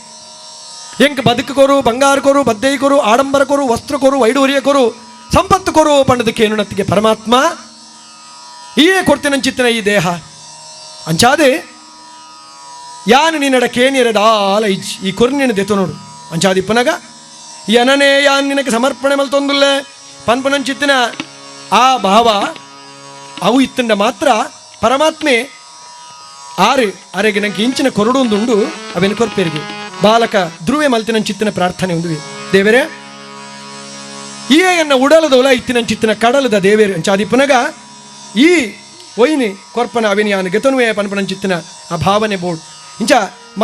ಎಂಕ್ ಬದುಕು ಕೊರು ಬಂಗಾರ ಕೊರು ಬದ್ದೈ ಕೊರು ಆಡಂಬರ ಕೊರು ವಸ್ತ್ರ ಕೊರು ವೈಡೂರ್ಯ ಕೊರು ಸಂಪತ್ತು ಕೊರು ಪಂಡದಕ್ಕೇನು ನತ್ತಿಗೆ ಪರಮಾತ್ಮ ಈಯೇ ಕೊಡ್ತಿನಂಚಿತ್ತನ ಈ ದೇಹ ಅಂಚಾದೆ ಯಾನು ನಿನ್ನಡ ಕೇನಿರದಾಲ ಇಜ್ ಈ ಕೊರ್ನಿನ ದೆತು ನೋಡು ಅಂಚಾದಿಪ್ಪನಗ ಯನನೇ ಯಾನ್ ನಿನಗೆ ಸಮರ್ಪಣೆ ಮಲ್ತೊಂದುಲ್ಲೆ ಪನ್ಪನಂಚಿತ್ತಿನ ಆ ಭಾವ ಅವು ಇತ್ತಂಡ ಮಾತ್ರ ಪರಮಾತ್ಮೆ ಆರು ಅರೆಗೆ ನಂಗೆ ಇಂಚಿನ ಕೊರಡೊಂದುಂಡು ಅವೇನು ಕೊರ್ಪೇರಿಗೆ ಬಾಲಕ ಧ್ರುವೆ ಮಲ್ತಿನಂಚಿತ್ತಿನ ಪ್ರಾರ್ಥನೆ ಉಂದುವೆ. ದೇವರೇ ಈಯನ್ನ ಉಡಲದೋಲ ಇತ್ತಿನಂಚಿತ್ತಿನ ಕಡಲದ ದೇವೇರು ಅಂಚಾದಿಪ್ಪನಗ ಈ ಒಯ್ನಿ ಕೊರ್ಪನ ಅವೇನು ಯಾನು ಗೆತನುವೆ ಪನ್ಪನಂಚಿತ್ತಿನ ಆ ಭಾವನೆ ಬೋರ್ಡ್ ಇಂಚ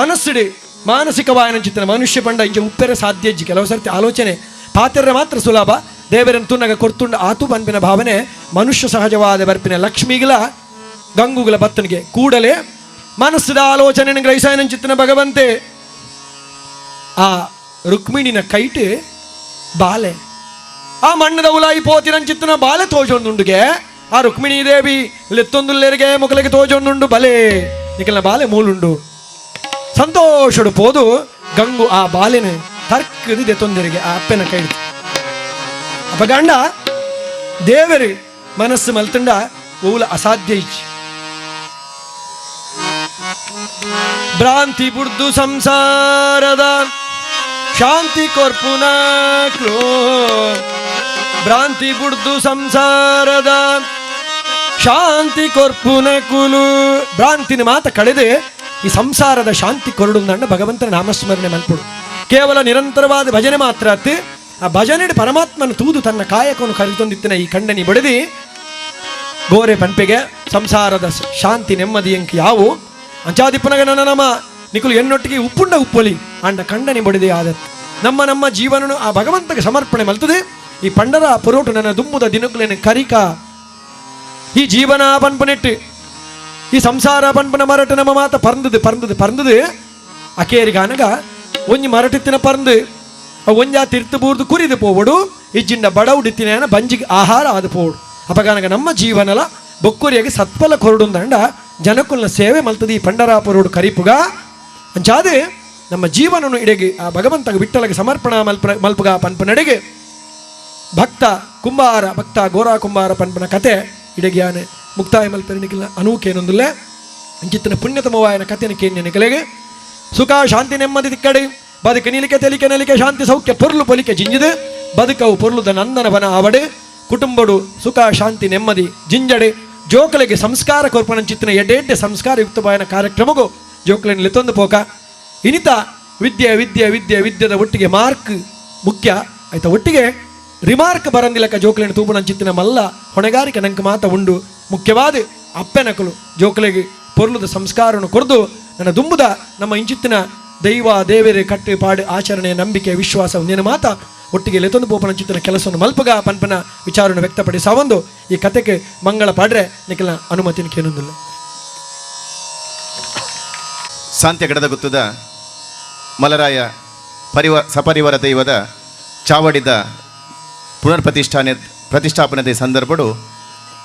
ಮನಸ್ಸಿಡಿ ಮಾನಸಿಕವಾಯನಂಚಿತ್ತಿನ ಮನುಷ್ಯ ಪಂಡ ಇಂಚ ಉಪ್ಪೆರೆ ಸಾಧ್ಯ ಇಜ್ಜಿ. ಕೆಲವು ಸರ್ತಿ ಆಲೋಚನೆ ಪಾತೆರ್ರೆ ಮಾತ್ರ ಸುಲಭ ದೇವರನ್ನು ತುನ್ನಗ ಕೊರ್ತುಂಡ ಆತು ಪನ್ಪಿನ ಭಾವನೆ ಮನುಷ್ಯ ಸಹಜವಾದ ಬರ್ಪಿನ ಲಕ್ಷ್ಮಿಗಳ ಗಂಗುಗಳ ಬತ್ತನಿಗೆ ಕೂಡಲೇ ಮನಸ್ಸಿದ ಆಲೋಚನೆ ಗ್ರಹಿಸಾಯನಂಚಿತ್ತಿನ ಭಗವಂತೆ ಆ ರುಕ್ಮಿಣಿನ ಕೈಟ್ ಬಾಲೆ ಆ ಮಣ್ಣದ ಉಲಾಯಿ ಪೋತಿನಂಚಿತ್ತಿನ ಬಾಲೆ ತೋಜೊಂದುಂಡುಗೆ ಆ ರುಕ್ಮಿಣಿ ದೇವಿ ಲೆತ್ತೊಂದುಲ್ಲೆರಿಗೆ ಮುಖಲಿಗೆ ತೋಜೊಂದುಂಡು ಬಲೆ ನಿಕಲ್ನ ಬಾಲೆ ಮೂಲುಂಡು ಸಂತೋಷಡು ಪೋದು ಗಂಗು ಆ ಬಾಲೆನ ತರ್ಕದಿದೆ ತೊಂದರೆಗೆ ಆ ಅಪ್ಪನ ಕೈ ಅಪಗಂಡ ದೇವರು ಮನಸ್ಸು ಮಲ್ತಂಡ ಓಲ ಅಸಾಧ್ಯ ಇಚ್ಚಿ. ಭ್ರಾಂತಿ ಬುಡ್ದು ಸಂಸಾರದ ಶಾಂತಿ ಕೊರ್ಪುನಕ್ಲು, ಭ್ರಾಂತಿ ಬುಡ್ದು ಸಂಸಾರದ ಶಾಂತಿ ಕೊರ್ಪುನ ಕುಲು. ಭ್ರಾಂತಿನ ಮಾತ ಕಳೆದೆ ಈ ಸಂಸಾರದ ಶಾಂತಿ ಕೊರಡುಂದಂಡ ಭಗವಂತನ ನಾಮಸ್ಮರಣೆ ಮಲ್ಪುಡು. ಕೇವಲ ನಿರಂತರವಾದ ಭಜನೆ ಮಾತ್ರ ಅತ್ತೆ ಆ ಭಜನೆ ಪರಮಾತ್ಮನ ತೂದು ತನ್ನ ಕಾಯಕವನ್ನು ಕರೆತೊಂದಿತ್ತಿನ ಈ ಖಂಡನಿ ಬಡಿದಿ ಗೋರೆ ಪನ್ಪೆಗೆ ಸಂಸಾರದ ಶಾಂತಿ ನೆಮ್ಮದಿ ಎಂಕ್ ಯಾವು ಅಂಚಾದಿಪ್ಪನಗ ನನ್ನ ನಮ್ಮ ನಿಕುಲು ಎನ್ನೊಟ್ಟಿಗೆ ಉಪ್ಪುಂಡ ಉಪ್ಪೊಲಿ ಅಂಡ ಖಂಡನೆ ಬಡಿದೆ ಆದತ್ತು ನಮ್ಮ ನಮ್ಮ ಜೀವನನು ಆ ಭಗವಂತಗೆ ಸಮರ್ಪಣೆ ಮಲ್ತದೆ. ಈ ಪಂಡರ ಪುರೋಟು ನನ್ನ ದುಮ್ಮುದ ದಿನಕುಲೇನು ಕರಿಕ ಈ ಜೀವನ ಪನ್ಪನೆಟ್ಟು ಈ ಸಂಸಾರ ಪನ್ಪನ ಮರಟು ನಮ್ಮ ಮಾತ ಪರ್ಂದದು ಪರ್ಂದದು ಪರ್ಂದದು ಅಕೇರಿಗಾನಗ ಒಂಜಿ ಮರಟಿತ್ತಿನ ಪರ್ಂದು ಒಂಜಾ ತಿರ್ತು ಬೂರ್ದು ಕುರಿದು ಪೋವಡು ಇಜ್ಜಿಂಡ ಬಡವುಡಿತ್ತಿನ ಬಂಜಿಗೆ ಆಹಾರ ಆದ ಪೋವಡು. ಅಪಗಾನಗ ನಮ್ಮ ಜೀವನಲ ಬೊಕ್ಕುರಿಯಾಗಿ ಸತ್ಫಲ ಕೊರಡುಂದಂಡ ಜನಕುಲ್ನ ಸೇವೆ ಮಲ್ತದಿ ಪಂಡರಾಪುರೋಡು ಕರಿಪುಗ ಅಂಚಾದೆ ನಮ್ಮ ಜೀವನನು ಇಡೆಗೆ ಆ ಭಗವಂತಗೆ ವಿಠಲಗೆ ಸಮರ್ಪಣಾ ಮಲ್ಪುಗ ಪನ್ಪನಡೆಗೆ ಭಕ್ತ ಕುಂಬಾರ ಭಕ್ತ ಗೋರಾ ಕುಂಬಾರ ಪನ್ಪನ ಕತೆ ಇಡೆಗೆ ಯಾನೆ ಮುಕ್ತಾಯ ಮಲ್ಪೆರಣಿಕಿಲ್ಲ ಅನೂಕೇನೊಂದುಲ್ಲ ಅಂಚಿತ್ತನ ಪುಣ್ಯತಮವಾಯನ ಕಥೆನ ಕೇನ್ಯನಿಕಲೆಗೆ ಸುಖ ಶಾಂತಿ ನೆಮ್ಮದಿ ತಿಕ್ಕಡೆ ಬದುಕು ನಿಲಿಕೆ ತೆಲಿಕೆ ನಲಿಕೆ ಶಾಂತಿ ಸೌಖ್ಯ ಪೊರ್ಲು ಪೊಲಿಕೆ ಜಿಂಜಿದು ಬದುಕವು ಪೊರ್ಲುದ ನಂದನ ವನ ಆವಡೆ ಕುಟುಂಬಡು ಸುಖ ಶಾಂತಿ ನೆಮ್ಮದಿ ಜಿಂಜಡೆ ಜೋಕಲೆಗೆ ಸಂಸ್ಕಾರ ಕೊರ್ಪಣಂಚಿತ್ತಿನ ಎಡ್ಡೆ ಸಂಸ್ಕಾರಯುಕ್ತವಾಯನ ಕಾರ್ಯಕ್ರಮಗೂ ಜೋಕಲೆನ ಲಿತೊಂದು ಪೋಕ ಇನಿತ ವಿದ್ಯೆ ವಿದ್ಯೆ ವಿದ್ಯೆ ವಿದ್ಯೆದ ಒಟ್ಟಿಗೆ ಮಾರ್ಕ್ ಮುಖ್ಯ ಆಯ್ತಾ ಒಟ್ಟಿಗೆ ರಿಮಾರ್ಕ್ ಬರಂದಿಲಕ ಜೋಕಲೆನ ತೂಪುನಂಚಿತ್ತಿನ ಮಲ್ಲ ಹೊಣೆಗಾರಿಕೆ ನಂಗೆ ಮಾತ ಉಂಡು ಮುಖ್ಯವಾದ ಅಪ್ಪೆನಕಲು ಜೋಕಲೆಗೆ ಪೊರ್ಲುದ ಸಂಸ್ಕಾರವನ್ನು ಕೊರ್ದು ನನ್ನ ದುಂಬುದ ನಮ್ಮ ಇಂಚಿತ್ತಿನ ದೈವ ದೇವರೇ ಕಟ್ಟು ಪಾಡು ಆಚರಣೆ ನಂಬಿಕೆ ವಿಶ್ವಾಸ ಒಂದೇನು ಮಾತ ಒಟ್ಟಿಗೆ ಲೆತೊಂದು ಪೋಪನಂಚಿತ್ತಿನ ಕೆಲಸವನ್ನು ಮಲ್ಪಗ ಪನ್ಪನ ವಿಚಾರವನ್ನು ವ್ಯಕ್ತಪಡಿಸ ಒಂದು ಈ ಕತೆಗೆ ಮಂಗಳ ಪಾಡ್ರೆ ನಿಖಲ ಅನುಮತಿನ ಕೇನೊಂದಿಲ್ಲ. ಸಾಂತ್ಯ ಗಡದ ಗುತ್ತದ ಮಲರಾಯ ಸಪರಿವಾರ ದೈವದ ಚಾವಡಿದ ಪುನರ್ ಪ್ರತಿಷ್ಠಾಪನೆದ ಸಂದರ್ಭಡು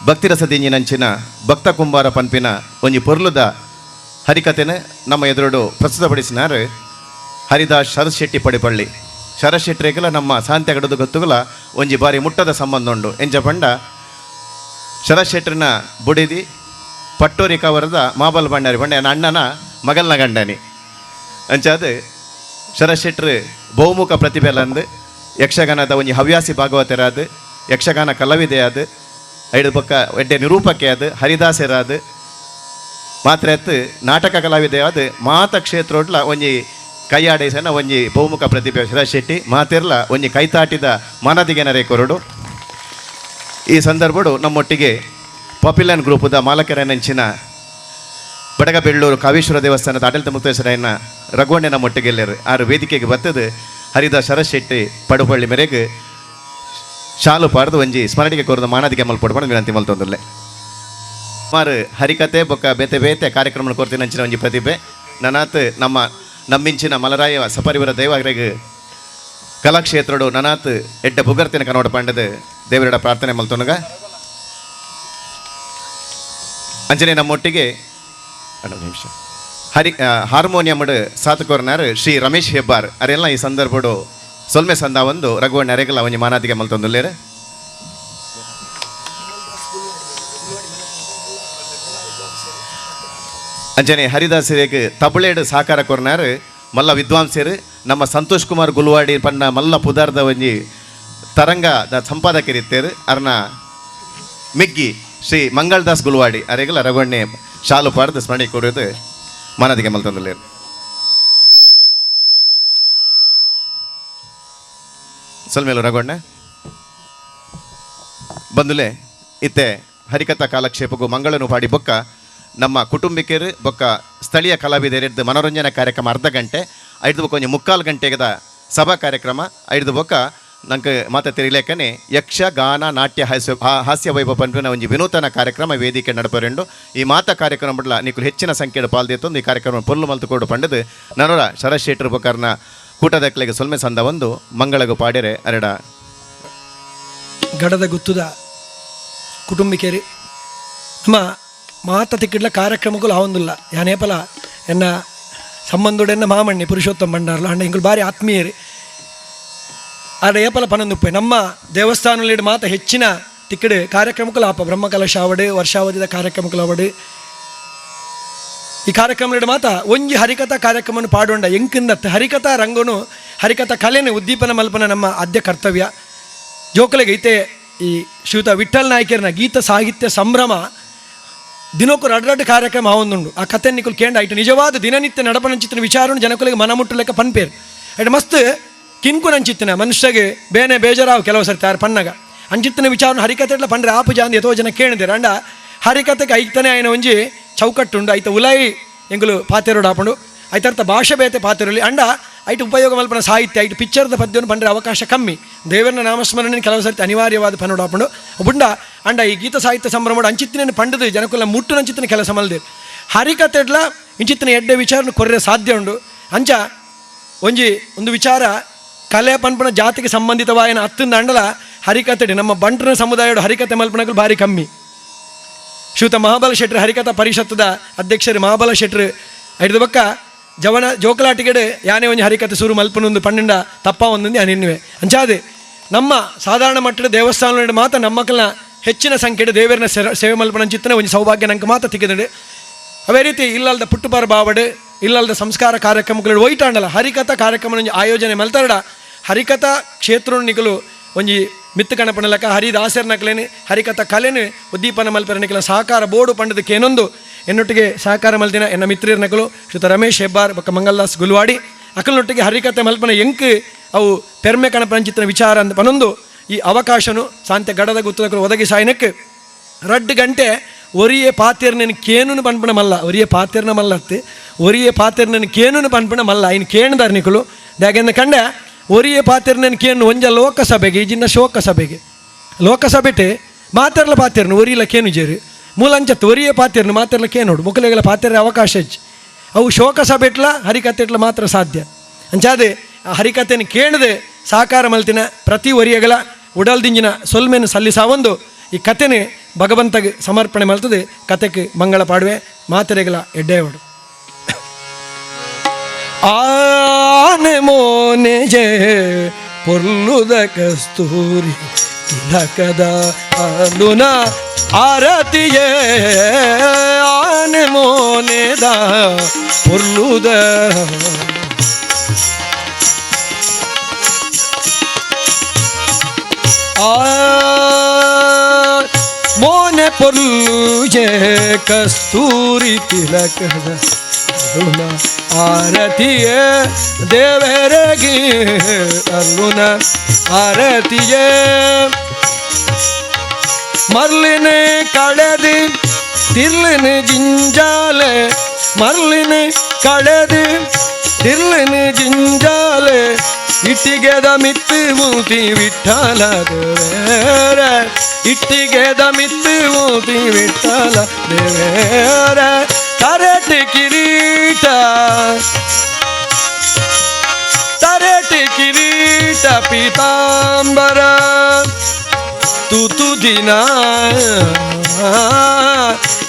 ಭಕ್ತಿರಸದಿಂಜಿನಂಚಿನ ಭಕ್ತ ಕುಂಬಾರ ಪನ್ಪಿನ ಒಂಜಿ ಪೊರ್ಲುದ ಹರಿಕತೆನ ನಮ್ಮ ಎದುರುಡು ಪ್ರಸ್ತುತಪಡಿಸಿನಾರು ಹರಿದಾಸ್ ಶರತ್ ಶೆಟ್ಟಿ ಪಡಿಪಳ್ಳಿ. ಶರತ್ ಶೆಟ್ಟಿಗೆಲ್ಲ ನಮ್ಮ ಸಾಂತ್ಯ ಗಡದ ಗೊತ್ತುಗಳ ಒಂಜಿ ಬಾರಿ ಮುಟ್ಟದ ಸಂಬಂಧ ಉಂಡು. ಎಂಚ ಪಂಡ ಶರತ್ ಶೆಟ್ಟರ್ನ ಬುಡಿದಿ ಪಟ್ಟೋರಿ ಕವರದ ಮಾಬಲ್ ಭಂಡಾರಿ ಪಂಡ ಅಣ್ಣನ ಮಗಲ್ನ ಗಂಡನಿ ಅಂಚಾದ ಶರತ್ ಶೆಟ್ಟರು ಬಹುಮುಖ ಪ್ರತಿಭೆಲಂದು ಯಕ್ಷಗಾನದ ಒಂಜಿ ಹವ್ಯಾಸಿ ಭಾಗವತರಾದ ಯಕ್ಷಗಾನ ಕಲಾವಿದೆಯಾದ ಐದು ಪಕ್ಕ ಎಡ್ಡೆ ನಿರೂಪಕೆಯಾದ ಹರಿದಾಸರಾದ ಮಾತ್ರ ಎತ್ತು ನಾಟಕ ಕಲಾವಿದೆಯಾದ ಮಾತ ಕ್ಷೇತ್ರೋಡ್ಲ ಒಂಜಿ ಕೈಯಾಡೇಸನ ಒಂಜಿ ಬಹುಮುಖ ಪ್ರತಿಭೆ ಶರತ್ ಶೆಟ್ಟಿ ಮಾತಿರ್ಲ ಒಂಜಿ ಕೈತಾಟಿದ ಮಾನದಿಗೆನರೇ ಕೊರಡು. ಈ ಸಂದರ್ಭಡು ನಮ್ಮೊಟ್ಟಿಗೆ ಪಾಪ್ಯುಲನ್ ಗ್ರೂಪದ ಮಾಲಕರನಂಚಿನ ಬಡಗಬೆಳ್ಳೂರು ಕಾವೇಶ್ವರ ದೇವಸ್ಥಾನದ ಆಡಳಿತ ಮುಕ್ತೇಶ್ವರಯ್ಯನ ರಘುವಣ್ಣನ ನಮ್ಮೊಟ್ಟಿಗೆಲ್ಲರು ಆರು ವೇದಿಕೆಗೆ ಬರ್ತದೆ ಹರಿದಾಸ್ ಶರತ್ ಶೆಟ್ಟಿ ಪಡುಪಳ್ಳಿ ಮೇರೆಗೆ ಶಾಲು ಪಾಡ್ದು ಒಂಜಿ ಸ್ಮರಣಿಗೆ ಕೋರದ ಮಾನದಿಗೆ ಮಲ್ಪೊಡ್ಕೊಂಡು ವಿನಂತಿ ಮಲ್ತೊಂದುಲ್ಲೆ. ಸುಮಾರು ಹರಿಕತೆ ಬೊಕ್ಕ ಬೇತೆ ಬೇತೆ ಕಾರ್ಯಕ್ರಮ ಕೋರ್ತಿನ ಅಂಚಿನ ಒಂಜಿ ಪ್ರತಿಭೆ ನನಾತ್ ನಮ್ಮ ನಮ್ಮಿಂಚಿನ ಮಲರಾಯ ಸಪರಿವರ ದೈವಗ್ರೆಗ್ ಕಲಾಕ್ಷೇತ್ರಡು ನನಾತ್ ಎಡ್ಡ ಬುಗರ್ತಿನ ಕನ್ನಡ ಪಂಡದ ದೇವರಡ ಪ್ರಾರ್ಥನೆ ಮಲ್ತೊನಗ. ಅಂಚನೆ ನಮ್ಮೊಟ್ಟಿಗೆ ನಿಮಿಷ ಹರಿ ಹಾರ್ಮೋನಿಯಮ್ಡು ಸಾತುಕೋರ್ನಾರು ಶ್ರೀ ರಮೇಶ್ ಹೆಬ್ಬಾರ್ ಅರೆಲ್ಲ ಈ ಸಂದರ್ಭಡು ಸೊಲ್ಮೆ ಸಂದ ಒಂದು ರಘುವಣ್ಣ ಅರೆಗಲ ಒಂಜಿ ಮಾನಾದಿಗೆ ಮಲ್ತೊಂದುಲ್ಲೇರು. ಅಂಚನೆ ಹರಿದಾಸರಿಗೆ ತಬಳೇಡು ಸಾಕಾರ ಕೊರ್ನಾರು ಮಲ್ಲ ವಿದ್ವಾಂಸರು ನಮ್ಮ ಸಂತೋಷ್ ಕುಮಾರ್ ಗುಲ್ವಾಡಿ ಪನ್ನ ಮಲ್ಲ ಪುದಾರ್ದ ಒಂಜಿ ತರಂಗದ ಸಂಪಾದಕರಿತ್ತೇರು ಅರ್ನ ಮಿಗ್ಗಿ ಶ್ರೀ ಮಂಗಳದಾಸ್ ಗುಲ್ವಾಡಿ ಅರೆಗಲ ರಘುವಣ್ಣೆ ಶಾಲು ಪಾಡ್ದು ಸ್ಮರಣೆ ಕೋರಿದು ಮಾನದಿಗೆ ಮಲ್ತೊಂದುಲ್ಲೇರು. ಸೊಲ್ಮೇಲು ರಘುವಣ್ಣ ಬಂದುಲೆ ಇತ್ತೆ ಹರಿಕಥಾ ಕಾಲಕ್ಷೇಪಗೂ ಮಂಗಳನು ಪಾಡಿ ಬೊಕ್ಕ ನಮ್ಮ ಕುಟುಂಬಿಕರು ಬೊಕ್ಕ ಸ್ಥಳೀಯ ಕಲಾವಿದರಿದ್ದು ಮನೋರಂಜನಾ ಕಾರ್ಯಕ್ರಮ ಅರ್ಧ ಗಂಟೆ ಐದು ಬೊಕ್ಕ ಒಂಜಿ ಮುಕ್ಕಾಲು ಗಂಟೆಗದ ಸಭಾ ಕಾರ್ಯಕ್ರಮ ಐದು ಬೊಕ್ಕ ನಂಗೆ ಮಾತ ತಿರುಗಲೇಕನೆ ಯಕ್ಷಗಾನ ನಾಟ್ಯ ಹಾಸ್ಯ ವೈಭವ ಪನ್ಪಿನ ಒಂಜಿ ವಿನೂತನ ಕಾರ್ಯಕ್ರಮ ವೇದಿಕೆ ನಡಪರೆಂಡು ಈ ಮಾತಾ ಕಾರ್ಯಕ್ರಮ ಬಿಡ್ಲ ನಿಕುಲು ಹೆಚ್ಚಿನ ಸಂಖ್ಯೆಯ ಪಾಲ್ದಿತ್ತು ಈ ಕಾರ್ಯಕ್ರಮ ಪೊಲ್ಲು ಮಲ್ತುಕೋಡು ಪಂಡದು ನನೋರ ಶರತ್ ಶೆಟ್ಟರು ಬೊಕ್ಕರ್ನ ಕೂಟದಕ್ಕಲಿಗೆ ಸೊಲ್ಮೆ ಸಂದ ಒಂದು ಮಂಗಳಗು ಪಾಡ್ಯರೆ ಅರೆಡ ಗಡದ ಗುತ್ತುದ ಕುಟುಂಬಿಕೇರಿ ನಮ್ಮ ಮಾತ ತಿಕ್ಕಿಡ್ಲ ಕಾರ್ಯಕ್ರಮಕ್ಕೂ ಆವೊಂದಿಲ್ಲ ಯಾನೇಪಲ ಎನ್ನ ಸಂಬಂಧೋಡೆನ್ನ ಮಾಮಣ್ಣಿ ಪುರುಷೋತ್ತಮ ಭಂಡಾರ್ಲ ಅಣ್ಣ ಇಂಗುಲು ಬಾರಿ ಆತ್ಮೀಯರಿ ಆಡ ಏಪಲ ಪನೊಂದುಪ್ಪೆ ನಮ್ಮ ದೇವಸ್ಥಾನದಲ್ಲಿ ಮಾತ ಹೆಚ್ಚಿನ ತಿಕ್ಕಡು ಕಾರ್ಯಕ್ರಮಕ್ಕೂ ಆಪ ಬ್ರಹ್ಮಕಲಶ ಆವಡು ವರ್ಷಾವಧಿದ ಕಾರ್ಯಕ್ರಮಕ್ಕೂ ಆವಡು ಈ ಕಾರ್ಯಕ್ರಮ ಮಾತ ಒಂಜಿ ಹರಿಕಥಾ ಕಾರ್ಯಕ್ರಮವನ್ನು ಪಾಡೋಂಡ ಎಂಕಿಂದ ಹರಿಕಥಾ ರಂಗನು ಹರಿಕಥಾ ಕಲೆನ ಉದ್ದೀಪನ ಮಲ್ಪನ ನಮ್ಮ ಆದ್ಯ ಕರ್ತವ್ಯ. ಜೋಕಲೆಗೆ ಐತೆ ಈ ಶ್ರೀಯುತ ವಿಠಲ್ ನಾಯ್ಕರ್ನ ಗೀತ ಸಾಹಿತ್ಯ ಸಂಭ್ರಮ ದಿನಕ್ಕೂ ರಡ್ ಕಾರ್ಯಕ್ರಮ ಆವೊಂದುಂಡು ಆ ಕತೆ ನಿಕುಲು ಕೇಂಡ ಐಟು ನಿಜವಾದ ದಿನನಿತ್ಯ ನಡಪನಂಚಿತ್ತಿನ ವಿಚಾರನು ಜನಕುಲಿಗೆ ಮನ ಮುಟ್ಟಲೆಕ್ಕ ಪನ್ಪೇರು ಐಟು ಮಸ್ತ್ ಕಿನ್ಕು ನಂಚಿತ್ತಿನ ಮನುಷ್ಯಗೆ ಬೇನೆ ಬೇಜಾರಾವು ಕೆಲವು ಸರ್ತಿ ತಾರು ಪನ್ನಗ ಅಂಚಿತ್ತಿನ ವಿಚಾರನು ಹರಿಕತೆ ಇಟ್ಲ ಪಂಡ್ರೆ ಆಪು ಜಾಂದ್ ಎತೋ ಜನ ಕೇಳಿದಿರ ಅಂಡ ಹರಿಕತೆಗೆ ಐತನೆ ಆಯ್ನ ಒಂಜಿ ಚೌಕಟ್ಟುಂಡು ಐತ ಉಲಾಯಿ ಎಂಗುಲು ಪಾತೆರೋಡು ಆಪುಂಡು ಐತರ್ಥ ಭಾಷೆ ಬೇತೆ ಪಾತೆರಲಿ ಅಂಡ ಐಟು ಉಪಯೋಗ ಮಲ್ಪನ ಸಾಹಿತ್ಯ ಐಟು ಪಿಕ್ಚರ್ದ ಪದ್ಯವನ್ನು ಪಂಡ್ರೆ ಅವಕಾಶ ಕಮ್ಮಿ ದೇವರನ ನಾಮಸ್ಮರಣೆ ಕೆಲವು ಸರ್ತಿ ಅನಿವಾರ್ಯವಾದ ಪನ್ನೋಡು ಆಪುಂಡು ಬುಂಡ ಅಂಡ ಈ ಗೀತ ಸಾಹಿತ್ಯ ಸಂಭ್ರಮ ಅಂಚಿತ್ತಿನ ಪಂಡದು ಜನಕುಲ ಮುಟ್ಟು ಅಂಚಿತ್ತಿನ ಕೆಲಸ ಮಲ್ದಿರ್ ಹರಿಕತೆಡ್ಲ ಇಂಚಿತ್ತಿನ ಎಡ್ಡೆ ವಿಚಾರನ ಕೊರ್ರೆ ಸಾಧ್ಯ ಉಂಡು. ಅಂಚ ಒಂಜಿ ಒಂದು ವಿಚಾರ ಕಲೆ ಪನ್ಪನ ಜಾತಿಗೆ ಸಂಬಂಧಿತವಾಯನ ಅತ್ತಿಂದ ಅಂಡಲ ಹರಿಕತೆಡಿ ನಮ್ಮ ಬಂಟರ ಸಮುದಾಯಡು ಹರಿಕತೆ ಮಲ್ಪನಗಳು ಭಾರಿ ಕಮ್ಮಿ. ಶ್ರೀಯುತ ಮಹಾಬಲ ಶೆಟ್ಟರು ಹರಿಕಥಾ ಪರಿಷತ್ತದ ಅಧ್ಯಕ್ಷರು ಮಹಾಬಲ ಶೆಟ್ಟರು ಐದು ಬಕ್ಕ ಜವನ ಜೋಕಲಾಟಿಗೆಡೆ ಯಾನೇ ಒಂಜಿ ಹರಿಕತೆ ಸುರು ಮಲ್ಪನೊಂದು ಪನ್ನೆಂಡ ತಪ್ಪ ಒಂದೊಂದು ಅನಿನ್ನುವೆ ಅಂಚಾದೆ ನಮ್ಮ ಸಾಧಾರಣ ಮಟ್ಟದ ದೇವಸ್ಥಾನ ಮಾತ್ರ ನಮ್ಮಕ್ಕಲ್ನ ಹೆಚ್ಚಿನ ಸಂಖ್ಯೆಡ್ ದೇವರನ ಸೇವೆ ಮಲ್ಪನಂಚಿತ್ತನೆ ಒಂಜಿ ಸೌಭಾಗ್ಯ ನಂಗೆ ಮಾತ್ರ ತಿಕ್ಕಿದಂಡು. ಅವೇ ರೀತಿ ಇಲ್ಲಲ್ದ ಪುಟ್ಟುಬಾರ ಬಾವಡು ಇಲ್ಲಲ್ದ ಸಂಸ್ಕಾರ ಕಾರ್ಯಕ್ರಮಗಳು ಒಯ್ಟಾಂಡಲ್ಲ ಹರಿಕಥಾ ಕಾರ್ಯಕ್ರಮ ಒಂಜಿ ಆಯೋಜನೆ ಮಲ್ತಾರಡ ಹರಿಕಥಾ ಕ್ಷೇತ್ರ ನಿಕಲು ಒಂಜಿ ಮಿತ್ತು ಕಣಪಣಲಕ ಹರಿದಾಸರ್ನಕಲೇನು ಹರಿಕಥಾ ಕಲೆನು ಉದ್ದೀಪನ ಮಲ್ಪೆರನಿಕಲ ಸಹಕಾರ ಬೋರ್ಡು ಪಂಡದಕ್ಕೇನೊಂದು ಎನ್ನೊಟ್ಟಿಗೆ ಸಹಕಾರ ಮಲ್ದಿನ ಎನ್ನ ಮಿತ್ರರ್ನಕಲು ಶ್ರೀತ ರಮೇಶ್ ಹೆಬ್ಬಾರ್ ಬೊಕ್ಕ ಮಂಗಲ್ದಾಸ್ ಗುಲ್ವಾಡಿ ಅಕಲ್ನೊಟ್ಟಿಗೆ ಹರಿಕಥೆ ಮಲ್ಪನ ಎಂಕ್ ಅವು ಪೆರ್ಮೆ ಕಣಪನಂಚಿತ್ತನ ವಿಚಾರ ಅಂದ ಪನೊಂದು ಈ ಅವಕಾಶನು ಸಾಂತ್ಯ ಗಡದ ಗುತ್ತದಕಲು ಒದಗಿಸಾಯನಕ್ಕೆ ರಡ್ಡು ಗಂಟೆ ಒರಿಯೇ ಪಾತೆರ್ನನ್ ಕೇನುನು ಪನ್ಪಣ ಮಲ್ಲ ಒರಿಯೇ ಪಾತೆರ್ನ ಮಲ್ಲತ್ತು ಒರಿಯೇ ಪಾತೆರ್ನನ್ ಕೇನುನು ಪನ್ಪಣ ಮಲ್ಲ ಇನ್ನು ಕೇಣದಾರ್ ನಿಕುಲು ದಾಗೆಂದ ಕಂಡ ಒರಿಯೇ ಪಾತೆರ್ನನ್ ಕೇನು ಒಂಜ ಲೋಕಸಭೆಗೆ ಈಜಿನ ಶೋಕಸಭೆಗೆ ಲೋಕಸಭೆಟೆ ಮಾತೆರ್ಲ ಪಾತೆರ್ನು ಒರಿಯಲ ಕೇನು ಜೇರು ಮೂಲಂಚತ್ತು ಒರಿಯೇ ಪಾತೆರ್ನು ಮಾತೆರ್ಲ ಕೇನೋಡು ಮುಕಲೆಗಳ ಪಾತೆರ ಅವಕಾಶ ಹೆಚ್ಚು ಅವು ಶೋಕಸಭೆಟ್ಲ ಹರಿಕತೆಟ್ಲ ಮಾತ್ರ ಸಾಧ್ಯ ಅಂಚಾದೆ ಆ ಹರಿಕತೆಯನ್ನು ಕೇಳದೆ ಸಾಕಾರ ಮಲ್ತಿನ ಪ್ರತಿ ಒರಿಯಗಳ ಉಡಲ್ದಿಂಜಿನ ಸೊಲ್ಮೆನು ಸಲ್ಲಿಸಾವೊಂದು ಈ ಕತೆನೆ ಭಗವಂತಗೆ ಸಮರ್ಪಣೆ ಮಲ್ತದೆ ಕತೆಗೆ ಮಂಗಳ ಪಾಡುವೆ ಮಾತೆರೆಗಳ ಎಡ್ಡೆಯವಡು. ಆನೆ ಮೋನೆ ಜೇ ಪೊರ್ಲುದ ಕಸ್ತೂರಿ ತಿಲಕದ ಅಂದುನ ಆರತಿಯೇ ಆನೆ ಮೋನೆದ ಪೊರ್ಲುದ ಆ ಮೋನೆ ಪೊರ್ಲುಜೆ ಕಸ್ತೂರಿ ತಿಲಕದ ಅರುಣ ಆರತಿಯೇ ದೇವರಿಗೆ ಅರುಣ ಆರತಿಯೇ ಮರ್ಲಿನ ಕಳೆದು ತಿರ್ಲಿನ ಜಿಂಜಾಲೆ ಮರ್ಲಿನ ಕಳೆದು ತಿರ್ಲಿನ ಜಿಂಜಾಲೆ ಇಟ್ಟಿಗೆದ ಮಿತ್ತು ಮೂತಿ ವಿಠಲ ದೇವೇರ ಇಟ್ಟಿಗೆದ ಮಿತ್ತು ಮೂತಿ ವಿಠಲ ದೇವೇರ ತರಟಿ ಕಿರೀಟ ತರಟಿ ಕಿರೀಟ ಪೀತಾಂಬರ ತುತು ದಿನ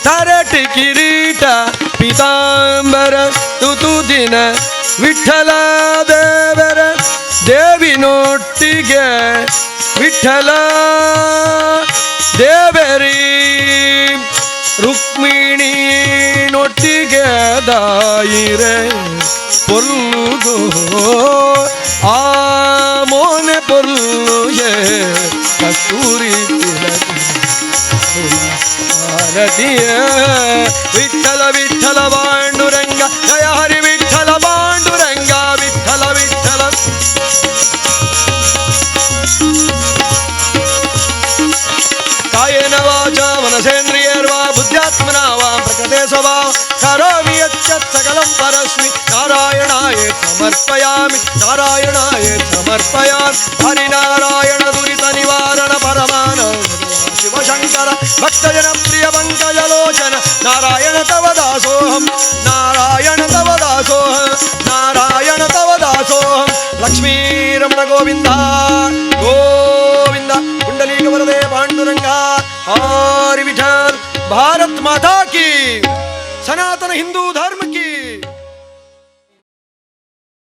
ತರಟಿ ಕಿರೀಟ ಪೀತಾಂಬರ ತುತು ದಿನ ವಿಠಲ ದೇವರ ದೇವಿನೊಟ್ಟಿಗೆ ವಿಠಲ ದೇವರಿ ರುಕ್ಮಿಣಿ ನೊಟ್ಟಿಗೆ ದಾಯಿರೆ ಪೊರ್ಲುಗೋ ಆ ಮೋನೆ ಪೊರ್ಲುಯೇ ಕಸ್ತೂರಿ ತಿಲಕ ಭಾರತೀಯ ವಿಠಲ ವಿಠಲ ಪಾಂಡುರಂಗ ಜಯ ಹರಿ ವಿಠಲ ಪಾಂಡುರಂಗ ವಿಠಲ ವಿಠಲ ಕಾಯೇನ ವಾಚಾ ಮನಸೇಂದ್ರಿಯರ್ವಾ ಬುದ್ಧ್ಯಾತ್ಮನಾ ವಾ ಪ್ರಕೃತೆ ಸ್ವಭಾವ ಕರೋಮಿ ಯಚ್ಚತ್ ಸಕಲಂ ಪರಸ್ಮಿ ನಾರಾಯಣಾಯ ಸಮರ್ಪಯಾಮಿ ನಾರಾಯಣಾಯ ಸಮರ್ಪಯಾಮಿ ಹರಿನಾರಾಯಣ ದುರಿತ ನಿವಾರಣ ಪರಮಾನ ಶಿವಶಂಕರ ಭಕ್ತಜನ ಪ್ರಿಯ ಪಂಕಜಲೋಚನ ನಾರಾಯಣ ತವ ದಾಸೋಹಂ ನಾರಾಯಣ ತವ ದಾಸೋಹಂ ನಾರಾಯಣ ತವ ದಾಸೋಹಂ ಲಕ್ಷ್ಮೀರಮಣ ಗೋವಿಂದ ಗೋವಿಂದ ಪುಂಡಲೀಕ ವರದೆ ಪಾಂಡುರಂಗ ಹರಿ ವಿಠಲ್ ಭಾರತ್ ಮಾತಾ ಕಿ ಸನಾತನ ಹಿಂದೂ ಧರ್ಮ ಕಿ.